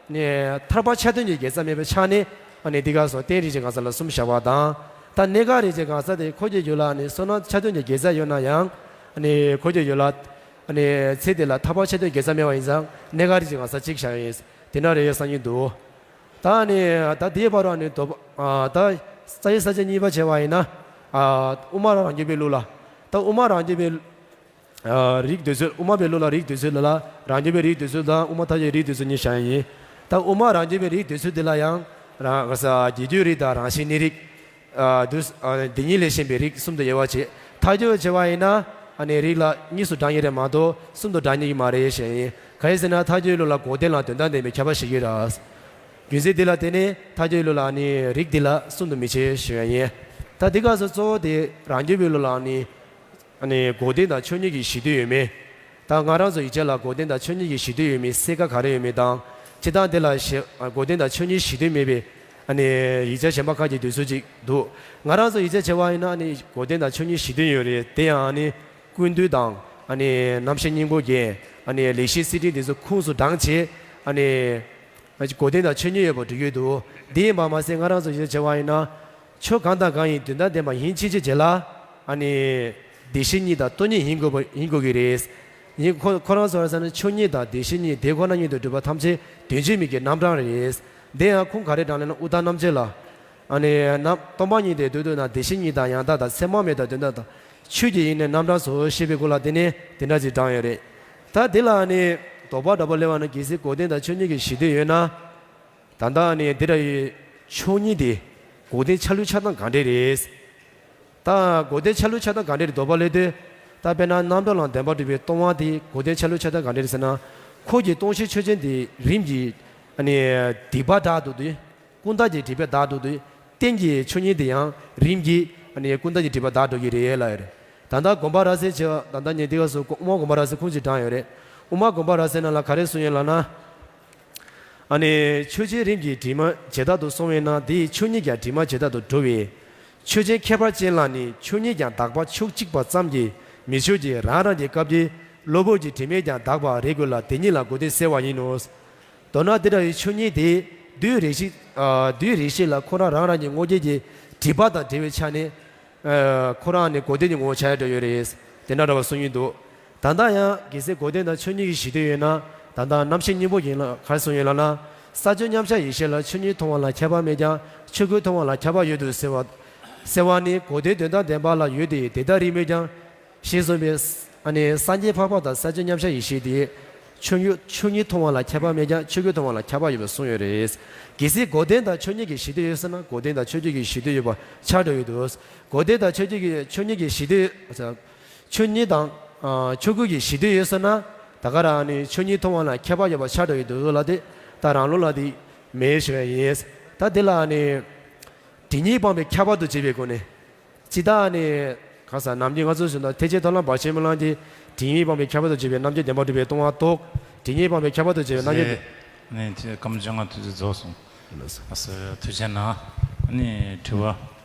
ནས་ཐར་པ་ཆ་མཐུན་གྱི་དགེ་རྩ་མེད་པའི་ཆ་ནས་ཨ་ནི་འདི་ག་སོང་རྟེན་རིགས་ཆད་གང་ཟག་ལ་གསུམ་བཞག་པ་དང་། ད་གནས་སྐབས་རིགས་ཆད་གང་ཟག་དེ་ཁོ་གི་རྒྱུད་ལ་ནི་བསོད་ནམས་ཆ་མཐུན་གྱི་དགེ་རྩ་ཡོད་ན་ཡང་ཨ་ནི་ཁོ་གི་རྒྱུད་ལ་ཨ་ནི་ཚེ་འདི་ལ་ཐར་པ་ཆ་མཐུན་དགེ་རྩ་མེད་པ་ཡིན་ཙང་གནས་སྐབས་རིགས་ཆད་གང་ཟག་གཅིག་བཞག་ཡིན། དེ་འདྲ་རེད་བསམ་གྱི་འདུག་ད་ནི་ད་དེའི་བར་ནི་དོ་ད་རྩ་བའི་ས་བཅད་གཉིས་པ་བྱས་པ་ཡིན་ན། དབུ་མ་རང་རྒྱུད་པའི་ལུགས་ལ། ད་དབུ་མ་རང་རྒྱུད་པའི་རིགས་འདོད་ཚུལ། དབུ་མ་པའི་ལུགས་ལ་རིགས་འདོད་ཚུལ་ལ་རང་རྒྱུད་པའི་རིགས་འདོད་ཚུལ་དང་དབུ་མ་ཐལ་འགྱུར་རིགས་འདོད་ཚུལ་གཉིས་བཞག་ཡིན། ད་དབུ་མ་རང་རྒྱུད་པའི་རིགས་འདོད་ཚུལ་དེ་ལ་ཡང་རང་རྒྱུད་རིགས་དང་རང་བཞིན་གནས་རིགས། དེ་གཉིས་ལས་གཞན་པའི་རིགས་གསུམ་དུ་དབྱེ་བ་ཕྱེ། ཐལ་འགྱུར་བྱས་པ་ཡིན་ན་ཨ་ནི་རིགས་ལ་གཉིས་སུ་བགྲང་ཡི་རེད་མ་གཏོགས་གསུམ་དུ་བགྲང་ཉན་གྱི་མ་རེད་ཞེས་ཡིན། གང་ཡིན་ཟེར་ན་ཐལ་འགྱུར་ལུགས་ལ་འགོག་བདེན་ལ་དོན་དམ་བདེན་པའི་ཁྱབ་པ་ཞིག་ཡོད་ར། རྒྱུ་མཚན་འདི་ལ་བརྟེན་ནས་ཐལ་འགྱུར་ལུགས་ལ་ནི་རིགས་འདི་ལ་གསུམ་དུ་མི་ཕྱེ་ཞུ་ཡ་ཡིན། ད་འདི་ག་སོ་གཙོ་བོ་དེ་རང་རྒྱུད་པའི་ལུགས་ལ་ནི་ཨ་ནི་འགོག་བདེན་དང་ཆོས་ཉིད་ཀྱི་གཞི་མཐུན་ཡོད་མེད། ད་ང་རང་ཚོ་ཡིག་ཆ་ལ་འགོག་བདེན་དང་ཆོས་ཉིད་ཀྱི་གཞི་མཐུན་ཡོད་མེད་གསལ་ཁ་ག་རེ་ཡོད་མེད་དང་། སྤྱིར་བཏང་དེ་ལ་ཞེ་འགོག་བདེན་དང་ཆོས་ཉིད་གཞི་མཐུན་མེད་པའི་ ཨ་ནི་ཡིག་ཆ་གཞན་པ་ཁག་ཅིག་འདོན་སྲོལ་ཅིག་འདུག། ང་རང་ཚོ་ཡིག་ཆ་བྱེ་བ་ཡིན་ན་ཨ་ནི་གོ་དོན་དང་ཆོས་ཉིད་གཞི་རྟེན་ཡོད་རེད། དེ་ཡང་ཨ་ནི་ཀུན་བཏུས་དང་ཨ་ནི་རྣམ་བཤད་སྙིང་པོ་བརྒྱད། ཨ་ནི་ལེགས་བཤད་སྲིད་ཁྲིམས་དེ་ཚོ་ཁུངས་སུ་དྲངས་བྱས། ཨ་ནི་གོ་དོན་དང་ཆོས་ཉིད་ཡོད་པར་འགྲེལ་གྱི་འདུག། འདི་ཡིན་པ་མ་ཟད་ང་རང་ཚོ་ཡིག་ཆ་བྱེ་བ་ཡིན་ན། ཆོས་གང་དང་གང་ཡིན་དོན་དམ་བདེན་པ་ཡིན་ཕྱིན་ཆད་བྱེད་ལ། ཨ་ནི་བདེན་བཞི་གཉིས་དང་སྟོང་ཉིད་ཡིན་དགོས་པ་ཡིན་དགོས་ཀྱི་རེད། ཡིན་ཁོ་ཁོ་རང་ཚོ་ལ་ཟེར་ན་ཆོས་ཉིད་དང་བདེན་བཞི་གཉིས་དེ་ཁོ་ན་ཉིད་དུ་གྲུབ་པ་ཐམས་ཅད་དོན་གཅིག་མིང་གི་རྣམ་གྲངས་རེད། འདི་ཡང་ཁུངས་ག་རེ་དྲངས་ལབ་ན་དབུ་མཐའ་རྣམ་འབྱེད་ལ། ཨ་ནི་རྣམ་སྟོང་པ་ཉིད་དེ་དུས་དུས་ན་བདེན་བཞི་གཉིས་དང་ཡང་དག་དང་ཚད་མ་མེད་དང་དོན་དམ་དང་ཆོས་ཀྱི་དབྱིངས་ནི་རྣམ་གྲངས་སོ་ཞེས་པའི་སྐོར་ལ་དེ་ནས་དེ་འདྲ་ཅིག་དྲངས་ཡོད་རེད། ད་དེ་ལ་ཨ་ནི་དོགས་པ་འདྲ་པོ་སླེབས་པ་ན་གལ་སྲིད་གོ་དོན་དང་ཆོས་ཉིད་ཀྱི་གཞི་རྟེན་ཡོད་ན། ད་ལྟ་ནི་འདི་འདྲ་ཡི་ཆོས་ཉིད་དེ་གོ་དོན་ཆ་ལུགས་ཆགས་སྟངས་གང་འདྲ་རེད། ད་གོ་དོན་ཆ་ལུགས་ཆགས་སྟངས་གང་འདྲ་རེད་དོགས་པ་སླེབས་དུས། ད་དཔེར་ན་རྣམ་གྲངས་ལ་བདེན་པར་གྲུབ་པའི་སྟོང་པ་དེ་གོ་དོན་ཆ་ལུགས་ཆགས་སྟངས་གང་འདྲ་རེད་ཟེར་ན། ཁོ་གི་སྟོང་གཞི་ཆོས་ཅན་དེ་རིམ་གྱིས་ཨ་ནི་སྡིག་པ་དག་ཏུ་འདུས། ཀུན་བཏགས་ཀྱི་སྒྲིབ་པ་དག་ཏུ་འདུས། རྟེན་གྱི་ཆོས་ཉིད་དེ་ཡང་རིམ་གྱིས་ཨ་ནི་ཀུན་བཏགས་ཀྱི་སྒྲིབ་པ་དག་འགྲོ་གི་རེད་ལབ་ཡོད་རེད། ད་ལྟ་དགོངས་པ་རབ་གསལ་བྱས་པ་ད་ལྟ་ཉན་དེ་ག་སུ་དབུ་མ་དགོངས་པ་རབ་གསལ་ཁུངས་ཅིག་དྲངས་ཡོད་རེད། དབུ་མ་དགོངས་པ་རབ་གསལ་ནང་ལ་ག་རེ་གསུངས་ཡོད་ལབ་ན། ཨ་ནི་ཆོས་ཅན་རིམ་གྱིས་དྲི་མ་བྱེ་བྲག་ཏུ་སོང་བས་ན་དེའི་ཆོས་ཉིད་ཀྱང་དྲི་མ་བྱེ་བྲག་ཏུ་འགྲོ་བས། ཆོས་ཅན་ཁྱད་པར་ཅན་ལ་ནི་ཆོས་ཉིད་ཀྱང་དག་པ་ཕྱོགས་གཅིག་པ་ཙམ་གྱིས་མི་ཆོག་ཅིང་རང་རང་གི་སྐབས་ཀྱི་གློ་བུར་གྱི་དྲི་མས་ཀྱང་དག་པ་རེག་དགོས་ལ་དེ་ཉིད་ལ་གོ་དོན་གསལ་བ་ཡིན་ནོ། མདོར་ན་དེ་འདྲ་བའི་ཆོས་ཉིད་དེ་དུས་རེ་ཞིག་ཨ་དུས་རེ་ཞིག་ལ་ཁོ་རང་རང་རང་གི་ངོ་སྐལ་གྱི་སྒྲིབ་པ་དང་བྲལ་བའི་ཆ་ནས། ཨ་ཁོ་རང་ནི་གོ་དོན་གྱི་ངོ་བོ་ཆགས་ཡ་འདྲ་ཡོད་རེད། དེ་འདྲ་འདྲ་བ་གསུང་གིན་འདུག། ད་ལྟ་ཡང་གལ་སྲིད་གོ་དོན་དང་ཆོས་ཉིད་ཀྱི་གཞི་རྟེན་ཡོད་ན། ད་ལྟ་རྣམ་བཤད་སྙིང་པོ་ཡིན་ལ་ག་རེ་གསུངས་ཡོད་ལབ་ན། ས་བཅུ་མཉམ་གཞག་ཡེ་ཤེས་ལ་ཆོས་ཉིད་མཐོང་བ་ལ་ཁྱབ་པ་མེད་ཀྱང་ཆོས་སྐུ་མཐོང་བ་ལ་ཁྱབ་པ་ཡོད་དོ་ཟེར་བ། ཟེར་བ་ནི་གོ་དོན་དོན་དམ་བདེན་པ་ལ་ཡོད་དེ་དེ་ལྟར་རིགས་མོད་ཀྱང་། ཞེས་གསུངས་པས། ཨ་ནི་སངས་རྒྱས་འཕགས་པ་དང་ས་བཅུ་མཉམ་གཞག་ཡེ་ཤེས་དེ། ཆོས་ཉིད་ཆོས་ཉིད་མཐོང་བ་ལ་ཁྱབ་པ་མེད་ཀྱང་ཆོས་སྐུ་མཐོང་བ་ལ་ཁྱབ་པ་ཡོད་པར་གསུངས་ཡོད་རེད། གལ་སྲིད་གོ་དོན་དང་ཆོས་ཉིད་ཀྱི་གཞི་རྟེན་ཡོད་ཟེར་ན་གོ་དོན་དང་ཆོས་ཉིད་ཀྱི་གཞི་རྟེན་ཡོད་པ་ཆགས་འགྲོ་ཡོད་དོ། གོ་དོན་དང་ཆོས་ཉིད་ཀྱི་ཆོས་ཉིད་ཀྱི་གཞི་རྟེན། ཆོས་ཉིད་དང་ཨ་ཆོས་སྐུ་གི་གཞི་རྟེན་ཡོད་ཟེར་ན། ད་ག་རང་ནི་ཆོས་ཉིད་མཐོང་བ་ལ་ཁྱབ་པ་ཡོད་པ་ཆགས་འགྲོ་ཡོད་དོ་ལ་དེ། ད་རང་ལུགས་ལ་དེ་མེད་ཞུ་བ་ཡིན། ད་དེ་ལ་ནི་དེ་ཉིད་སྤངས་པའི་ཁྱབ་པ་དུ་བྱེད་པའི་སྒོ་ནས། ཇི་ལྟར་ནི། གང་ཟག་ནམ་རྒྱུན་ང་ཚོས་ཟེར་ན་ཐེག་ཆེན་མཐོང་ལམ་བར་ཆད་མེད་ལམ་གྱི་དེ་ཉིད་སྤངས་པའི་ཁྱབ་པ་དུ་བྱེད་པའི་རྣམ་འགྱུར་བདེན་པར་གྲུབ་པའི་སྟོང་པ་རྟོགས། དེ་ཉིད་སྤངས་པའི་ཁྱབ་པ་དུ་བྱེད་པའི་རྣམ་འགྱུར། རེད། ནས་དེ་སྐར་མ་བཅོ་ལྔ་དུས་ཚོད་རྫོགས་སོང་། ལགས་སོ། ལགས་སོ། ཐུགས་རྗེ་གནང་། ཨ་ནི་དྲི་བ་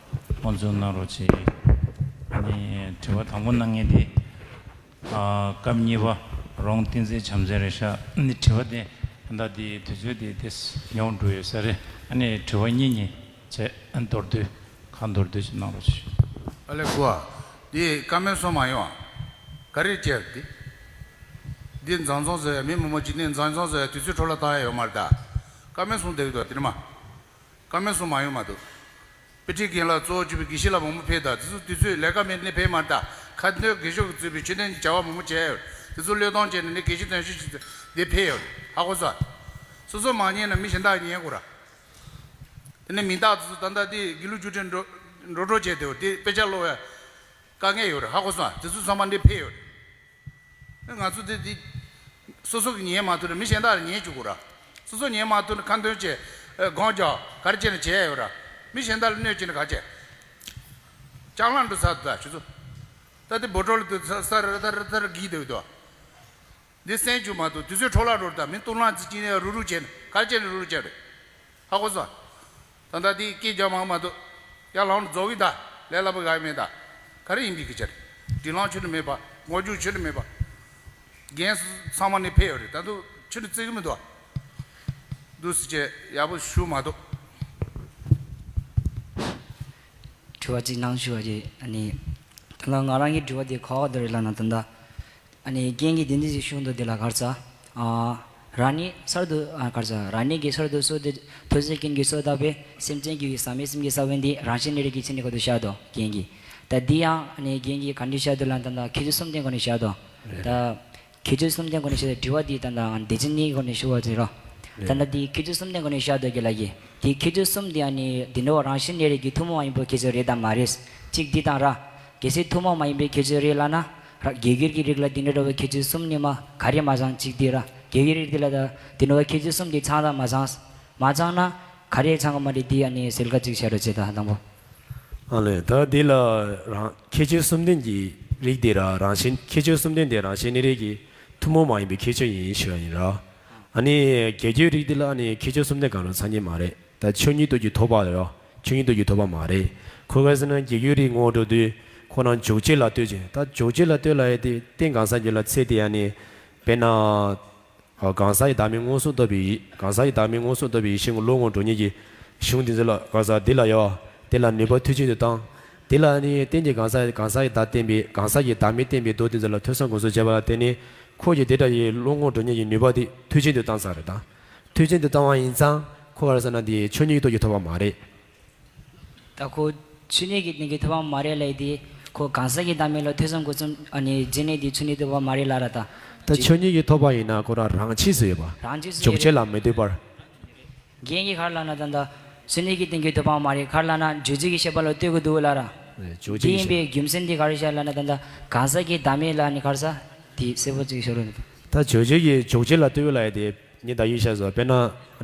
དབུ་འཛུགས་གནང་རོགས་གྱིས། ཨ་ནི་དྲི་བ་དང་པོ་གནང་མཁན་དེ། ཨ་སྐབས་གཉིས་པ་རོང་བསྟན་འཛིན་བྱམས་བརྩེ་རེད་ཤག། ཨ་ནི་དྲི་བ་དེ་ད་ལྟ་དེ་དུས་ཚོད་དེ་དེ་ཉུང་འགྲོ་ཡོད་ས་རེད། ཨ་ནི་དྲི་བ་གཉིས་གཉིས་བྱས་ཨ་མདོར་བསྡུས། ཁ་མདོར་བསྡུས་ཤིག་གནང་རོགས་ཞུ། ཨ་ལས་གོ། འདི་བཀའ་མོལ་གསུང་མ་ཡོང་། ག་རེ་བྱས་འདི། འདི་འཛིན་བཟུང་བཟོ་ཡ་མི་མང་པོ་ཅིག་ནས་འཛིན་བཟུང་བཟོ་ཡ་དུས་ཚོད་འཕྲོ་བརླག་བཏང་ཡ་ཡོད་མ་རེད་ད། བཀའ་མོལ་གསུང་བསྡད་ཀྱི་འདུག་དེ་ནི་མ། བཀའ་མོལ་གསུང་མ་ཡོང་མ་འདུག། དཔེ་ཁྲིད་རྒན་ལགས་གཙོ་བོ་གྱུར་པའི་དགེ་བཤེས་ལགས་མང་པོ་ཕེབས་དང་དེ་ཚོ་དུས་ཚོད་ལས་ཀ་མེད་ནས་ཕེབས་མ་རེད་ད། ཁ་འདོན་དགེ་ཤོག་གིས་གཙོས་པའི་ཆོས་ལྡན་གྱི་བྱ་བ་མང་པོ་བྱས་ཡོད། དེ་ཚོ་བློས་གཏོང་བྱས་ནས་ནི་དགེ་བཤེས་དོན་གཅོད་ཅིག་འདི་ཕེབས་ཡོད། ཧ་གོ་སོང་། སོ་སོ་མ་ཉན་ན་མི་གཞན་དག་ཉན་དགོས་ར། དེ་ནས་མིང་རྟགས་དེ་ཚོ་ད་ལྟ་དེ་དགེ་ལུགས་རྒྱུགས་སྤྲོད་འགྲོ་འགྲོ་འགྲོ་བྱས་དེ་འོ་དེ་དཔེ་ཆ་ཀློག་ཡ་དཀའ་ངལ་ཡོད་རེད། ཧ་གོ་སོང་། དེ་ཚོ་ཚང་མ་འདི་ཕེབས་ཡོད་རེད། ང་ཚོ་དེ་དེ་སོ་སོ་གིས་ཉན་མ་ཐུབ་ན་མི་གཞན་དག་ལ་ཉན་བཅུག་དགོས་ར། སོ་སོ་ཉན་མ་ཐུབ་ན་ཁ་འདོན་བྱས་ཨེ་སྒོམ་རྒྱག་ག་རེ་བྱས་ན་བྱས་ཡོད་ར། མི་གཞན་དག་ལ་གནོད་བྱས་ན་ག་བྱས། ལྕགས་ལང་འགྲོ་ཚར་འདུག་ད་ཁྱོད་ཚོ། ད་དེ་འབོ་གྲོགས་ལ་དུ་ས་ས་ར་ད་ར་ད་ར་གིས་བསྡད་འདུག། འདི་གསན་བཅུག་མ་ཐུབ། དུས་ཚོད་འཕྲོ་བརླག་འགྲོ་རེད་ད། མི་སྟོང་ལྔ་ཙམ་གཅིག་ནས་རུག་རུག་བྱས་ནས་ག་རེ་བྱས་ནས་རུག་རུག་བྱས་རེད། ཧ་གོ་སོང་། ད་ལྟ་དེ་སྐད་རྒྱག་མང་མ་གཏོགས་ཡར་ལངས་ནས་རྫོགས་ཀྱི་ད། ལས་སླ་པོ་ག་ཡེ་མེད་ད། ག་རེ་ཡིན་པའི་སྐད་ཆ་རེད། དྲི་ལན་ཁྱོན་ནས་མེད་པ། ངོ་རྒྱུག་ཁྱོན་ནས་མེད་པ། རྒན་ཚང་མ་ནས་ཕེབས་ཡོད་རེད། ད་དུང་ཁྱོན་ནས་བརྩི་གི་མི་འདུག། འདུག་སེ་བྱས་ཡག་པོ་ཞུ་མ་གཏོགས། དྲི་བ་གཅིག་གནང་ཞུ་བ་རེད། ཨ་ནི་ད་ལྟ་ང་རང་གི་དྲི་བ་དེ་ག་པར་འདུག་རེད་ལབ་ན། ད་ལྟ་ཨ་ནི་རྒན་གྱིས་དེ་འདྲ་ཞིག་གསུངས་འདུག། དེ་ལ་ག་རེ་ཟ། ཨ་རང་ཉིད་གསར་དུ་ཨ་ག་རེ་ཟ། རང་ཉིད་ཀྱི་གསར་དུ་གསོས་ཏེ་ཐོས་བརྩེགས་ཀུན་གྱིས་གསོས་བཏབ་པའི་སེམས་ཅན་གྱི་ཟག་མེད་སེམས་ཀྱི་ས་བོན་འདི་རང་བཞིན་གནས་རིགས་ཀྱི་ཆ་ནས་གོ་དུ་བཞག་འདུག་རྒན་གྱིས། ད་འདི་ཡང་ཨ་ནི་རྒན་གྱིས་ག་འདྲ་བཞག་འདུག་ལབ་ན། ད་ལྟ་ཁྱད་ཆོས་གསུམ་ལྡན་སྒོ་ནས་བཞག་འདུག། རེད། ད་ཁྱད་ཆོས་གསུམ་ལྡན་སྒོ་ནས་བཤད་དེ་དྲི་བ་འདི་ད་ལྟ་སྡེ་ཚན་གཉིས་སྒོ་ནས་ཞུ་བ་དེ་རོ། ད་ལྟ་འདི་ཁྱད་ཆོས་གསུམ་ལྡན་སྒོ་ནས་བཤད་དོ་གི་ལ་གི། འདི་ཁྱད་ཆོས་གསུམ་འདི་ཨ་ནི་འདི་འདྲ་བ་རང་བཞིན་གནས་རིགས་ཀྱི་ཐུན་མོང་མ་ཡིན་པའི་ཁྱད་ཆོས་རེད་དམ་མ་རེད། གཅིག་འདི་དང་ར། གལ་སྲིད་ཐུན་མོང་མ་ཡིན་པའི་ཁྱད་ཆོས་རེད་ལབ་ན། ར་རྒྱལ་སྒེར་གྱི་རིགས་ལ་འདི་འདྲ་བའི་ཁྱད་ཆོས་གསུམ་ནི་མ་ག་རེ་མ་ཚང་གཅིག་འདི་ར། རྒྱལ་སྒེར་རིགས་འདི་ལ་ད་འདི་འདྲ་བའི་ཁྱད་ཆོས་གསུམ་འདི་ཚང་དང་མ་ཚང་། མ་ཚང་ན་ག་རེ་ཚང་གི་མ་རེད། འདི་ཨ་ནི་གསལ་ཁ་གཅིག་བྱ་རོགས་བྱེད་ད་དང་པོ། ཨ་ལས་ད་འདི་ལ་རང་ཁྱད་ཆོས་གསུམ་ལྡན་གྱི་རིགས་འདི་ར་རང་བཞིན་ཁྱད་ཆོས་གསུམ་ལྡན་དེ་རང་བཞིན་གནས་རིགས་ཀྱི་ཐུན་མོང་མ་ཡིན་པའི་ཁྱད་ཆོས་ཡིན་ཞུ་བ་ཡིན་ར། ཨ་ནི་རྒྱལ་སྒེར་རིགས་འདི་ལ་ཨ་ནི་ཁྱད་ཆོས་གསུམ་ལྡན་གང་རུང་ཚང་གི་མ་རེད། ད་ཆོས་ཉིད་དུ་གི་ཐོབ་པ་རེད་རོ། ཆོས་ཉིད་དུ་གི་ཐོབ་པ་མ་རེད། ཁོ་ག་ཟེར་ན་རྒྱལ་བའི་རིགས་ངོ་བོ་འགྲོ་དུས་ཁོ་རང་འཇུག་བྱེད་ལ་ལྟོས་ཀྱི། ད་འཇུག་བྱེད་ལ་ལྟོས་ལ་ཡ་དེ་རྟེན་གང་ཟག་གི་ལ་ཚེ་དེ་ཡ་ནི་དཔེར་ན། གང་ཟག་གི་བདག་མེད་མངོན་སུམ་རྟོགས་པའི་ཡེ། གང་ཟག་གི་བདག་མེད་མངོན་སུམ་རྟོགས་པའི་ཡེ་ཤེས་ངོ་བོ་ལོག་ངོ་བོ་འགྲོ་ཉིད་ཀྱི་གཞུང་དེ་ཚོ་ལ་གང་ཟག་དེ་ལ་ཡོད། དེ་ལ་ནུས་པ་མཐུ་ཆེན་དུ་བཏང་། དེ་ལ་ནི་རྟེན་གྱི་གང་ཟག་གང་ཟག་གི་བདག་བསྟན་པའི་གང་ཟག་གི་བདག་མེད་བསྟན་པའི་མདོ་དེ་ཚོ་ལ་ཐོས་བསམ་སྒོམ་གསུམ་བྱས་པ་ལ་བརྟེན་ནས་ཁོ་གི་དེ་འདྲ་ཡི་ལོག་ངོ་བོ་འགྲོ་ཉིད་ཀྱི་ནུས་པ་དེ་མཐུ་ཆེན་དུ་བཏང་ས་རེད་ད། མཐུ་ཆེན་དུ་བཏང་བ་ཡིན་ཙང་ཁོ་ག་རེ་ཟེར་ན་དེ་ཆོས་ཉིད་ཀྱི་སྟོབས་ཀྱིས་ཐོབ་པ་མ་རེད། ད་ཁོ་ཆོས་ཉིད་ཀྱི་སྟོབས་ཀྱིས་ཐོབ་པ་མ་རེད་ལབ་ཡ་དེ་ཁོ་གང་ཟག་གི་བདག་མེད་ལ་ཐོས་བསམ་སྒོམ་གསུམ་ཨ་ནི་བྱས་ནས་དེ་ཆོས་ཉིད་ཐོབ་པ་མ་རེད་ལབ་ར་ད། ད་ཆོས་ཉིད་ཀྱིས་ཐོབ་པ་ཡིན་ན་ཁོ་རང་རང་ཆས་སུ་ཡོད་པ། རང་ཆས་སུ་འཇུག་ཡོད་བྱེད་རེད། ལ་མི་ལྟོས་པར། རྒན་གྱིས་ག་རེ་ལབ་ན་ད་ལྟ་ཆོས་ཉིད་ཀྱི་སྟོབས་ཀྱིས་ཐོབ་པ་མ་རེད། ག་རེ་ལབ་ན་འཇུག་བྱེད་ཀྱི་ཤེས་པ་ལ་ལྟོས་དགོས་འདུག་ལབ་ར། འཇུག་བྱེད་དེ་ཀྱི་ཡིན་ཤེས། པའི་རྒྱུ་མཚན་དེ་ག་རེ་ཤར་ལབ་ན་ད་ལྟ་གང་ཟག་གི་བདག་མེད་ལ་ནི་ག་རེ་ཟེར། དེ་གསལ་པོ་ཅིག་ཤོད་རོགས་གནང་། ད་འཇུག་བྱེད་ཀྱི་འཇུག་བྱེད་ལ་ལྟོས་ལབ་ཡ་དེ་ངས་ད་ཡིན་ཤེས་སོ། དཔེར་ན་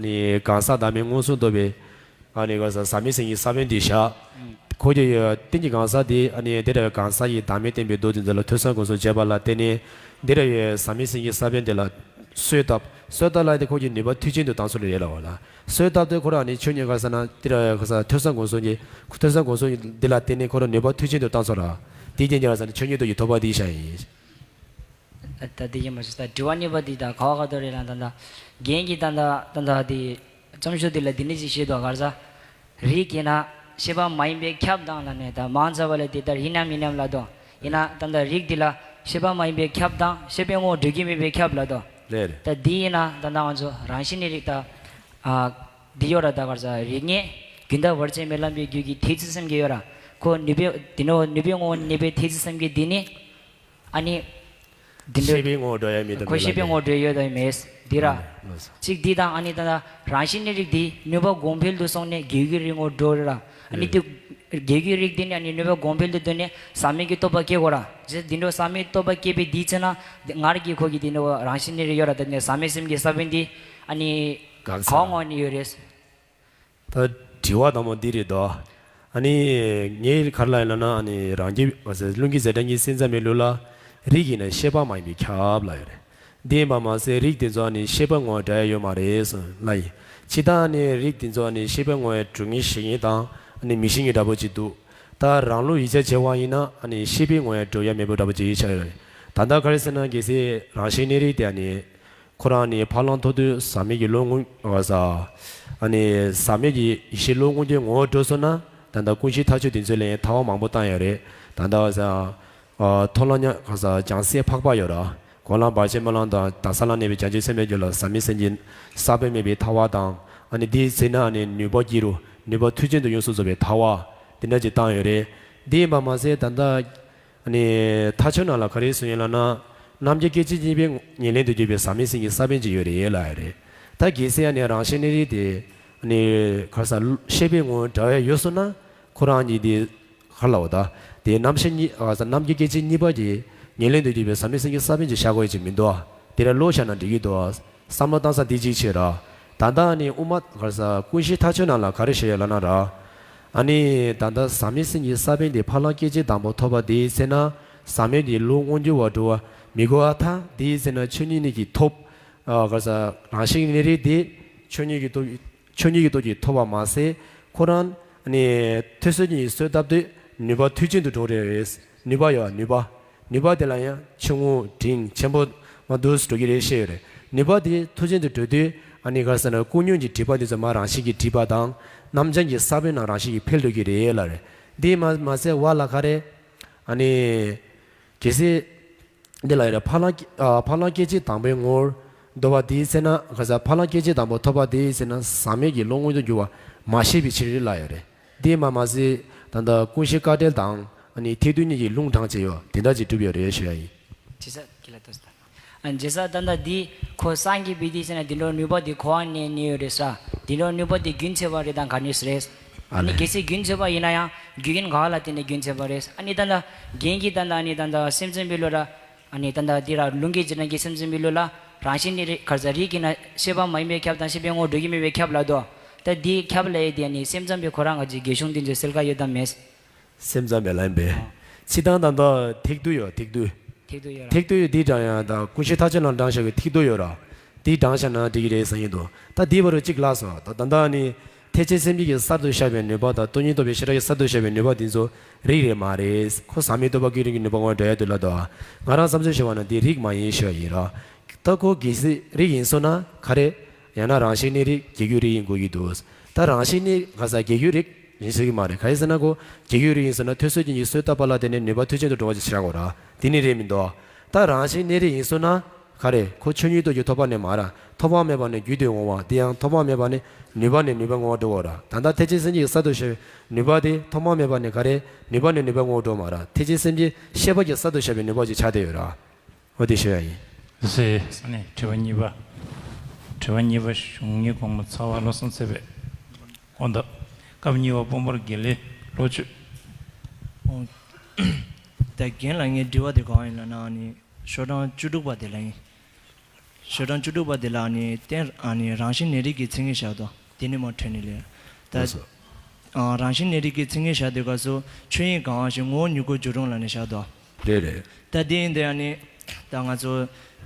ནི་གང་ཟག་བདག་མེད་མངོན་སུམ་རྟོགས་པའི་ཨ་ནི་ག་ཟ་ཟག་མེད་སེམས་ཀྱི་ས་བོན་དེ་བཞག་ཁོ་གི་ཡོད་རྟེན་གྱི་གང་ཟག་དེ་ཨ་ནི་དེ་འདྲ་བའི་གང་ཟག་གི་བདག་མེད་བསྟན་པའི་མདོ་དེ་ཚོ་ལ་ཐོས་བསམ་སྒོམ་གསུམ་བྱས་པ་ལ་བརྟེན་ནས་དེ་འདྲ་བའི་ཟག་མེད་སེམས་ཀྱི་ས་བོན་དེ་ལ་གསོས་བཏབ། གསོས་བཏབ་ལ་དེ་ཁོ་གི་ནུས་པ་མཐུ་ཆེན་དུ་བཏང་ཚུལ་རེད་ལབ་པ་ལ། གསོས་བཏབ་དེ་ཁོ་རང་ནི་ཆོས་ཉིད་ག་ཟེར་ན་དེ་འདྲ་བའི་ག་ཟ་ཐོས་བསམ་སྒོམ་གསུམ་གྱི་ཐོས་བསམ་སྒོམ་གསུམ་གྱི་འདི་ལ་བརྟེན་ནས་ཁོ་རང་ནུས་པ་མཐུ་ཆེན་དུ་བཏང་ཚུལ་ར། དེའི་རྐྱེན་གྱིས་ག་ཟེར་ན་ཆོས་ཉིད་དུ་ཡི་ཐོབ་པ་དེ་བཞག་ཡིན། ད་དེ་ཡིན་མ་ཤེས། ད་དྲི་བ་གཉིས་པ་འདི་ད་ག་བ་ག་དོ་རེད་ལ་ད་ད་རྒན་གྱིས་ད་ད་ད་ད་དེ་རྩོམ་ཤོག་འདི་ལ་འདི་འདྲ་ཞིག་བཤད་དོ་ག་རེ་ཟ། རིགས་ཀྱིས་ན་ཤེས་པ་མ་ཡིན་པས་ཁྱབ་དང་ལབ་ནས་ད་མང་ཆེ་བ་ལ་དེ་ལྟར་ཡིན་ནམ་མིན་ནམ་ལབ་དོ། ཡིན་ན་ད་ད་རིགས་འདི་ལ་ཤེས་པ་མ་ཡིན་པས་ཁྱབ་དང་ཤེས་པའི་ངོ་བོ་འགྲོ་གི་མེད་པས་ཁྱབ་ལབ་དོ། རེད་རེད། ད་འདི་ཡིན་ན་ད་ད་ང་ཚོ་རང་བཞིན་གནས་རིགས་ད་ཨ་འདི་ཡོད་ར་ད་ག་རེ་ཟ། རིགས་ངེས་རྒྱུན་མཐའ་བར་ཆད་མེད་ལམ་པའི་རྒྱུད་ཀྱི་ཐེག་ཆེན་སེམས་ཀྱི་ཡོད་ར། ཁོ་ནུས་པའི་འདི་ནོ་ནུས་པའི་ངོ་བོ་གནས་པའི་ཐེག་ཆེན་སེམས་ཀྱི་འདི་ནི། ཨ་ནི། འདི་འདྲ། ཤེས་པའི་ངོ་བོ་འགྲོ་ཡ་མེད་དམ་ཁོ་མེད་ཤེས་པའི་ལ་ངོ་བོ་འགྲོ་ཡོད་དམ་མེད། འདི་ར། ཨ་ནི་ལགས་སོ། གཅིག་འདི་དང་ཨ་ནི་ད་ལྟ་རང་བཞིན་གནས་རིགས་འདི་ནུས་པ་གོང་འཕེལ་དུ་སོང་ནས་རྒྱུད་ཀྱི་རིགས་ངོ་བོ་འགྲོ་ར། ཨ་ནི་རེད། འདི་རྒྱུད་ཀྱི་རིགས་འདི་ནི་ཨ་ནི་ནུས་པ་གོང་འཕེལ་དུ་འགྲོ་ནས་ཟག་མེད་ཀྱི་རྟོགས་པ་སྐྱེ་དགོས་ར། ཇི་འདི་འདྲ་ཟག་མེད་རྟོགས་པ་སྐྱེས་པའི་འདི་ཚེ་ན་འདི་སྔར་གྱི་ཁོ་གི་འདི་འདྲ་རང་བཞིན་གནས་རིགས་ཡོད་ར། ད་ནི་ཟག་མེད་སེམས་ཀྱི་ས་བོན་འདི་ཨ་ནི་གང་ས་གང་ངོ་ནས་ཡོད་རེད། ད་དྲི་བ་དང་པོ་འདི་རེད་དོ། ཨ་ནི་ངས་ག་རེ་ལབ་ཡིན་ལབ་ན་ཨ་ནི་རང་རྒྱུད་རླུང་གི་རྩལ་འགྲན་གྱི་སེམས་ཙམ་པའི་ལུགས་ལ་རིགས་ཡིན་ན་ཤེས་པ་མ་ཡིན་པས་ཁྱབ་ལབ་ཡོད་རེད། འདི་ཡིན་པ་མ་ཟད་རིགས་དེ་ཚོ་ཨ་ནི་ཤེས་པ་ངོ་འདྲ་ཡ་ཡོད་མ་རེད་གསུངས་ལབ་ཡིན། ཇི་ལྟར་ཨ་ནི་རིགས་དེ་ཚོ་ཨ་ནི་ཤེས་པའི་ངོ་ཡ་གྲུབ་ངེས་ཤེས་ངེས་དང་ཨ་ནི་མི་ཤེས་ངེས་འདྲ་པོ་ཅིག་འདུག་ད་རང་ལུགས་ཡིག་ཆ་བྱས་པ་ཡིན་ན་ཨ་ནི་ཤེས་པའི་ངོ་ཡ་གྲུབ་ཡ་མེད་པ་འདྲ་པོ་ཅིག་ཡིག་ཆ་ཡོད་རེད། ད་ལྟ་ག་རེ་ཟེར་ན་གལ་སྲིད་རང་བཞིན་གནས་རིགས་དེ་ཨ་ནི། ཁོ་རང་ནི་ཕ་ལང་ཐོག་ཏུ་ཟག་མེད་ཀྱི་བློ་ངོ་བོ་ཟ། ཨ་ནི་ཟག་མེད་ཀྱི་ཡེ་ཤེས་བློ་ངོ་བོ་ངོ་བོ་འགྲོ་སོང་ན་ད་ལྟ་ཀུན་གཞི་མཐའ་དཔྱོད་དེ་ཚོ་ལ་ཡང་ཐལ་བ་མང་པོ་བཏང་ཡོད་རེད། ད་ལྟ་ཟ། མཐོང་ལམ་ཉག་ག་ཟ་བྱང་སེམས་འཕགས་པ་ཡོད་ར། གོ་ལམ་བར་ཆད་སྨོན་ལམ་དང་དྭགས་ས་ལ་གནས་པའི་བྱང་ཆུབ་སེམས་དཔའི་རྒྱུད་ལ་ཟག་མེད་སེམས་ཀྱི་ས་བོན་མེད་པའི་ཐལ་བ་དང་ཨ་ནི་དེའི་ཚེ་ན་ཨ་ནི་ནུས་པ་སྐྱེ་རུ་ནུས་པ་མཐུ་ཆེན་དུ་ཡོངས་སུ་རྫོགས་པའི་ཐལ་བ་དེ་འདྲ་ཅིག་བཏང་ཡོད་རེད། དེ་ཡིན་པ་མ་ཟད་ད་ལྟ། ཨ་ནི་མཐའ་དཔྱོད་ནང་ལ་ག་རེ་གསུངས་ཡོད་ལབ་ན། རྣམ་མཁྱེན་སྐད་ཅིག་གཉིས་པའི་ཉེར་ལེན་དུ་གྱུར་པའི་ཟག་མེད་སེམས་ཀྱི་ས་བོན་ཅིག་ཡོད་རེད་ལབ་ཡོད་རེད། ད་གལ་སྲིད་ཨ་ནི་རང་བཞིན་གནས་རིགས་དེ་ཨ་ནི་ག་རེ་ཟ་ཤེས་པའི་ངོ་བོ་འདྲ་བ་ཡོད་སོང་ན་ཁོ་རང་གཉིས་དེ་ག་རེ་ལབ་པ་ད་དེ་རྣམ་ཤེས་གཉིས་ག་རེ་ཟ་རྣམ་མཁྱེན་སྐད་ཅིག་གཉིས་པ་གྱི་ཉེར་ལེན་དུ་གྱུར་པའི་ཟག་མེད་སེམས་ཀྱི་ས་བོན་ཅིག་བཞག་དགོས་ཡ་ཅིག་མི་འདུག་ཨ། དེ་ལ་བློ་བཞག་ན་འགྲིག་གི་འདུག་ཨ། བསམ་བློ་བཏང་ས་དེ་གཅིག་བྱས་ར། ད་ལྟ་ནི་དབུ་མ་ག་རེ་ཟ་ཀུན་གཞི་མཐའ་དཔྱོད་ནང་ལ་ག་རེ་བཤད་ཡོད་ལབ་ན་ར། ཨ་ནི་ད་ལྟ་ཟག་མེད་སེམས་ཀྱི་ས་བོན་དེ་ཕ་ལམ་སྐད་ཅིག་དང་པོ་ཐོབ་པ་དེའི་ཚེ་ན་ཟག་མེད་ཀྱི་བློ་མངོན་གྱུར་བ་འགྲོ་བ་མི་དགོས་པར་ཐལ། དེའི་ཚེ་ན་ཆོས་ཉིད་གཉིས་ཀྱིས་ཐོབ། ཨ་ག་རེ་ཟ་རང་བཞིན་གནས་རིགས་དེ་ཆོས་ཉིད་ཀྱི་སྟོབས་ཆོས་ཉིད་ཀྱི་སྟོབས་ཀྱིས་ཐོབ་པ་མ་ཟད་ཁོ་རང་ཨ་ནི་ཐོས་བསམ་གྱིས་གསོས་བཏབ་དུས་ནུས་པ་མཐུ་ཆེན་དུ་འགྲོ་རེད། ནུས་པ་ཡོད་ནུས་པ། ནུས་པ་དེ་ལ་ཡང་ཆུང་ངུ་འབྲིང་ཆེན་པོ་མར་འདུག་སེ་འགྲོ་གི་རེད་བཤད་ཡོད་རེད། ནུས་པ་དེ་མཐུ་ཆེན་དུ་འགྲོ་དུས་ཨ་ནི་ག་རེ་ཟེར་ན་ཀུན་ཉོན་གྱི་སྒྲིབ་པ་དེ་ཚོ་མར་རང་བཞིན་གྱིས་འགྲིབ་པ་དང་རྣམ་བྱང་གི་ས་བོན་རྣམས་རང་བཞིན་གྱིས་འཕེལ་འགྲོ་གི་རེད་ལབ་རེད། འདི་མ་མ་ཟད་བ་ལ་ག་རེ། ཨ་ནི། གལ་སྲིད། འདི་ལ་ཡོད་རེད་ཕ་ལམ་ཨ་ཕ་ལམ་སྐད་ཅིག་དང་པོའི་ངོར་འདོད་པ་དེའི་ཚེ་ན་ག་རེ་ཟ་ཕ་ལམ་སྐད་ཅིག་དང་པོ་ཐོབ་པ་དེའི་ཚེ་ན་ཟག་མེད་ཀྱི་བློ་མངོན་དུ་འགྱུར་བ་མ་ཤེས་པའི་ཕྱིར་ལབ་ཡོད་རེད། དེ་མ་མ་ཟད་ད་ལྟ་ཀུན་གཞི་དཀའ་འགྲེལ་དང་ཨ་ནི་ཐེག་བསྡུས་གཉིས་ཀྱི་ལུང་དྲངས་བྱས་ཡོད་དེ་འདྲ་ཅིག་གྲུབ་ཡོད་རེད་ཞུ་ཡ་ཡིན། ཇི་ས་ཀི་ལ་ཏོ་ས་ད། ཨ་ཇི་ས་ད་ལྟ་འདི་ཁོ་སངས་རྒྱས་པའི་དུས་ཟེར་ན་འདི་འདྲ་ནུས་པ་འདི་གོ་བ་ནས་ནི་ཡོད་རེད་ས། འདི་འདྲ་ནུས་པ་འདི་རྒྱུན་ཆད་པ་རེད་དང་ག་ནས་རེད། ཨ་ནི་གལ་སྲིད་རྒྱུན་ཆད་པ་ཡིན་ན་ཡང་རྒྱུ་རྐྱེན་ག་བ་ལ་བརྟེན་ནས་རྒྱུན་ཆད་པ་རེད། ཨ་ནི་ད་ལྟ་རྒན་གྱིས་ད་ལྟ་ཨ་ནི་ད་ལྟ་སེམས་ཙམ་པའི་ལུགས་ལ། ཨ་ནི་ད་ལྟ་འདི་ར་ལུང་གི་ཇི་ལྟར་གྱི་སེམས་ཙམ་པའི་ལུགས་ལ་རང་བཞིན་ནི་རེད་ག་རེ་ཟ་རིགས་ཀྱི་ན་ཤེས་པ་མ་ཡིན་པའི་ཁྱབ་དང་ཤེས་པའི་ངོ་བོ་འགྲོ་གི་མེད་པའི་ཁྱབ་ལ་དོ། ད་འདི་ཁྱབ་ལ་ཡི་དེ་ནི་སེམས་ཙམ་པའི་ཁོ་རང་ག་ཅིག་རྒྱས་གཞུང་འདི་ཚོ་སེལ་ག་ཡོད་དམ་མེད། སེམས་ཙམ་པའི་ལན་པས། ཕྱི་དང་ད་ལྟ་ཐེག་བསྡུས་ཡོད་ཐེག་བསྡུས། ཐེག་བསྡུས་ཡོད་ར། ཐེག་བསྡུས་ཡོད་འདི་དྲང་ཡང་ད་ཀུན་གཞི་མཐའ་དཔྱོད་ནང་དྲང་བཞག་གི་ཐེག་བསྡུས་ཡོད་ར། འདི་དྲང་བཞག་ན་འགྲིག་གི་རེད་ཟེར་གྱི་འདུག་ད་འདི་བར་དུ་གཅིག་ལགས་སོ་ད་ད་ལྟ་ནི། ཐེག་ཆེན་སེམས་བསྐྱེད་ཀྱི་གསར་དུ་ཤར་བའི་ནུས་པ་དང་སྟོང་ཉིད་རྟོགས་པའི་ཤེས་རབ་ཀྱི་གསར་དུ་ཤར་བའི་ནུས་པ་དེ་ཚོ་རིགས་རེད་མ་རེད། ཁོ་ཟག་མེད་རྟོགས་པ་ཀུན་རིག་གི་ནུས་པ་ངོ་བོར་འདྲ་ཡ་དུ་ལ་དོ། ང་རང་བསམ་ཚུལ་ཞུ་བ་ན་འདི་རིགས་མ་ཡིན་ཞུ་བ་ཡིན་ར། ད་ཁོ་གལ་སྲིད་རིགས་ཡིན་སོང་ན་ག་རེ། ཡང་ན་རང་བཞིན་གནས་རིགས་བརྒྱད་རྒྱུ་རིགས་ཡིན་དགོས་ཀྱི་འདུག་ད་རང་བཞིན་གནས་ག་ས་བརྒྱད་རྒྱུ་རིགས་ཡིན་ཟེར་གྱི་མ་རེད། ག་ཡིན་ཟེར་ན་ཁོ་བརྒྱད་རྒྱུ་རིགས་ཡིན་ཟེར་ན་ཐོས་བསམ་སྦྱིན་གྱི་སྲོལ་བཏབ་པ་ལ་བརྟེན་ནས་ནུས་པ་མཐུ་ཆེན་དུ་འགྲོ་བ་ཅིག་ཆགས་དགོས་ར། དེ་ནི་རེད་མི་འདུག་ད་རང་བཞིན་གནས་རིགས་ཡིན་སོང་ན་ག་རེ། ཁོ་ཆོས་ཉིད་རྟོགས་ཀྱི་ཐོགས་པ་ནས་མ་ར། ཐོགས་པ་མེད་པ་ནས་རྒྱུ་དེ་འོང་བ། དེ་ཡང་ཐོགས་པ་མེད་པ་ནས་ནུས་པ་ནས་ནུས་པ་ངོ་བོར་འགྲོ་བ་ར། ད་ལྟ་ཐེག་ཆེན་སེམས་བསྐྱེད་ཀྱི་གསར་དུ་ཤར་བའི་ནུས་པ་དེ་ཐོགས་པ་མེད་པ་ནས་ག་རེ། ནུས་པ་ནས་ནུས་པ་ངོ་བོར་འགྲོ་མ་ར། ཐེག་ཆེན་སེམས་བསྐྱེད་ཤེས་པ་ཀྱི་གསར་དུ་ཤར་བའི་ནུས་པ་ཅིག་ཆགས་བསྡད་ཡོད་ར། འོ་དེ་ཞུ་ཡ་ཡིན། ཟེར། ཨ་ནི་དྲི་བ་གཉིས་པ། དྲི་བ་གཉིས་པ་གཞུང་གཉིས་གོང་མ་ཚ་བ་བློ་བཟང་བརྩེགས་པས། དགོངས་དག་སྐབས་གཉིས་པ་སྤོམ་པོར་དགེ་ལེགས་བློ་ཆོས། ཨོ། ད་རྒན་ལགས་ངའི་དྲི་བ་དེ་གང་ཡིན་ལབ་ན་ཨ་ནི་ཤོག་གྲངས་བཅུ་དྲུག་པ་དེ་ལ་ཡིན། ཤོག་གྲངས་བཅུ་དྲུག་པ་དེ་ལ་ཨ་ནི་རྟེན་ཨ་ནི་རང་བཞིན་གནས་རིགས་ཀྱི་མཚན་ཉིད་བཞག་དོ། དེ་ནི་མ་འཕྲོད་ནི་ལས། ད། ལགས་སོ། ཨ། རང་བཞིན་གནས་རིགས་ཀྱི་མཚན་ཉིད་བཞག་དུས་སྐབས་སུ་ཆོས་དབྱིངས་གང་བ་ཞིག་ངོ་བོ་མྱུ་གུར་འགྱུར་རུང་ལབ་ནས་བཞག་དོ། རེད་རེད། ད་དེ་ཡིན་དུས་ཨ་ནི། ད་ང་ཚོ་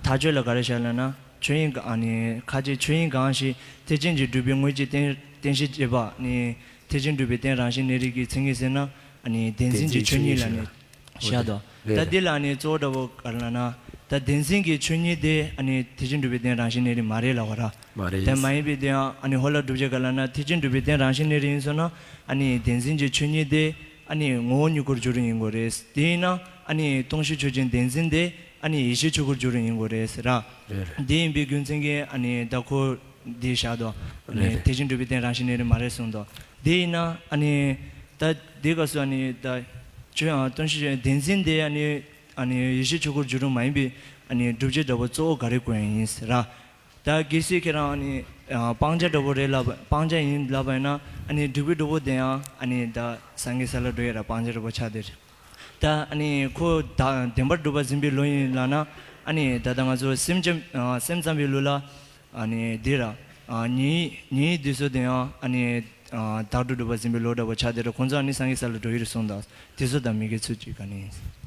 མཐའ་དཔྱོད་ལ་ག་རེ་བཞག་ལབ་ན་ཆོས་དབྱིངས་ག་ཨ་ནི་ཁ་ཅིག་ཆོས་དབྱིངས་གང་ཞིག་ཐེག་ཆེན་གྱིས་གྲུབ་པའི་དངོས་གཞི་རྟེན་རྟེན་གཞི་བྱེད་པ་ནི་ཐེག་ཆེན་གྲུབ་པའི་རྟེན་རང་བཞིན་གནས་རིགས་ཀྱི་མཚན་ཉིད་ཟེར་ན་ཨ་ནི་བདེན་འཛིན་གྱི་ཆོས་ཉིད་ལབ་ནས། བཞག་དོ། རེད། ད་འདི་ལ་ནི་གཙོ་བོ་འདྲ་པོ་ག་རེ་ལབ་ན། ད་བདེན་འཛིན་གྱི་ཆོས་ཉིད་དེ་ཨ་ནི་ཐེག་ཆེན་གྲུབ་པའི་རྟེན་རང་བཞིན་གནས་རིགས་མ་རེད་ལབ་པ་ར། མ་རེད། དེ་མ་ཡིན་པའི་དེ་ཡང་ཨ་ནི་ཧོར་ལ་སྒྲུབ་བྱེད་ག་ལབ་ན་ཐེག་ཆེན་གྲུབ་པའི་རྟེན་རང་བཞིན་གནས་རིགས་ཡིན་སོང་ན་ཨ་ནི་བདེན་འཛིན་གྱི་ཆོས་ཉིད་དེ་ཨ་ནི་ངོ་བོ་མྱུ་གུར་འགྱུར་ཡིན་དགོས་རེད། དེ་ཡིན་ན་ཨ་ནི་སྟོང་གཞི་ཆོས་ཅན་བདེན་འཛིན་དེ་ཨ་ནི་ཡེ་ཤེས་ཆོས་སྐུར་འགྱུར་ཡིན་དགོས་རེད་ཟེར་ར། རེད་རེད། དེ་ཡིན་པའི་རྒྱུ་མཚན་གྱིས་ཨ་ནི་ད་ཁོ། འདི་བཞག་དོ། རེད་རེད། ཐེག་ཆེན་གྲུབ་པའི་རྟེན་རང་བཞིན་གནས་རིགས་མ་རེད་གསུངས་དོ། དེ་ཡིན་ན་ཨ་ནི། ད་འདི་སྐབས་སུ་ཨ་ནི་ད། ཆོས་ཨ་སྟོང་གཞི་བདེན་འཛིན་དེ་ཨ་ནི། ཨ་ནི་ཡེ་ཤེས་ཆོས་སྐུར་འགྱུར་རུང་མ་ཡིན་པའི་ཨ་ནི་སྒྲུབ་བྱེད་འདྲ་པོ་གཙོ་བོ་ག་རེ་དགོས་ཡིན་ཟེར་ར། ད་གལ་སྲིད་ཁྱེད་རང་ཨ་ནི། ཨ་སྤང་བྱ་འདྲ་པོ་རེད་ལབ་སྤང་བྱ་ཡིན་ལབ་པ་ཡིན་ན་ཨ་ནི་སྒྲུབ་པའི་འགྲོ་པོ་དེ་ཡང་ཨ་ནི་ད་སངས་རྒྱས་ས་ལ་འགྲོ་ཡ་ར་སྤང་བྱ་འདྲ་པོ་ཆགས་དེ་རེད། ད་ཨ་ནི་ཁོ་ད་བདེན་པར་གྲུབ་པ་འཛིན་པའི་བློ་ཡིན་ལབ་ན་ཨ་ནི་ད་ལྟ་ང་ཚོ་སེམས་ཅན་ཨ་སེམས་ཙམ་པའི་ལུགས་ལ། ཨ་ནི་འདི་ར། ཨ་ཉིད་ཉིད་འདི་ཚོ་དེ་ཡང་ཨ་ནི་ཨ་བདག་ཏུ་གྲུབ་པ་འཛིན་པའི་བློ་འདྲ་པོ་ཆགས་དེ་ར་ཁོང་ཚོ་ཨ་ནི་སངས་རྒྱས་ས་ལ་འགྲོ་ཡི་རེད་གསུངས་དང་དེ་ཚོ་དང་མི་འགལ་ཚུལ་གྱི་ག་ནས་ཡིན།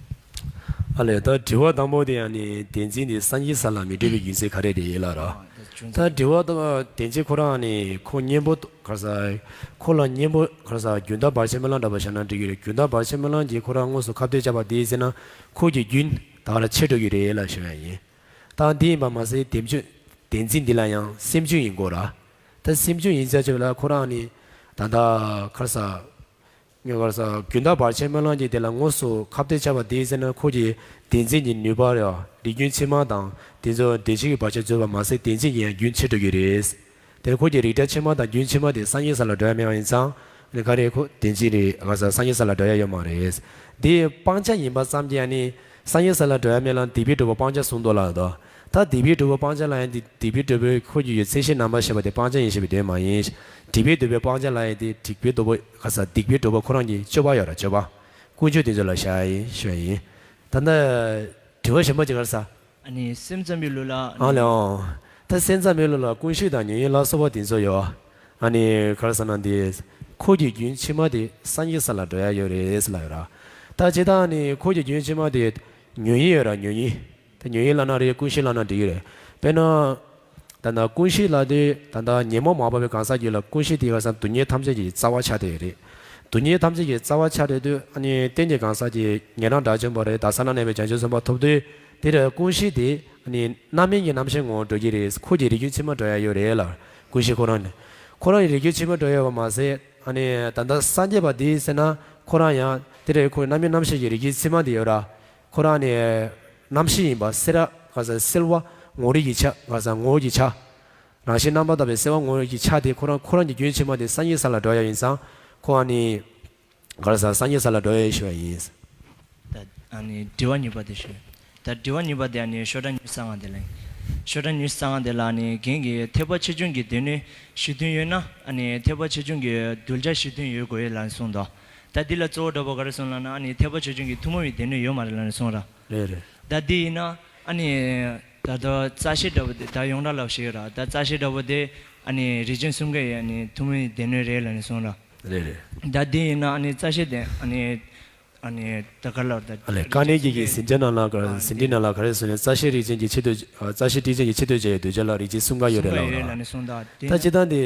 ཨ་ལས་ད་དྲི་བ་དང་པོ་དེ་ཨ་ནི་བདེན་འཛིན་དེ་སངས་རྒྱས་ས་ལ་མི་འགྲོ་བའི་རྒྱུ་མཚན་ག་རེ་རེད་ལ་ར། ད་བདེན་འཛིན་ཁོ་རང་ཨ་ནི་ཁོ་གཉེན་པོ་ག་ས་ཁོ་ལ་གཉེན་པོ་ག་ས་རྒྱུན་དག་བར་ཆད་སྨོན་ལམ་འདྲ་པོ་བཞག་ན་འགྲིག་གི་རེད། རྒྱུན་དག་བར་ཆད་སྨོན་ལམ་གྱིས་ཁོ་རང་དངོས་སུ་ཁ་གཏད་བཅག་པ་དེ་ཡིན་ཟེར་ན་ཁོ་གི་རྒྱུན་ད་ག་ར་ཆད་འགྲོ་གི་རེད་ལ་ཞུ་ཡ་ཡིན། ད་འདི་ཡིན་པ་མ་ཟད་བདེན་བརྗོད་བདེན་འཛིན་འདི་ལ་ཡང་སེམས་བརྗོད་ཡིན་དགོས་ར། ད་སེམས་བརྗོད་ཡིན་ཚར་ཆོད་ལ་ཁོ་རང་ནི་ད་ལྟ་ཁར་ས་ངེས་པར་ས་རྒྱུན་དག་བར་ཆད་སྨོན་ལམ་གྱི་དེ་ལ་དངོས་སུ་ཁ་གཏད་བཅག་པ་དེ་ཡིན་ཟེར་ན་ཁོ་གི་བདེན་འཛིན་གྱི་ནུས་པ་རེད་བ། རིགས་རྒྱུན་ཕྱི་མ་དང་དེ་ཚོ་བདེན་བཞི་གི་བར་ཆད་རྫོགས་པ་མ་ཟད་བདེན་འཛིན་གྱི་ཡང་རྒྱུན་ཆད་འགྲོ་གི་རེད། དེ་ཁོ་གི་རིགས་འདྲ་ཕྱི་མ་དང་རྒྱུན་ཕྱི་མ་དེ་སངས་རྒྱས་ས་ལ་འགྲོ་ཡ་མེད་པ་ཡིན་ཙང་། ཨ་ནི་ག་རེ་ཁོ་བདེན་འཛིན་རེད་ག་ས་སངས་རྒྱས་ས་ལ་འགྲོ་ཡ་ཡོད་མ་རེད། འདི་སྤང་བྱ་ཡིན་པ་ཙམ་གྱིས་ཨ་ནི་སངས་རྒྱས་ས་ལ་འགྲོ་ཡ་མེད་ལ་སྡིག་པའི་གྲོགས་པོ་སྤང་བྱ་གསུངས་འདུག་ལ་དོ། ད་སྡིག་པའི་གྲོགས་པོ་སྤང་བྱ་ལ་ཡང་འདི་སྡིག་པའི་གྲོགས་པོའི་ཁོ་གི་ཡོད་ཚད་གཞི་རྣམ་པར་ཤེས་པ་དེ་སྤང་བྱ་ཡིན་ཞེས་པའི་དོན་མ་ཡིན། སྡིག་པའི་གྲོགས་པོ་སྤང་བྱ་ལ་ཡང་དེ་སྡིག་པའི་གྲོགས་པོ་ག་ས་སྡིག་པའི་གྲོགས་པོ་ཁོ་རང་གི་སྤྱོད་པ་ཡོད་ར་སྤྱོད་པ། ཀུན་སྤྱོད་དེ་ཚོ་ལ་བཞག་ཡིན་ཞུ་ཡ་ཡིན། ད་ལྟ་དྲི་བ་གཞན་པ་ཅིག་ག་རེ་ཟ། ཨ་ནི་སེམས་ཙམ་པའི་ལུགས་ལ་ཨ་ཨ་ནི། ལེའོ། ད་སེམས་ཙམ་པའི་ལུགས་ལ་ཀུན་ཤེས་དང་ཉོན་ཡིད་ལ་སོགས་པ་དེ་ཚོ་ཡོད། ཨ་ནི་ག་རེ་ཟ་ན་འདི། ཁོ་གི་རྒྱུན་ཕྱི་མ་དེ་སངས་རྒྱས་ས་ལ་འགྲོ་ཡ་ཡོད་རེད་ཟེར་ལབ་ཡོད་ར། ད་ཇི་ལྟར་ཨ་ནི་ཁོ་གི་རྒྱུན་ཕྱི་མ་དེ་ཉོན་ཡིད་ཡོད་ར་ཉོན་ཡིད། ད་ཉོན་ཡིད་ལབ་ན་རེད་ཀུན་ཤེས་ལབ་ན་འགྲིག་གི་རེད། དཔེར་ན། ད་ལྟ་ཀུན་ཤེས་ལ་དེ་ད་ལྟ་ཉོན་མོངས་མ་སྤངས་པའི་གང་ཟག་ཅིག་ལ་ཀུན་ཤེས་དེ་ག་ས་སྡུག་བསྔལ་ཐམས་ཅད་ཀྱི་རྩ་བ་ཆགས་བསྡད་ཡོད་རེད། སྡུག་བསྔལ་ཐམས་ཅད་ཀྱི་རྩ་བ་ཆགས་བསྡད་དུས་ཨ་ནི་རྟེན་གྱི་གང་ཟག་ཅིག་ཉན་རང་དགྲ་བཅོམ་པ་རེད་ད་ས་ལ་གནས་པའི་བྱང་ཆུབ་སེམས་དཔའ་ཐོབ་དུས་དེ་ར་ཀུན་ཤེས་དེ་ཨ་ནི་རྣམ་སྨིན་གྱི་རྣམ་ཤེས་ངོ་བོར་འགྲོ་གི་རེད། ཁོ་གི་རིགས་རྒྱུན་ཕྱི་མ་འགྲོ་ཡ་ཡོད་རེད་ལ། ཀུན་ཤེས་ཁོ་རང་ནི། ཁོ་རང་གི་རིགས་རྒྱུན་ཕྱི་མ་འགྲོ་ཡ་ཡོད་པ་མ་ཟད་ཨ་ནི་ད་ལྟ་སངས་རྒྱས་པ་དེ་ཟེར་ན་ཁོ་རང་ཡང་དེ་ར་ཁོ་རྣམ་སྨིན་རྣམ་ཤེས་ཀྱི་རིགས་རྒྱུན་ཕྱི་མ་དེ་ཡོད་ར། ཁོ་རང་ནི་རྣམ་ཤེས་ཡིན་པ་སེ་ར་ག་ས་སེལ་བ་ངོ་རིག་གི་ཆ་ག་ས་ངོ་བོ་གི་ཆ། རང་བཞིན་རྣམ་པར་དག་པའི་སེལ་བ་ངོ་བོ་གི་ཆ་དེ་ཁོ་རང་ཁོ་རང་གི་རྒྱུན་ཕྱི་མ་དེ་སངས་རྒྱས་ས་ལ་འགྲོ་ཡ་ཡིན་ཙང་ཁོ་ཨ་ནི་ག་ས་སངས་རྒྱས་ས་ལ་འགྲོ་ཡ་ཞུ་བ་ཡིན། ད་ཨ་ནི་དྲི་བ་གཉིས་པ་དེ་ཞུ། ད་དྲི་བ་གཉིས་པ་དེ་ཨ་ནི་ཤོག་གྲངས་ཉི་ཤུ་རྩ་ལྔ་དེ་ལ་ཡིན། ཤོག་གྲངས་ཉི་ཤུ་རྩ་ལྔ་དེ་ལ་ཨ་ནི་རྒན་གྱིས་ཐེག་པ་ཆེ་ཆུང་གི་སྡེ་སྣོད་བཞི་བདུན་ཡོད་ན་ཨ་ནི་ཐེག་པ་ཆེ་ཆུང་གི་གདུལ་བྱ་བཞི་བདུན་ཡོད་དགོས་ཡོད་ལབ་གསུངས་འདུག་ད་འདི་ལ་གཙོ་བོ་འདྲ་པོ་ག་རེ་གསུངས་ལབ་ན་ཨ་ནི་ཐེག་པ་ཆེ་ཆུང་གི་ཐུན་མོང་བའི་སྡེ་སྣོད་ཡོད་མ་རེད་ལབ་ནས་གསུངས་ར། རེད་རེད། ད་འདི་ཡིན་ན་ཨ་ནི་ད་ལྟ་རྩ་ཤེ་འདྲ་པོ་དེ་ད་ཡོངས་གྲགས་ལབ་ཞིག་ཡོད་ར། ད་རྩ་ཤེ་འདྲ་པོ་དེ་ཨ་ནི་རིགས་ཅན་གསུམ་ཀའི་ཨ་ནི་ཐུན་མོང་བའི་སྡེ་སྣོད་རེད་ལབ་ནས་གསུངས་ར། རེད་རེད། ད་འདི་ཡིན་ན་ཨ་ནི་རྩ་ཤེ་དེ་ཨ་ནི་ཨ་ནི་ད་ག་ལ་ད་ཨ་ལས་དཀའ་གནད་ཀྱི་གི་ཟིན་བྲིས་ནང་ལ་ག་ཟིན་བྲིས་ནང་ལ་ག་རེ་གསུངས་ནས་རྩ་ཤེ་རིགས་ཅན་གྱི་ཆེད་དུ་རྩ་ཤེ་རིགས་ཅན་གྱི་ཆེད་དུ་བྱས་ཡོད་འདུག་ཅེས་ལ་རིགས་ཅན་གསུམ་ཀ་ཡོད་རེད་ལབ་ར། ད་ཅི་ད་འདི།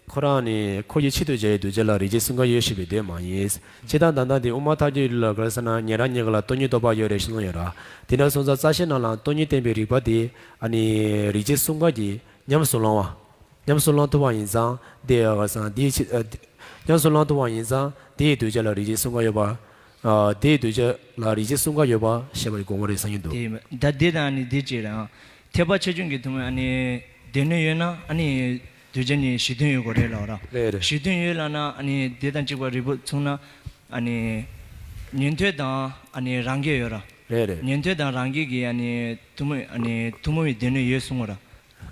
ཁོ་རང་ནི་ཁོ་ཡི་ཆེད་དུ་བྱ་བའི་གདུལ་བྱ་ལ་རིགས་ཅན་གསུམ་ཀ་ཡོད་ཞེས་པའི་དོན་མ་ཡིན། སྤྱིར་བཏང་ད་ལྟ་འདི་དབུ་མ་ཐལ་འགྱུར་ལ་ག་རེ་ཟེར་ན་ཉན་རང་གཉིས་ཀ་ལ་སྟོང་ཉིད་རྟོགས་པ་ཡོད་རེད་ཞེས་གསུངས་ཡོད་ར། དེ་འདྲ་སོང་ཙང་རྩ་ཤེ་ནང་ལ་སྟོང་ཉིད་བསྟན་པའི་རིགས་པ་དེ་ཨ་ནི་རིགས་ཅན་གསུམ་ཀ་གི་ཉམས་སུ་བླང་བ། ཉམས་སུ་བླང་ཐུབ་པ་ཡིན་ཙང་དེ་ཡང་ག་རེ་ཟེར་ན་དེའི་ཆེད་ཨ་ཉམས་སུ་བླང་ཐུབ་པ་ཡིན་ཙང་དེའི་གདུལ་བྱ་ལ་རིགས་ཅན་གསུམ་ཀ་ཡོད་པ། ཨ་དེའི་གདུལ་བྱ་ལ་རིགས་ཅན་གསུམ་ཀ་ཡོད་པ་ཞེས་པ་ཡི་དགོངས་པ་རེད་བསམ་གྱི་འདུག་དེ་ད་འདི་དང་ནི་འདི་བཅས་རང་ཐེག་པ་ཆེ་ཆུང་གི་ཐུན་མོང་ཨ་ནི་སྡེ་སྣོད་ཡོད་ན་ཨ་ནི་གདུལ་བྱ་ནི་བཞི་དོན་ཡོད་དགོས་རེད་ལབ་ར། རེད་རེད། བཞི་དོན་ཡོད་ལབ་ན་ཨ་ནི་དེ་དང་གཅིག་པ་རིལ་བུ་མཚུངས་ན་ཨ་ནི་ཉན་ཐོས་དང་ཨ་ནི་རང་རྒྱལ་ཡོད་ར། རེད་རེད། ཉན་ཐོས་དང་རང་རྒྱལ་གྱི་ཨ་ནི་ཐུན་མོང་ཨ་ནི་ཐུན་མོང་བའི་སྡེ་སྣོད་ཡོད་གསུངས་པ་ར།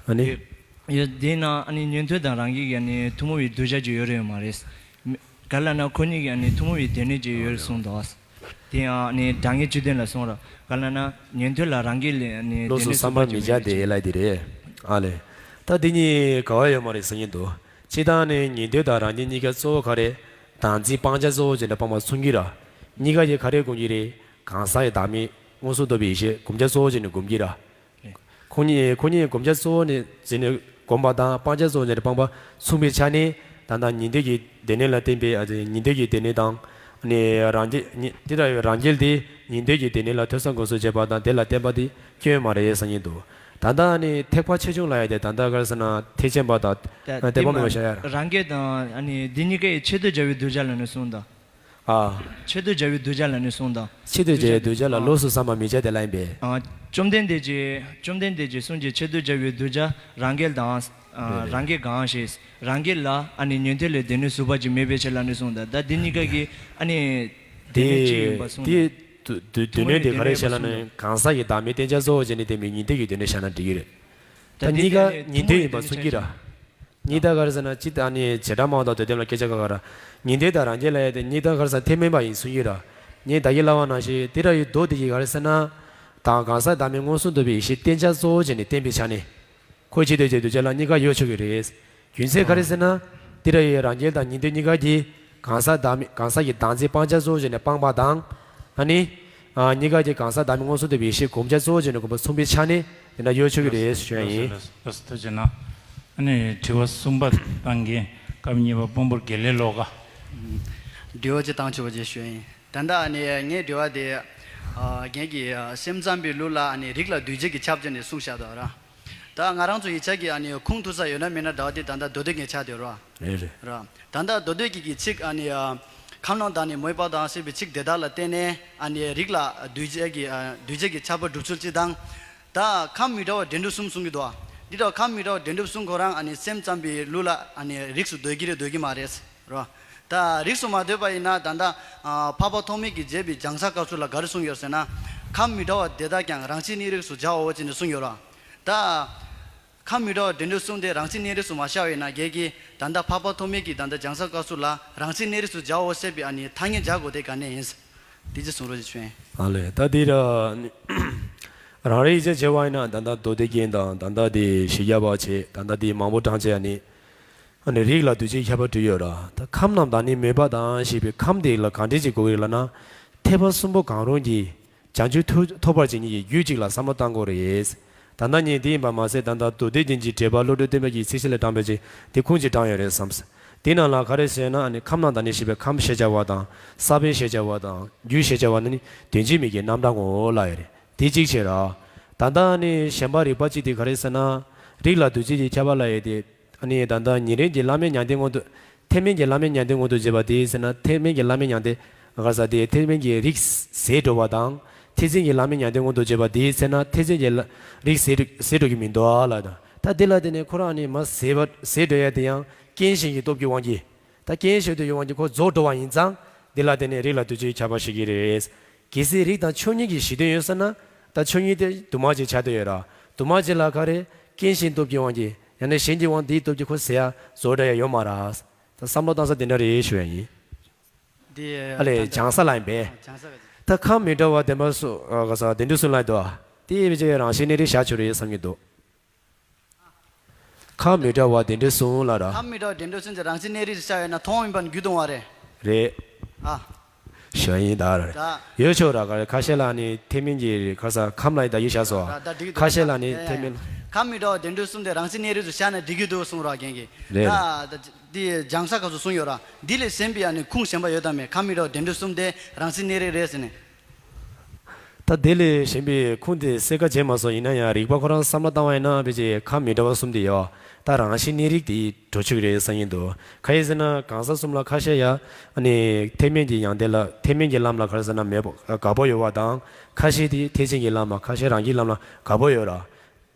ཨ་ནི། ཡོད་དེ་ན་ཨ་ནི་ཉན་ཐོས་དང་རང་རྒྱལ་གྱི་ཨ་ནི་ཐུན་མོང་བའི་གདུལ་བྱ་ཅིག་ཡོད་རེད་ཡོད་མ་རེད། ག་ལབ་ན་ཁོ་གཉིས་ཀྱི་ཨ་ནི་ཐུན་མོང་བའི་སྡེ་སྣོད་ཅིག་ཡོད་རེད་གསུངས་འདུག་དེ་ཡང་ནི་དྲང་ངེས་བཅུ་བདུན་ལ་གསུངས་རོགས། ག་ལབ་ན་ཉན་ཐོས་ལ་རང་རྒྱལ་ལས་ནི་ལོགས་སུ་བསམ་པ་མི་བྱ་སྟེ་ལབ་དེ་རེད། ཨ་ལས། ད་འདི་གཉིས་ག་བ་ཡོད་མ་རེད་ཟེར་གྱིན་འདུག་སྤྱིར་བཏང་ནི་ཉན་ཐོས་དང་རང་རྒྱལ་གཉིས་ཀ་གཙོ་བོ་ག་རེ། བདག་འཛིན་སྤང་བྱ་གཙོ་བོ་བྱས་ནས་སྤངས་པ་མཚོན་གྱི་ར། གཉིས་ཀ་ཡི་ག་རེ་སྒོམ་གྱི་རེད། གང་ཟག་གི་བདག་མེད་མངོན་སུམ་རྟོགས་པའི་ཡེ་ཤེས་སྒོམ་བྱ་གཙོ་བོ་བྱས་ནས་སྒོམ་གྱི་ར། ཁོ་གཉིས་ཁོ་གཉིས་སྒོམ་བྱ་གཙོ་བོ་ནས་འཛིན་ནས་སྒོམ་པ་དང་སྤང་བྱ་གཙོ་བོ་ནས་སྤངས་པ་མཚུངས་པའི་ཆ་ནས་ད་ལྟ་ཉན་ཐོས་ཀྱི་སྡེ་སྣོད་ལ་བརྟེན་པའི་ཨ་ཙི་ཉན་ཐོས་ཀྱི་སྡེ་སྣོད་དང་ནི་རང་རྒྱལ་ཉི་འདི་ལྟ་བུའི་རང་རྒྱལ་དེ་ཉན་ཐོས་ཀྱི་སྡེ་སྣོད་ལ་ཐོས་བསམ་སྒོམ་གསུམ་བྱེད་པ་དང་དེ་ལ་བརྟེན་པ་དེ་སྐྱོན་མ་རེད་བསམ་གྱིན་འདུག་ད་ལྟ་ནི་ཐེག་པ་ཆེ་ཆུང་ལ་ཡ་དེ་ད་ལྟ་ག་རེ་ཟེར་ན་ཐེག་ཆེན་པ་དང་ད་དེ་དེ་པ་མ་མེད་པ་བཞག་ཡ་ར། རང་རྒྱལ་དང་ཨ་ནི་འདི་གཉིས་ཀའི་ཆེད་དུ་བྱ་བའི་གདུལ་བྱ་ལ་ནི་གསུངས་དང་། ཨ། ཆེད་དུ་བྱ་བའི་གདུལ་བྱ་ལ་ནི་གསུངས་དང་། ཆེད་དུ་བྱ་བའི་གདུལ་བྱ་ལ་ལོགས་སུ་བསམ་པ་མི་བྱ་སྟེ་ལབ་ཡིན་པས། ཨ། བཅོམ་ལྡན་འདས་ཀྱིས་བཅོམ་ལྡན་འདས་ཀྱི་གསུང་གི་ཆེད་དུ་བྱ་བའི་གདུལ་བྱ་རང་རྒྱལ་དང་། ཨ། རེད་རེད། རང་རྒྱལ་གང་ཞེས་རང་རྒྱལ་ལ་ཨ་ནི་ཉན་ཐོས་ལས་སྡེ་སྣོད་ཟུར་པ་ཅིག་མེད་པའི་ཕྱིར་ལ་ནི་གསུངས་དང་། ད་འདི་གཉིས་ཀ་གི་ཨ་ནི་སྡེ་སྣོད་གཅིག་ཡིན་པ་གསུངས་དང་། དེ་དེ་སྡེ་སྣོད་དེ་ག་རེ་བྱས་ལབ་ན་གང་ཟག་གི་བདག་མེད་བསྟན་བྱ་གཙོ་བོ་བྱས་ནས་བསྟན་པའི་ཉན་ཐོས་ཀྱི་སྡེ་སྣོད་བཞག་ན་འགྲིག་གི་རེད། ད་གཉིས་ཀ་ཉན་ཐོས་ཡིན་པ་མཚོན་གྱི་ར། གཉིས་ཀ་ག་རེ་ཟེར་ན་སྤྱིར་བཏང་ནི་བྱེ་བྲག་སྨྲ་བ་དང་དོན་དམ་ལ་སྐད་ཆ་ག་ག་ར། ཉན་ཐོས་དང་རང་རྒྱལ་ལ་ཡ་དེ་གཉིས་ཀ་ག་རེ་ཟེར་ཐེག་དམན་པ་ཡིན་གསུང་གི་ར། ངས་ད་གིན་ལབ་པ་ནང་བཞིན་དེ་འདྲ་ཡི་མདོ་དེ་གིས་ག་རེ་ཟེར་ན། དང་གང་ཟག་བདག་མེད་མངོན་སུམ་རྟོགས་པའི་ཡེ་ཤེས་བསྟན་བྱ་གཙོ་བོ་བྱས་ནས་བསྟན་པའི་ཆ་ནས། ཁོའི་ཆེད་དུ་བྱ་བའི་གདུལ་བྱ་ལ་གཉིས་ཀ་ཡོད་ཆོག་གི་རེད། རྒྱུ་མཚན་ག་རེ་ཟེར་ན། དེ་འདྲ་ཡི་རང་རྒྱལ་དང་ཉན་ཐོས་གཉིས་ཀ་གིས་གང་ཟག་བདག་མེད་གང་ཟག་གི་བདག་འཛིན་སྤང་བྱ་གཙོ་བོ་བྱས་ནས་སྤངས་པ་དང་། ཨ་ནི། ཨ། གཉིས་ཀ་གིས་གང་ཟག་བདག་མེད་མངོན་སུམ་རྟོགས་པའི་ཡེ་ཤེས་སྒོམ་བྱ་གཙོ་བོ་བྱས་ནས་སྒོམ་པ་མཚུངས་པའི་ཆ་ནས་དེ་འདྲ་ཡོད་ཆོག་གི་རེད་ཞུ་ཡ་ཡིན། ལགས་སོ་ལགས་སོ་ཐུགས་རྗེ་གནང་། ཨ་ནི་དྲི་བ་གསུམ་པ་བཏང་གིན་སྐབས་གཉིས་པ་དཔོན་པོར་དགེ་ལེགས་ལོ་ག་དྲི་བ་ཅིག་བཏང་ཆོག་པ་ཅིག་ཞུ་ཡ་ཡིན། ད་ལྟ་ཨ་ནི་ངའི་དྲི་བ་དེ། ཨ། རྒན་གྱིས་ཨ། སེམས་ཙམ་པའི་ལུགས་ལ་ཨ་ནི་རིགས་ལ་འདུས་བྱས་ཀྱི་ཁྱབ་བྱ་ནས་གསུངས་བཞག་འདུག་ར། ད་ང་རང་ཚོ་ཡིག་ཆ་གི་ཨ་ནི་ཁུངས་ཐུག་ས་ཡོད་ན་མེད་ན་འདྲ་བ་དེ་ད་ལྟ་མདོ་སྡེ་ངས་ཆགས་བསྡད་རོ། རེད་རེད། ར། ད་ལྟ་མདོ་སྡེ་གི་གི་ཚིག་ཨ་ནི་ཨ། ཁམས་རྣམས་དང་ནི་མོས་པ་དང་ཞེས་པའི་ཚིག་དེ་དག་ལ་བརྟེན་ནས་ཨ་ནི་རིགས་ལ་འདུས་བྱས་ཀྱི་ཨ། འདུས་བྱས་ཀྱི་ཁྱབ་པ་སྒྲུབ་ཚུལ་གཅིག་དང་། ད་ཁམས་མི་འདྲ་བ་འདྲེན་སྒྲུབ་གསུམ་གསུང་གི་འདུག་ཨ། འདི་འདྲ་ཁམས་མི་འདྲ་བ་འདྲེན་སྒྲུབ་གསུམ་ཁོ་རང་ཨ་ནི་སེམས་ཙམ་པའི་ལུགས་ལ་ཨ་ནི་རིགས་སུ་འདོད་ཀྱི་རེད་འདོད་ཀྱི་མ་རེད། རོ། ད་རིགས་སུ་མ་འདོད་པ་ཡིན་ན་ད་ལྟ་ཨ། འཕགས་པ་ཐོགས་མེད་ཀྱིས་མཛད་པའི་སྦྱང་ས་སྐབས་སུ་ལ་ག་རེ་གསུངས་ཡོད་ཟེར་ན། ཁམས་མི་འདྲ་བ་དེ་དག་ཀྱང་རང་ཆས་གནས་རིགས་སུ་བྱའོ་ཅེས་ནས་གསུངས་ཡོད་ར། ད། ཁམས་མི་འདྲ་བ་འདྲེན་སྒྲུབ་གསུམ་དེ་རང་ཆས་གནས་རིགས་སུ་མ་བྱ་བས་ན་རྒྱལ་གྱི་ད་ལྟ་འཕགས་པ་ཐོགས་མེད་ཀྱིས་ད་ལྟ་སྦྱང་ས་སྐབས་སུ་ལ་རང་ཆས་གནས་རིགས་སུ་བྱའོ་ཟེར་བའི་ཨ་ནི་ཐ་སྙད་སྦྱར་དགོས་དེ་ག་ནས་ཡིན། དེ་ཅི་གསུང་རོགས་ཞེས་ཞུ་ཡིན། ཨ་ལས་ད་འདི་ར། རང་རེ་ཡིག་ཆ་བྱེད་པ་ཡིན་ན་ད་ལྟ་མདོ་སྡེ་རྒྱན་དང་ད་ལྟ་དེ་བཞི་བརྒྱ་པ་བྱས་ད་ལྟ་དེ་མང་པོ་གྲངས་བྱས་ཨ་ནི། ཨ་ནི་རིགས་ལ་འདུས་བྱས་ཁྱབ་པ་བྲིས་ཡོད་ར། ད་ཁམས་རྣམས་དང་ནི་མོས་པ་དང་ཞེས་པའི་ཁམས་དེ་ལ་གང་འདྲ་ཅིག་གོ་གི་རེད་ལབ་ན། ཐེག་པ་གསུམ་པོ་གང་རུང་གིས་བྱང་ཆུབ་ཐོབ་ཐོབ་པར་བྱེད་མཁན་གྱི་རྒྱུད་ཅིག་ལ་བསམ་བློ་བཏང་དགོས་རེད། ད་ལྟ་ངས་འདི་ཡིན་པ་མ་ཟད་ད་ལྟ་མདོ་སྡེ་རྒྱན་གྱི་འགྲེལ་པ་བློ་གྲོས་བསྟན་པ་གྱི་ཚིགས་བཅད་ལས་དྲངས་པའི་ཅིག་དེ་ཁུངས་ཅིག་དྲངས་ཡོད་རེད་བསམ། དེ་ནང་ལ་ག་རེ་ཟེར་ན་ཨ་ནི་ཁམས་རྣམས་དང་ནི་ཞེས་པའི་ཁམས་ཞེས་བྱ་བ་དང་ས་བོན་ཞེས་བྱ་བ་དང་རྒྱུད་ཞེས་བྱ་བ་ནི་དོན་གཅིག་མིང་གི་རྣམ་གྲངས་ངོ་ལ་ཡོད་རེད། དེ་གཅིག་བྱས་ར། ད་ལྟ་ནི་གཞན་པ་རིགས་པ་གཅིག་དེ་ག་རེ་ཟེར་ན། རིགས་ལ་འདུས་བྱས་ཀྱི་ཁྱབ་པ་ལ་ཡོད་དེ། ཨ་ནི་ད་ལྟ་ཉིན་རེ་གྱི་བླ་མེད་མྱང་འདས་སྔོན་དུ། ཐེག་དམན་གྱི་བླ་མེད་མྱང་འདས་སྔོན་དུ་བརྗོད་པ་དེའི་ཚེ་ན་ཐེག་དམན་གྱི་བླ་མེད་མྱང་འདས་ག་རེ་ཟེར་དེ་ཐེག་དམན་གྱི་རིགས་ཟད་འགྲོ་བ་དང་། ཐེག་ཆེན་གྱི་བླ་མེད་མྱང་འདས་སྔོན་དུ་བརྗོད་པ་དེའི་ཚེ་ན་ཐེག་ཆེན་གྱི་བླ་རིགས་ཟད་ཟད་འགྲོ་གི་མི་འདུག་ཨ་ལ་དང་། ད་དེ་ལ་བརྟེན་ནས་ཁོ་རང་ནི་མ་ཟད་པ་ཟད་འགྲོ་ཡ་དེ་ཡང་རྐྱེན་གཞན་གྱི་སྟོབས་ཀྱི་དབང་གིས། ད་རྐྱེན་གཞན་དུ་ཡོང་བ་གྱིས་ཁོ་རྫོགས་འགྲོ་བ་ཡིན་ཙང་། དེ་ལ་བརྟེན་ནས་རིགས་ལ་འདུས་བྱས་ཁྱབ་པ་ཞིག་གི་རེད། གལ་སྲིད་རིགས་དང་ཆོས་ཉིད་ཀྱི་གཞི་དོན་ཡོད་ཟེར་ན། ད་ཆོས་ཉིད་དེ་དུ་མ་ཅིག་ཆགས་བསྡད་ཡོད་ར། དུ་མ་ཅིག་ལ་ག་རེ། རྐྱེན་གཞན་སྟོབས་ཀྱི་དབང་གིས་ཡང་ན་གཞན་གྱི་དབང་དེའི་སྟོབས་ཀྱིས་ཁོ་ཟད་ཡ་རྫོགས་འགྲོ་ཡ་ཡོད་མ་ར། ད་བསམ་བློ་བཏང་ས་དེ་འདྲ་རེད་ཞུ་ཡ་ཡིན། དེ་ཨ་ལས་ད་སྦྱང་ས་ལ་ཡིན་པས། སྦྱང་ས་ག་ཅིག་ད་ཁམས་མི་འདྲ་བ་བདེན་པ་སུ་ག་ས་བདེན་གྲུབ་སུ་ལ་འདུག་ཨ། དེ་བས་ཀྱི་རང་བཞིན་གནས་རིགས་བཞག་ཆོག་རེད་བསམ་གྱི་འདུག་ཁམས་མི་འདྲ་བ་བདེན་གྲུབ་གསུམ་ལ་ར། ཁམས་མི་འདྲ་བ་བདེན་གྲུབ་གསུམ་གྱི་རང་བཞིན་གནས་རིགས་སུ་བྱ་བས་ན་མཐོང་བ་མིན་པ་ནི་རྒྱུ་སྟོང་བ་རེད། རེད། ཨ། ཞུ་ཡིན་ད་ར། ད། ཡོད་ཆོག་ར་ག་རེ་ཁ་ཤས་ལ་ནི་ཐེག་དམན་གྱི་ཁ་ས་ཁམས་ལ་ཡི་ད་ཡི་བཞག་སོ། ད་ད་འགྲིག་འདུག་ཁ་ཤས་ལ་ནི་ཡ་ཡ་ཐེག་དམན། ཁམས་མི་འདྲ་བ་བདེ་འགྲོའི་གསུམ་དེ་རང་བཞིན་གནས་རིགས་སུ་བཞག་ན་འགྲིག་གི་འདུག་གསུངས་རོགས་རྒན་གྱིས། རེད། ད་ད་འདི་སྦྱང་ས་སྐབས་སུ་གསུངས་ཡོད་ར། འདི་ལས་གཞན་པའི་ཨ་ནི་ཁུངས་གཞན་པ་ཡོད་དམ་མེད། ཁམས་མི་འདྲ་བ་བདེ་འགྲོའི་གསུམ་དེ་རང་བཞིན་གནས་རིགས་རེད་ཟེར་ནས། ད་དེ་ལས་གཞན་པའི་ཁུངས་དེ་གསལ་ཁ་བྱས་མ་སོང་། ཡིན་ན་ཡང་རིགས་པ་ཁོ་རང་བསམ་བློ་བཏང་བ་ཡིན་ན་ཕལ་ཆེར་ཁམས་མི་འདྲ་བ་གསུམ་དེ་ཡོད། ད་རང་བཞིན་གནས་རིགས་དེ་འགྲོ་ཆོག་གི་རེད་བསམ་གྱི་འདུག་གང་ཡིན་ཟེར་ན་གང་ཟག་གསུམ་ལ་ཁ་ཤས་ཡ་ཨ་ནི་ཐེག་དམན་གྱི་ཡོན་ཏན་ལ་ཐེག་དམན་གྱི་ལམ་ལ་ག་རེ་ཟེར་ན་མེད་པ་དགའ་པོ་ཡོད་པ་དང་། ཁ་ཤས་དེ་ཐེག་ཆེན་གྱི་ལམ་ལ་ཁ་ཤས་རང་རྒྱུད་ལམ་ལ་དགའ་པོ་ཡོད་ར།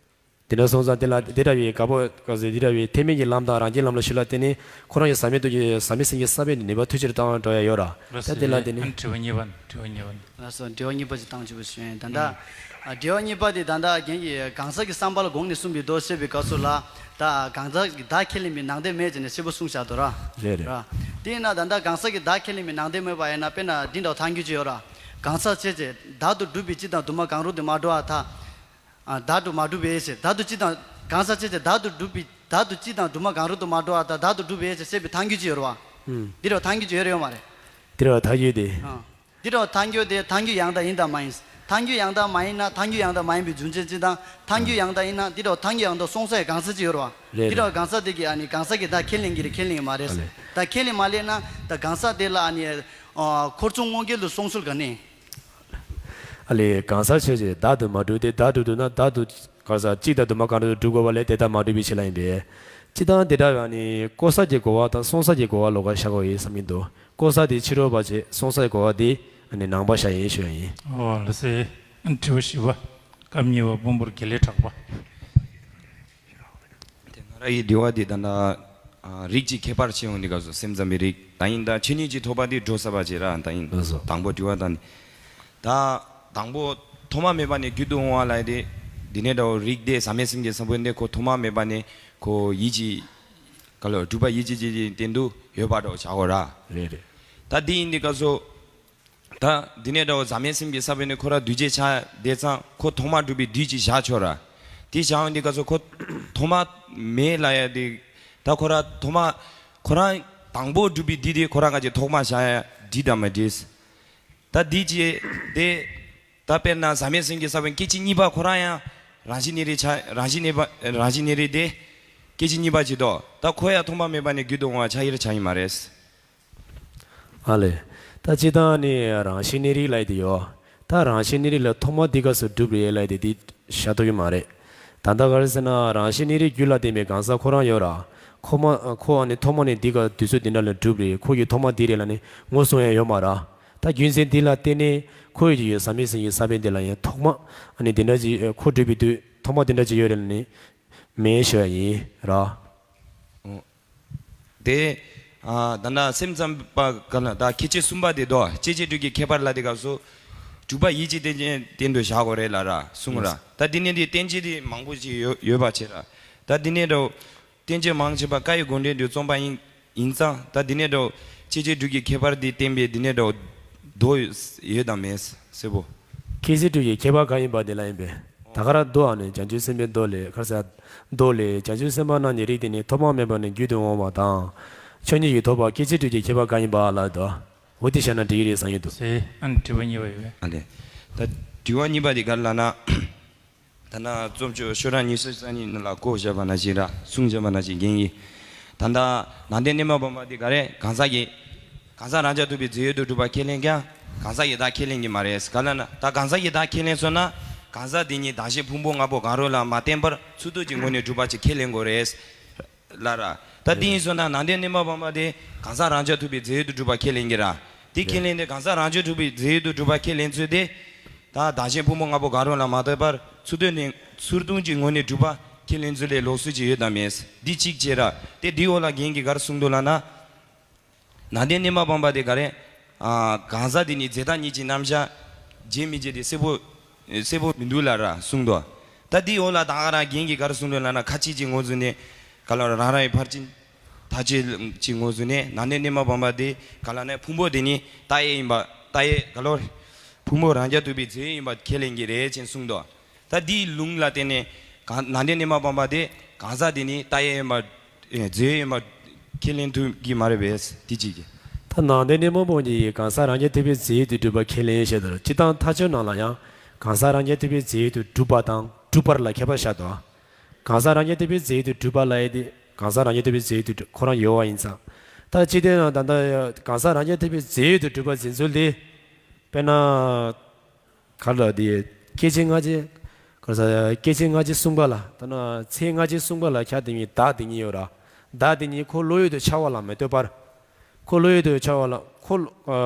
དེ་འདྲ་སོང་ཙང་དེ་ལ་དེ་འདྲ་བའི་དགའ་པོ་ག་ཟེ་དེ་འདྲ་བའི་ཐེག་དམན་གྱི་ལམ་དང་རང་རྒྱུད་ལམ་ལ་ཞུགས་ལ་བརྟེན་ནས་ཁོ་རང་གི་ཟག་མེད་དུ་གི་ཟག་མེད་སེམས་ཀྱི་ས་བོན་དེ་ནུས་པ་མཐུ་ཆེར་བཏང་བ་འགྲོ་ཡ་ཡོད་ར། ལགས་སོ། ད་དེ་ལ་བརྟེན་ནས། ཨ་ནི་དྲི་བ་གཉིས་པ་ནི། དྲི་བ་གཉིས་པ་ནི། ལགས་སོ། དྲི་བ་གཉིས་པ་ཅིག་བཏང་ཆོག་པ་ཞུ་ཡིན། ད་ལྟ་ཨ་དྲི་བ་གཉིས་པ་དེ་ད་ལྟ་རྒན་གྱིས་གང་ཟག་གི་བསམ་པ་ལ་དགོངས་ནས་གསུངས་པའི་མདོ་བཤད་པའི་སྐབས་སུ་ལ། ད་གང་ཟག་གི་བདག་ཁས་ལེན་པའི་ནང་དོན་མེད་ཅེས་ནས་གསལ་པོ་གསུངས་བཞག་འདུག་ར། རེད་རེད། ར། དེས་ན་ད་ལྟ་གང་ཟག་གི་བདག་ཁས་ལེན་པའི་ནང་དོན་མེད་པ་ཡིན་ན། དཔེར་ན་འདི་འདྲ་ཐང་རྒྱུད་ཅིག་ཡོད་ར། གང་ཟག་བྱས་ཚེ་བདག་ཏུ་གྲུབ་པའི་སྤྱི་དང་དུ་མ་གང་རུང་དུ་མ་འགྲོ་བར་ཐལ། ཨ། བདག་ཏུ་མ་གྲུབ་པས་ཟེར། བདག་ཏུ་སྤྱི་དང་། གང་ཟག་བྱས་ཚེ་བདག་ཏུ་གྲུབ་པའི། བདག་ཏུ་སྤྱི་དང་དུ་མ་གང་རུང་དུ་མ་འགྲོ་བར་ཐལ། བདག་ཏུ་གྲུབ་པས་ཟེར་བཤད་པའི་ཐང་རྒྱུད་ཅིག་ཡོད་རེད་བ། ཨུམ། འདི་འདྲ་ཐང་རྒྱུད་ཅིག་ཡོད་རེད་ཡོད་མ་རེད། འདི་འདྲ་ཐང་རྒྱུད་དེ། ཨ། འདི་འདྲ་ཐང་རྒྱུད་དེ་ཐང་རྒྱུད་ཡང་དག་ཡིན་དང་མ་ཡིན། ཐང་རྒྱུད་ཡང་དག་མ་ཡིན་ན་ཐང་རྒྱུད་ཡང་དག་མ་ཡིན་པའི་རྒྱུ་མཚན་ཅི་དང་། ཐང་རྒྱུད་ཡང་དག་ཡིན་ན་འདི་འདྲ་ཐང་རྒྱུད་ཡང་དག་སོང་ས་ཡི་གང་ཟག་ཅིག་ཡོད་རེད་བ། རེད་འདི་འདྲ་རེད། གང་ཟག་དེ་གིས་ཨ་ནི་གང་ཟག་གི་བདག་ཁས་ལེན་གྱི་རེད་ཁས་ལེན་གྱི་མ་རེད། ཨ་ལས། ད་ཁས་ལེན་མ་ལེན་ན་ད་གང་ཟག་དེ་ལ་ཨ་ནི། ཨ། འཁོར་ཚོགས་དངོས་འགལ་དུ་སོང་ཚུལ་ག་ནས། ཨ་ལས། གང་ཟག་ཆོས་ཅན། བདག་ཏུ་མ་གྲུབ་སྟེ། བདག་ཏུ་གྲུབ་ན་བདག་ཏུ་གང་ཟག་གཅིག་དང་དུ་མ་གང་རུང་དུ་གྲུབ་དགོས་པ་ལས་དེ་ལྟར་མ་གྲུབ་པའི་ཕྱིར་ལ་ཡིན་པས། སྤྱིར་བཏང་དེ་འདྲ་བའི་ནི་བཀོད་ས་ཀྱི་གོ་བ་དང་སོང་ས་ཀྱི་གོ་བ་ལོགས་ཀ་བཞག་དགོས་ཡིན་བསམ་གྱི་འདུག་བཀོད་ས་དེ་ཕྱི་རོལ་པ་བྱས། སོང་ས་ཀྱི་གོ་བ་དེ་ནི་ནང་པ་བཞག་ཡིན་ཞུ་ཡ་ཡིན། ཨོ་ལགས་སེ། དྲི་བ་བཞི་པ། སྐབས་གཉིས་པ་དཔོན་པོར་དགེ་ལེགས་གྲགས་པ། དེ་ང་རང་གི་དྲི་བ་འདི་ད་ལྟ་ཨ་རིགས་ཀྱི་ཁྱད་པར་ཕྱེ་ཡོང་དུས་སྐབས་སུ་སེམས་ཙམ་པའི་རིགས་ད་ཡིན། ད་ཆོས་ཉིད་ཀྱི་ཐོགས་པ་འདི་འགྲོ་ས་པ་བྱེད་ར། ད་ཡིན། ལགས་སོ། དང་པོ་དྲི་བ་ད་ནི། ད་དང་པོ་ཐོག་མ་མེད་པ་ནས་རྒྱུད་དུ་འོང་བ་ལ་དེ་འདི་ནས་འདྲ་བོ་རིགས་དེ་ཟག་མེད་སེམས་ཀྱི་ས་བོན་དེ་ཁོ་ཐོག་མ་མེད་པ་ནས་ཁོ་ཡིད་ཀྱི་ག་ལ་སྒྲུབ་པ་ཡིད་ཀྱི་སྤྱི་ཀྱི་སྟེང་དུ་ཡོད་པ་འདྲ་བོ་བྱ་དགོས་ར། རེད་རེད། ད་འདི་ཡིན་དུས་སྐབས་སུ། ད་འདི་ནས་འདྲ་བོ་ཟག་མེད་སེམས་ཀྱི་ས་བོན་ནི་ཁོ་ར་འདུས་བྱས་ཆགས་བསྡད་ཙང་ཁོ་ཐོག་མ་གྲུབ་པའི་དུས་ཀྱི་བཞག་ཆོག་ར། དེ་བཞག་ཡོང་དུས་སྐབས་སུ་ཁོ་ཐོག་མ་མེད་ལ་ཡ་དེ། ད་ཁོ་ར་ཐོག་མ་ཁོ་རང་དང་པོ་གྲུབ་པའི་དུས་དེ་ཁོ་རང་ག་ཅིག་ཐོག་མ་བཞག་ཡ་འགྲིག་དང་མ་འགྲིག་ད་འདི་ཅི་དེ། ད་དཔེར་ན་ཟག་མེད་སེམས་ཀྱི་ས་བོན་སྐད་ཅིག་གཉིས་པ་ཁོ་རང་ཡང་རང་བཞིན་གནས་རིགས་ཆགས། རང་བཞིན་གནས་པ་རང་བཞིན་གནས་རིགས་དེ་སྐད་ཅིག་གཉིས་པ་ཅིག་འདུག་ད་ཁོ་ཡང་ཐོག་མ་མེད་པ་ནས་རྒྱུད་དུ་འོང་བ་ཆགས་ཡིན་ར་ཆགས་ཡིན་མ་རེད། ཨ་ལས། ད་སྤྱིར་བཏང་ནི་རང་བཞིན་གནས་རིགས་ལབ་དེ་ཡོད། ད་རང་བཞིན་གནས་རིགས་ལ་ཐོག་མ་འདི་སྐབས་སུ་གྲུབ་རེད་ལབ་དེ་འདི་བཞག་ཐུབ་ཀྱི་མ་རེད། ད་ལྟ་ག་རེ་ཟེར་ན་རང་བཞིན་གནས་རིགས་རྒྱུད་ལ་བརྟེན་པའི་གང་ཟག་ཁོ་རང་ཡོད་ར། ཁོ་མ་ཁོ་ཨ་ནི་ཐོག་མ་ནས་འདི་སྐབས་དུས་ཚོད་འདི་འདྲ་ལ་གྲུབ་རེད། ཁོ་གི་ཐོག་མ་འདི་རེད་ལབ་ནི་ངོས་བཟུང་ཡ་ཡོད་མ་ར། ད་རྒྱུ་མཚན་འདི་ལ་བརྟེན་ནས་ཁོ་ཡི་ཡོད་ཟག་མེད་སེམས་ཀྱི་ས་བོན་འདི་ལ་ཡང་ཐོག་མ་ཨ་ནི་འདི་འདྲ་ཅིག་ཁོ་གྲུབ་པའི་དུས་ཐོག་མ་འདི་འདྲ་ཅིག་ཡོད་རེད་ལབ་ནི་མེད་ཞུ་ཡ་ཡིན་ར། ཨོ། དེ། ཨ། ད་ལྟ་སེམས་ཙམ་པ་ག་ལ་ད་ཁྱད་ཆོས་གསུམ་པ་དེ་དོ་སྐྱེ་མཆེད་དྲུག་གི་ཁྱད་པར་ལ་དེ་སྐབས་སུ་གྲུབ་པ་ཡིད་ཀྱི་རྟེན་ཅན་སྟེང་དུ་བཞག་དགོས་རེད་ལ་ར་གསུངས་ར། ད་འདི་ནས་འདི་བསྟན་བཅོས་དེ་མང་པོ་ཞིག་ཡོད་ཡོད་པ་བྱས་ར། ད་འདི་ནས་འགྲོ་བསྟན་བཅོས་མང་ཆེ་བ་བཀའ་ཡི་དགོངས་འགྲེལ་དུ་རྩོམ་པ་ཡིན་ཡིན་ཙང་ད་འདི་ནས་འགྲོ་སྐྱེ་མཆེད་དྲུག་གི་ཁྱད་པར་དེ་བསྟན་པའི་འདི་ནས་འགྲོ་མདོ་ཡོད་དང་མེད་གསལ་པོ། སྐྱེ་མཆེད་དྲུག་གི་ཁྱད་པར་གང་ཡིན་པ་དེ་ལ་ཡིན་པས། ད་ག་ར་མདོ་ཨ་ནི་བྱང་ཆུབ་སེམས་དཔའི་མདོ་ལས་ཁར་ས། མདོ་ལས་བྱང་ཆུབ་སེམས་དཔའ་རྣམས་ཀྱི་རིགས་དེ་ནི་ཐོག་མ་མེད་པ་ནས་རྒྱུད་དུ་འོང་བ་དང་། ཆོས་ཉིད་ཀྱིས་ཐོབ་པ་སྐྱེ་མཆེད་དྲུག་གི་ཁྱད་པར་གང་ཡིན་པ་ལ་དོ། འོ་དེ་བཤད་ན་འགྲིག་གི་རེད་བསམ་གྱི་འདུག་ཟེར་ཨ་ནི་དྲི་བ་གཉིས་པ་ཡོད་པས། ཨ་ལས། ད་དྲི་བ་གཉིས་པ་དེ་ག་རེ་ལབ་ན། ད་ནང་རྩོམ་ཆོས་ཤོག་གྲངས་ཉི་ཤུ་རྩ་གཉིས་ནང་ལ་བཀོད་བཞག་པ་ནང་བཞིན་ར་གསུངས་བཞག་པ་ནང་བཞིན་རྒན་གྱིས། ད་ལྟ་ནང་བསྟན་གནས་མ་སྤངས་པ་འདི་ག་རེ་གང་ཟག་གི། གང་ཟག་རང་རྐྱ་ཐུབ་པའི་རྫས་ཡོད་དུ་གྲུབ་པ་ཁས་ལེན་ཀྱང་གང་ཟག་གི་བདག་ཁས་ལེན་གྱི་མ་རེད། ག་ལ་ན་ད་གང་ཟག་གི་བདག་ཁས་ལེན་སོང་ན་གང་ཟག་དེ་ཉིད་བདག་གཞན་ཕུང་པོ་ལྔ་པོ་གང་རུང་ལ་མ་བརྟེན་པར་ཚུལ་ལྡོག་གི་ངོས་ནས་གྲུབ་པ་ཅིག་ཁས་ལེན་དགོས་རེད། ལ་ར། ད་དེ་ཡིན་སོང་ན་ནང་བསྟན་གནས་མ་སྤངས་པ་དེ་གང་ཟག་རང་རྐྱ་ཐུབ་པའི་རྫས་ཡོད་དུ་གྲུབ་པ་ཁས་ལེན་གྱི་ར། དེ་ཁས་ལེན་དེ་གང་ཟག་རང་རྐྱ་ཐུབ་པའི་རྫས་ཡོད་དུ་གྲུབ་པ་ཁས་ལེན་ཚུལ་དེ། ད་བདག་གཞན་ཕུང་པོ་ལྔ་པོ་གང་རུང་ལ་མ་ལྟོས་པར་ཚུར་ལྟོས་ནས་ཚུར་ལྟུང་གི་ངོས་ནས་གྲུབ་པ་ཁས་ལེན་ཚུལ་ལས་ལོགས་སུ་ཅི་ཡོད་དམ་མེད། འདི་གཅིག་བྱས་ར། དེ་འདིའི་འོག་ལ་རྒན་གྱིས་ག་རེ་གསུངས་འདུག་ལབ་ན། ནང་བསྟན་གནས་མ་སྤངས་པ་དེ་ག་རེ། ཨ། གང་ཟག་དེ་ནི་རྫས་བདག་ཉིད་ཀྱི་རྣམ་གཞག་བརྗེད་མི་བརྗེད་དེ་གསལ་པོ་གསལ་པོ་མི་འདུག་ལབ་ར་གསུངས་འདུག་ད་འདིའི་འོག་ལ་ད་ག་རང་རྒན་གྱིས་ག་རེ་གསུངས་འདུག་ལབ་ན་ཁ་ཅིག་གི་ངོས་བཟུང་ནས་ག་ལ་རང་རང་གི་ཕར་ཕྱིན། ཐག་གཅོད་ཀྱི་ངོས་བཟུང་ནས་ནང་བསྟན་གནས་མ་སྤངས་པ་དེ་ག་ལ་ནས་ཕུང་པོ་དེ་ནི་རྟག་གཡས་ཡིན་པ་རྟག་གཡས་ག་ལོར། ཕུང་པོ་རང་རྐྱ་ཐུབ་པའི་རྫས་ཡིན་པ་ཁས་ལེན་གྱི་རེད་ཅེས་གསུངས་འདུག་ད་འདིའི་ལུང་ལ་བརྟེན་ནས་གང་ནང་བསྟན་གནས་མ་སྤངས་པ་དེ་གང་ཟག་དེ་ནི་རྟག་གཡས་ཡིན་པ་རྫས་ཡིན་པ་ཁས་ལེན་ཐུབ་ཀྱི་མ་རེད་པས་དེ་གཅིག་གིས། ད་ནང་བསྟན་གནས་མ་སྤངས་ཀྱིས་གང་ཟག་རང་རྐྱ་ཐུབ་པའི་རྫས་ཡོད་དུ་གྲུབ་པ་ཁས་ལེན་བྱས་དོ། སྤྱིར་བཏང་མཐའ་དཔྱོད་ནང་ལ་ཡང་གང་ཟག་རང་རྐྱ་ཐུབ་པའི་རྫས་ཡོད་དུ་གྲུབ་པ་དང་གྲུབ་པར་ལ་ཁྱད་པར་བཞག་འདུག་གང་ཟག་རང་རྐྱ་ཐེག་པའི་རྫས་ཡོད་དུ་གྲུབ་པ་ལབ་ཡས་དེ་གང་ཟག་རང་རྐྱ་ཐེག་པའི་རྫས་ཡོད་དུ་གྲུབ་ཁོ་རང་ཡོད་པ་ཡིན་ཙང་། ད་ཅི་སྟེ་ན་ད་ལྟ་གང་ཟག་རང་རྐྱ་ཐེག་པའི་རྫས་ཡོད་དུ་གྲུབ་པ་འཛིན་ཚུལ་དེ། དཔེར་ན། ག་ལ་དེ། སྐད་ཅིག་སྔ་ཕྱི། ག་ས་སྐད་ཅིག་སྔ་ཕྱི་གསུངས་པ་ལ་ད་ན་ཚེ་སྔ་ཕྱི་གསུངས་པ་ལ་ཁྱབ་དེ་ཉིད་བདག་དེ་ཉིད་ཡོད་ར། བདག་དེ་ཉིད་ཁོ་བློ་ཡུལ་དུ་འཆར་བ་ལ་མི་ལྟོས་པར། ཁོ་བློ་ཡུལ་དུ་འཆར་བ་ལ་ཁོ་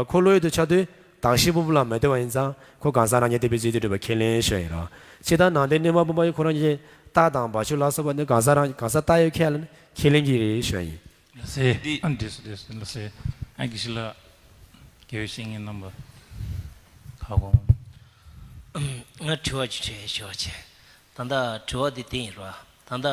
ཁོ་བློ་ཡུལ་དུ་འཆར་དུས་བདག་གཞན་ཕུང་པོ་ལ་མི་ལྟོས་པ་ཡིན་ཙང་ཁོ་གང་ཟག་རང་རྐྱ་ཐེག་པའི་རྫས་ཡོད་དུ་གྲུབ་པ་ཁས་ལེན་ཞུ་ཡ་ཡིན་ར། ཇི་ལྟར་ནང་རྟེན་གནས་མ་བུམ་པ་ཡི་ཁོ་རང་གི་རྟགས་དང་བ་ཕྱུགས་ལ་སོགས་པ་ནི་གང་ཟག་རང་གང་ཟག་བཏགས་ཡོད་ཁས་ལེན་ཁས་ལེན་གྱི་རེད་ཞུ་ཡ་ཡིན། ལགས་སེ། འདི་ཨ་འདི་སུ་འདི་སུ་ལགས་སེ། ཨ་དགེ་བཤེས་ལགས། དགེ་བའི་བཤེས་གཉེན་རྣམ་པ། ཁ་སྐོང་། ང་དྲི་བ་ཅིག་དྲིས་ཞུ་བ་བྱས། ད་ལྟ་དྲི་བ་འདི་དེ་ཡིན་ར། ད་ལྟ་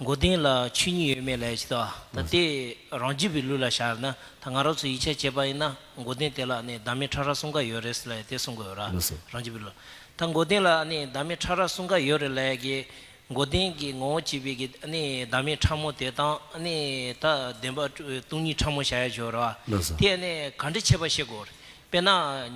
མགོ་རྟིང་ལ་ཆོས་ཉིད་ཡོད་མེད་ལབ་ཅིག་ད། ད་དེ་རང་རྒྱུད་པའི་ལུགས་ལ་བཞག་ན་ད་ང་རང་ཚོ་ཡིད་ཆེས་བྱས་པ་ཡིན་ན་མགོ་རྟིང་དེ་ལ་ནི་བདག་མེད་ཕྲ་རགས་གསུམ་ཀ་ཡོད་རེད་ཟེར་ལབ་ཡ་དེ་གསུང་གི་ཡོད་ར། ལགས་སོ། རང་རྒྱུད་པའི་ལུགས། ད་མགོ་རྟིང་ལ་ནི་བདག་མེད་ཕྲ་རགས་གསུམ་ཀ་ཡོད་རེད་ལབ་ཡ་གི་མགོ་རྟིང་གི་ངོ་བོ་གཅིག་པའི་གི་ནི་བདག་མེད་ཕྲ་མོ་དེ་དང་ནི་ད་བདེན་པ་སྟོང་ཉིད་ཕྲ་མོ་བྱ་ཡ་ཡོད་ར། ལགས་སོ། དེ་ནི་ག་འདྲ་ཁྱད་པར་ཕྱེ་དགོས་རེད། དཔེར་ན་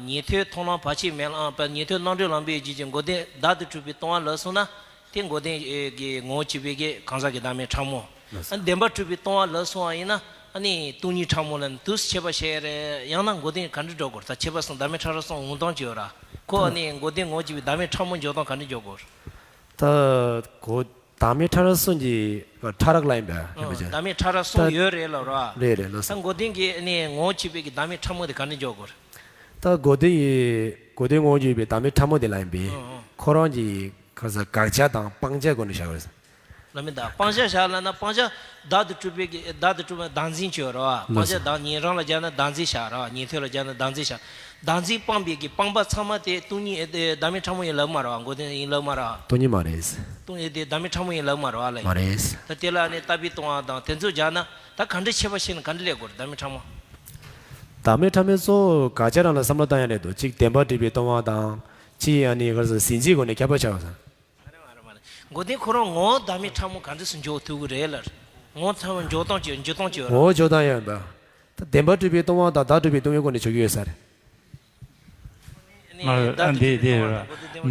ཉན་ཐོས་མཐོང་ལམ་བར་ཆད་མེད་ལམ་པ་ཉན་ཐོས་རྣམ་གྲོལ་ལམ་པའི་རྒྱུད་ཀྱི་མགོ་རྟིང་བདག་ཏུ་གྲུབ་པའི་ལྟུང་བ་ལབ་སོང་ན། དེ་མགོ་རྟིང་གི་ངོ་བོ་གཅིག་པའི་གི་གང་ཟག་གི་བདག་མེད་ཕྲ་མོ། ལགས་སོ། ཨ་བདེན་པར་གྲུབ་པའི་ལྟུང་བ་ལབ་སོང་བ་ཡིན་ན་ཨ་ནི་སྟོང་ཉིད་ཕྲ་མོ་ལ་ནི་དུས་སུ་ཁྱད་པར་ཕྱེ་རེད། ཡང་ན་མགོ་རྟིང་ག་འདྲ་འགྲོ་དགོས་རེད། ད་ཁྱད་པར་གསུམ་བདག་མེད་ཕྲ་རགས་གསུམ་འོང་སྟངས་ཅིག་ཡོད་ར། ཁོ་ཨ་ནི་མགོ་རྟིང་ངོ་བོ་གཅིག་པའི་བདག་མེད་ཕྲ་མོ་འཇོག་སྟངས་ག་འདྲ་འཇོག་དགོས་རེད། ད་གོ་བདག་མེད་ཕྲ་རགས་གསུམ་གྱི་ཕྲ་རགས་ལ་ཡིན་པས་ཡིན་པ་ཅན། བདག་མེད་ཕྲ་རགས་གསུམ་ད་ཡོད་རེད་ལབ་ར། རེད་རེད་ལགས་སོ། ད་མགོ་རྟིང་གི་ཨ་ནི་ངོ་བོ་གཅིག་པའི་གི་བདག་མེད་ཕྲ་མོ་དེ་ག་འདྲ་འཇོག་དགོས་རེད། ད་མགོ་རྟིང་གི་མགོ་རྟིང་ངོ་བོ་གཅིག་པའི་བདག་མེད་ཕྲ་མོ་དེ་ལ་ཡིན་པས། ཁོ་རང་གི་ག་ས་དགག་བྱ་དང་སྤང་བྱ་སྒོ་ནས་བཞག་པ་རེད། ལ་མི་འདའ་སྤང་བྱ་བཞག་ལབ་ན་སྤང་བྱ་བདག་ཏུ་གྲུབ་པའི་གི་བདག་ཏུ་གྲུབ་པ་བདག་འཛིན་གྱི་ཡོད་རེད་བ། སྤང་བྱ་བདག་ཉན་རང་ལ་སྦྱར་ན་བདག་འཛིན་བཞག་རེད་བ། ཉན་ཐོས་ལ་སྦྱར་ན་བདག་འཛིན་བཞག་བདག་འཛིན་སྤངས་པའི་གི་སྤངས་པ་ཚང་མ་དེ་སྟོང་ཉིད་ཨེ་དེ་བདག་མེད་ཕྲ་མོ་ཡིན་ལབ་མ་རེད་བ། མགོ་དེ་ཡིན་ལབ་མ་རེད་བ། སྟོང་ཉིད་མ་རེད། སྟོང་ཉིད་དེ་བདག་མེད་ཕྲ་མོ་ཡིན་ལབ་མ་རེད་བ་ལ། མ་རེད། ད་དེ་ལ་ནི་ལྟ་བའི་ལྟུང་བ་དང་དེ་ཚོ་སྦྱར་ན་ད་ག་འདྲ་ཁྱད་པར་ཕྱེ་ན་ག་འདྲ་ལས་དགོས་རེད་བདག་མེད་ཕྲ་མོ། བདག་མེད་ཕྲ་མོའི་གཙོ་བོ་དགག་བྱ་རང་ལ་བསམ་བློ་བཏང་ཡ་རེད་འདུག་གཅིག་བདེན་པར་གྲུབ་པའི་ལྟུང་བ་དང་གཅིག་ཨ་ནི་ག་ཟེར་ཟིན་བྲིས་སྒོ་ནས་ཁྱད་པར་ཆགས་པ་ཟེར། མགོ་རྟིང་ཁོ་རང་ངོ་བོ་བདག་མེད་ཕྲ་མོ་ག་འདྲ་སེ་འཇོག་ཐུབ་ཀྱི་རེད་ལ། ངོ་བོ་ཚང་མ་འཇོག་སྟངས་ཀྱི་འཇོག་སྟངས་ཀྱི་ངོ་བོ་འཇོག་སྟངས་ཡོད་པ། ད་བདེན་པར་གྲུབ་པའི་ལྟུང་བ་དང་བདག་གྲུབ་པའི་ལྟུང་བའི་སྒོ་ནས་འཇོག་གི་ཡོད་ས་རེད། མ་ཨ་འདི་འདི་རེད་བ།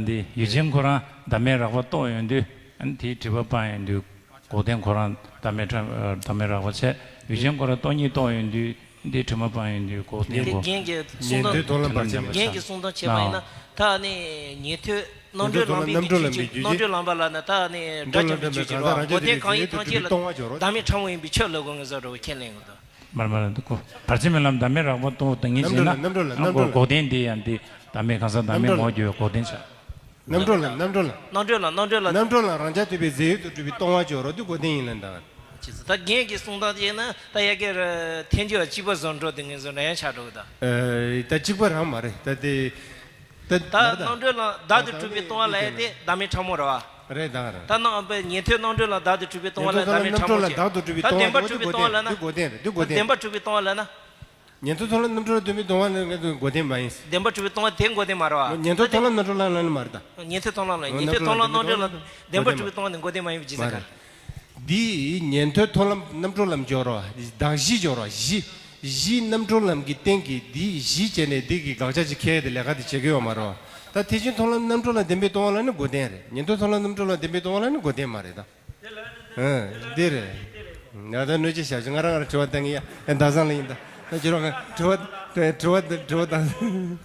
འདི་ཡུལ་ཅན་ཁོ་རང་བདག་མེད་རགས་པ་རྟོགས་ཡོང་དུས་ཨ་དེའི་དྲི་བ་སྤང་ཡོང་དུས་འགོག་བདེན་ཁོ་རང་བདག་མེད་བདག་མེད་རགས་པ་བྱས། ཡུལ་ཅན་ཁོ་རང་སྟོང་ཉིད་རྟོགས་ཡོང་དུས་འདིའི་དྲི་མ་སྤང་ཡོང་དུས་འགོག་བདེན་གོ། རྒན་གྱི་གསུང་ཉན་ཐོས་མཐོང་ལམ་བར་ཆད་མེད་རྒན་གྱི་གསུང་སྟངས་བྱས་པ་ཡིན་ན་ད་ནི་ཉན་ཐོས་རྣམ་གྲོལ་ལམ་པའི་གི་རྣམ་གྲོལ་ལམ་པའི་རྒྱུད་ཀྱི་རྣམ་གྲོལ་ལམ་པ་ལ་ནི་ད་ནི་དགྲ་བཅོམ་པའི་རྒྱུད་ཀྱི་རོ་འགོག་བདེན་གང་ཡིན་ཐམས་ཅད་ལ་བདག་མེད་ཕྲ་མོ་ཡིན་པའི་ཆོས་ལ་དགོས་ངེས་ཟེར་རོ་ཁས་ལེན་གི་འདུག་མར་མར་འདུག་གོ། བར་ཆད་མེད་ལམ་བདག་མེད་རགས་པ་རྟོགས་དེ་ངེས་བྱས་ན་འགོག་བདེན་འདི་ཡང་འདི་བདག་མེད་གང་ཟག་བདག་མེད་ངོ་བོ་འགོག་བདེན་ཆགས། རྣམ་གྲོལ་ལམ་རྣམ་གྲོལ་ལམ། རྣམ་གྲོལ་ལམ་རྣམ་གྲོལ་ལམ། རྣམ་གྲོལ་ལམ་རང་རྐྱ་ཐེག་པའི་རྫས་ཡོད་དུ་གྲུབ་པའི་ལྟུང་བ་སྦྱོར་རོ་འདི་འགོག་བདེན་ཡིན་ལབ་ད། ཅི་ཟེར་ད་རྒན་གྱི་གསུང་སྟངས་དེ་ཡིན་ན་ད་ཡ་གི་ར་ཐལ་འགྱུར་བ་གཅིག་པ་བཟོ་འགྲོ་དེ་ངེས་བཟོ་འདྲ་ཡང་ཆགས་འགྲོ་གི་ད། ཨེ་ད་གཅིག་པ་རང་མ་རེད་ད་དེ། ད་ད་རྣམ་གྲོལ་ལམ་བདག་ཏུ་གྲུབ་པའི་ལྟུང་བ་ལབ་ཡ་དེ་བདག་མེད་ཕྲ་མོ་རེད་བ། རེད་ད་རེད། ད་རྣམ་པའི་ཉན་ཐོས་རྣམ་གྲོལ་ལམ་བདག་ཏུ་གྲུབ་པའི་ལྟུང་བ་ལ་བདག་མེད་ཕྲ་མོ་ཆགས། ད་བདེན་པར་གྲུབ་པའི་ལྟུང་བ་ལབ་ན། འགོག་བདེན་རེད་འདི་འགོག་བདེན་རེད། བདེན་པར་གྲུབ་པའི་ལྟུང་བ་ལབ་ན། ཉན་ཐོས་མཐོང་ལམ་རྣམ་གྲོལ་ལ་ལྡན་པའི་ལྟུང་བ་ནི་འགོག་བདེན་མ་ཡིན། བདེན་པར་གྲུབ་པའི་ལྟུང་བ་དེ་འགོག་བདེན་མ་རེད་བ། ཉན་ཐོས་མཐོང་ལམ་རྣམ་གྲོལ་ལམ་ལ་ནི་མ་རེད་ད། ཉན་ཐོས་མཐོང་ལམ་ལ་ཉན་ཐོས་མཐོང་ལམ་རྣམ་གྲོལ་ལམ་བདེན་པར་གྲུབ་པའི་ལྟུང་བ་ནི་འགོག་བདེན་མ་ཡིན་པའི་རྒྱུ་མཚན་ག་རེ། འདི་ཉན་ཐོས་མཐོང་ལམ་རྣམ་གྲོལ་ལམ་སྦྱོར་རོ། བདག་གཞི་སྦྱོར་རོ། གཞི། གཞི་རྣམ་གྲོལ་ལམ་གྱི་སྟེང་གི་འདི་གཞི་བྱས་ནས་འདི་གི་དགག་བྱ་ཅིག་ཁྱེར་ཏེ་ལས་ཀ་དེ་བྱེད་ཀྱི་ཡོད་མ་རེད་བ། ད་ཐེག་ཆེན་མཐོང་ལམ་རྣམ་གྲོལ་ལ་ལྡན་པའི་ལྟུང་བ་ལ་ནི་འགོག་བདེན་རེད། ཉན་ཐོས་མཐོང་ལམ་རྣམ་གྲོལ་ལ་ལྡན་པའི་ལྟུང་བ་ལ་ནི་འགོག་བདེན་མ་རེད་ད། ཨ་འདི་རེད། ང་ད་གནོད་བྱེད་བྱ་བྱེད་ང་རང་ང་རང་དྲི་བ་བཏང་གི་ཡ། ཨེ་ཟླ་བཟང་ལ་ཡིན་ད། ད་ཁྱོད་རང་ང་དྲི་བ་དྲི་བ་དྲི་བ་བཏང་།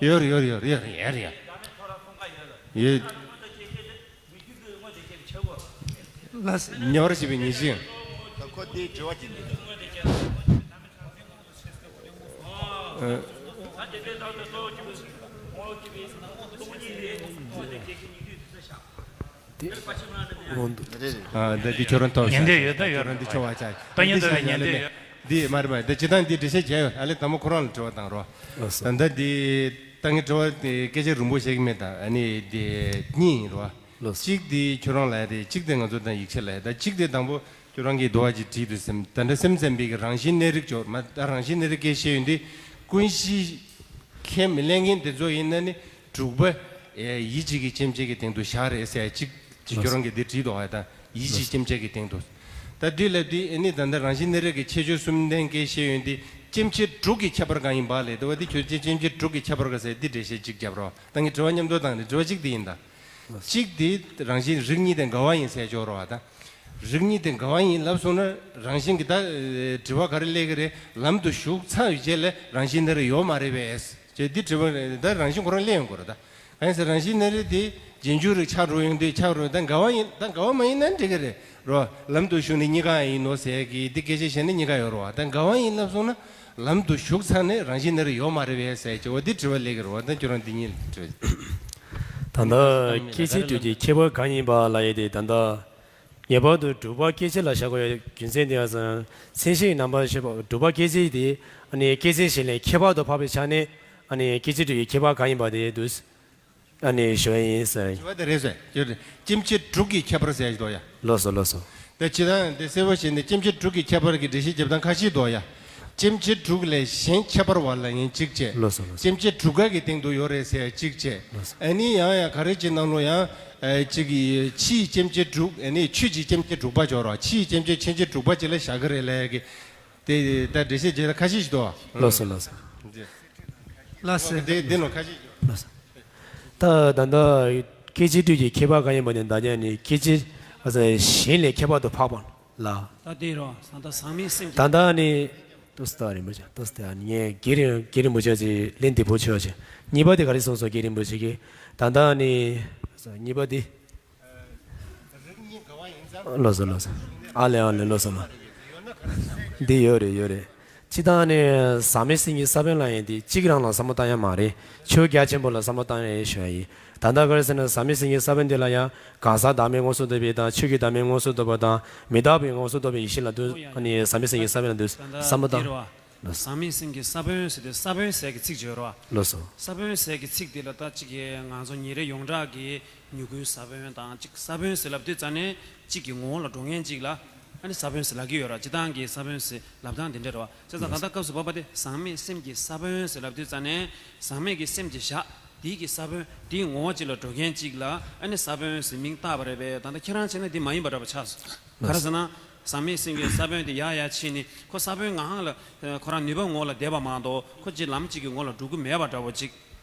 ཡོད་རེད་ཡོད་རེད་ཡོད་རེད་ཡོད་རེད་ཡོད་རེད་ཡོད། ཉེ་བར་བྱེད་པའི་ཉེ་ཞིང་། ད་ཁོ་དེའི་དྲི་བ་ཅི་འདུག་ཨ། དེ་འོང་འདུག་ཨ་ད་དེ་ཁྱོད་རང་ཐོག་ཉན་འདོད་ཡོད་ད་ཡོད་ཁྱོད་རང་འདི་ཆོ་བ་ཆ། ད་ཉན་འདོད་ཉན་འདོད་ཡོད། འདི་མ་རེད་མ་རེད། ད་སྤྱི་བཏང་འདི་འགྲེལ་བཤད་བྱས་ཡོད། ཨ་ལེ་དང་པོ་ཁོ་རང་ལ་དྲི་བ་བཏང་རོགས། ད་ད་འདི་ད་ངས་དྲི་བ་དེ་སྐད་ཆ་རིང་པོ་བཤད་ཀྱི་མེད་ད། ཨ་ནི་དེ་གཉིས་ཡིན་རོགས། གཅིག་དེ་ཁྱོད་རང་ལ་ཡ་རེད། གཅིག་དེ་ང་ཚོ་དང་ཡིག་ཆ་ལ་ཡ། ད་གཅིག་དེ་དང་པོ་ཁྱོད་རང་གིས་དོ་བ་ཅིག་བྲིས་འདུག་སེམས་ད་འདྲ་སེམས་ཙམ་པའི་གི་རང་བཞིན་གནས་རིགས་སྦྱོར་མ་ད་རང་བཞིན་གནས་རིགས་སྐད་བཤད་ཡོད་འདི་ཀུན་གཞི་ཁས་མི་ལེན་མཁན་དེ་ཚོ་ཡིན་ན་ནི་དྲུག་པ་ཡིད་བྱེད་ཀྱི་སྐྱེ་མཆེད་ཀྱི་སྟེང་དུ་བཞག་རེད་ཟེར་ཡ་གཅིག་ཅིག་ཁྱོད་རང་གིས་འདི་བྲིས་འདུག་ཨ། ད་ཡིད་བྱེད་སྐྱེ་མཆེད་ཀྱི་སྟེང་དུ། ད་འདི་ལ་འདི་ཨ་ནི་ད་ལྟ་རང་བཞིན་གནས་རིགས་ཀྱི་ཁྱད་ཆོས་གསུམ་ལྡན་སྐད་བཤད་ཡོད་འདི་སྐྱེ་མཆེད་དྲུག་གི་ཁྱད་པར་གང་ཡིན་པ་ལས་དོ་བ་འདི་ཁྱོད་ཀྱི་སྐྱེ་མཆེད་དྲུག་གི་ཁྱད་པར་ག་ཟེར་འདི་འགྲེལ་བཤད་གཅིག་བརྒྱབ་རོགས། ད་ངས་དྲི་བ་མཉམ་དུ་བཏང་ནས་དྲི་བ་གཅིག་འདི་ཡིན་ད། གཅིག་དེ་རང་བཞིན་རིགས་གཉིས་དེ་འགལ་བ་ཡིན་ཟེར་ཆོག་རོགས་ད། རིགས་གཉིས་དེ་འགལ་བ་ཡིན་ལབ་སོང་ན་རང་བཞིན་གྱི་ད་དྲི་བ་ག་རེ་སླེབས་ཀྱི་རེད། ལམ་དུ་ཞུགས་ཚར་བའི་རྗེས་ལ་རང་བཞིན་གནས་རིགས་ཡོད་མ་རེད་པས་ཅེས་འདི་དྲི་བ་ད་རང་བཞིན་ཁོ་རང་སླེབས་ཡོང་གི་རེད་ད། གང་ཡིན་ཟེར་རང་བཞིན་གནས་རིགས་དེ་རྗེས་འཇུག་རིགས་ཆགས་འགྲོ་ཡོང་དུས་ཆགས་འགྲོ་ད་འགལ་བ་ཡིན་ད་འགལ་བ་མ་ཡིན་ན་འགྲིག་གི་རེད་རོ། ལམ་དུ་ཞུགས་ནས་གཉིས་ཀ་ཡིན་ནོ་ཟེར་གི་འདི་སྐད་ཆ་བཤད་ན་གཉིས་ཀ་ཡོད་རོ། ད་འགལ་བ་ཡིན་ལབ་སོང་ན་ལམ་དུ་ཞུགས་ཚར་ནས་རང་བཞིན་གནས་རིགས་ཡོད་མ་རེད་པས་ཟེར་གྱི་འོ་འདི་དྲི་བ་སླེབས་ཀྱི་རེད་བ། ད་ཁྱོད་རང་འདི་གཉིས་ལ་དྲི་བ། ད་ལྟ་སྐད་ཅིག་དྲུག་གི་ཁྱད་པར་གང་ཡིན་པ་ལ་ཡོད་དེ་ད་ལྟ་ངེས་པར་དུ་དྲུག་པ་སྐད་ཅིག་ལ་བཞག་དགོས་ཡ་རྒྱུ་མཚན་དེ་ཡང་མཚན་གཞིའི་རྣམ་པར་ཤེས་པ་དྲུག་པ་སྐད་ཅིག་དེ་ཨ་ནི་སྐད་ཅིག་གཞན་ལས་ཁྱད་པར་དུ་འཕགས་པའི་ཆ་ནས་ཨ་ནི་སྐད་ཅིག་དྲུག་གི་ཁྱད་པར་གང་ཡིན་པ་དེ་འདུག་ཨ་ནི་ཞུ་ཡ་ཡིན་ཟེར། དྲི་བ་དེ་རེད་ཟེར་གྱི་རེད། སྐྱེ་མཆེད་དྲུག་གི་ཁྱད་པར་ཟེར་གྱི་འདུག་ཡ། ལགས་སོ་ལགས་སོ། དེ་ཇི་ལྟར་དེ་གསལ་པོ་བྱས་ནས་སྐྱེ་མཆེད་དྲུག་གི་ཁྱད་པར་གྱི་འགྲེལ་བཤད་རྒྱབ་སྟངས་ཁ་ཤས་འདུག་ཡ། སྐྱེ་མཆེད་དྲུག་ལས་གཞན་ཁྱད་པར་བ་ལ་ཡིན་གཅིག་བྱས། ལགས་སོ་ལགས་སོ། སྐྱེ་མཆེད་དྲུག་ག་གི་སྟེང་དུ་ཡོད་རེད་ཟེར་གཅིག་བྱས། ལགས་སོ། ཨ་ནི་ཡང་ཡང་ག་རེ་ཅིག་ནང་ལོ་ཡང་ཨ་ཅིག་གི་ཕྱིའི་སྐྱེ་མཆེད་དྲུག་ཨ་ནི་ཆོས་ཀྱི་སྐྱེ་མཆེད་དྲུག་པ་འཇོག་རོགས། ཕྱིའི་སྐྱེ་མཆེད་ཆོས་མཆེད་དྲུག་པ་ཅིག་ལ་བཞག་གི་རེད་ལས་ཀྱི། དེ་ད་འགྲེལ་བཤད་བྱེད་ཡ་ཁ་ཤས་ཤིག་འདུག་བ། ལགས་སོ་ལགས་སོ། ལགས་སོ། དེ་དེ་ནང་ཁ་ཤས་ཤིག་འདུག་ལགས་སོ། ད་ད་ལྟ་སྐད་ཅིག་དྲུག་གི་ཁྱད་པར་གང་ཡིན་པ་ནི་ད་ཀྱང་ནི་སྐད་ཅིག་གཞན་ལས་ཁྱད་པར་དུ་འཕགས་པ་ལ། ད་དེ་རོ་ད་ལྟ་ཟག་མེད་སེམས་ཀྱི། ད་ལྟ་ནི་ཏོག་ཙམ་རིན་པོ་ཆེ་ཏོག་ཙམ་ངས་རྒན་རིན་རྒན་རིན་པོ་ཆེ་ཅིག་གླེང་དེ་བོ་ཆོས་ཅིག་གཉིས་པ་དེ་ག་རེ་གསུངས་སོང་རྒན་རིན་པོ་ཆེ་གིས། ད་ལྟ་ནི་གཉིས་པ་དེ། ལགས་སོ་ལགས་སོ། ཨ་ལེ་ཨ་ལེ་ལགས་སོ་ལགས། འདི་ཡོད་རེད་ཡོད་རེད། སྤྱིར་བཏང་ནི་ཟག་མེད་སེམས་ཀྱི་ས་བོན་ལ་ཡང་འདི་གཅིག་རང་ལ་བསམ་བློ་བཏང་ཡ་མ་རེད། ཆོས་རྒྱ་ཆེན་པོ་ལ་བསམ་བློ་བཏང་ཡ་ཞུ་ཡ་ཡིན། ད་ལྟ་ག་རེ་ཟེར་ན་ཟག་མེད་སེམས་ཀྱི་ས་བོན་འདི་ལ་ཡང་གང་ཟག་བདག་མེད་མངོན་སུམ་རྟོགས་པ་དང་ཆོས་ཀྱི་བདག་མེད་མངོན་སུམ་རྟོགས་པ་དང་མི་རྟག་པའི་མངོན་སུམ་རྟོགས་པའི་ཡེ་ཤེས་ལ་འདུ་ཨ་ནི་ཟག་མེད་སེམས་ཀྱི་ས་བོན་ལ་འདུ་བསམ་བློ་བཏང་། ལགས་སོ། ཟག་མེད་སེམས་ཀྱི་ས་བོན་ཟེར་དུས་ས་བོན་ཟེར་གྱི་ཚིག་བརྗོད་རོགས། ལགས་སོ། ས་བོན་ཟེར་གྱི་ཚིག་འདི་ལ་ད་ཅིག་གི་ང་ཚོ་ཉིན་རེ་ཡོངས་གྲགས་ཀྱི་མྱུ་གུའི་ས་བོན་དང་ཅིག་ས་བོན་ཟེར་ལབ་དུས་ཙ་ནས་གཅིག་གི་ངོ་བོ་ལ་འགྲོ་མཁན་ཅིག་ལ་ཨ་ནི་ས་བོན་ཟེར་ལབ་ཀྱི་ཡོད་ར། སྤྱིར་བཏང་གི་ས་བོན་ཟེར་ལབ་སྟངས་འདི་འདྲ་རེད་བ། བྱས་ཙང་ད་ལྟ་སྐབས་སུ་བབ་པ་དེ་ཟག་མེད་སེམས་ཀྱི་ས་བོན་ཟེར་ལབ་དུས་ཙ་ནས་ཟག་མེད་ཀྱི་སེམས་ཀྱི་ཞག་དེའི་གི་ས་བོན་དེའི་ངོ་བོ་ཅིག་ལ་འགྲོ་མཁན་ཅིག་ལ་ཨ་ནི་ས་བོན་ཟེར་མིང་བཏགས་པ་རེད་པས། ད་ལྟ་ཁྱེད་རང་བྱས་ན་འདི་མ་ཡིན་པ་འདྲ་པོ་ཆགས་སོང་། ག་རེ་ཟེར་ན། ཟག་མེད་སེམས་ཀྱི་ས་བོན་དེ་ཡར་ཡར་ཕྱིན་ནས་ཁོ་ས་བོན་ངང་ལ་ཁོ་རང་ནུས་པ་ངོ་ལ་བསྡད་པ་མ་གཏོགས་ཁོ་ཅིག་ལམ་གཅིག་གི་ངོ་ལ་འགྲོ་གི་མེད་པ་འདྲ་བོ་ཅིག་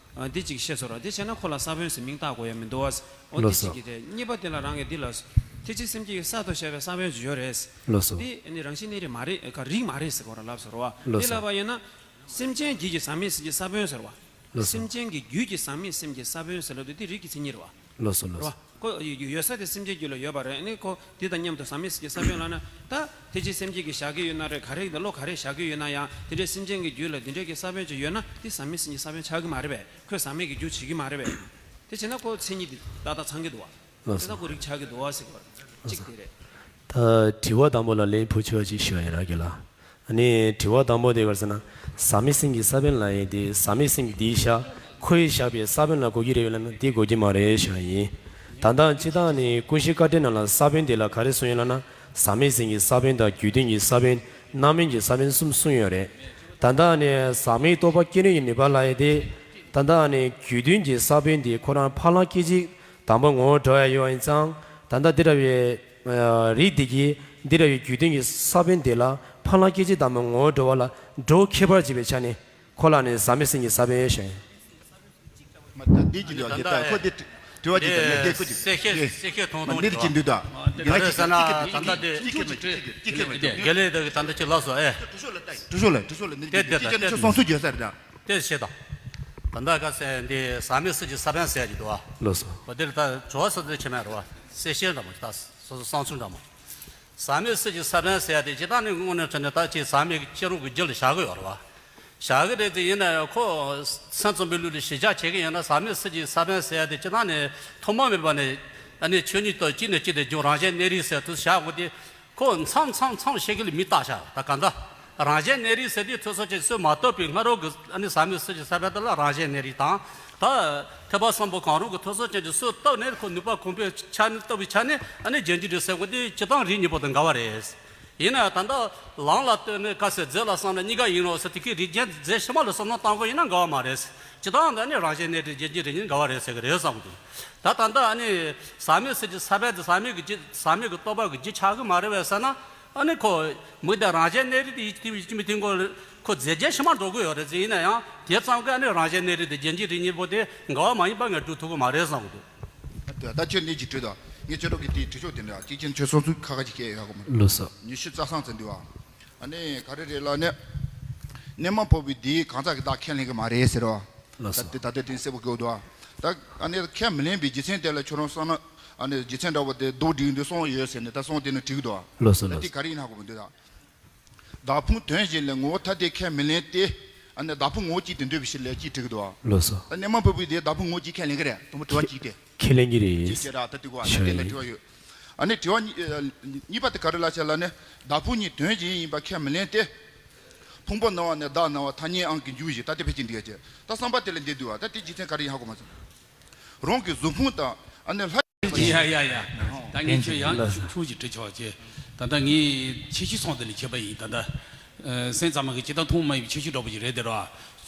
འདི་ཅིག་ཤེས་སོང་ར། དེ་བྱས་ན་ཁོ་ལ་ས་བོན་ཟེར་མིང་བཏགས་དགོས་ཡ་མི་འདུག་བ། འོ་འདི་ལགས་སོ། གཅིག་གི་རེད། གཉིས་པ་དེ་ལ་རང་གི་འདི་ལ་ཐེག་ཆེན་སེམས་བསྐྱེད་ཀྱི་གསར་དུ་བཤད་པའི་ས་བོན་ཞིག་ཡོད་རེད། ལགས་སོ། འདི་ནི་རང་བཞིན་གནས་རིགས་མ་རེད་ག་རིགས་མ་རེད་ཟེར་གོ་ར་ལབ་སོང་ར་བ། ལགས་སོ། འདི་ལབ་པ་ཡིན་ན། སེམས་ཅན་རྒྱུད་ཀྱི་ཟག་མེད་སེམས་ཀྱི་ས་བོན་ཟེར་བ། ལགས་སོ། སེམས་ཅན་གྱི་རྒྱུད་ཀྱི་ཟག་མེད་སེམས་ཀྱི་ས་བོན་ཟེར་ལབ་དུས་འདི་རིགས་ཀྱི་མཚན་ཉིད་རེད་བ། ལགས་སོ་ལགས་སོ། རེད་བ། ཁོ་ཡོད་ས་དེ་སེམས་ཅན་རྒྱུད་ལ་ཡོད་པ་རེད། ཨ་ནི་ཁོ་འདི་དང་མཉམ་དུ་ཟག་མེད་སེམས་ཀྱི་ས་བོན་ལབ་ན་ད་ཐེག་ཆེན་སེམས་བསྐྱེད་ཀྱི་བཞག་གི་ཡོད་ན་རེད། ག་རེ་ཡིན་ད་བློ་ག་རེ་བཞག་གི་ཡོད་ན་ཡང་དེ་འདྲའི་སེམས་ཅན་གྱི་རྒྱུད་ལ་དེ་འདྲའི་གི་ས་བོན་ཅིག་ཡོད་ན་དེ་ཟག་མེད་སེམས་ཀྱི་ས་བོན་ཆགས་ཀྱི་མ་རེད་པས། ཁོས་ཟག་མེད་ཀྱི་རྒྱུ་བྱེད་ཀྱི་མ་རེད་པས། དེ་བྱས་ན་ཁོ་མཚན་ཉིད་དེ་ཏག་ཏག་ཚང་གི་འདུག་བ། ལགས་སོ། དེ་ད་ཁོ་རིགས་ཆགས་ཀྱི་འདུག་བ་ཟེར་གྱི་ཡོད་རེད། གཅིག་དེ་རེད། ད་དྲི་བ་དང་པོ་ལ་ལན་ཕུལ་ཆོག་ཅིག་ཞུ་ཡ་ཡིན་ར་གི་ལ། ཨ་ནི་དྲི་བ་དང་པོ་དེ་ག་རེ་ཟེར་ན། ཟག་མེད་སེམས་ཀྱི་ས་བོན་ལབ་ཡས་དེ་ཟག་མེད་སེམས་ཀྱི་དེའི་ཞག་ཁོའི་བཞག་པའི་ས་བོན་ལ་གོ་གི་རེད་ལབ་ན་དེ་གོ་གི་མ་རེད་ཞུ་ཡ་ཡིན། ད་ལྟ་སྤྱིར་བཏང་ནི་ཀུན་གཞི་བཀའ་འགྲེལ་ནང་ལ་ས་བོན་དེ་ལ་ག་རེ་གསུངས་ཡོད་ལབ་ན། ཟག་མེད་སེམས་ཀྱི་ས་བོན་དང་རྒྱུད་དོན་གྱི་ས་བོན། རྣམ་སྨིན་གྱི་ས་བོན་གསུམ་གསུངས་ཡོད་རེད། ད་ལྟ་ནི་ཟག་མེད་རྟོག་པ་སྐྱེ་ནུས་ཀྱི་ནུས་པ་ལབ་ཡས་དེ། ད་ལྟ་ནི་རྒྱུད་དོན་གྱི་ས་བོན་དེ་ཁོ་རང་ཕ་ལམ་སྐད་ཅིག་དང་པོ་ངོ་བོ་འགྲོ་ཡ་ཡོད་པ་ཡིན་ཙང་། ད་ལྟ་འདི་འདྲ་བའི་རིགས་འདི་གིས་འདི་འདྲ་བའི་རྒྱུད་དོན་གྱི་ས་བོན་དེ་ལ་ཕ་ལམ་སྐད་ཅིག་དང་པོ་ངོ་བོ་འགྲོ་བ་ལ་འགྲོ་ཁྱད་པར་བྱེད་པའི་ཆ་ནས་ཁོ་ལ་ནི་ཟག་མེད་སེམས་ཀྱི་ས་བོན་ཞེས། མ་ད་འདི་ཅི་འདུག་ད་ལྟ་ཁོ་འདི་དྲི་བ་ཅི་འདུག་ངས་འདི་ཁོ་ཅི་གསལ་བཤད་གསལ་བཤད་ཐུང་ཐུང་འདི་ཅི་འདུག་ད་ང་ཅི་ཟེར་ན་ད་ལྟ་འདི་ཅི་ཁེ་མི་ཅི་ཁེ་མི་དགེ་ལེགས་དག་ད་ལྟ་ཅི་ལབ་སོང་ཨེ། དྲི་ཤོག་ལ་ལྟ་དྲི་ཤོག་ལ་དྲི་ཤོག་ལ་འདི་ཅི་ཅི་ཅི་ཅི་སོང་སུ་བརྗོད་ས་རེད་ད། དེ་བྱེད་དང་། ད་ལྟ་ག་ཟེར་འདི་ཟག་མེད་སེམས་ཀྱི་ས་བོན་ཟེར་གྱི་འདུག་ཨ། ལགས་སོ། འོ་འདིར་ད་བྱོ་བ་སོ་སོའི་ཆེ་མེད་རེད་བ། གསལ་བཤད་འདྲ་མོ་ད་སོ་སོ་གསང་ཚུལ་འདྲ་མོ། ཟག་མེད་སེམས་ཀྱི་ས་བོན་ཟེར་ཡ་དེ་ཇི་ལྟར་ནི་དངོས་གནས་དྲང་གནས་ད་ཅིག་ཟག་མེད་ཀྱི་སྐྱེ་རུང་གི་རྒྱུ་ལ་བཞག་གི་ཡོད་རེད་བ། བཞག་གི་རེད་དེ་ཡིན་ན་ཡང་ཁོ་སེམས་ཙམ་པའི་ལུགས་ལ་གཞི་བཞག་བྱེད་ཀྱི་ཡིན་ན་ཟག་མེད་སེམས་ཀྱི་ས་བོན་ཟེར་ཡ་དེ་ཇི་ལྟར་ནི་ཐོག་མ་མེད་པ་ནས་ཨ་ནི་ཆོས་ཉིད་དང་གཅིག་ནས་གཅིག་ཏུ་འབྱུང་རང་བཞིན་གནས་རིགས་ཟེར་དུས་བཞག་དགོས་དེ། ཁོ་མཚམས་མཚམས་མཚམས་ཤེས་ཀྱི་ལ་མི་རྟག་ཤག་ད་གང་ལྟར་རང་བཞིན་གནས་རིགས་ཟེར་དུས་ཐོས་བསམ་ཅན་གྱིས་སུས་མ་རྟོགས་པའི་སྔ་རོལ་གྱི་ཨ་ནི་ཟག་མེད་སེམས་ཀྱི་ས་བོན་དེ་ལ་རང་བཞིན་གནས་རིགས་དང་། ད་ཐེག་པ་གསུམ་པོ་གང་རུང་གི་ཐོས་བསམ་ཅན་གྱིས་སུས་རྟོགས་ནས་ཁོ་ནུས་པ་གོང་འཕེལ་ཆ་ནས་རྟོགས་པའི་ཆ་ནས་ཨ་ནི་རྗེན་གྱི་རིགས་ཟེར་དགོས་དེ་སྤྱིར་བཏང་རིགས་གཉིས་པོ་དང་འགལ་བ་རེད། ཡིན་ན་ད་ལྟ་ལམ་ལ་ལྟོས་ནས་ག་ཟེར་རྫས་ལ་བསམ་ན་གཉིས་ཀ་ཡིན་ནོ་ཟེར་དེ་གའི་རིགས་ཅན་རྫས་ཕྱི་མ་ལ་བསམ་བློ་བཏང་དགོས་ཡིན་ན་འགལ་བ་མ་རེད། སྤྱིར་བཏང་ད་ནི་རང་བཞིན་གནས་རིགས་རྗེན་གྱི་རིགས་གཉིས་འགལ་བ་རེད་ཟེར་གི་རེད་བསམ་གི་འདུག་ད་ད་ལྟ་ཨ་ནི་ཟག་མེད་སེམས་ཀྱི་ས་བོན་དེ་ཟག་མེད་ཀྱི་རྒྱུ་ཟག་མེད་ཀྱི་རྟོག་པ་གི་རྒྱུ་ཆགས་གི་མ་རེད་པས་ཟེར་ན། ཨ་ནི་ཁོ་མི་དེ་རང་བཞིན་གནས་རིགས་དེ་ཡིད་ཀྱི་མི་མཐུན་གོ་ཁོ་རྫས་ཅན་ཕྱི་མ་འགྲོ་གི་ཡོད་རེད་ཟེར། ཡིན་ན་ཡང་དེ་ཙམ་གྱིས་ཨ་ནི་རང་བཞིན་གནས་རིགས་དེ་རྗེན་གྱི་རིགས་གཉིས་པོ་དེ་འགལ་བ་མ་ཡིན་པ་ངས་སྒྲུབ་ཐུབ་གི་མ་རེད་བསམ་གི་འདུག་ད་ཁྱོད་གནས་ཀྱི་བྲིས་དང་། ངས་ཁྱོད་རང་གི་དེའི་བྲིས་ཆོག་དེ་འདྲ་གཅིག་ཁྱེད་ཁྱོད་སོང་ཚུལ་ཁ་ཁ་ཅིག་སྐད་ཡོད་གོ་མ། ལོས་སོ། ཉི་ཤུ་རྩ་གསུམ་ཙམ་འདུག་བ། ཨ་ནི་ག་རེ་རེད་ལ་ནི། གནས་མ་ཕོ་བའི་དེའི་གང་ཟག་གི་བདག་ཁས་ལེན་གི་མ་རེད་ཟེར་རོ། ལགས་སོ། ད་ལྟ་དེ་དེ་གསལ་པོ་གོ་འདུག་ད་ཨ་ནི་ཁས་མི་ལེན་པའི་རྒྱུ་མཚན་དེ་ལ་ཁྱོད་རང་བསམ་ན། ཨ་ནི་རྒྱུ་མཚན་འདྲ་བོ་དེ་རྡོག་སྒྲིལ་འདུག་གསུངས་ཡོད་ཟེར་ནས་ད་གསུངས་དེ་ནི་འགྲིག་འདུག་ལགས་སོ། ད་ལགས་དེ་སོ། ག་རེ་ཡིན་ན་གོ་མི་འདུག་ད། བདག་ཕུང་དོན་གཞན་ལས་ངོ་བོ་ཐ་དད་ཁས་མི་ལེན་ཏེ། ཨ་ནི་བདག་ཕུང་ངོ་བོ་གཅིག་ཏུ་འདོད་པའི་ཕྱིར་ལས་གཅིག་འགྲིག་འདུག་ལགས་སོ། ད་གནས་མ་ཕོ་བའི་དེ་བདག་ཕུང་ངོ་བོ་གཅིག་ཁས་ལེན་གི་རེད། དང་པོ་དྲི་བ་གཅིག་དེ། ཁས་ལེན་གི་རེད། གཅིག་བྱས་ར་ད་དེ་གོ་ཨ་ནི་དེ་ལ་དྲི་བ་ཡོད། ཨ་ནི་དྲི་བ་གཉིས་ཨ་གཉིས་པ་དེ་ག་རེ་ལ་བྱས་ལ་ནི། བདག་ཕུང་གཉིས་དོན་གཞན་ཡིན་པ་ཁས་མི་ལེན་ཏེ། ཕུང་པོ་སྣང་བ་ནི་བདག་སྣང་བ་ཐ་སྙད་དབང་གིས་འཇུག་བཞིན་ད་དེ་ཕལ་ཆེར་འགྲིག་ཡ་བྱས། ད་བསམ་པ་དེ་ལ་འདི་འདུག་བ། ད་དེ་རྒྱུ་མཚན་ག་རེ་ཡིན་ཧ་གོ་མ་སོང་། རང་གི་གཟུགས་ཕུང་དང་ཨ་ནི་ལྷ། ཡ་ཡ་ཡ། ད་ངས་ཁྱོད་ཡང་ཆུང་ཆུང་ཞིག་དྲི་ཆོག་ཅེས། ད་ལྟ་ངས་ཁྱད་ཆོས་ཚང་དེ་ལས་ཁྱད་པར་ཡིན་ད་ལྟ། སེམས་ཙམ་མ་གི་ཇི་ལྟར་མཐོང་མ་ཡིན་པའི་ཁྱད་ཆོས་འདྲ་པོ་ཞིག་རེད་དེ་ར།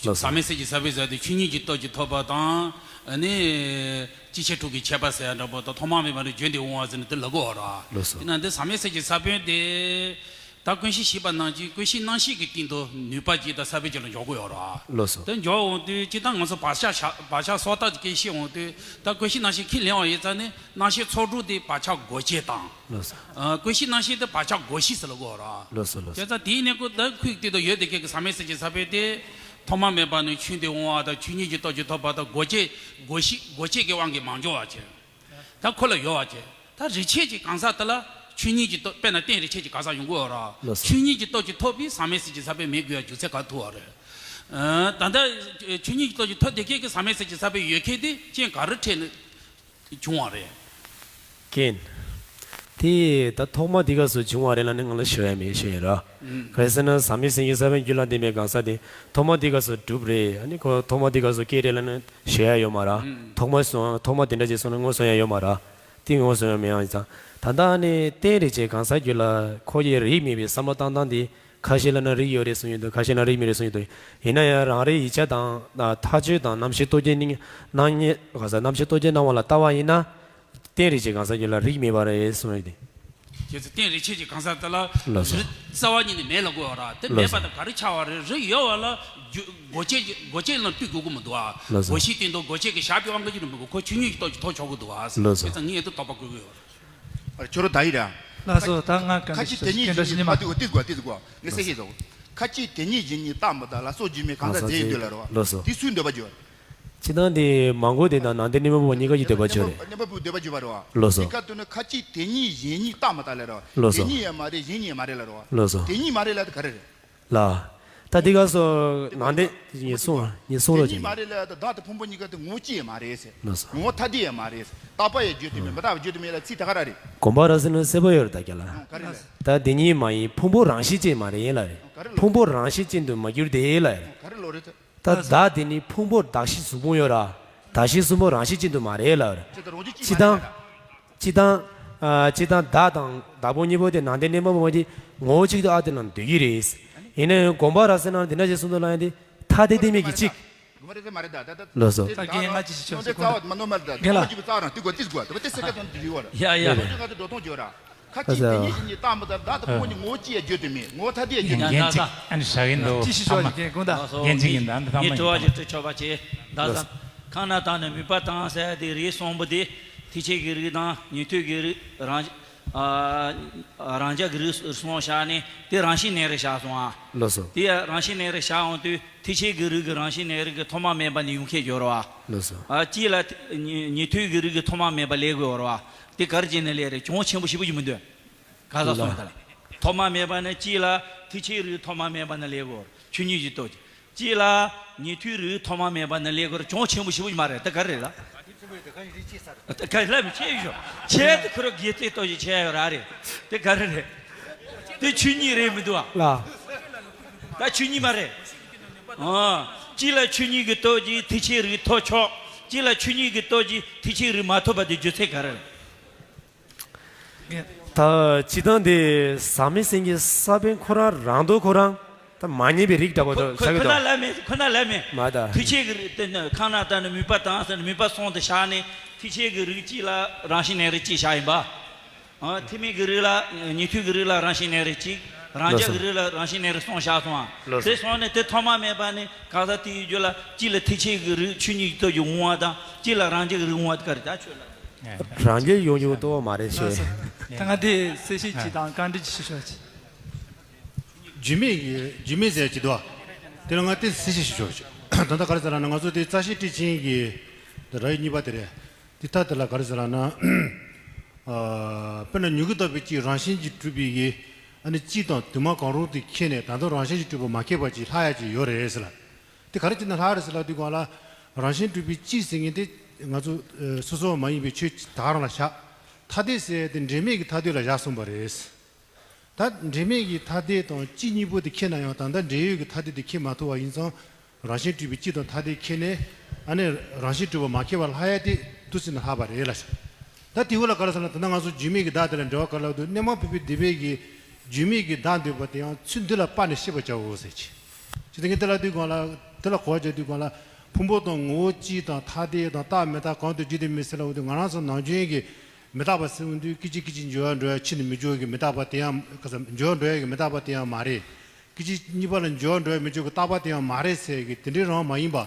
ལགས་སོ། ཟག་མེད་གསེར་གྱི་ས་བོན་ཟེར་དེ་ཆོས་ཉིད་ཀྱི་སྟོབས་ཀྱིས་ཐོབ་པ་དང་། ཨ་ནི། སྤྱི་ཆེན་དྲུག་གི་ཁྱད་པར་ཟེར་འདྲ་པོ་དང་ཐོག་མ་མེད་པ་ནས་བརྗོད་དེ་འོང་བ་ཟེར་ནས་དེ་ལབ་གོ་ར། ལགས་སོ། དེ་ན་འདི་ཟག་མེད་གསེར་གྱི་ས་བོན་དེ། ད་ཀུན་གཞི་ཞེས་པ་ནང་བཞིན་ཀུན་གཞི་རྣམ་ཤེས་ཀྱི་སྟེང་དུ་ནུས་པ་ཅིག་དང་ས་བོན་ཅིག་ལ་འཇོག་དགོས་ཡོད་ར། ལགས་སོ། དེ་འཇོག་འོང་དུས་སྤྱིར་བཏང་ང་ཚོ་བག་ཆགས་བྱ་བག་ཆགས་སོ་ཐར་གྱི་སྐད་ཤེས་འོང་དུས་ད་ཀུན་གཞི་རྣམ་ཤེས་ཁས་ལེན་པ་ཡིན་ཙང་ནི་རྣམ་ཤེས་ཚོགས་དྲུག་དེ་བག་ཆགས་སྒོ་ཕྱེ་དང་། ལགས་སོ། ཨ་ཀུན་གཞི་རྣམ་ཤེས་དེ་བག་ཆགས་སྒོ་ཕྱེ་ཟེར་ལ་གོ་ར། ལགས་སོ་ལགས་སོ། བྱས་ཙང་དེའི་གནས་སྐབས་ད་ཁུག་སྟེ་ད་ཡོད་དེ་ཁྱེད་ཀྱི་ཟག་མེད་གསེར་གྱི་ས་བོན་དེ་ཐོག་མ་མེད་པ་ནས་ཆོས་འདི་འོང་བ་དང་ཆོས་ཉིད་ཀྱི་སྟོབས་ཀྱིས་ཐོབ་པ་དང་སྒོ་ཕྱེ་སྒོ་ཕྱེ་སྒོ་ཕྱེ་གི་དབང་གིས་མ་འཇོག་པ་བྱས། ད་ཁོ་ལ་ཡོད་པ་བྱས། ད་རིགས་ཆད་ཀྱི་གང་ཟག་དེ་ལ་ཆོས་ཉིད་ཀྱི་སྟོབས་དཔེར་ན་རྟེན་རིགས་ཆད་ཀྱི་གང་ཟག་ཡོང་གི་ཡོད་ར། ལགས་སོ། ཆོས་ཉིད་ཀྱི་སྟོབས་ཀྱིས་ཐོབ་པའི་ཟག་མེད་གསེར་གྱི་ས་བོན་མེད་དགོས་ཡ་རྒྱུ་མཚན་ག་ཐུག་པ་རེད། ཨ་ད་ལྟ་ཆོས་ཉིད་ཀྱི་སྟོབས་ཀྱིས་ཐོབ་བསྡད་མཁན་གྱི་ཟག་མེད་གསེར་གྱི་ས་བོན་ཡོད་མཁན་དེ་རྐྱེན་ག་རེ་འཕྲད་ནས་བྱུང་བ་རེད། རྐྱེན། དེ་ད་ཐོག་མ་དེ་ག་སུ་བྱུང་བ་རེད་ལ་ནི་ང་ལ་ཞུ་ཡ་མེད་ཞུ་ཡ་ར། ཨུམ། ག་རེ་ཟེར་ན་ཟག་མེད་གསེར་གྱི་ས་བོན་རྒྱུད་ལ་ལྡན་པའི་གང་ཟག་དེ་ཐོག་མ་དེ་ག་སུ་གྲུབ་རེད། ཨ་ནི་ཁོ་ཐོག་མ་དེ་ག་སུ་སྐྱེས་རེད་ལ་ནི་ཞུ་ཡ་ཡོད་མ་ར། ཨུམ། ཐོག་མ་སོང་ཐོག་མ་དེ་འདྲ་ཅིག་སོང་ན་ངོ་སོང་ཡ་ཡོད་མ་ར། དེ་ངོ་སོང་ཡ་མེད་ཡང་ཙང་། ད་ལྟ་ནི་རྟེན་རིགས་ཆད་གང་ཟག་རྒྱུད་ལ་ཁོ་ཡི་རིགས་མེད་པའི་བསམ་བློ་བཏང་སྟངས་དེ་ཁ་ཤས་ལ་ན་རིགས་ཡོད་རེད་གསུང་ཡོད་འདུག་ཁ་ཤས་ལ་རིགས་མེད་རེད་གསུང་ཡོད་འདུག་ཡིན་ན་ཡང་རང་རེའི་ཡིག་ཆ་དང་ཐག་གཅོད་དང་རྣམ་ཤེས་རྟོག་གེ་སྣང་སྣང་ཉེ་ག་ས་རྣམ་ཤེས་རྟོག་གེ་སྣང་བ་ལ་ལྟ་བ་ཡིན་ན། རྟེན་རིགས་ཆད་གང་ཟག་རྒྱུད་ལ་རིགས་མེད་པ་རེད་གསུང་ཡོད་དེ། ཁྱེད་ཚོ་རྟེན་རིགས་ཆད་ཀྱི་གང་ཟག་དེ་ལ། ལགས་སོ། རིགས་རྩ་བ་ཉིད་ནས་མེད་ལ་གོ་བ་ར་དེ་མེད་པ་དང་ག་རེ་ཆགས་པ་རེད། རིགས་ཡོད་བ་ལ་རྒྱུ་སྒོ་ཕྱེ་སྒོ་ཕྱེ་ལ་ལྟོས་དགོས་ཀྱི་མི་འདུག་ཨ། ལགས་སོ། སྒོ་ཕྱེ་སྟེང་དུ་སྒོ་ཕྱེ་གི་ཞགས་པའི་དབང་གིས་ཀྱི་རིན་པོ་གོ་ཁོ་ཆོས་ཉིད་ཀྱི་སྟོབས་ཀྱིས་ཐོབ་ཆོག་གི་འདུག་ཨ། ལགས་སོ། བྱས་ཙང་ངས་དེ་དོགས་པ་བཀོད་གི་ཡོད་ར། ཁྱོད་རང་ད་ཡིན་ར། ལགས་སོ། ད་ང་ག་ཁ་ཅིག་དེ་ཉིད་གཞན་ཉིད་མ་དུ་ཏིས་གོ་ཏིས་གོ་ངས་སེ་ཤེས་དོ། ཁ་ཅིག་དེ་ཉིད་གཞན་ཉིད་རྟག་མི་རྟག་ལ་སོགས་རྒྱུ་མེད་གང་ཟག་རྫས་ཡོད་འདོད་ལ་རོ། ལགས་སོ། དེ་སུའི་འདོད་པ་བརྗོད། ཅི་ལྟར་འདི་མང་པོ་དེ་དང་ནང་དེ་གནས་མ་བུ་གཉིས་ཀ་ཡི་འདོད་པ་བརྗོད་རེད། གནས་མ་བུ་འདོད་པ་བརྗོད་པ་རོ། ལགས་སོ། དེ་ཀ་དུ་ནི་ཁ་ཅིག་དེ་ཉིད་གཞན་ཉིད་རྟག་མི་རྟག་ལ་རོ། ལགས་སོ། དེ་ཉིད་ཡང་མ་རེད་གཞན་ཉིད་ཡང་མ་རེད་ལ་རོ། ལགས་སོ། དེ་ཉིད་མ་རེད་ལ་དེ་ག་རེ་རེད། ལ། ད་འདི་ག་སོ་ནང་དེ་ངས་གསུང་ངས་གསུང་རོགས་དེ་ཉིད་མ་བྱེད། རེད་ལ་ད་བདག་དང་ཕུང་པོ་གཉིས་ཀ་དེ་ངོ་བོ་གཅིག་ཡང་མ་རེད་ཟེར། ལགས་སོ། ངོ་བོ་ཐ་དད་ཡང་མ་རེད་ཟེར། རྟག་པ་ཡང་བརྗོད་དུ་མེད་མི་རྟག་པ་བརྗོད་དུ་མེད་ལ་ཚིག་དེ་ག་ར་རེད། དགོངས་པ་རབ་གསལ་ནང་གསལ་པོ་ཡོད་རེད་ད་ཀྱ་ལ། ག་རེ་ལ། ད་འདི་ཉིད་མ་ཡིན་ཕུང་པོ་རང་བཞིན་ཅན་མ་རེད་ཡིན་ལ་རེད། ག་རེ་ལ། ཕུང་པོ་རང་བཞིན་ཅན་དུ་མ་གྱུར་ཏེ་ལ་རེད། ག་རེ་ལོ་རེད། ད་བདག་དེ་ནི་ཕུང་པོ་གདགས་གཞི་གཟུགས་ཕུང་ཡོད་ར། གདགས་གཞི་གཟུགས་ཕུང་རང་བཞིན་ཅན་དུ་མ་རེད་ལ་རེད། ཅི་ད་རང་བཞིན་གཅིག་མ་རེད་ལ། སྤྱི་དང་། སྤྱི་དང་། ཨ་སྤྱི་དང་བདག་དང་བདག་པོ་གཉིས་པོ་དེ་ནང་དེ་གནས་མ་བུ་དེ་ངོ་བོ་གཅིག་ཏུ་ཨ་དེ་ལ་འདོད་ཀྱི་རེད། ཡིན་ན་ཡང་དགོངས་པ་རབ་གསལ་ནང་འདི་འདྲ་ཞིག་གསུངས་འདུག་ལ་ཡང་དེ་ཐ་དད་ལྡན་མིན་གྱི་གཅིག་ལགས་སོ། ད་རྒན་ང་ཅི་ཞིག་ཆོག་ཟེར་གོ་ད། རྒན་ལགས། ཡ་ཡ། ཁ་ཅིག་དེ་ཉིད་གཞན་ཉིད་རྟག་མི་རྟག་བདག་དང་ཕུང་པོ་གཉིས་ངོ་བོ་གཅིག་ཡང་བརྗོད་དུ་མེད། ངོ་བོ་ཐ་དད་ཡང་བརྗོད་དུ་མེད། རྒན་ཅིག་ཨ་ནི་ཧྲ་གིན་འདུག་ཅི་ཞིག་ཆོག་རྒན་དགོངས་དག་རྒན་ཅིག་ཡིན་ད་འདི་ཐ་མ་ངས་དྲི་བ་ཅིག་དྲི་ཆོག་པ་བྱེད། ད་ས་ཁ་ན་ད་ནི་མུས་པ་དང་ཟེར་དེ་རིགས་གསུམ་པོ་དེ་ཐེག་ཆེན་གྱི་རིགས་དང་ཉན་ཐོས་ཀྱི་རིགས་རང་ཨ་རང་རྒྱལ་གྱི་རིགས་གསུམ་བཞག་ནས་དེ་རང་བཞིན་གནས་རིགས་བཞག་སོང་ཨ། ལགས་སོ། དེ་རང་བཞིན་གནས་རིགས་བཞག་འོང་དུས་ཐེག་ཆེན་གྱི་རིགས་ཀྱི་རང་བཞིན་གནས་རིགས་ཀྱི་ཐོག་མ་མེད་པ་ནས་ཡོང་མཁན་སྦྱོར་བ། ལགས་སོ། ཨ་གཅིག་ལ་ཐེ་ཉན་ཉན་ཐོས་ཀྱི་རིགས་ཀྱི་ཐོག་མ་མེད་པ་ལས་དགོས་བར་བ། དེ་གར་བྱས་ནས་ལས་རེད་གྱོང་ཆེན་པོ་ཞེ་པོ་ཞིག་མི་འདུག་ག་ས་སོང་ད་ལ། ཐོག་མ་མེད་པ་ནས་གཅིག་ལ་ཐེག་ཆེན་རིགས་ཐོག་མ་མེད་པ་ནས་ལས་དགོས་ཆོས་ཉིད་ཀྱི་སྟོབས་ཀྱིས། གཅིག་ལ་ཉན་ཐོས་རིགས་ཐོག་མ་མེད་པ་ནས་ལས་དགོས་གྱོང་ཆེན་པོ་ཞེ་པོ་ཞིག་མ་རེད་ད་ག་རེ་རེད་ལ། ག་ལ་མི་ཆེ་ཡོད་ཆེ་དེ་ཁོ་ར་དགེ་རྩའི་སྟོབས་ཀྱིས་ཆེ་ཡོད་ར་རེད། དེ་ག་རེ་རེད། དེ་ཆོས་ཉིད་རེད་མི་འདུག་ཨ། ལ། ད་ཆོས་ཉིད་མ་རེད། ཨ། གཅིག་ལ་ཆོས་ཉིད་ཀྱི་སྟོབས་ཀྱིས་ཐེག་ཆེན་རིགས་ཐོབ་ཆོག་གཅིག་ལ་ཆོས་ཉིད་ཀྱི་སྟོབས་ཀྱིས་ཐེག་ཆེན་རིགས་མ་ཐོབ་པ་དེ་རྒྱུ་མཚན་ག་རེ་རེད། ད་སྤྱི་བཏང་དེ་ཟག་མེད་སེམས་ཀྱི་ས་བོན་ཁོ་རང་རང་དོན་ཁོ་རང་ད་མ་རྙེད་པའི་རིགས་འདྲ་པོ་ཁོ་ཟ་གི་ཁོ་ན་འདུག་ལ་མེད་ཁོ་ན་ལ་མེད། མ་ད། ཐེག་ཆེན་གྱི་རིགས་དེ་ནི་ཁ་ན་ད་ནི་མུས་པ་དང་ཟེར་ནི་མུས་པ་གསུམ་དུ་བཞག་ནས་ཐེག་ཆེན་གྱི་རིགས་གཅིག་ལ་རང་བཞིན་གནས་རིགས་གཅིག་བཞག་ཡིན་པ། ཨ་ཐེག་དམན་གྱི་རིགས་ལ་ཉན་ཐོས་ཀྱི་རིགས་ལ་རང་བཞིན་གནས་རིགས་གཅིག་རང་རྒྱལ་གྱི་རིགས་ལ་རང་བཞིན་གནས་རིགས་གསུམ་བཞག་སོང་ཨ། ལགས་སོ། དེ་སོང་ནས་དེ་ཐོག་མ་མེད་པ་ནི་གང་ཟག་དེའི་རྒྱུད་ལ་གཅིག་ལ་ཐེག་ཆེན་གྱི་རིགས་ཆོས་ཉིད་ཀྱི་སྟོབས་ཀྱིས་འོང་བ་དང་གཅིག་ལ་རང་རྒྱལ་གྱི་རིགས་འོང་བ་དེ་ག་རེ་ད་ཆོས་ལ། རང་རྒྱལ་ཡོང་རྒྱུ་ལྟོ་བ་མ་རེད་ཞེས། ད་ང་དེ་གསལ་བཤད་ཅིག་དང་བཀའ་འདྲི་ཅིག་ཞུ་ཆོག་ཅིག་རྒྱུད་སྨད་ཀྱི་རྒྱུད་སྨད་ཟེར་གྱི་འདུག་དེ་ལ་ང་དེ་གསལ་བཤད་ཞུ་ཆོག་ཅིག་ད་ལྟ་ག་རེ་ཟེར་ལབ་ན། ང་ཚོ་དེ་རྩ་ཤེ་ཊཱིཀ་ཆེན་གྱི་ར་ཡིག་གཉིས་པ་དེ་རེད། དེ་ད་དེ་ལ་ག་རེ་ཟེར་ལབ་ན། དཔེར་ན་མྱུ་གུ་ལྟ་བུའི་གཅིག་རང་བཞིན་གྱིས་གྲུབ་པའི་གི་ཨ་ནི་གཅིག་དང་དུ་མ་གང་རུང་དེ་ཁྱེར་ནས། ད་དུང་རང་བཞིན་གྱིས་གྲུབ་པ་མ་ཁྱེར་བ་ཅིག་ལྷག་ཡ་ཅིག་ཡོད་རེད་ཟེར་ལ། དེ་ག་རེ་བྱས་ནས་ལྷག་རེད་ཟེར་ལབ་དུས་སྒང་ལ། རང་བཞིན་གྲུབ་པའི་གཅིག་ཟེར་མཁན་དེ་ང་ཚོ་སོ་སོ་མ་ཡིན་པའི་ཆོས་ད་ག་རང་ལ་བཞག་ཐ་དད་ཟེར་དེ་འབྲེལ་མེད་ཀྱི་ཐ་དད་ལ་བཞག་སོང་བ་རེད། ད་འབྲེལ་མེད་ཀྱི་ཐ་དད་དང་གཅིག་གཉིས་པོ་དེ་ཁྱེར་ན་ཡང་། ད་ལྟ་འབྲེལ་ཡོད་ཀྱི་ཐ་དད་དེ་ཁྱེར་མ་ཐུབ་པ་ཡིན་ཙང་། རང་བཞིན་གྲུབ་པའི་གཅིག་དང་ཐ་དད་ཁྱེར་ནས། ཨ་ནི་རང་བཞིན་གྲུབ་པ་མ་ཁྱེར་བ་ལྷག་ཡ་དེ་དུས་ཚོད་ནང་ལྷག་པ་རེད་ལ། ད་དེ་བོ་ལ་ག་རེ་ཟེར་ན། ད་ལྟ་ང་ཚོ་རྒྱུད་སྨད་ཀྱི་བརྡ་དེ་ལ་འགྲེལ་པ་ག་རེ་ལབ་འདུག་སྣེ་མང་བོད་པའི་སྡེ་པའི་གི་རྒྱུད་སྨད་ཀྱི་བརྡ་འདོད་པ་དེ་ཡང་ཚུལ་འདི་ལ་དཔག་ནས་ཤེས་པར་བྱའོ་ཟེར་གྱི། ཅི་སྟེ་ངས་དེ་ལ་དུས་སྒང་ལ། དེ་ལ་གོ་བ་བརྗོད་དུས་སྒང་ལ། ཕུང་པོ་དང་ངོ་བོ་གཅིག་དང་ཐ་དད་དང་རྟག་མི་རྟག་གང་དུ་འགྱུར་ཏེ་མི་ཟེར་ལབ་འོ་དུས། ང་རང་ཚོ་ནམ་རྒྱུན་གྱི་མི་རྟག་པ་ཟེར་འོ་དུས། སྐད་ཅིག་སྐད་ཅིག་འགྱུར་བ་འགྲོ་ཡ་ཕྱིན་ནས་མི་འགྱུར་གྱི་མི་རྟག་པ་དེ་ཡང་། ག་ས། འགྱུར་བ་འགྲོ་ཡ་གི་མི་རྟག་པ་དེ་ཡང་མ་རེད། སྐད་ཅིག་གཉིས་པ་ལ་འགྱུར་བ་འགྲོ་ཡ་མི་འགྱུར་གྱི་རྟག་པ་དེ་ཡང་མ་རེད་ཟེར་གི་དེ་འདྲའི་རང་མ་ཡིན་པ།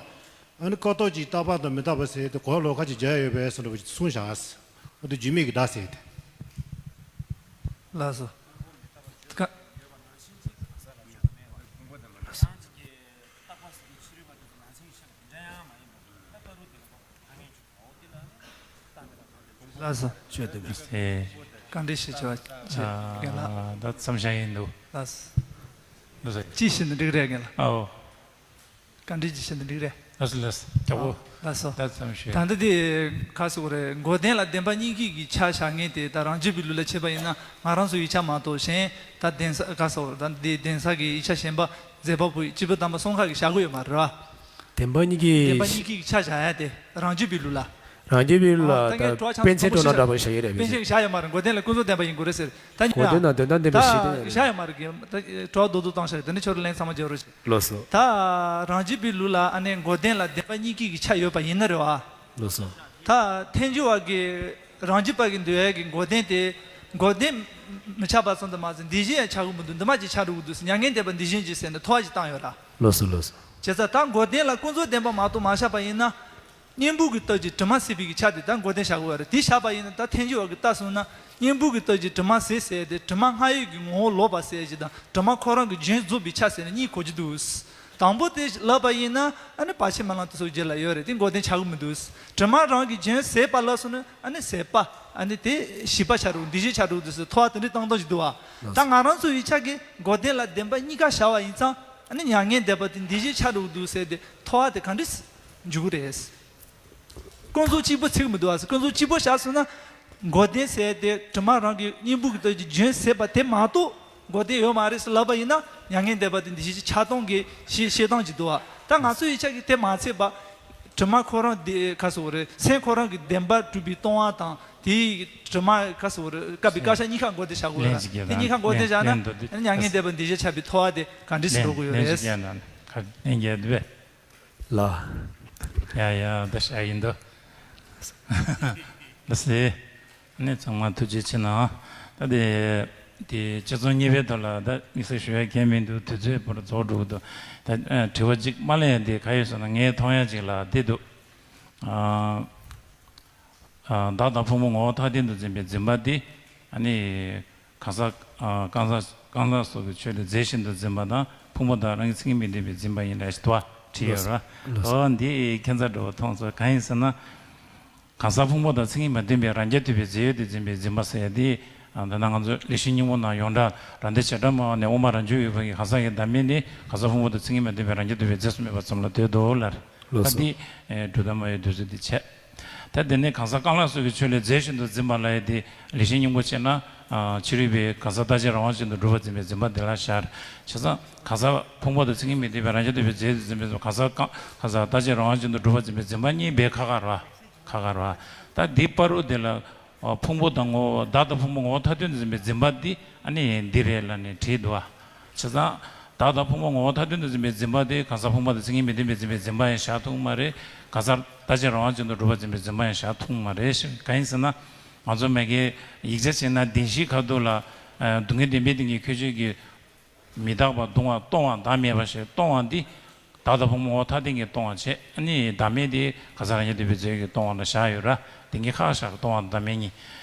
ཨ་ནི་ཀ་ཏོག་ཅིག་རྟག་པ་དང་མི་རྟག་པ་ཟེར་དེ་གོ་ལོག་ཁ་ཅིག་རྒྱག་ཡ་ཡོད་པས་ཟེར་འདྲ་པོ་ཅིག་གསུངས་བཞག་འོ་དུས་རྒྱུད་སྨད་ཀྱི་བརྡ་ཟེར་དེ། ལགས་སོ། ཀ་ལགས་སོ། ཆོས་དེ་མི་ཟེར། བཀའ་འདྲི་ཞུ་ཆོག་ཅེས་རྒན་ལགས། ད་མཚམས་བཞག་ཡིན་འདུག་ལགས་སོ། ལགས་སོ། ཅི་ཞུ་ན་འགྲིག་རེད་རྒན་ལགས། ཨའོ། བཀའ་འདྲི་ཅི་ཞུ་ན་འགྲིག་རེད། ལགས་སོ་ལགས་སོ། རྒྱལ་པོ། ལགས་སོ། ད་མཚམས་ཞུ། ད་ལྟ་དེ་ག་ཟེར་དགོས་རེད། མགོ་ལྡན་ལ་བདེན་པ་གཉིས་ཀྱི་གི་ཆ་བཞག་མཁན་དེ། ད་རང་རྒྱུད་པའི་ལུགས་ལ་བྱས་པ་ཡིན་ན། ང་རང་ཚོ་ཡི་ཆ་མ་གཏོགས་གཞན་ད་གདན་ས་ག་ཟེར་དགོས་རེད། ད་འདི་གདན་ས་གི་ཡིག་ཆ་གཞན་པ་མཛད་པ་པོ་ཡི་སྤྱི་པ་དམ་པ་གསུམ་ཀ་གི་བཞག་གི་ཡོད་མ་རེད་བ། བདེན་པ་གཉིས་ཀྱི། བདེན་པ་གཉིས་ཀྱི་ཆ་བཞག་ཡ་དེ་རང་རྒྱུད་པའི་ལུགས་ལ། རང་རྒྱུད་པའི་ལུགས་ལ། ད་ངས་དྲི་བ་ཆ་པཎ་ཆེན་ཚང་མ་སྒྲོ་ན་ཞུ་བྲག་པ་ཞིག་བཞག་ཡོད་རེད། པཎ་ཆེན་གྱིས་བཞག་ཡོད་མ་རེད། མགོ་ལྡན་ལ་ཀུན་རྫོབ་བདེན་པ་ཡིན་དགོས་རེད་ཟེར། ད་མགོ་ལྡན་དང་དོན་དམ་བདེན་པའི་གཞི་དེ། ད་བཞག་ཡོད་མ་རེད་གི། ད་དྲི་བ་རྡོག་རྡོག་བཏང་ཤག་དེ་ནས་ཁྱོད་རང་ལན་ཚང་མ་རྒྱག་རོགས་ཞུ། ལགས་སོ། ད་རང་རྒྱུད་པའི་ལུགས་ལ་ཨ་ནི་མགོ་ལྡན་ལ་བདེན་པ་གཉིས་ཀྱི་གི་ཆ་ཡོད་པ་ཡིན་ན་རེད་བ། ལགས་སོ། ད་ཐལ་འགྱུར་བ་གི་རང་རྒྱུད་པ་གི་འདོད་ཡས་ཀྱི་མགོ་ལྡན་དེ། མགོ་ལྡན་མི་ཆགས་པ་ཙམ་དུ་མ་ཟད། འདུས་གཞན་ཡང་ཆགས་ཀྱི་མི་འདུག་འདུས་མ་བྱས་ཆགས་འགྲོ་གི་འདུག་ཟེར། མྱ་ངན་འདས་པ་འདུས་གཞན་གྱིས་ཟེར་ནས་ཐོ་བ་ཞིག་བཏང་ཡོད་ར། ལགས་སོ་ལགས་སོ། བྱས་ཙང་ད་མགོ་ལྡན་ལ་ཀུན་རྫོབ་བདེན་པ་མ་གཏོགས་མ་བཞག་པ་ཡིན་ན། གཉེན་པོ་གི་སྟོབས་ཀྱིས་དྲི་མ་ཟད་པའི་གི་ཆ་དེ་ད་མགོ་ལྡན་བཞག་དགོས་པ་རེད། དེ་བཞག་པ་ཡིན་ན། ད་ཐལ་འགྱུར་བ་གི་ལྟ་སོང་ན། གཉེན་པོ་གི་སྟོབས་ཀྱིས་དྲི་མ་ཟད་ཟེར་དེ། དྲི་མ་སྔར་ཡོད་ཀྱི་ངོ་བོ་ལོག་པ་ཟེར་ཞིག་དང་། དྲི་མ་ཁོ་རང་གི་རྒྱུན་རྫོགས་པའི་ཆ་ཟེར་ནས་གཉིས་གོ་རྒྱུ་འདུག་དང་པོ་དེ་ལབ་པ་ཡིན་ན། ཨ་ནི་བར་ཆད་མ་ལང་དུ་སོགས་རྒྱུད་ལ་ཡོད་རེད། དེ་མགོ་ལྡན་ཆགས་ཀྱི་མི་འདུག་དྲི་མ་རང་གི་རྒྱུན་ཟད་པ་ལབ་སོང་ན། ཨ་ནི་ཟད་པ། ཨ་ནི་དེ་ཞི་བ་ཆགས་འགྲོ། འདུས་གཞན་ཆགས་འགྲོ་འདུག་ཟེར། ཐོ་བ་དེ་འདྲའི་བཏང་སྟངས་ཤིག་འདུག་བ། ད་ང་རང་ཚོ་ཡི་ཆ་གི་མགོ་ལྡན་ལ་བདེན་པ་གཉིས་ཀ་བཞག་པ་ཡིན་ཙང་། ཨ་ནི་མྱ་ངན་འདས་པ་དེ་འདུས་གཞན་ཆགས་འགྲོ་འདུག་ཟེར་དེ་ཐོ་བ་དེ་ག་འདྲས་འཇུག་གི་རེད། ཀུན་རྫོབ་གཅིག་པོ་ཚིག་མི་འདུག་ཨ། ཀུན་རྫོབ་གཅིག་པོ་བཞག་སོང་ན། མགོ་ལྡན་ཟེར་དེ་དྲི་མ་རང་གི་གཉེན་པོ་གི་སྟོབས་ཀྱིས་རྒྱུན་ཟད་པ་དེ་མ་གཏོགས་མགོ་ལྡན་ཡོད་མ་རེད་ཟེར་ལབ་པ་ཡིན་ན། མྱ་ངན་འདས་པ་དེ་འདུས་གཞན་ཆགས་སྟངས་ཀྱི་བཤད་བཤད་སྟངས་ཅིག་འདུག་ཨ། ད་ང་ཚོ་ཡི་ཆ་གི་དེ་མ་ཚད་པ། དྲི་མ་ཁོ་རང་དེ་ག་ཟེར་དགོས་རེད། སེམས་ཁོ་རང་གི་བདེན་པར་གྲུབ་པའི་སྟོང་པ་དང་། དེའི་དྲི་མ་ག་ཟེར་དགོས་རེད། སྐབས་པའི་བཀག་ཆ་གཉིས་ཀ་མགོ་ལྡན་བཞག་དགོས་རེད། ལན་ཅིག་དེ་གཉིས་ཀ་མགོ་ལྡན་བཞག་ན། ལན་འདོད་དེ། མྱ་ངན་འདས་པ་འདུས་གཞན་ཆགས་པའི་ཐོ་བ་དེ་ག་འདྲས་སུ་འགྲོ་དགོས་ཡོད་རེད། ལན་ཅིག་ཡང་ན་ཁ་ལན་རྒྱག་དུས། ལ། ཡ་ཡ། ད་ཤ་ཡིན་དོ། ལ་སེ། ནི་ཚང་མ་ཐུགས་རྗེ་ཆེ་གནང་། ད་དེ་དེ་དཔྱད་རྩོམ་གཉིས་པའི་ཐོག་ལ་ད་དམིགས་བསལ་ཞུ་ཡ་གང་མི་འདུག་དུས་ཚོད་བོར་རྫོགས་འགྲོ་གི་འདུག་ད་དྲི་བ་གཅིག་མ་ལན་དེ་ག་ཡོད་ཟེར་ན། ངས་མཐོང་ཡ་གཅིག་ལ་དེ་འདུག་ཨ། ཨ། བདག་དང་ཕུང་པོ་ངོ་བོ་ཐ་དད་དུ་འཛིན་པའི་འཛིན་པ་དེ། ཨ་ནི། གང་ཟག་ཨ། གང་ཟག་གང་ཟག་སོགས་ཀྱི་ཆོས་ལས་རྫས་བཞིན་དུ་འཛིན་པ་དང་། ཕུང་པོ་དང་རང་གི་མཚན་ཉིད་མི་ལྡན་པའི་འཛིན་པ་ཡིན་ལ་ཞེས་དུ་བ་བྲིས་ཡོད་ར། ལགས་སོ། འོ་འདི་ཁྱད་མཚར་འདྲ་བོ་མཐོང་སོང་། གང་ཡིན་ཟེར་ན། གང་ཟག་ཕུང་པོ་དང་མཚན་ཉིད་མ་ལྡན་པའི་རང་རྐྱ་ཐུབ་པའི་རྫས་ཡོད་དེ་འཛིན་པའི་འཛིན་པ་ཟེར་ཡ་དེ། ཨ། འདི་ན་ང་ཚོ་ལེགས་བཤད་སྙིང་པོ་ནང་ཡོངས་གྲགས་རང་སྡེ་བྱེ་བྲག་སྨྲ་བ་ནས་དབུ་མ་རང་རྒྱུད་ཡོད་པ་གི་གང་ཟག་ཡོད་དམ་མིན་ནི། གང་ཟག་ཕུང་པོ་དང་མཚན་ཉིད་མ་ལྡན་པའི་རང་རྐྱ་ཐུབ་པའི་རྫས་སུ་སྨོས་པ་ཙམ་ལ་ལྟོས་དོ་ལར། ལགས་སོ། ད་འདི་གྲུབ་མཐའ་སྨྲ་བའི་འདོད་ཚུལ་འདི་བྱས། ད་དེ་ནས་གང་ཟག་རྐང་ལག་སོགས་ཀྱི་ཆོས་ལས་རྫས་བཞིན་དུ་འཛིན་པ་ལབ་ཡ་དེ་ལེགས་བཤད་སྙིང་པོ་བྱས་ན། ཨ། ཕྱི་རོལ་པའི་གང་ཟག་རྟག་གཅིག་རང་དབང་ཅན་དུ་གྲུབ་པར་འཛིན་པའི་འཛིན་པ་དེ་ལ་བཞག་བྱས་ཙང་། གང་ཟག་ཕུང་པོ་དང་མཚན་ཉིད་མི་ལྡན་པའི་རང་རྐྱ་ཐུབ་པའི་རྫས་སུ་འཛིན་པའི་གང་ཟག་རྐང་། གང་ཟག་རྟག་གཅིག་རང་དབང་ཅན་དུ་གྲུབ་པར་འཛིན་པའི་འཛིན་པ་གཉིས་སྦས་ཁག་ཁག་རེད་བ། ཁག་ཁག་རེད་བ། ད་འདི་བར་དུ་དེ་ལ། ཨ། ཕུང་པོ་དང་ངོ་བོ། བདག་དང་ཕུང་པོ་ངོ་བོ་ཐ་དད་དུ་འཛིན་པའི་འཛིན་པ་འདི་ཨ་ནི་འདི་རེད་ལབ་ནས་བྲིས་འདུག་བ། བྱས་ཙང་། བདག་དང་ཕུང་པོ་ངོ་བོ་ཐ་དད་དུ་འཛིན་པའི་འཛིན་པ་དེ་གང་ཟག་ཕུང་པོ་དང་མཚན་ཉིད་མི་ལྡན་པའི་འཛིན་པའི་འཛིན་པ་ཡང་བཞག་ཐུབ་མ་རེད། གང་ཟག་རྟག་གཅིག་རང་དབང་ཅན་དུ་གྲུབ་པར་འཛིན་པའི་འཛིན་པ་ཡང་བཞག་ཐུབ་མ་རེད། གང་ཡིན་ཟེར་ན། ང་ཚོ་མ་གིའི་ཡིག་ཆ་བྱས་ན་བདེན་བཞིའི་ཁ་ཐུག་ལ། ཨ། སྡུག་བསྔལ་བདེན་པའི་སྟེང་གི་ཁྱད་ཆོས་ཀྱི། མི་རྟག་པ་གདུང་བ་སྟོང་པ་བདག་མེད་པ་ཞེས་སྟོང་པ་འདི། བདག་དང་ཕུང་པོ་ངོ་བོ་ཐ་དད་ཀྱིས་སྟོང་བར་བྱེད། ཨ་ནི་བདག་མེད་དེ་ག་ས་རང་རྒྱལ་དུ་བའི་རྫས་ཀྱིས་སྟོང་བ་ལ་བཞག་ཡོད་ར། དེ་གི་ཁག་བཞག་སྟོང་བ་བདག་མེད་གཉིས།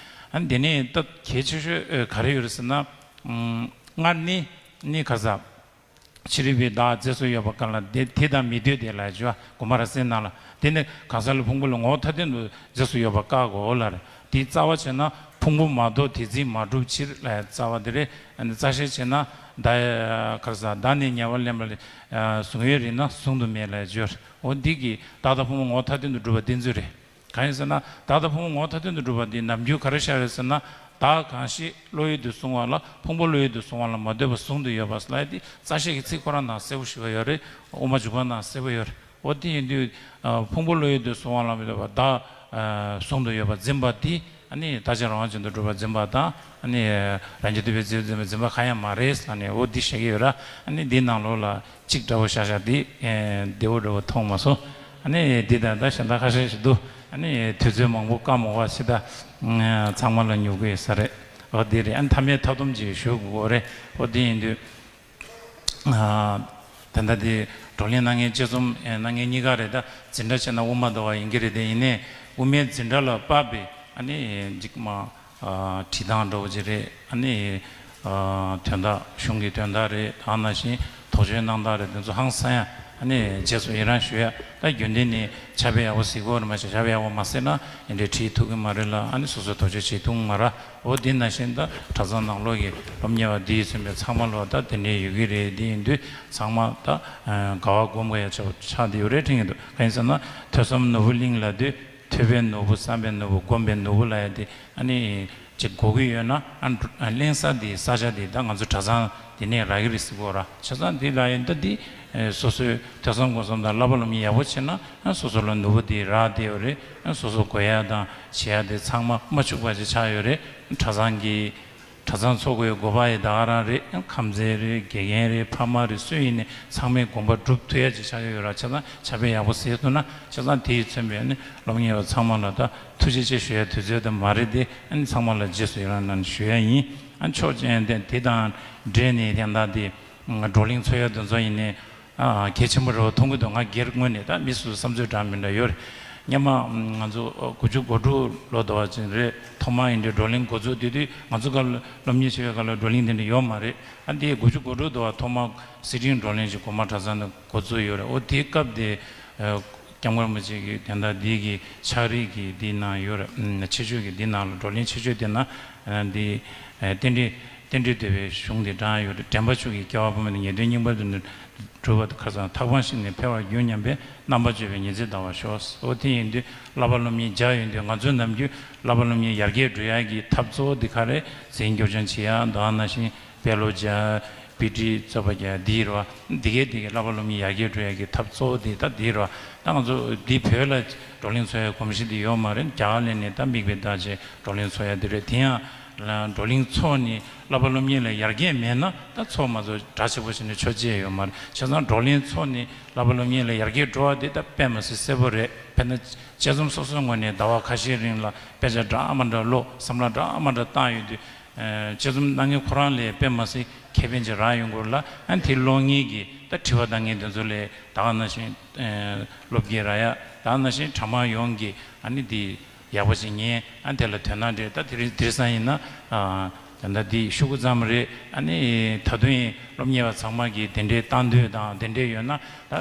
ཨ་ནི་དེ་ནས་ད་གལ་ཆེ་ཤོས་ག་རེ་ཡོད་རེད་ཟེར་ན། སྔར་ནི་ནི་ག་ས། ཕྱི་རོལ་པའི་བདག་རྫས་སུ་ཡོད་པ་གང་ལ་དེ་དེ་དང་མི་ལྡོག་དེ་ལ་བརྗོད་དགོངས་པ་རབ་གསལ་ནང་ལ། དེ་ནི་གང་ཟག་ལ་ཕུང་པོ་ལ་ངོ་བོ་ཐ་དད་དུ་རྫས་སུ་ཡོད་པ་བཀག་གོ་ལ་རེད། དེའི་རྩ་བ་བྱས་ན་ཕུང་པོ་མ་གཏོགས་དེ་རྫས་མ་གྲུབ་ཕྱིར་ལ་རྩ་བ་དེ་རེད། རྩ་ཤེ་བྱས་ན་བདག་ག་ས་བདག་ནི་ཉེ་བར་ལེན་པ་ལས་གཟུང་ཡོད་རིགས་ན་གཟུང་དུ་མེད་ལ་བརྗོད། འོ་འདི་གི་བདག་དང་ཕུང་པོ་ངོ་བོ་ཐ་དད་དུ་གྲུབ་པ་དེ་ཚོ་རེད། གང་ཡིན་ཟེར་ན་བདག་དང་ཕུང་པོ་ངོ་བོ་ཐ་དད་དུ་གྲུབ་པ་འདི་ནམ་རྒྱུན་ག་རེ་བཞག་ཡོད་ཟེར་ན། བདག་གང་ཞིག་བློ་ཡུལ་དུ་བཟུང་བ་ལ་ཕུང་པོ་བློ་ཡུལ་དུ་བཟུང་བ་ལ་མ་ལྟོས་པར་གཟུང་དུ་ཡོད་པ་ལབ་ཡ་དེ་རྩ་ཤེ་གི་ཚིག་ཁོ་རང་ནང་གསལ་པོ་ཞུ་བ་ཡོད་རེད། དབུ་མ་འཇུག་པ་ནང་གསལ་པོ་ཡོད་རེད། འོ་དེ་ཡིན་དུས་ཕུང་པོ་བློ་ཡུལ་དུ་བཟུང་བ་ལ་མ་ལྟོས་པར་བདག་གཟུང་དུ་ཡོད་པ་འཛིན་པ་དེ་ཨ་ནི་བདག་ཅག་རང་དབང་ཅན་དུ་གྲུབ་པ་འཛིན་པ་དང་ཨ་ནི་རང་རྒྱལ་དུ་བའི་རྫས་འཛིན་པ་འཛིན་པ་གང་ཡང་མ་རེད་ལབ་ནས་འོ་འདི་བཤད་ཀྱི་ཡོད་ར། ཨ་ནི་འདི་ནང་ལོགས་ལ། གཅིག་འདྲ་བོ་བཞག་བཞག་འདི་བདེ་བོ་འདྲ་བོ་མཐོང་མ་སོང་། ཨ་ནི་འདི་དང་ད་གཞན་དག་ཁ་ཤས་ཤིག་འདུག་ཨ་ནི་དུས་ཚོད་མང་པོ་བཀག་མ་དགོས་པ་ཞིག་ད་ཚང་མ་ལ་མྱུར་དགོས་ས་རེད། འོ་འདི་རེད། ཨ་ནི་མཐའ་མའི་མཐའ་སྡོམ་ཅིག་ཞུ་དགོས་རེད། འོ་འདི་ཡིན་དུས་ད་ལྟ་འདི་བགྲོ་གླེང་གནང་མཁན་དཔྱད་རྩོམ་གནང་མཁན་གཉིས་ཀ་རེད། ད་འཛིན་གྲྭ་བྱས་ན་དབུ་མ་ཟླ་བ་ཡིན་གྱི་རེད། དེ་ཡིན་ནའི་དབུ་མའི་འཛིན་གྲྭ་ལ་དཔག་པའི་ཨ་ནི་འཇིགས་མ། བྲིས་སྟངས་འདྲ་བོ་ཅིག་རེད། ཨ་ནི་དོན་དག་གཞུང་གི་དོན་དག་རེད། དེ་ནང་བཞིན་དོགས་གཅོད་གནང་སྟངས་རེད། དེ་ཚོ་ཧང་སང་ཡ་ཨ་ནི་རྗེས་སུ་ཡི་རང་ཞུ་ཡ། ད་རྒྱུན་ལྡན་ནས་ཕྱག་དཔེ་ཡག་པོ་གཟིགས་ཀྱི་ཡོད་རེད། མ་གཞི་ཕྱག་དཔེ་ཡག་པོ་མ་གཟིགས་ན་ཡིན་འདྲའི་བྲིས་ཐུབ་ཀྱི་མ་རེད་ལ། ཨ་ནི་སོ་སོས་དོགས་གཅོད་བྱེད་ཐུབ་ཀྱི་མ་རེད། འོ་དེ་ནང་བཞིན་ད་གྲྭ་ཚང་ནང་ལོགས་ཀྱི་སློབ་གཉེར་བ་འདི་ཡིས་མཚོན་པའི་ཚང་མ་ལོ་ད་དེ་འདྲའི་ཡོད་ཀྱི་རེད། དེ་ཡིན་དུས་ཚང་མ་ད་དགའ་བ་སྒོམ་དགོས་ཡ་ཆགས་ཆགས་བསྡད་ཡོད་རེད་དྲན་གྱི་འདུག་གང་ཡིན་ཟེར་ན་ཐོས་བསམ་ནོར་བུ་གླིང་ལབ་དུས། ཐོས་པའི་ནོར་བུ། བསམ་པའི་ནོར་བུ། སྒོམ་པའི་ནོར་བུ་ལབ་ཡ་དེ་ཨ་ནི་ཅིག་དགོས་ཀྱི་ཡོད་ན། ཨ་གླེང་ས་དེ་ས་ཆ་དེ་ད་ང་ཚོ་གྲྭ་ཚང་དེ་ནས་རག་གི་རེད་ཟེར་གོ་ར། ཆ་ཚང་དེ་ལ་ཡིན་ད་དེ་སོ་སོའི་ཐོས་བསམ་སྒོམ་གསུམ་དང་བསླབ་པ་སློབ་གཉེར་ཡག་པོ་བྱས་ན་སོ་སོ་ལ་ནོར་བུ་དེ་རག་བསྡད་ཡོད་རེད། སོ་སོ་དགོས་ཡ་དང་བྱེད་ཡ་དེ་ཚང་མ་མ་འཆུག་པ་ཅིག་ཆགས་ཡོད་རེད། གྲྭ་ཚང་གི་གྲྭ་ཚང་ཚོགས་དགོས་དགོས་པ་ཡི་ད་ག་རང་རེད། ཁམས་ཚན་རེད། དགེ་རྒན་རེད། ཕ་མ་རེད། སུ་ཡིན་ནའི་ཚང་མས་དགོངས་པ་སྒྲུབ་ཐུབ་ཡ་ཅིག་ཆགས་ཡོད་ར། ཆ་ཚང་ཕྱག་དཔེ་ཡག་པོ་གཟིགས་ཐུབ་ན་ཆ་ཚང་དེ་ཡིས་མཚོན་པའི་ཨ་ནི་སློབ་གཉེར་བ་ཚང་མ་ལ་ད་ཐུགས་རྗེ་ཆེ་ཞུ་ཡ་དུས་ཚོད་ད་མ་རེད་དེ། ཨ་ནི་ཚང་མ་ལ་རྗེས་སུ་ཡི་རང་གནང་ཞུ་ཡ་ཡིན། ཨ་ནི་ཆོག་མཆན་དེ་དེ་དང་འབྲེལ་ནས་དེ་འདྲ་དེ་བགྲོ་གླེང་འཚོགས་ཡ་དེ་ཚོ་ཡིན་ནའི། ཨ་གལ་ཆེན་པོ་རེད་པ་མཐོང་གི་འདུག་ང་སྒེར་ངོས་ནས་ད་མི་སུ་བསམ་ཚུལ་འདྲ་མི་འདྲ་ཡོད་རེད། སྔོན་མ་ང་ཚོ་དགུ་བཅུ་གོ་དྲུག་ལོ་དུ་བ་ཅན་རེད། ཐོག་མ་ཡིན་དུས་བགྲོ་གླེང་འགོ་འཛུགས་དུས་དུས་ང་ཚོ་སྐབས་སློབ་གཉེར་བྱེད་པའི་སྐབས་ལ་བགྲོ་གླེང་དེ་འདྲ་ཡོད་མ་རེད། ཨ་འདི་དགུ་བཅུ་གོ་དྲུག་དུ་བ་ཐོག་མ་སི་ཁྲོན་བགྲོ་གླེང་ཞིག་གོང་མ་གྲྭ་ཚང་ནས་འགོ་འཛུགས་ཡོད་རེད། འོ་དེའི་སྐབས་དེ་སྐྱབས་མགོན་རིན་པོ་ཆེ་གིས་དེ་འདྲ་འདི་གི་ཕྱག་བྲིས་ཀྱི་འདི་ནང་ཡོད་རེད། ཆེད་བརྗོད་ཀྱི་འདི་ནང་ལ་བགྲོ་གླེང་ཆེད་བརྗོད་དེ་ན་འདི་རྟེན་འབྲེལ། རྟེན་འབྲེལ་བསྟོད་པའི་གཞུང་འདི་དྲངས་ཡོད་རེད། དྲན་པ་མཆོག་གི་སྐྱེ་བ་ཕུན་སུམ་ཚོགས་ཉེར་བདུན་སྙིང་པོ་དུ་ནི་གྲུབ་པ་ཁ་སང་ཐག་པང་བཞིན་ནས་འཕེལ་བར་འགྱུར་སྙམ་པའི་རྣམ་པ་བརྗོད་པའི་ཉི་ཚེ་ཟླ་བ་ཤོག་འོ་དེ་ཡིན་དུས་བསླབ་པ་སློབ་གཉེར་སྦྱངས་ཡོད་དུས་ང་ཚོ་ནམ་རྒྱུན་བསླབ་པ་སློབ་གཉེར་ཡར་རྒྱས་འགྲོ་ཡག་གི་ཐབས་གཙོ་བོ་འདི་ག་རེ་ཟེར་ན་སྐྱོར་སྦྱོང་བྱེད་ཡག་དང་ནང་བཞིན་དཔེ་ཀློག་རྒྱག་དཔེ་ཁྲིད་རྩོད་པ་རྒྱག་འདི་རེད་བ། འདི་གའི་འདི་གའི་བསླབ་པ་སློབ་གཉེར་ཡར་རྒྱས་འགྲོ་ཡག་གི་ཐབས་གཙོ་བོ་འདི་ད་འདི་རེད་བ། ད་ང་ཚོ་འདི་བོད་ལ་བགྲོ་གླེང་འཚོགས་ཡག་གོམས་གཤིས་འདི་ཡོད་མ་རེད། རྒྱ་གར་ལ་ནི་ད་མིག་དཔེ་ལྟ་བྱས་བགྲོ་གླེང་འཚོགས་ཡག་འདི་རེད། དེ་ཡང་བགྲོ་གླེང་འཚོགས་ནས་བསླབ་པ་སློབ་གཉེར་ལ་ཡར་རྒྱས་མེད་ན་ད་ཚོགས་མ་ཚོགས་གྲ་ཆག་པོ་བྱས་ནས་ཆོས་བྱེད་ཡོད་མ་རེད། བྱས་ཙང་བགྲོ་གླེང་འཚོགས་ནས་བསླབ་པ་སློབ་གཉེར་ལ་ཡར་རྒྱས་འགྲོ་བ་འདི་ད་དཔེ་མ་སྲིད་གསལ་པོ་རེད། དཔེར་ན་དཔྱད་རྩོམ་སོ་སོའི་ངོས་ནས་ཟླ་བ་ཁ་ཤས་རིང་ལ་དཔེ་ཆ་འདྲ་མི་འདྲ་ཀློག་བསམ་བློ་འདྲ་མི་འདྲ་བཏང་ཡོད་དུས། དཔྱད་རྩོམ་གནང་མཁན་ཁོ་རང་ལ་དཔེ་མ་སྲིད་ཁེ་ཕན་ཅིག་རག་ཡོང་གི་རེད་ལ། ཨ་ནི་དེ་ཀློག་མཁན་གྱི་ད་དྲི་བ་བཏང་མཁན་དེ་ཚོ་ལ་ད་ག་ནང་བཞིན་བློ་སྐྱེད་རག་ཡ། ད་ག་ནང་བཞིན་གྲྭ་མང་ཡོངས་ཀྱི་ཨ་ནི་དེ་ཡག་པོ་ཅིག་ཉན། ཨ་ནི་དེ་ལ་དོ་སྣང་འདྲེས། ད་དེ་རིང་དེང་སང་ཡིན་ན་ད་ལྟ་འདི་ཤོག་གུ་ཙམ་རེད། ཨ་ནི་ད་དུང་སློབ་གཉེར་བ་ཚང་མ་གིས་དེ་འདྲའི་ལྟ་འདོད་དང་དེ་འདྲའི་ཡོད་ན་ད་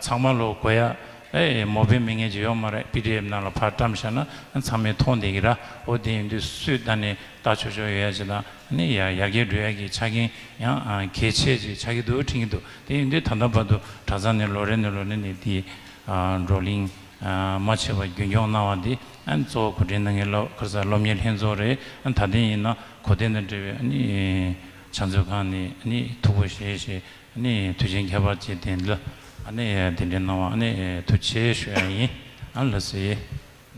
ཚང་མ་ལོ་དགོས་ཡ། ཨེ་མོ་པའི་མི་ངན་ཅིག་ཡོད་མ་རེད། པི་ཌི་ཨེཕ་ནང་ལ་ཕར་བཀྲམ་བཞག་ན་ཚང་མས་མཐོང་བསྡད་ཀྱི་ར། འོ་དེ་ཡིན་དུས་སུས་ད་ནི་ལྟ་ཆོག་ཆོག་ཡོད་ཡ་ཅིག་དང་ནི་ཡ་ཡར་རྒྱས་འགྲོ་ཡ་གི་ཆ་རྐྱེན་ཡང་གལ་ཆེ་ཅིག་ཆགས་ཀྱི་འདུག་དྲན་གྱི་འདུག་དེ་ཡིན་དུས་ད་ལྟ་བར་དུ་གྲྭ་ཚང་ནས་ལོ་རེ་ནས་ལོ་རེ་ནས་དེ་བགྲོ་གླེང་མ་ཆད་པར་རྒྱུན་འཁྱོངས་གནང་བ་འདི་ཨ་ནི་གཙོ་བོ་གོ་སྒྲིག་གནང་མཁན་སློབ་ག་ས་སློབ་གཉེར་ལྷན་ཚོགས་རེད། ཨ་ནི་ད་ཐེངས་ཡིན་ན་གོ་སྟོན་དང་འབྲེལ་བའི་ཨ་ནི་ཕྱག་མཛོད་ཁང་ནས་ཨ་ནི་ཐུགས་ཁུར་བཞེས་བཞེས། ཨ་ནི་དུས་ཆེན་ཁྱད་པར་ཅན་དེ་ལ་ཨ་ནི་གདན་འདྲེན་གནང་བ་ཨ་ནི་ཐུགས་རྗེ་ཆེ་ཞུ་ཡ་ཡིན། ཨ་ལགས་སོ།